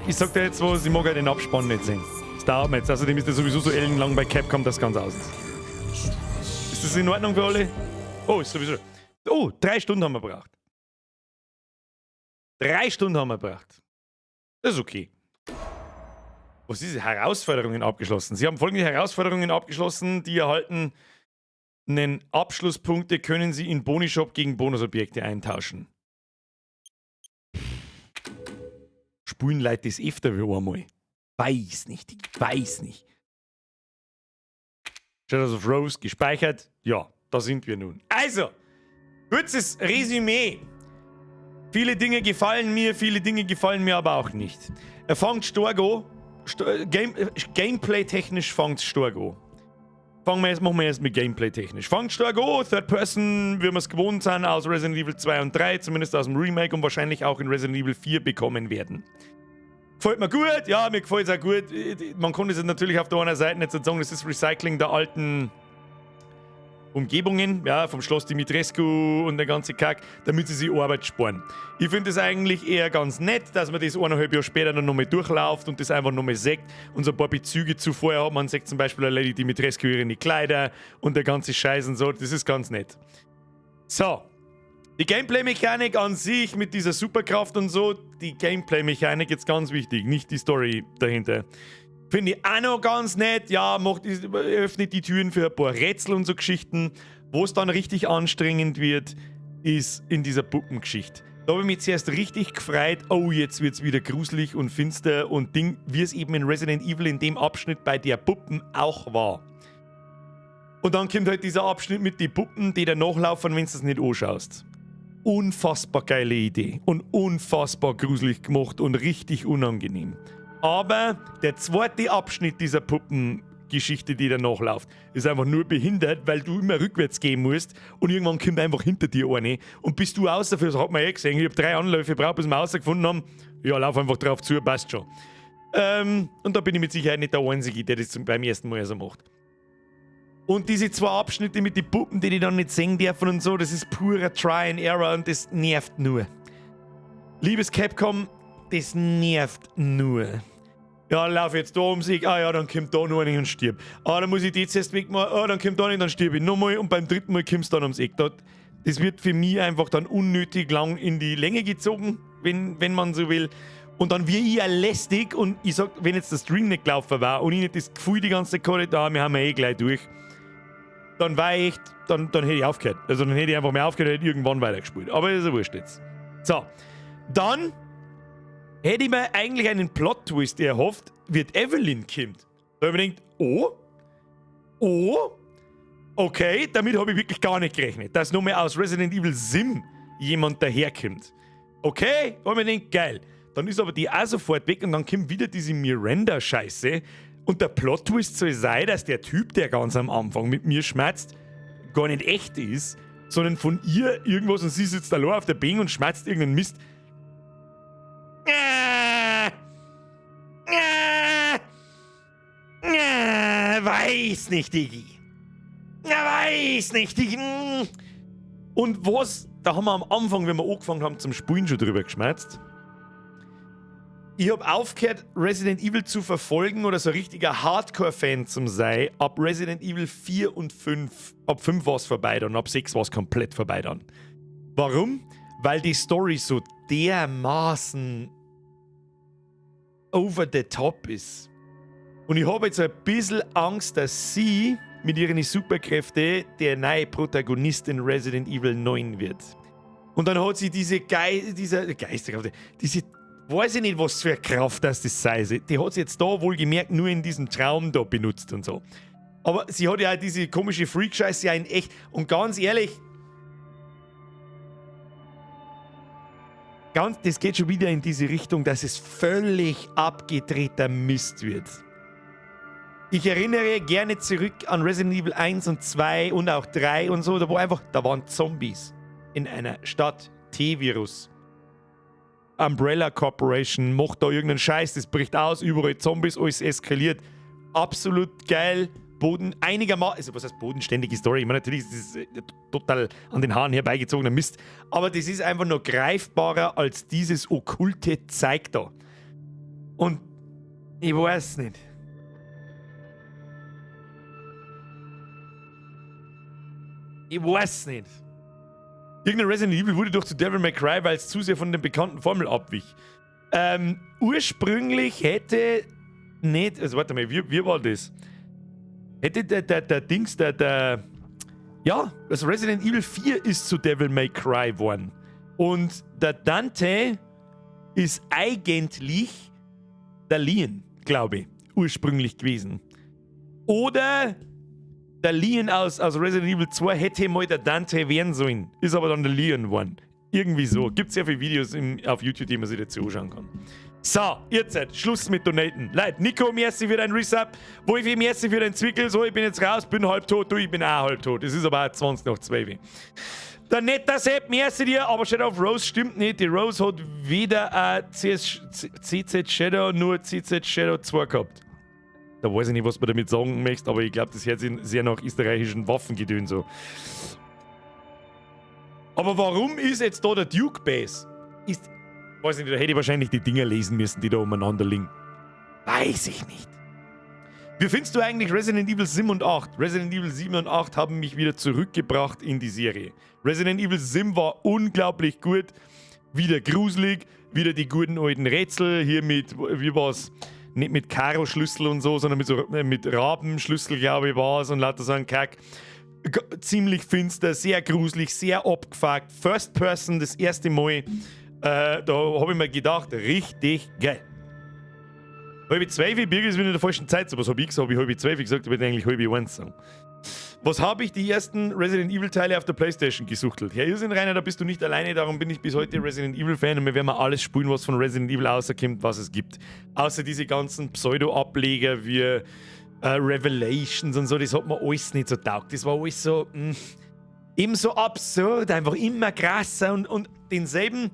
Ich sag dir jetzt was, ich mag ja den Abspann nicht sehen. Das dauert mir jetzt. Außerdem ist der sowieso so ellenlang bei Capcom das ganz aus. Ist das in Ordnung für alle? Oh, ist sowieso. Oh, 3 Stunden haben wir gebraucht. 3 Stunden haben wir gebraucht. Das ist okay. Was ist Herausforderungen abgeschlossen? Sie haben folgende Herausforderungen abgeschlossen, die erhalten einen Abschlusspunkte, können Sie in Bonishop gegen Bonusobjekte eintauschen. Spulen Leute das öfter wie einmal. Weiß nicht, ich weiß nicht. Shadows of Rose gespeichert. Ja, da sind wir nun. Also, kurzes Resümee. Viele Dinge gefallen mir, viele Dinge gefallen mir aber auch nicht. Er fängt stark an. Gameplay-technisch fängt stark an. Machen wir erst mit Gameplay-technisch. Fängt stark an, Third Person, wie wir es gewohnt sind, aus Resident Evil 2 und 3, zumindest aus dem Remake und wahrscheinlich auch in Resident Evil 4 bekommen werden. Gefällt mir gut, ja, mir gefällt's auch gut. Man konnte es natürlich auf der einen Seite nicht so sagen, das ist Recycling der alten Umgebungen, ja, vom Schloss Dimitrescu und der ganze Kack, damit sie sich Arbeit sparen. Ich finde es eigentlich eher ganz nett, dass man das 1,5 Jahre später dann nochmal durchlauft und das einfach nochmal sägt und so ein paar Bezüge zuvor hat. Man sagt zum Beispiel Lady Dimitrescu ihre Kleider und der ganze Scheiß und so, das ist ganz nett. So, die Gameplay-Mechanik an sich mit dieser Superkraft und so, die Gameplay-Mechanik jetzt ganz wichtig, nicht die Story dahinter. Finde ich auch noch ganz nett, ja, öffnet die Türen für ein paar Rätsel und so Geschichten. Wo es dann richtig anstrengend wird, ist in dieser Puppengeschichte. Da habe ich mich zuerst richtig gefreut, oh, jetzt wird's wieder gruselig und finster und Ding, wie es eben in Resident Evil in dem Abschnitt bei der Puppen auch war. Und dann kommt halt dieser Abschnitt mit den Puppen, die da nachlaufen, wenn du es nicht anschaust. Unfassbar geile Idee und unfassbar gruselig gemacht und richtig unangenehm. Aber der zweite Abschnitt dieser Puppengeschichte Geschichte, die danach läuft. Ist einfach nur behindert, weil du immer rückwärts gehen musst und irgendwann kommt einfach hinter dir eine. Und bis du außer, das hat man eh gesehen, ich habe 3 Anläufe gebraucht, bis wir rausgefunden haben, ja, lauf einfach drauf zu, passt schon. Und da bin ich mit Sicherheit nicht der Einzige, der das beim ersten Mal so macht. Und diese 2 Abschnitte mit den Puppen, die die dann nicht sehen dürfen und so, das ist purer Try and Error und das nervt nur. Liebes Capcom, das nervt nur. Ja, lauf jetzt da um sich, ah ja, dann kommt da noch einer und stirb. Ah, dann muss ich die zuerst wegmachen, ah, dann kommt da nicht, dann stirb ich nochmal und beim dritten Mal kommst du dann ums Eck. Das wird für mich einfach dann unnötig lang in die Länge gezogen, wenn man so will. Und dann wird ich ja lästig und ich sag, wenn jetzt der Stream nicht gelaufen war und ich nicht das Gefühl die ganze Zeit gehabt hätte, ah, wir haben ja eh gleich durch, dann war ich echt, dann hätte ich aufgehört. Also dann hätte ich einfach mehr aufgehört und hätte irgendwann weitergespielt. Aber ist ja wurscht jetzt. So, dann hätte ich mir eigentlich einen Plot-Twist erhofft, wird Evelyn kommt. Da hab ich mir gedacht, oh, oh, okay, damit hab ich wirklich gar nicht gerechnet, dass nur mehr aus Resident Evil Sim jemand daherkommt. Okay, hab ich mir gedacht, geil. Dann ist aber die auch sofort weg und dann kommt wieder diese Miranda-Scheiße. Und der Plot-Twist soll sein, dass der Typ, der ganz am Anfang mit mir schmerzt, gar nicht echt ist, sondern von ihr irgendwas und sie sitzt allein auf der Bank und schmerzt irgendeinen Mist. Weiß nicht, Digi. Weiß nicht, Digi. Und was, da haben wir am Anfang, wenn wir angefangen haben zum Spielen, schon drüber geschmerzt. Ich hab aufgehört, Resident Evil zu verfolgen oder so ein richtiger Hardcore-Fan zum sein, ab Resident Evil 4 und 5. Ab 5 war's vorbei dann, ab 6 war's komplett vorbei dann. Warum? Weil die Story so dermaßen over the top ist. Und ich hab jetzt ein bisschen Angst, dass sie mit ihren Superkräften der neue Protagonist in Resident Evil 9 wird. Und dann hat sie diese diese Geisterkraft, diese, weiß ich nicht, was für eine Kraft das sei. Die hat sie jetzt da wohlgemerkt nur in diesem Traum da benutzt und so. Aber sie hat ja auch diese komische Freak-Scheiße ja in echt. Und ganz ehrlich, das geht schon wieder in diese Richtung, dass es völlig abgedrehter Mist wird. Ich erinnere gerne zurück an Resident Evil 1 und 2 und auch 3 und so, da wo einfach, da waren Zombies in einer Stadt, T-Virus. Umbrella Corporation macht da irgendeinen Scheiß, das bricht aus, überall Zombies, alles eskaliert. Absolut geil, Boden, einigermaßen, also was heißt bodenständige Story? Ich meine, natürlich ist das total an den Haaren herbeigezogener Mist, aber das ist einfach noch greifbarer als dieses okkulte Zeug da. Und ich weiß nicht. Ich weiß nicht. Irgendein Resident Evil wurde doch zu Devil May Cry, weil es zu sehr von der bekannten Formel abwich. Ursprünglich hätte nicht, also warte mal, wie war das? Hätte der Dings, der, ja, also Resident Evil 4 ist zu Devil May Cry geworden. Und der Dante ist eigentlich der Leon, glaube ich, ursprünglich gewesen. Oder der Leon aus Resident Evil 2 hätte mal der Dante werden sollen, ist aber dann der Leon geworden. Irgendwie so. Gibt sehr viele Videos auf YouTube, die man sich dazu anschauen kann. So, jetzt seid Schluss mit Donaten. Leute, Nico, merci für dein Resub. Wolfi, merci für dein Zwickel. So, ich bin jetzt raus, bin halb tot. Du, ich bin auch halb tot. Es ist aber auch 20 nach 12. Der netter Sepp, merci dir, aber Shadow of Rose stimmt nicht. Die Rose hat weder ein CZ Shadow, nur CZ Shadow 2 gehabt. Da weiß ich nicht, was man damit sagen möchte, aber ich glaub, das hört sich sehr nach österreichischen Waffengedön so. Aber warum ist jetzt da der Duke Base? Ist, weiß ich nicht, da hätte ich wahrscheinlich die Dinger lesen müssen, die da umeinander liegen. Weiß ich nicht. Wie findest du eigentlich Resident Evil 7 und 8? Resident Evil 7 und 8 haben mich wieder zurückgebracht in die Serie. Resident Evil 7 war unglaublich gut, wieder gruselig, wieder die guten alten Rätsel, hier mit, wie war's? Nicht mit Karo-Schlüssel und so, sondern mit Rabenschlüssel, glaube ich, war's und lauter so ein Kack. Ziemlich finster, sehr gruselig, sehr abgefuckt. First Person das erste Mal. Da hab ich mir gedacht, richtig geil. Halb zwölf, Birgit ist wieder in der falschen Zeit. So, was hab ich gesagt? Hab ich halb zwölf gesagt, ich wollte eigentlich halb eins sagen. Was habe ich die ersten Resident Evil Teile auf der Playstation gesuchtelt? Herr Irrsinn Rainer, da bist du nicht alleine, darum bin ich bis heute Resident Evil Fan und wir werden mal alles spielen, was von Resident Evil rauskommt, was es gibt. Außer diese ganzen Pseudo-Ableger wie Revelations und so, das hat mir alles nicht so taugt. Das war alles so, eben so absurd, einfach immer krasser und denselben,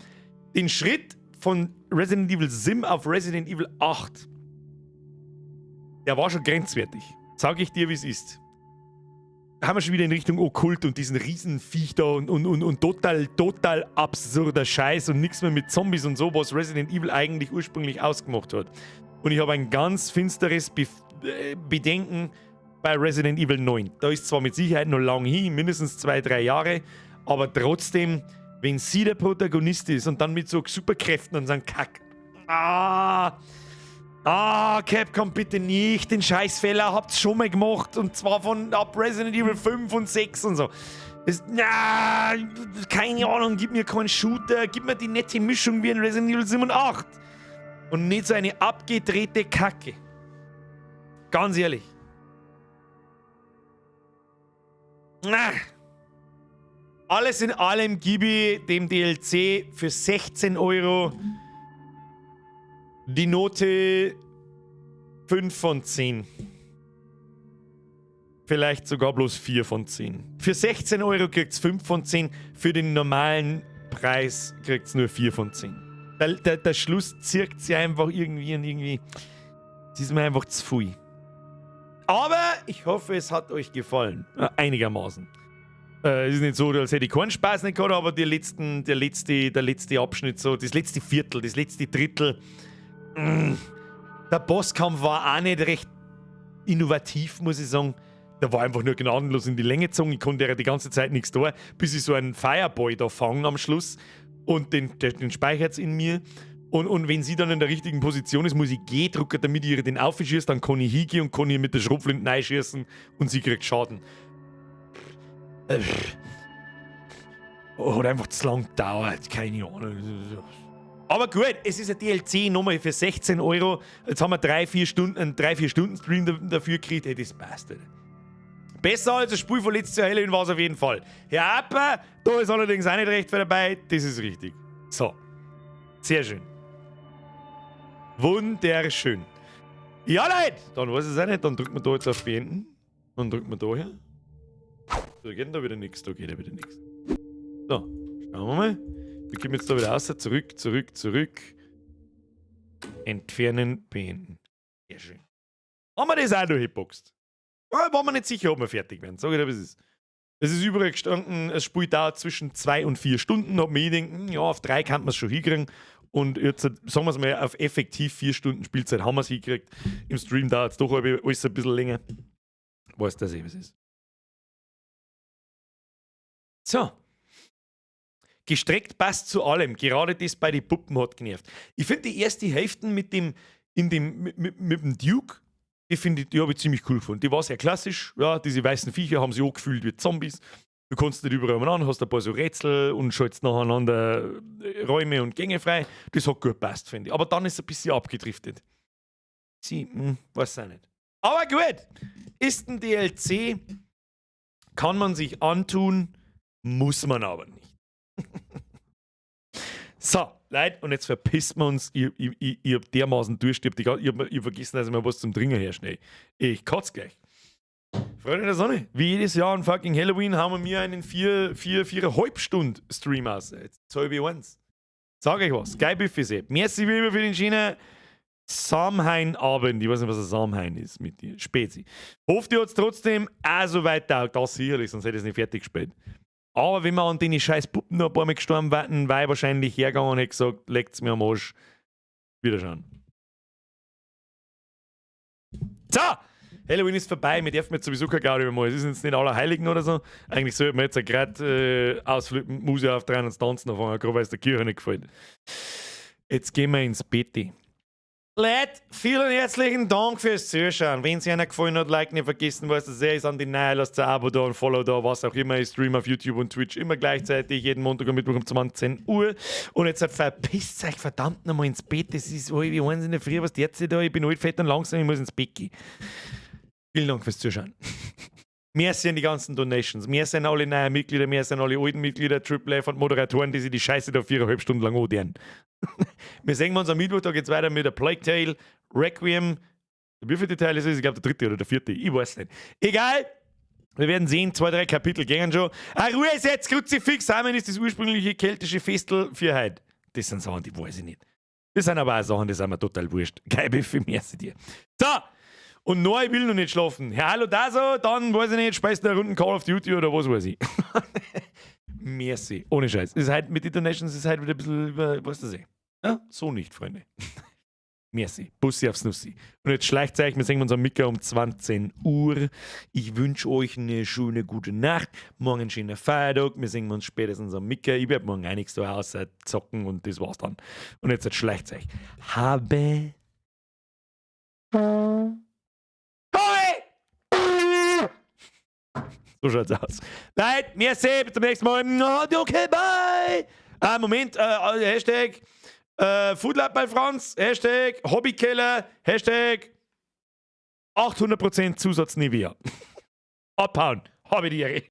den Schritt von Resident Evil 7 auf Resident Evil 8, der war schon grenzwertig. Sag ich dir, wie es ist. Da haben wir schon wieder in Richtung Okkult und diesen Riesenviech da und total, total absurder Scheiß und nichts mehr mit Zombies und so, was Resident Evil eigentlich ursprünglich ausgemacht hat. Und ich habe ein ganz finsteres Bedenken bei Resident Evil 9. Da ist zwar mit Sicherheit noch lang hin, mindestens 2, 3 Jahre, aber trotzdem, wenn sie der Protagonist ist und dann mit so Superkräften und so einem Kack. Ah! Ah, Capcom, bitte nicht. Den Scheißfehler habt's schon mal gemacht. Und zwar von ab Resident Evil 5 und 6 und so. Das, na, keine Ahnung, gib mir keinen Shooter, gib mir die nette Mischung wie in Resident Evil 7 und 8. Und nicht so eine abgedrehte Kacke. Ganz ehrlich. Na. Alles in allem gebe ich dem DLC für 16 € die Note 5 von 10. Vielleicht sogar bloß 4 von 10. Für 16 € kriegt es 5 von 10. Für den normalen Preis kriegt es nur 4 von 10. Der Schluss zirkt sie einfach irgendwie und irgendwie. Es ist mir einfach zu viel. Aber ich hoffe, es hat euch gefallen. Einigermaßen. Es ist nicht so, als hätte ich keinen Spaß nicht gehabt, aber die letzten, der letzte Abschnitt, so, das letzte Viertel, das letzte Drittel, der Bosskampf war auch nicht recht innovativ, muss ich sagen. Der war einfach nur gnadenlos in die Länge gezogen. Ich konnte ja die ganze Zeit nichts tun, bis ich so einen Fireball da fange am Schluss und den speichert in mir. Und wenn sie dann in der richtigen Position ist, muss ich G drücken, damit ich ihr den aufschieße. Dann kann ich hingehen und kann ihr mit der Schrotflinte reinschießen und sie kriegt Schaden. Hat einfach zu lang gedauert, keine Ahnung. Aber gut, es ist ein DLC nochmal für 16 €. Jetzt haben wir 3, 4 Stunden, einen 3, 4 Stunden Stream dafür gekriegt. Hey, das passt. Alter. Besser als das Spiel von letztes Jahr Halloween war es auf jeden Fall. Herr Apper, da ist allerdings auch nicht recht viel dabei. Das ist richtig. So. Sehr schön. Wunderschön. Ja, Leute, dann weiß ich es auch nicht. Dann drückt man da jetzt auf Beenden. Dann drückt man da her. Da geht da wieder nichts, da geht ja wieder nichts. So, schauen wir mal. Wir gehen jetzt da wieder raus. Zurück, zurück, zurück. Entfernen, beenden. Sehr schön. Haben wir das auch noch geboxt? Ja, war mir nicht sicher, ob wir fertig werden. Sag ich dir, wie es ist. Es ist überall gestanden, es Spiel dauert zwischen 2 und 4 Stunden. Hab mir gedacht, ja, auf 3 kann man es schon hinkriegen. Und jetzt, sagen wir es mal, auf effektiv 4 Stunden Spielzeit haben wir es hingekriegt. Im Stream dauert es doch alles ein bisschen länger. Weiß das eh, was ist. So. Gestreckt passt zu allem. Gerade das bei den Puppen hat genervt. Ich finde die erste Hälfte mit dem, in dem, mit dem Duke, die finde ich, die habe ich ziemlich cool gefunden. Die war sehr klassisch. Ja, diese weißen Viecher haben sich auch gefühlt wie Zombies. Du kannst nicht überall an, hast ein paar so Rätsel und schaltest nacheinander Räume und Gänge frei. Das hat gut gepasst, finde ich. Aber dann ist es ein bisschen abgedriftet. Sie, weiß auch nicht. Aber gut, ist ein DLC, kann man sich antun, muss man aber nicht. So, Leute, und jetzt verpissen wir uns. Ich hab dermaßen Durst, ich hab vergessen, dass ich mir was zum Trinken herschneide. Ich kotze gleich. Freunde der Sonne, wie jedes Jahr an fucking Halloween haben wir mir einen 4, 4, 4,5 Stunden Stream aus. Jetzt 12:30. Sag ich was. Geil Buffet. Merci wie immer für den schönen Samhain-Abend. Ich weiß nicht, was ein Samhain ist mit dir. Spezi. Hofft ihr hat's trotzdem auch so weit taugt. Das sicherlich, sonst hätte ich es nicht fertig gespielt. Aber wenn wir an den scheiß Puppen noch ein paar Mal gestorben wären, war ich wahrscheinlich hergegangen und hätte gesagt, leckt's mir am Arsch. Wiederschauen. So! Halloween ist vorbei, wir dürfen jetzt sowieso kein Gaudi mehr machen. Es ist jetzt nicht Allerheiligen oder so. Eigentlich sollte man jetzt gerade ausflippen, Musik aufdrehen und tanzen anfangen, gerade weil es der Kirche nicht gefällt. Jetzt gehen wir ins Bett. Leute, vielen herzlichen Dank fürs Zuschauen. Wenn es Ihnen gefallen hat, Like nicht vergessen, was das ist an die Neue, lasst ein Abo da, ein Follow da, was auch immer. Ich stream auf YouTube und Twitch immer gleichzeitig, jeden Montag und Mittwoch um 20 Uhr. Und jetzt verpisst euch verdammt nochmal ins Bett. Das ist 12:30 in der Früh, was der da? Ich bin alt, fett und langsam, ich muss ins Bett gehen. Vielen Dank fürs Zuschauen. Merci an die ganzen Donations. Merci an alle neuen Mitglieder, merci an alle alten Mitglieder, Triple F und Moderatoren, die sich die Scheiße da 4,5 Stunden lang anhören. Wir sehen uns am Mittwoch, da geht's weiter mit der Plague Tale, Requiem. Wie viele Teil ist es? Ich glaube, der dritte oder der vierte. Ich weiß nicht. Egal. Wir werden sehen, zwei, drei Kapitel gehen schon. Ah, Ruhe ist jetzt, Kruzifix. Samhain ist das ursprüngliche keltische Festel für heute. Das sind Sachen, die weiß ich nicht. Das sind aber auch Sachen, die sind mir total wurscht. Geil, für merci dir. So, und noch, ich will noch nicht schlafen. Ja, hallo da so, dann weiß ich nicht, speist eine Runde Call of Duty oder was weiß ich. Merci. Ohne Scheiß. Ist halt mit den Donations ist halt wieder ein bisschen über, weißt du eh. Ja, so nicht, Freunde. Merci. Bussi aufs Nussi. Und jetzt schleicht euch, wir sehen uns am Mittag um 20 Uhr. Ich wünsche euch eine schöne gute Nacht. Morgen einen schönen Feiertag. Wir sehen uns spätestens am Mittag. Ich werde morgen auch nichts da außer zocken und das war's dann. Und jetzt schleicht euch. Habe. Habe! So schaut's aus. Leute, merci, bis zum nächsten Mal. Okay, bye. Ah, Moment, Hashtag Foodlab bei Franz, Hashtag Hobbykeller, Hashtag 800% Zusatz Nivea. Abhauen, habe die Ehre.